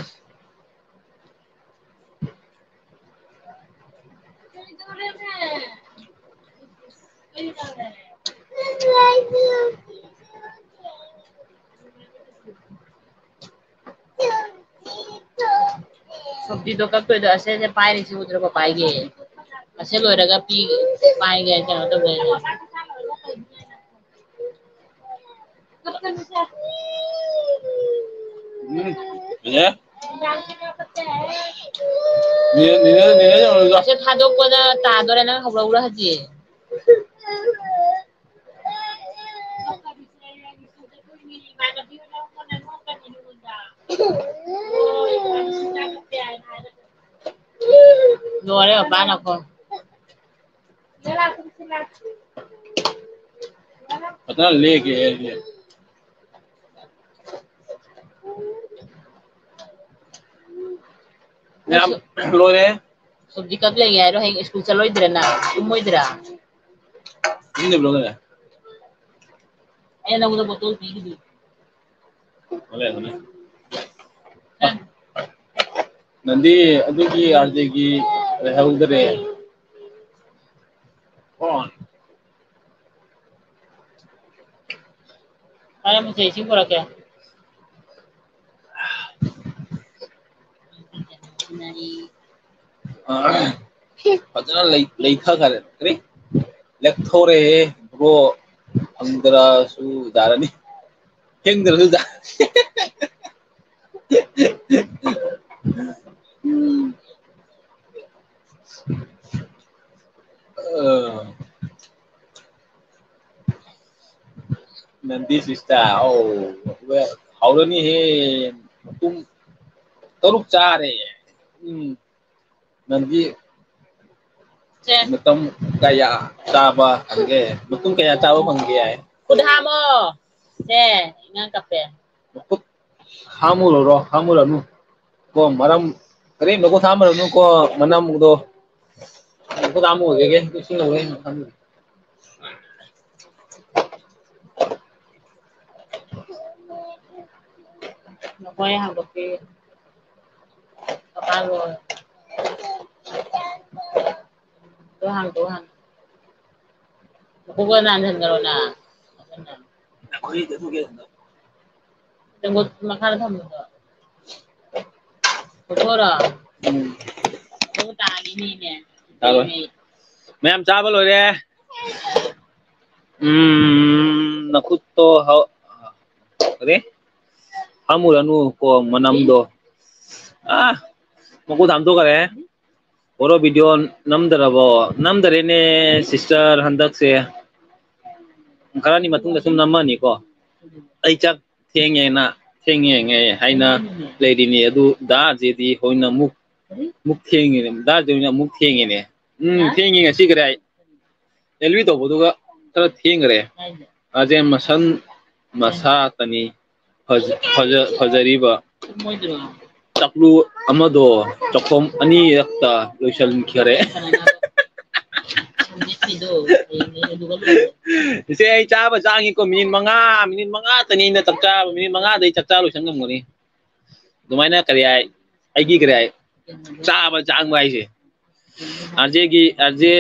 ꯁꯣꯐꯤꯗꯣ ꯀꯛꯇꯣꯏꯗꯣ ꯑꯁꯦ, ꯑꯁꯦ ꯄꯥꯏꯔꯤꯁꯤ ꯎꯗ꯭ꯔꯣ ꯄꯄꯥꯏꯒꯤ? ꯑꯁꯦ ꯂꯣꯏꯔꯒ ꯄꯤ-, ꯄꯥꯏꯒꯦ ꯀꯩꯅꯣ ꯇꯧꯒꯦ꯫ ꯎꯝ, ꯌꯥ꯫ ꯅꯦ-, ꯅꯦ-, ꯅꯦ-, ꯅꯦ-, ꯅꯦ-, ꯑꯁꯦ ꯊꯥꯗꯣꯛꯄꯗ ꯇꯥꯗꯣꯔꯦ, ꯅꯪ ꯍꯧꯔꯛꯎꯔꯥ ꯍꯧꯖꯤꯛ? ꯂꯣꯏꯔꯦ ꯃꯄꯥꯅꯀꯣ꯫ ꯐꯖꯅ ꯂꯦꯛꯀꯦ ꯑꯩꯗꯤ꯫ ꯃꯌꯥꯝ ꯂꯣꯏꯔꯦ꯫ ꯁꯨꯞꯇꯤ ꯀꯛ ꯂꯩꯒꯦ ꯍꯥꯏꯔꯣ? ꯍꯌꯦꯡ ꯁ꯭ꯀꯨꯜ ꯆꯠꯂꯣꯏꯗ꯭ꯔꯅ? ꯇꯨꯝꯃꯣꯏꯗ꯭ꯔꯥ? ꯌꯨꯝꯗ ꯂꯣꯏꯔꯦ꯫ ꯑꯩꯅ ꯅꯉꯣꯟꯗ ꯕꯣꯇꯜ ꯄꯤꯔꯤꯗꯨꯗꯤ꯫ ꯍꯣꯔꯦꯟ, ꯍꯣꯔꯦꯟ꯫ ꯅꯪꯗꯤ ꯑꯗꯨꯒꯤ ꯑꯥꯔꯖꯦꯒꯤ ꯂꯩꯍꯧꯗ꯭ꯔꯦ꯫ ꯀꯣ꯫ ꯐꯔꯦ, ꯃꯨꯊꯤ, ꯏꯁꯤꯡ ꯄꯨꯔꯛꯀꯦ꯫ ꯑ, ꯐꯖꯅ ꯂꯩ-, ꯂꯩꯊꯈꯔꯦ꯫ ꯀꯔꯤ? ꯂꯦꯛꯊꯣꯔꯦꯍꯦ, ꯕ꯭ꯔꯣ꯫ ꯐꯪꯗ꯭ꯔꯁꯨ ꯌꯥꯔꯅꯤ꯫ ꯊꯦꯡꯗ꯭ꯔꯁꯨ ꯌꯥ-, ꯑ꯫ ꯅꯟꯗꯤ ꯁꯤꯁꯇꯔ, ꯑꯧ, ꯍꯥꯎꯔꯅꯤꯍꯦ꯫ ꯃꯇꯨꯝ ꯇꯔꯨꯛ ꯆꯥꯔꯦ꯫ ꯎꯝ, ꯅꯟꯗꯤ ꯁꯦ꯫ ꯃꯇꯝ ꯀꯌꯥ ꯆꯥꯕ ꯐꯪꯒꯦ? ꯃꯇꯨꯝ ꯀꯌꯥ ꯆꯥꯕ ꯐꯪꯒꯦ ꯍꯥꯏ? ꯈꯨꯠ ꯍꯥꯝꯃꯣ꯫ ꯁꯦ, ꯑꯉꯥꯡ ꯀꯞꯄꯦ꯫ ꯃꯈꯨꯠ ꯍꯥꯝꯃꯨꯔꯣ, ꯍꯥꯝꯃꯨꯔꯅꯨ꯫ ꯀꯣ, ꯃꯔꯝ, ꯀꯔꯤ, ꯃꯈꯨꯠ ꯍꯥꯝꯃꯨꯔꯅꯨ ꯀꯣ, ꯃꯅꯝꯗꯣ꯫ ꯃꯈꯨꯠ ꯍꯥꯝꯃꯨ ꯑꯣꯏꯖꯒꯦ, ꯏꯁꯤꯡ ꯂꯧꯔꯦ, ꯃꯈꯨꯠ ꯍꯥꯝꯃꯨ꯫ ꯃꯈꯣꯏ ꯍꯥꯡꯗꯣꯛꯄꯤ꯫ ꯀꯄꯥꯜ ꯂꯣꯏ꯫ ꯑꯗꯨ ꯍꯥꯡꯗꯣꯛ ꯍꯥꯡ-, ꯃꯈꯨꯠꯀ ꯅꯥꯟꯁꯤꯟꯈ꯭ꯔꯣ ꯅꯪ꯫ ꯅꯈꯣꯏꯗꯤ ꯑꯗꯨꯒꯤ ꯇꯦꯡꯀꯣꯠ ꯃꯈꯥꯗ ꯊꯝꯕꯗꯣ꯫ ꯂꯧꯊꯣꯛꯑꯣꯔꯣ? ꯎꯝ꯫ ꯑꯗꯨꯒ ꯇꯥꯒꯤꯅꯤꯅꯦ꯫ ꯇꯥꯔꯣꯏ꯫ ꯃꯌꯥꯝ ꯆꯥꯕ ꯂꯣꯏꯔꯦ꯫ ꯎꯝ, ꯅꯈꯨꯠꯇꯣ ꯍꯧ-, ꯀꯔꯤ? ꯍꯥꯝꯃꯨꯔꯅꯨ ꯀꯣ, ꯃꯅꯝꯗꯣ꯫ ꯑꯥ, ꯃꯈꯨꯠ ꯍꯥꯝꯗꯣꯛꯈꯔꯦ꯫ ꯕ꯭ꯔꯣ, video ꯅꯝꯗꯔꯕꯣ? ꯅꯝꯗꯔꯦꯅꯦ, sister, ꯍꯟꯗꯛꯁꯦ꯫ ꯈꯔꯅꯤ ꯃꯇꯨꯡꯗ ꯁꯨꯝ ꯅꯝꯃꯅꯤꯀꯣ꯫ ꯑꯩ ꯆꯥꯛ ꯊꯦꯡꯉꯦꯅ, ꯊꯦꯡꯉꯦ ꯍꯥꯏꯅ ꯂꯩꯔꯤꯅꯤ꯫ ꯑꯗꯨ ꯗꯥ ꯑꯖꯦꯗꯤ ꯍꯣꯏꯅ ꯑꯃꯨꯛ ꯑꯃꯨꯛ ꯊꯦꯡꯉꯤꯅꯦ, ꯗꯥ ꯖꯣꯏꯅ ꯑꯃꯨꯛ ꯊꯦꯡꯉꯤꯅꯦ꯫ ꯎꯝ, ꯊꯦꯡꯉꯤ ꯉꯁꯤ ꯈꯔ꯫ ꯑꯦꯜꯕꯤ ꯇꯧꯕꯗꯨꯒ ꯈꯔ ꯊꯦꯡꯈ꯭ꯔꯦ꯫ ꯑꯥꯔꯖꯦ ꯃꯁꯟ ꯃꯁꯥꯇꯅꯤ ꯐꯖ-, ꯐꯖ-, ꯐꯖꯔꯤꯕ꯫ ꯆꯥꯛꯂꯨ ꯑꯃꯗꯣ ꯆꯥꯛꯈꯣꯝ ꯑꯅꯤꯔꯛꯇ ꯂꯣꯏꯁꯤꯟꯈꯔꯦ꯫ ꯏꯆꯦ, ꯑꯩ ꯆꯥꯕ ꯆꯥꯡꯉꯤꯀꯣ, ꯃꯤꯅꯤꯠ ꯃꯉꯥ, ꯃꯤꯅꯤꯠ ꯃꯉꯥꯇꯅꯤ ꯑꯩꯅ ꯆꯥꯛ ꯆꯥꯕ, ꯃꯤꯅꯤꯠ ꯃꯉꯥꯗ ꯑꯩ ꯆꯥꯛ ꯆꯥ ꯂꯣꯏꯁꯟ ꯉꯝꯒꯅꯤ꯫ ꯑꯗꯨꯃꯥꯏꯅ ꯀꯔꯤ ꯍꯥꯏ, ꯑꯩꯒꯤ ꯀꯔꯤ ꯍꯥꯏ, ꯆꯥꯕ ꯆꯥꯡꯕ ꯍꯥꯏꯁꯦ꯫ ꯑꯥꯔꯖꯦꯒꯤ, ꯑꯥꯔꯖꯦ,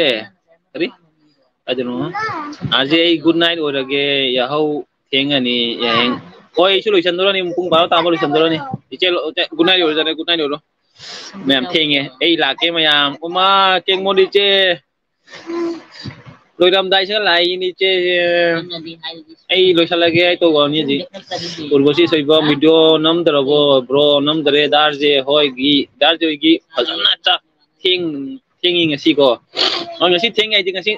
ꯀꯔꯤ? ꯀꯥꯏꯗꯅꯣ? ꯑꯥꯔꯖꯦ, ꯑꯩ good night ꯑꯣꯏꯔꯒꯦ, ꯌꯥꯍꯧ ꯊꯦꯡꯉꯅꯤ, ꯌꯥꯍꯦꯡ꯫ ꯍꯣꯏ, ꯑꯩꯁꯨ ꯂꯣꯏꯁꯟꯗꯣꯔꯅꯤ, ꯄꯨꯡ ꯕꯥꯔꯣ ꯇꯥꯕ ꯂꯣꯏꯁꯟꯗꯣꯔꯅꯤ꯫ ꯏꯆꯦ, ꯂꯣ-, ꯏꯆꯦ, good night ꯑꯣꯏꯔꯖꯔꯦ, good night ꯑꯣꯏꯔꯣ꯫ ꯃꯌꯥꯝ ꯊꯦꯡꯉꯦ, ꯑꯩ ꯂꯥꯛꯀꯦ ꯃꯌꯥꯝ꯫ ꯎꯃꯥ, ꯀꯦꯡꯃꯣꯟ ꯏꯆꯦ꯫ ꯂꯣꯏꯔꯝꯗꯥꯏꯁꯤꯗ ꯂꯥꯛꯏꯅꯤ ꯏꯆꯦ꯫ ꯑꯩ ꯂꯣꯏꯁꯜꯂꯒꯦ, ꯑꯩ ꯇꯧꯈ꯭ꯔꯅꯤ ꯍꯧꯖꯤꯛ꯫ ꯎꯔꯕꯁꯤ ꯁꯣꯏꯕ video ꯅꯝꯗ꯭ꯔꯕꯣ? Bro ꯅꯝꯗ꯭ꯔꯦ, ꯗꯥꯔꯖꯦ ꯍꯣꯏꯒꯤ, ꯗꯥꯔꯖꯦ ꯍꯣꯏꯒꯤ ꯐꯖꯅ ꯆꯥꯛ ꯊꯦꯡ-, ꯊꯦꯡꯉꯤ ꯉꯁꯤꯀꯣ꯫ ꯑ, ꯉꯁꯤ ꯊꯦꯡꯉꯦ ꯍꯥꯏꯗꯤ ꯉꯁꯤ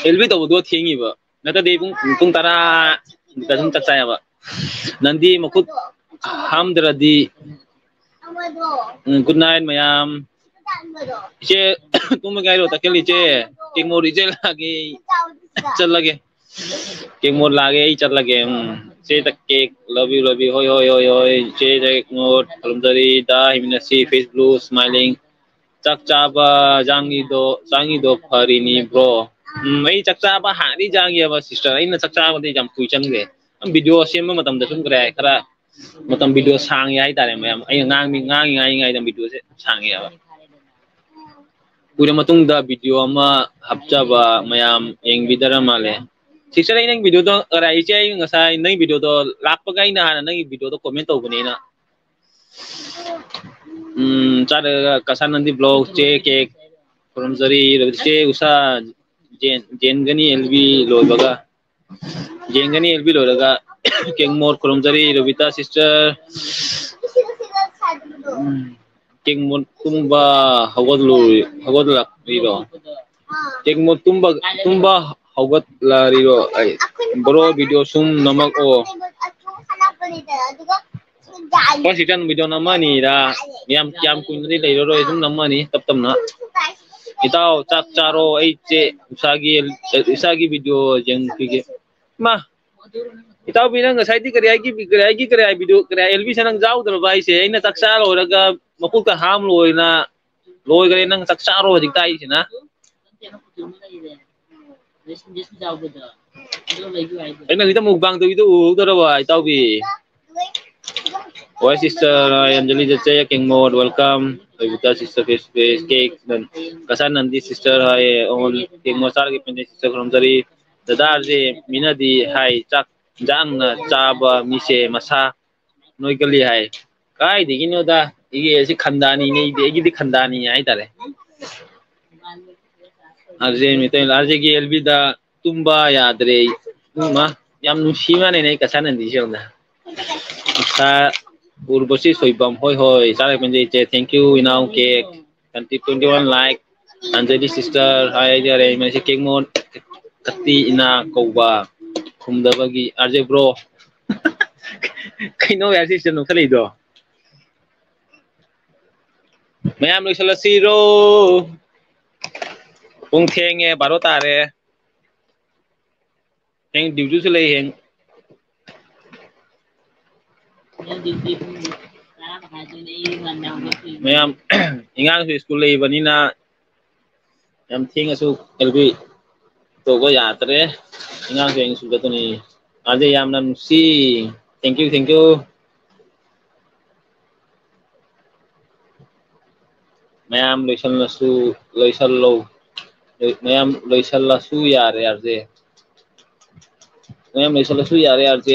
ꯑꯦꯜꯕꯤ ꯇꯧꯕꯗꯣ ꯊꯦꯡꯉꯤꯕ꯫ ꯅꯠꯇ꯭ꯔꯗꯤ ꯄꯨꯡ, ꯄꯨꯡ ꯇꯔꯥ ꯑꯗꯨꯝ ꯆꯥꯛ ꯆꯥꯏꯌꯦꯕ꯫ ꯅꯟꯗꯤ ꯃꯈꯨꯠ ꯍꯥꯝꯗ꯭ꯔꯗꯤ꯫ ꯎꯝ, good night ꯃꯌꯥꯝ꯫ ꯏꯆꯦ, ꯇꯨꯝꯃꯒꯦ ꯍꯥꯏꯔꯣ? ꯇꯈꯦꯜ ꯏꯆꯦ, ꯇꯦꯡꯃꯣꯔ ꯏꯆꯦ ꯂꯥꯛꯑꯒꯦ, ꯆꯠꯂꯒꯦ꯫ ꯇꯦꯡꯃꯣꯔ ꯂꯥꯛꯑꯒꯦ, ꯑꯩ ꯆꯠꯂꯒꯦ꯫ ꯎꯝ, ꯏꯆꯦ ꯇꯀꯦꯛ, love you, love you꯫ ꯍꯣꯏ, ꯍꯣꯏ, ꯍꯣꯏ, ꯍꯣꯏ꯫ ꯏꯆꯦ ꯇꯦꯡꯃꯣꯔ, ꯈꯨꯔꯨꯝꯖꯔꯤ, ꯗꯥ ꯍꯤꯃꯤꯅꯁꯤ, Facebook, smiling꯫ ꯆꯥꯛ ꯆꯥꯕ ꯖꯥꯡꯒꯤꯗꯣ, ꯖꯥꯡꯒꯤꯗꯣ ꯐꯔꯤꯅꯤ, bro꯫ ꯎꯝ, ꯑꯩ ꯆꯥꯛ ꯆꯥꯕ ꯍꯥꯟꯅꯗꯤ ꯖꯥꯡꯒꯤꯑꯕ, sister꯫ ꯑꯩꯅ ꯆꯥꯛ ꯆꯥꯕꯗꯤ ꯌꯥꯝ ꯀꯨꯏ ꯆꯪꯈ꯭ꯔꯦ꯫ Video ꯁꯦꯝꯕ ꯃꯇꯝꯗ ꯁꯨꯝ ꯀꯔꯤ ꯍꯥꯏ, ꯈꯔ ꯃꯇꯝ video ꯁꯥꯡꯉꯦ ꯍꯥꯏꯇꯥꯔꯦ, ꯃꯌꯥꯝ꯫ ꯑꯩꯅ ꯉꯥꯡꯉꯤ-, ꯉꯥꯡꯉꯤꯉꯩꯗ videoꯁꯦ ꯁꯥꯡꯉꯦꯕ꯫ ꯀꯨꯏꯔ ꯃꯇꯨꯡꯗ video ꯑꯃ ꯍꯥꯞꯆꯕ ꯃꯌꯥꯝ ꯌꯦꯡꯕꯤꯗꯔ ꯃꯥꯜꯂꯦ꯫ Sister, ꯑꯩ ꯅꯪ videoꯗꯣ ꯀꯔꯥꯏ, ꯏꯆꯦ, ꯑꯩ ꯉꯁꯥꯏ ꯅꯪ videoꯗꯣ ꯂꯥꯛꯄꯒ ꯑꯩꯅ ꯍꯥꯟꯅ ꯅꯪꯒꯤ videoꯗꯣ comment ꯇꯧꯕꯅꯦ ꯑꯩꯅ꯫ ꯎꯝ, ꯆꯥꯗ ꯀꯁꯥꯅꯟꯗꯤ vlog, ꯆꯦ ꯀꯦꯛ ꯈꯨꯔꯨꯝꯖꯔꯤ, ꯆꯦ ꯎꯁꯥ, ꯖꯦꯟ-, ꯖꯦꯟꯒꯅꯤ ꯑꯦꯜꯕꯤ ꯂꯣꯏꯕꯒ꯫ ꯌꯦꯡꯒꯅꯤ ꯑꯦꯜꯕꯤ ꯂꯣꯏꯔꯒ꯫ ꯀꯦꯡꯃꯣꯠ ꯈꯨꯔꯨꯝꯖꯔꯤ, ꯔꯣꯕꯤꯇꯥ sister꯫ ꯎꯝ, ꯀꯦꯡꯃꯣꯠ ꯇꯨꯝꯕ ꯍꯧꯒꯠꯂꯨ-, ꯍꯧꯒꯠꯂꯛꯂꯤꯔꯣ? ꯀꯦꯡꯃꯣꯠ ꯇꯨꯝꯕ, ꯇꯨꯝꯕ ꯍꯧꯒꯠꯂꯔꯤꯔꯣ? ꯑꯩ, bro, video ꯁꯨꯝ ꯅꯝꯃꯛꯑꯣ꯫ First reaction video ꯅꯝꯃꯅꯤꯗ, ꯌꯥꯝ, ꯌꯥꯝ ꯀꯨꯏꯅꯗꯤ ꯂꯩꯔꯔꯣꯏ, ꯑꯗꯨꯝ ꯅꯝꯃꯅꯤ ꯇꯞ ꯇꯞꯅ꯫ ꯏꯇꯥꯎ ꯆꯥꯛ ꯆꯥꯔꯣ, ꯑꯩ ꯆꯦ ꯎꯁꯥꯒꯤ, ꯎꯁꯥꯒꯤ video ꯌꯦꯡꯈꯤꯒꯦ꯫ ꯃꯥ, ꯏꯇꯥꯎꯕꯤ, ꯅꯪ ꯉꯁꯥꯏꯗꯤ ꯀꯔꯤ ꯍꯥꯏꯒꯤ, ꯀꯔꯤ ꯍꯥꯏꯒꯤ, ꯀꯔꯤ ꯍꯥꯏ video, ꯀꯔꯤ ꯍꯥꯏ, ꯑꯦꯜꯕꯤꯁꯦ ꯅꯪ ꯌꯥꯎꯗ꯭ꯔꯕ ꯍꯥꯏꯁꯦ? ꯑꯩꯅ ꯆꯥꯛ ꯆꯥ ꯂꯣꯏꯔꯒ ꯃꯈꯨꯠꯀ ꯍꯥꯝ ꯂꯣꯏꯅ ꯂꯣꯏꯈ꯭ꯔꯦ, ꯅꯪ ꯆꯥꯛ ꯆꯥꯔꯣ ꯍꯧꯖꯤꯛꯇ ꯍꯥꯏꯁꯤꯅ꯫ ꯑꯩꯅ ꯍꯧꯖꯤꯛꯇ mukbang ꯇꯧꯕꯤꯗꯣ ꯎꯍꯧꯗ꯭ꯔꯕ, ꯏꯇꯥꯎꯕꯤ? ꯍꯣꯏ, sister, ꯍꯣꯏ, Anjali ꯆꯠꯆꯩ, ꯀꯦꯡꯃꯣꯠ, welcome꯫ ꯂꯣꯏꯕꯨꯛꯇ sister face to face cake, ꯀꯁꯥꯟ Nandy sister, ꯍꯣꯏ, on, ꯀꯦꯡꯃꯣꯠ ꯆꯥꯔꯒꯦ ꯄꯦꯟꯗꯦ sister, ꯈꯨꯔꯨꯝꯖꯔꯤ꯫ ꯗꯗꯥꯁꯦ ꯃꯤꯅꯗꯤ ꯍꯥꯏ, ꯆꯥꯛ ꯏꯟꯖꯥꯡꯅ ꯆꯥꯕ ꯃꯤꯁꯦ ꯃꯁꯥ ꯅꯣꯏꯒꯜꯂꯤ ꯍꯥꯏ꯫ ꯀꯥꯏꯗꯒꯤꯅꯣꯗ, ꯑꯩꯒꯤ ꯑꯁꯤ ꯈꯟꯗꯥꯅꯤꯅꯦ, ꯑꯩꯗꯤ, ꯑꯩꯒꯤꯗꯤ ꯈꯟꯗꯥꯅꯤ ꯍꯥꯏꯇꯥꯔꯦ꯫ ꯑꯥꯔꯖꯦ ꯃꯤꯇꯩ, ꯑꯥꯔꯖꯦꯒꯤ ꯑꯦꯜꯕꯤꯗ ꯇꯨꯝꯕ ꯌꯥꯗ꯭ꯔꯦ꯫ ꯏꯃꯥ, ꯌꯥꯝ ꯅꯨꯡꯁꯤ ꯃꯥꯅꯦꯅꯦ ꯑꯩ ꯀꯁꯥꯅꯟꯗꯤꯁꯦ ꯌꯦꯡꯉꯨꯅꯦ꯫ ꯏꯁꯥ ꯎꯔꯕꯁꯤ ꯁꯣꯏꯕꯝ, ꯍꯣꯏ, ꯍꯣꯏ, ꯆꯥꯔꯦ ꯄꯦꯟꯖꯩ ꯏꯆꯦ, thank you ꯏꯅꯥꯎ cake. Twenty, twenty one like꯫ Anjali sister, ꯍꯥꯏ ꯍꯥꯏꯖꯔꯦ, ꯃꯁꯤ ꯀꯦꯛꯃꯣꯟ ꯀꯠꯇꯤ ꯏꯅꯥ ꯀꯧꯕ ꯈꯨꯝꯗꯕꯒꯤ ꯑꯥꯔꯖꯦ bro꯫ ꯀꯩꯅꯣ ꯌꯥꯔ sister ꯅꯣꯛꯈꯠꯂꯛꯏꯗꯣ? ꯃꯌꯥꯝ ꯂꯣꯏꯁꯤꯜꯂꯁꯤꯔꯣ? ꯄꯨꯡ ꯊꯦꯡꯉꯦ, ꯕꯥꯔꯣ ꯇꯥꯔꯦ꯫ ꯍꯌꯦꯡ duty ꯁꯨ ꯂꯩ ꯍꯌꯦꯡ꯫ ꯃꯌꯥꯝ, ꯑꯉꯥꯡꯁꯨ school ꯂꯩꯕꯅꯤꯅ ꯌꯥꯝ ꯊꯦꯡꯉꯁꯨ ꯑꯦꯜꯕꯤ ꯇꯧꯕ ꯌꯥꯗ꯭ꯔꯦ꯫ ꯑꯉꯥꯡꯁꯨ ꯍꯌꯦꯡ school ꯆꯠꯇꯣꯏꯅꯤ꯫ ꯑꯗꯩ ꯌꯥꯝꯅ ꯅꯨꯡꯁꯤ꯫ Thank you, thank you꯫ ꯃꯌꯥꯝ ꯂꯣꯏꯁꯜꯂꯁꯨ, ꯂꯣꯏꯁꯜꯂꯣ꯫ ꯃꯌꯥꯝ ꯂꯣꯏꯁꯜꯂꯁꯨ ꯌꯥꯔꯦ, ꯑꯥꯔꯖꯦ꯫ ꯃꯌꯥꯝ ꯂꯣꯏꯁꯜꯂꯁꯨ ꯌꯥꯔꯦ, ꯑꯥꯔꯖꯦ꯫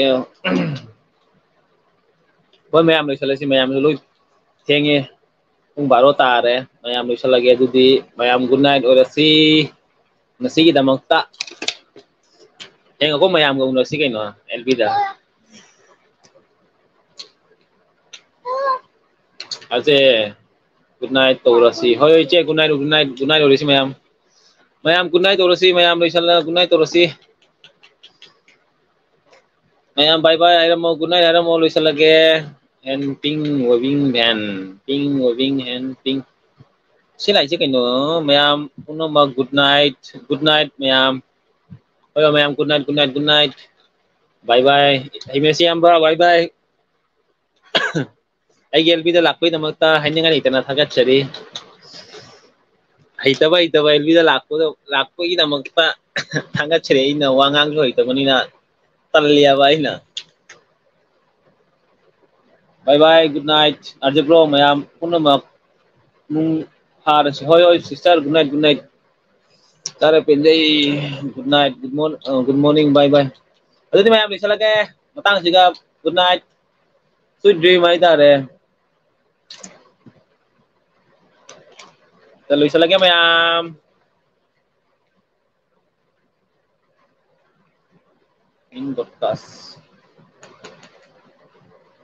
ꯍꯣꯏ, ꯃꯌꯥꯝ ꯂꯣꯏꯁꯜꯂꯁꯤ, ꯃꯌꯥꯝꯁꯨ ꯂꯣꯏ ꯊꯦꯡꯉꯦ꯫ ꯄꯨꯡ ꯕꯥꯔꯣ ꯇꯥꯔꯦ꯫ ꯃꯌꯥꯝ ꯂꯣꯏꯁꯜꯂꯒꯦ꯫ ꯑꯗꯨꯗꯤ ꯃꯌꯥꯝ good night ꯑꯣꯏꯔꯁꯤ ꯉꯁꯤꯒꯤꯗꯃꯛꯇ꯫ ꯍꯌꯦꯡ ꯑꯩꯈꯣꯏ ꯃꯌꯥꯝꯒ ꯎꯅꯁꯤ ꯀꯩꯅꯣ, ꯑꯦꯜꯕꯤꯗ꯫ ꯑꯁꯦ, good night ꯇꯧꯔꯁꯤ꯫ ꯍꯣꯏ, ꯍꯣꯏ, ꯏꯆꯦ, good night, good night, good night ꯑꯣꯏꯔꯁꯤ ꯃꯌꯥꯝ꯫ ꯃꯌꯥꯝ good night ꯇꯧꯔꯁꯤ, ꯃꯌꯥꯝ ꯂꯣꯏꯁꯜꯂ good night ꯇꯧꯔꯁꯤ꯫ ꯃꯌꯥꯝ bye bye ꯍꯥꯏꯔꯝꯃꯣ, good night ꯍꯥꯏꯔꯝꯃꯣ, ꯂꯣꯏꯁꯜꯂꯒꯦ꯫ hand, pink waving hand, pink waving hand, pink. ꯁꯤ ꯂꯥꯛꯏꯁꯦ ꯀꯩꯅꯣ? ꯃꯌꯥꯝ ꯄꯨꯝꯅꯃꯛ good night, good night ꯃꯌꯥꯝ꯫ ꯍꯣꯏ, ꯃꯌꯥꯝ good night, good night, good night. Bye bye. ꯍꯩꯃꯦꯁꯤ ꯏꯌꯥꯝꯕ, bye bye. ꯑꯩꯒꯤ ꯑꯦꯜ ꯕꯤꯗ ꯂꯥꯛꯄꯒꯤꯗꯃꯛꯇ ꯍꯥꯏꯅꯤꯡꯉꯥꯏ ꯂꯩꯇꯅ ꯊꯥꯒꯠꯆꯔꯤ꯫ ꯍꯩꯇꯕ ꯍꯩꯇꯕ ꯑꯦꯜ ꯕꯤꯗ ꯂꯥꯛꯄꯗ, ꯂꯥꯛꯄꯒꯤꯗꯃꯛꯇ ꯊꯥꯒꯠꯆꯔꯤ꯫ ꯑꯩꯅ ꯋꯥ ꯉꯥꯡꯁꯨ ꯍꯩꯇꯕꯅꯤꯅ ꯇꯜꯂꯦꯕ ꯑꯩꯅ꯫ Bye bye, good night. R J bro ꯃꯌꯥꯝ ꯄꯨꯝꯅꯃꯛ ꯃꯨꯡ ꯐꯥꯔꯁꯤ꯫ ꯍꯣꯏ, ꯍꯣꯏ, sister, good night, good night. ꯇꯥꯔꯦ ꯄꯦꯟꯖꯩ, good night, good morning, good morning, bye bye. ꯑꯗꯨꯗꯤ ꯃꯌꯥꯝ ꯂꯣꯏꯁꯤꯜꯂꯒꯦ ꯃꯇꯥꯡꯁꯤꯒ, good night, sweet dream ꯍꯥꯏꯇꯥꯔꯦ꯫ ꯂꯣꯏꯁꯤꯜꯂꯒꯦ ꯃꯌꯥꯝ꯫ In broadcast.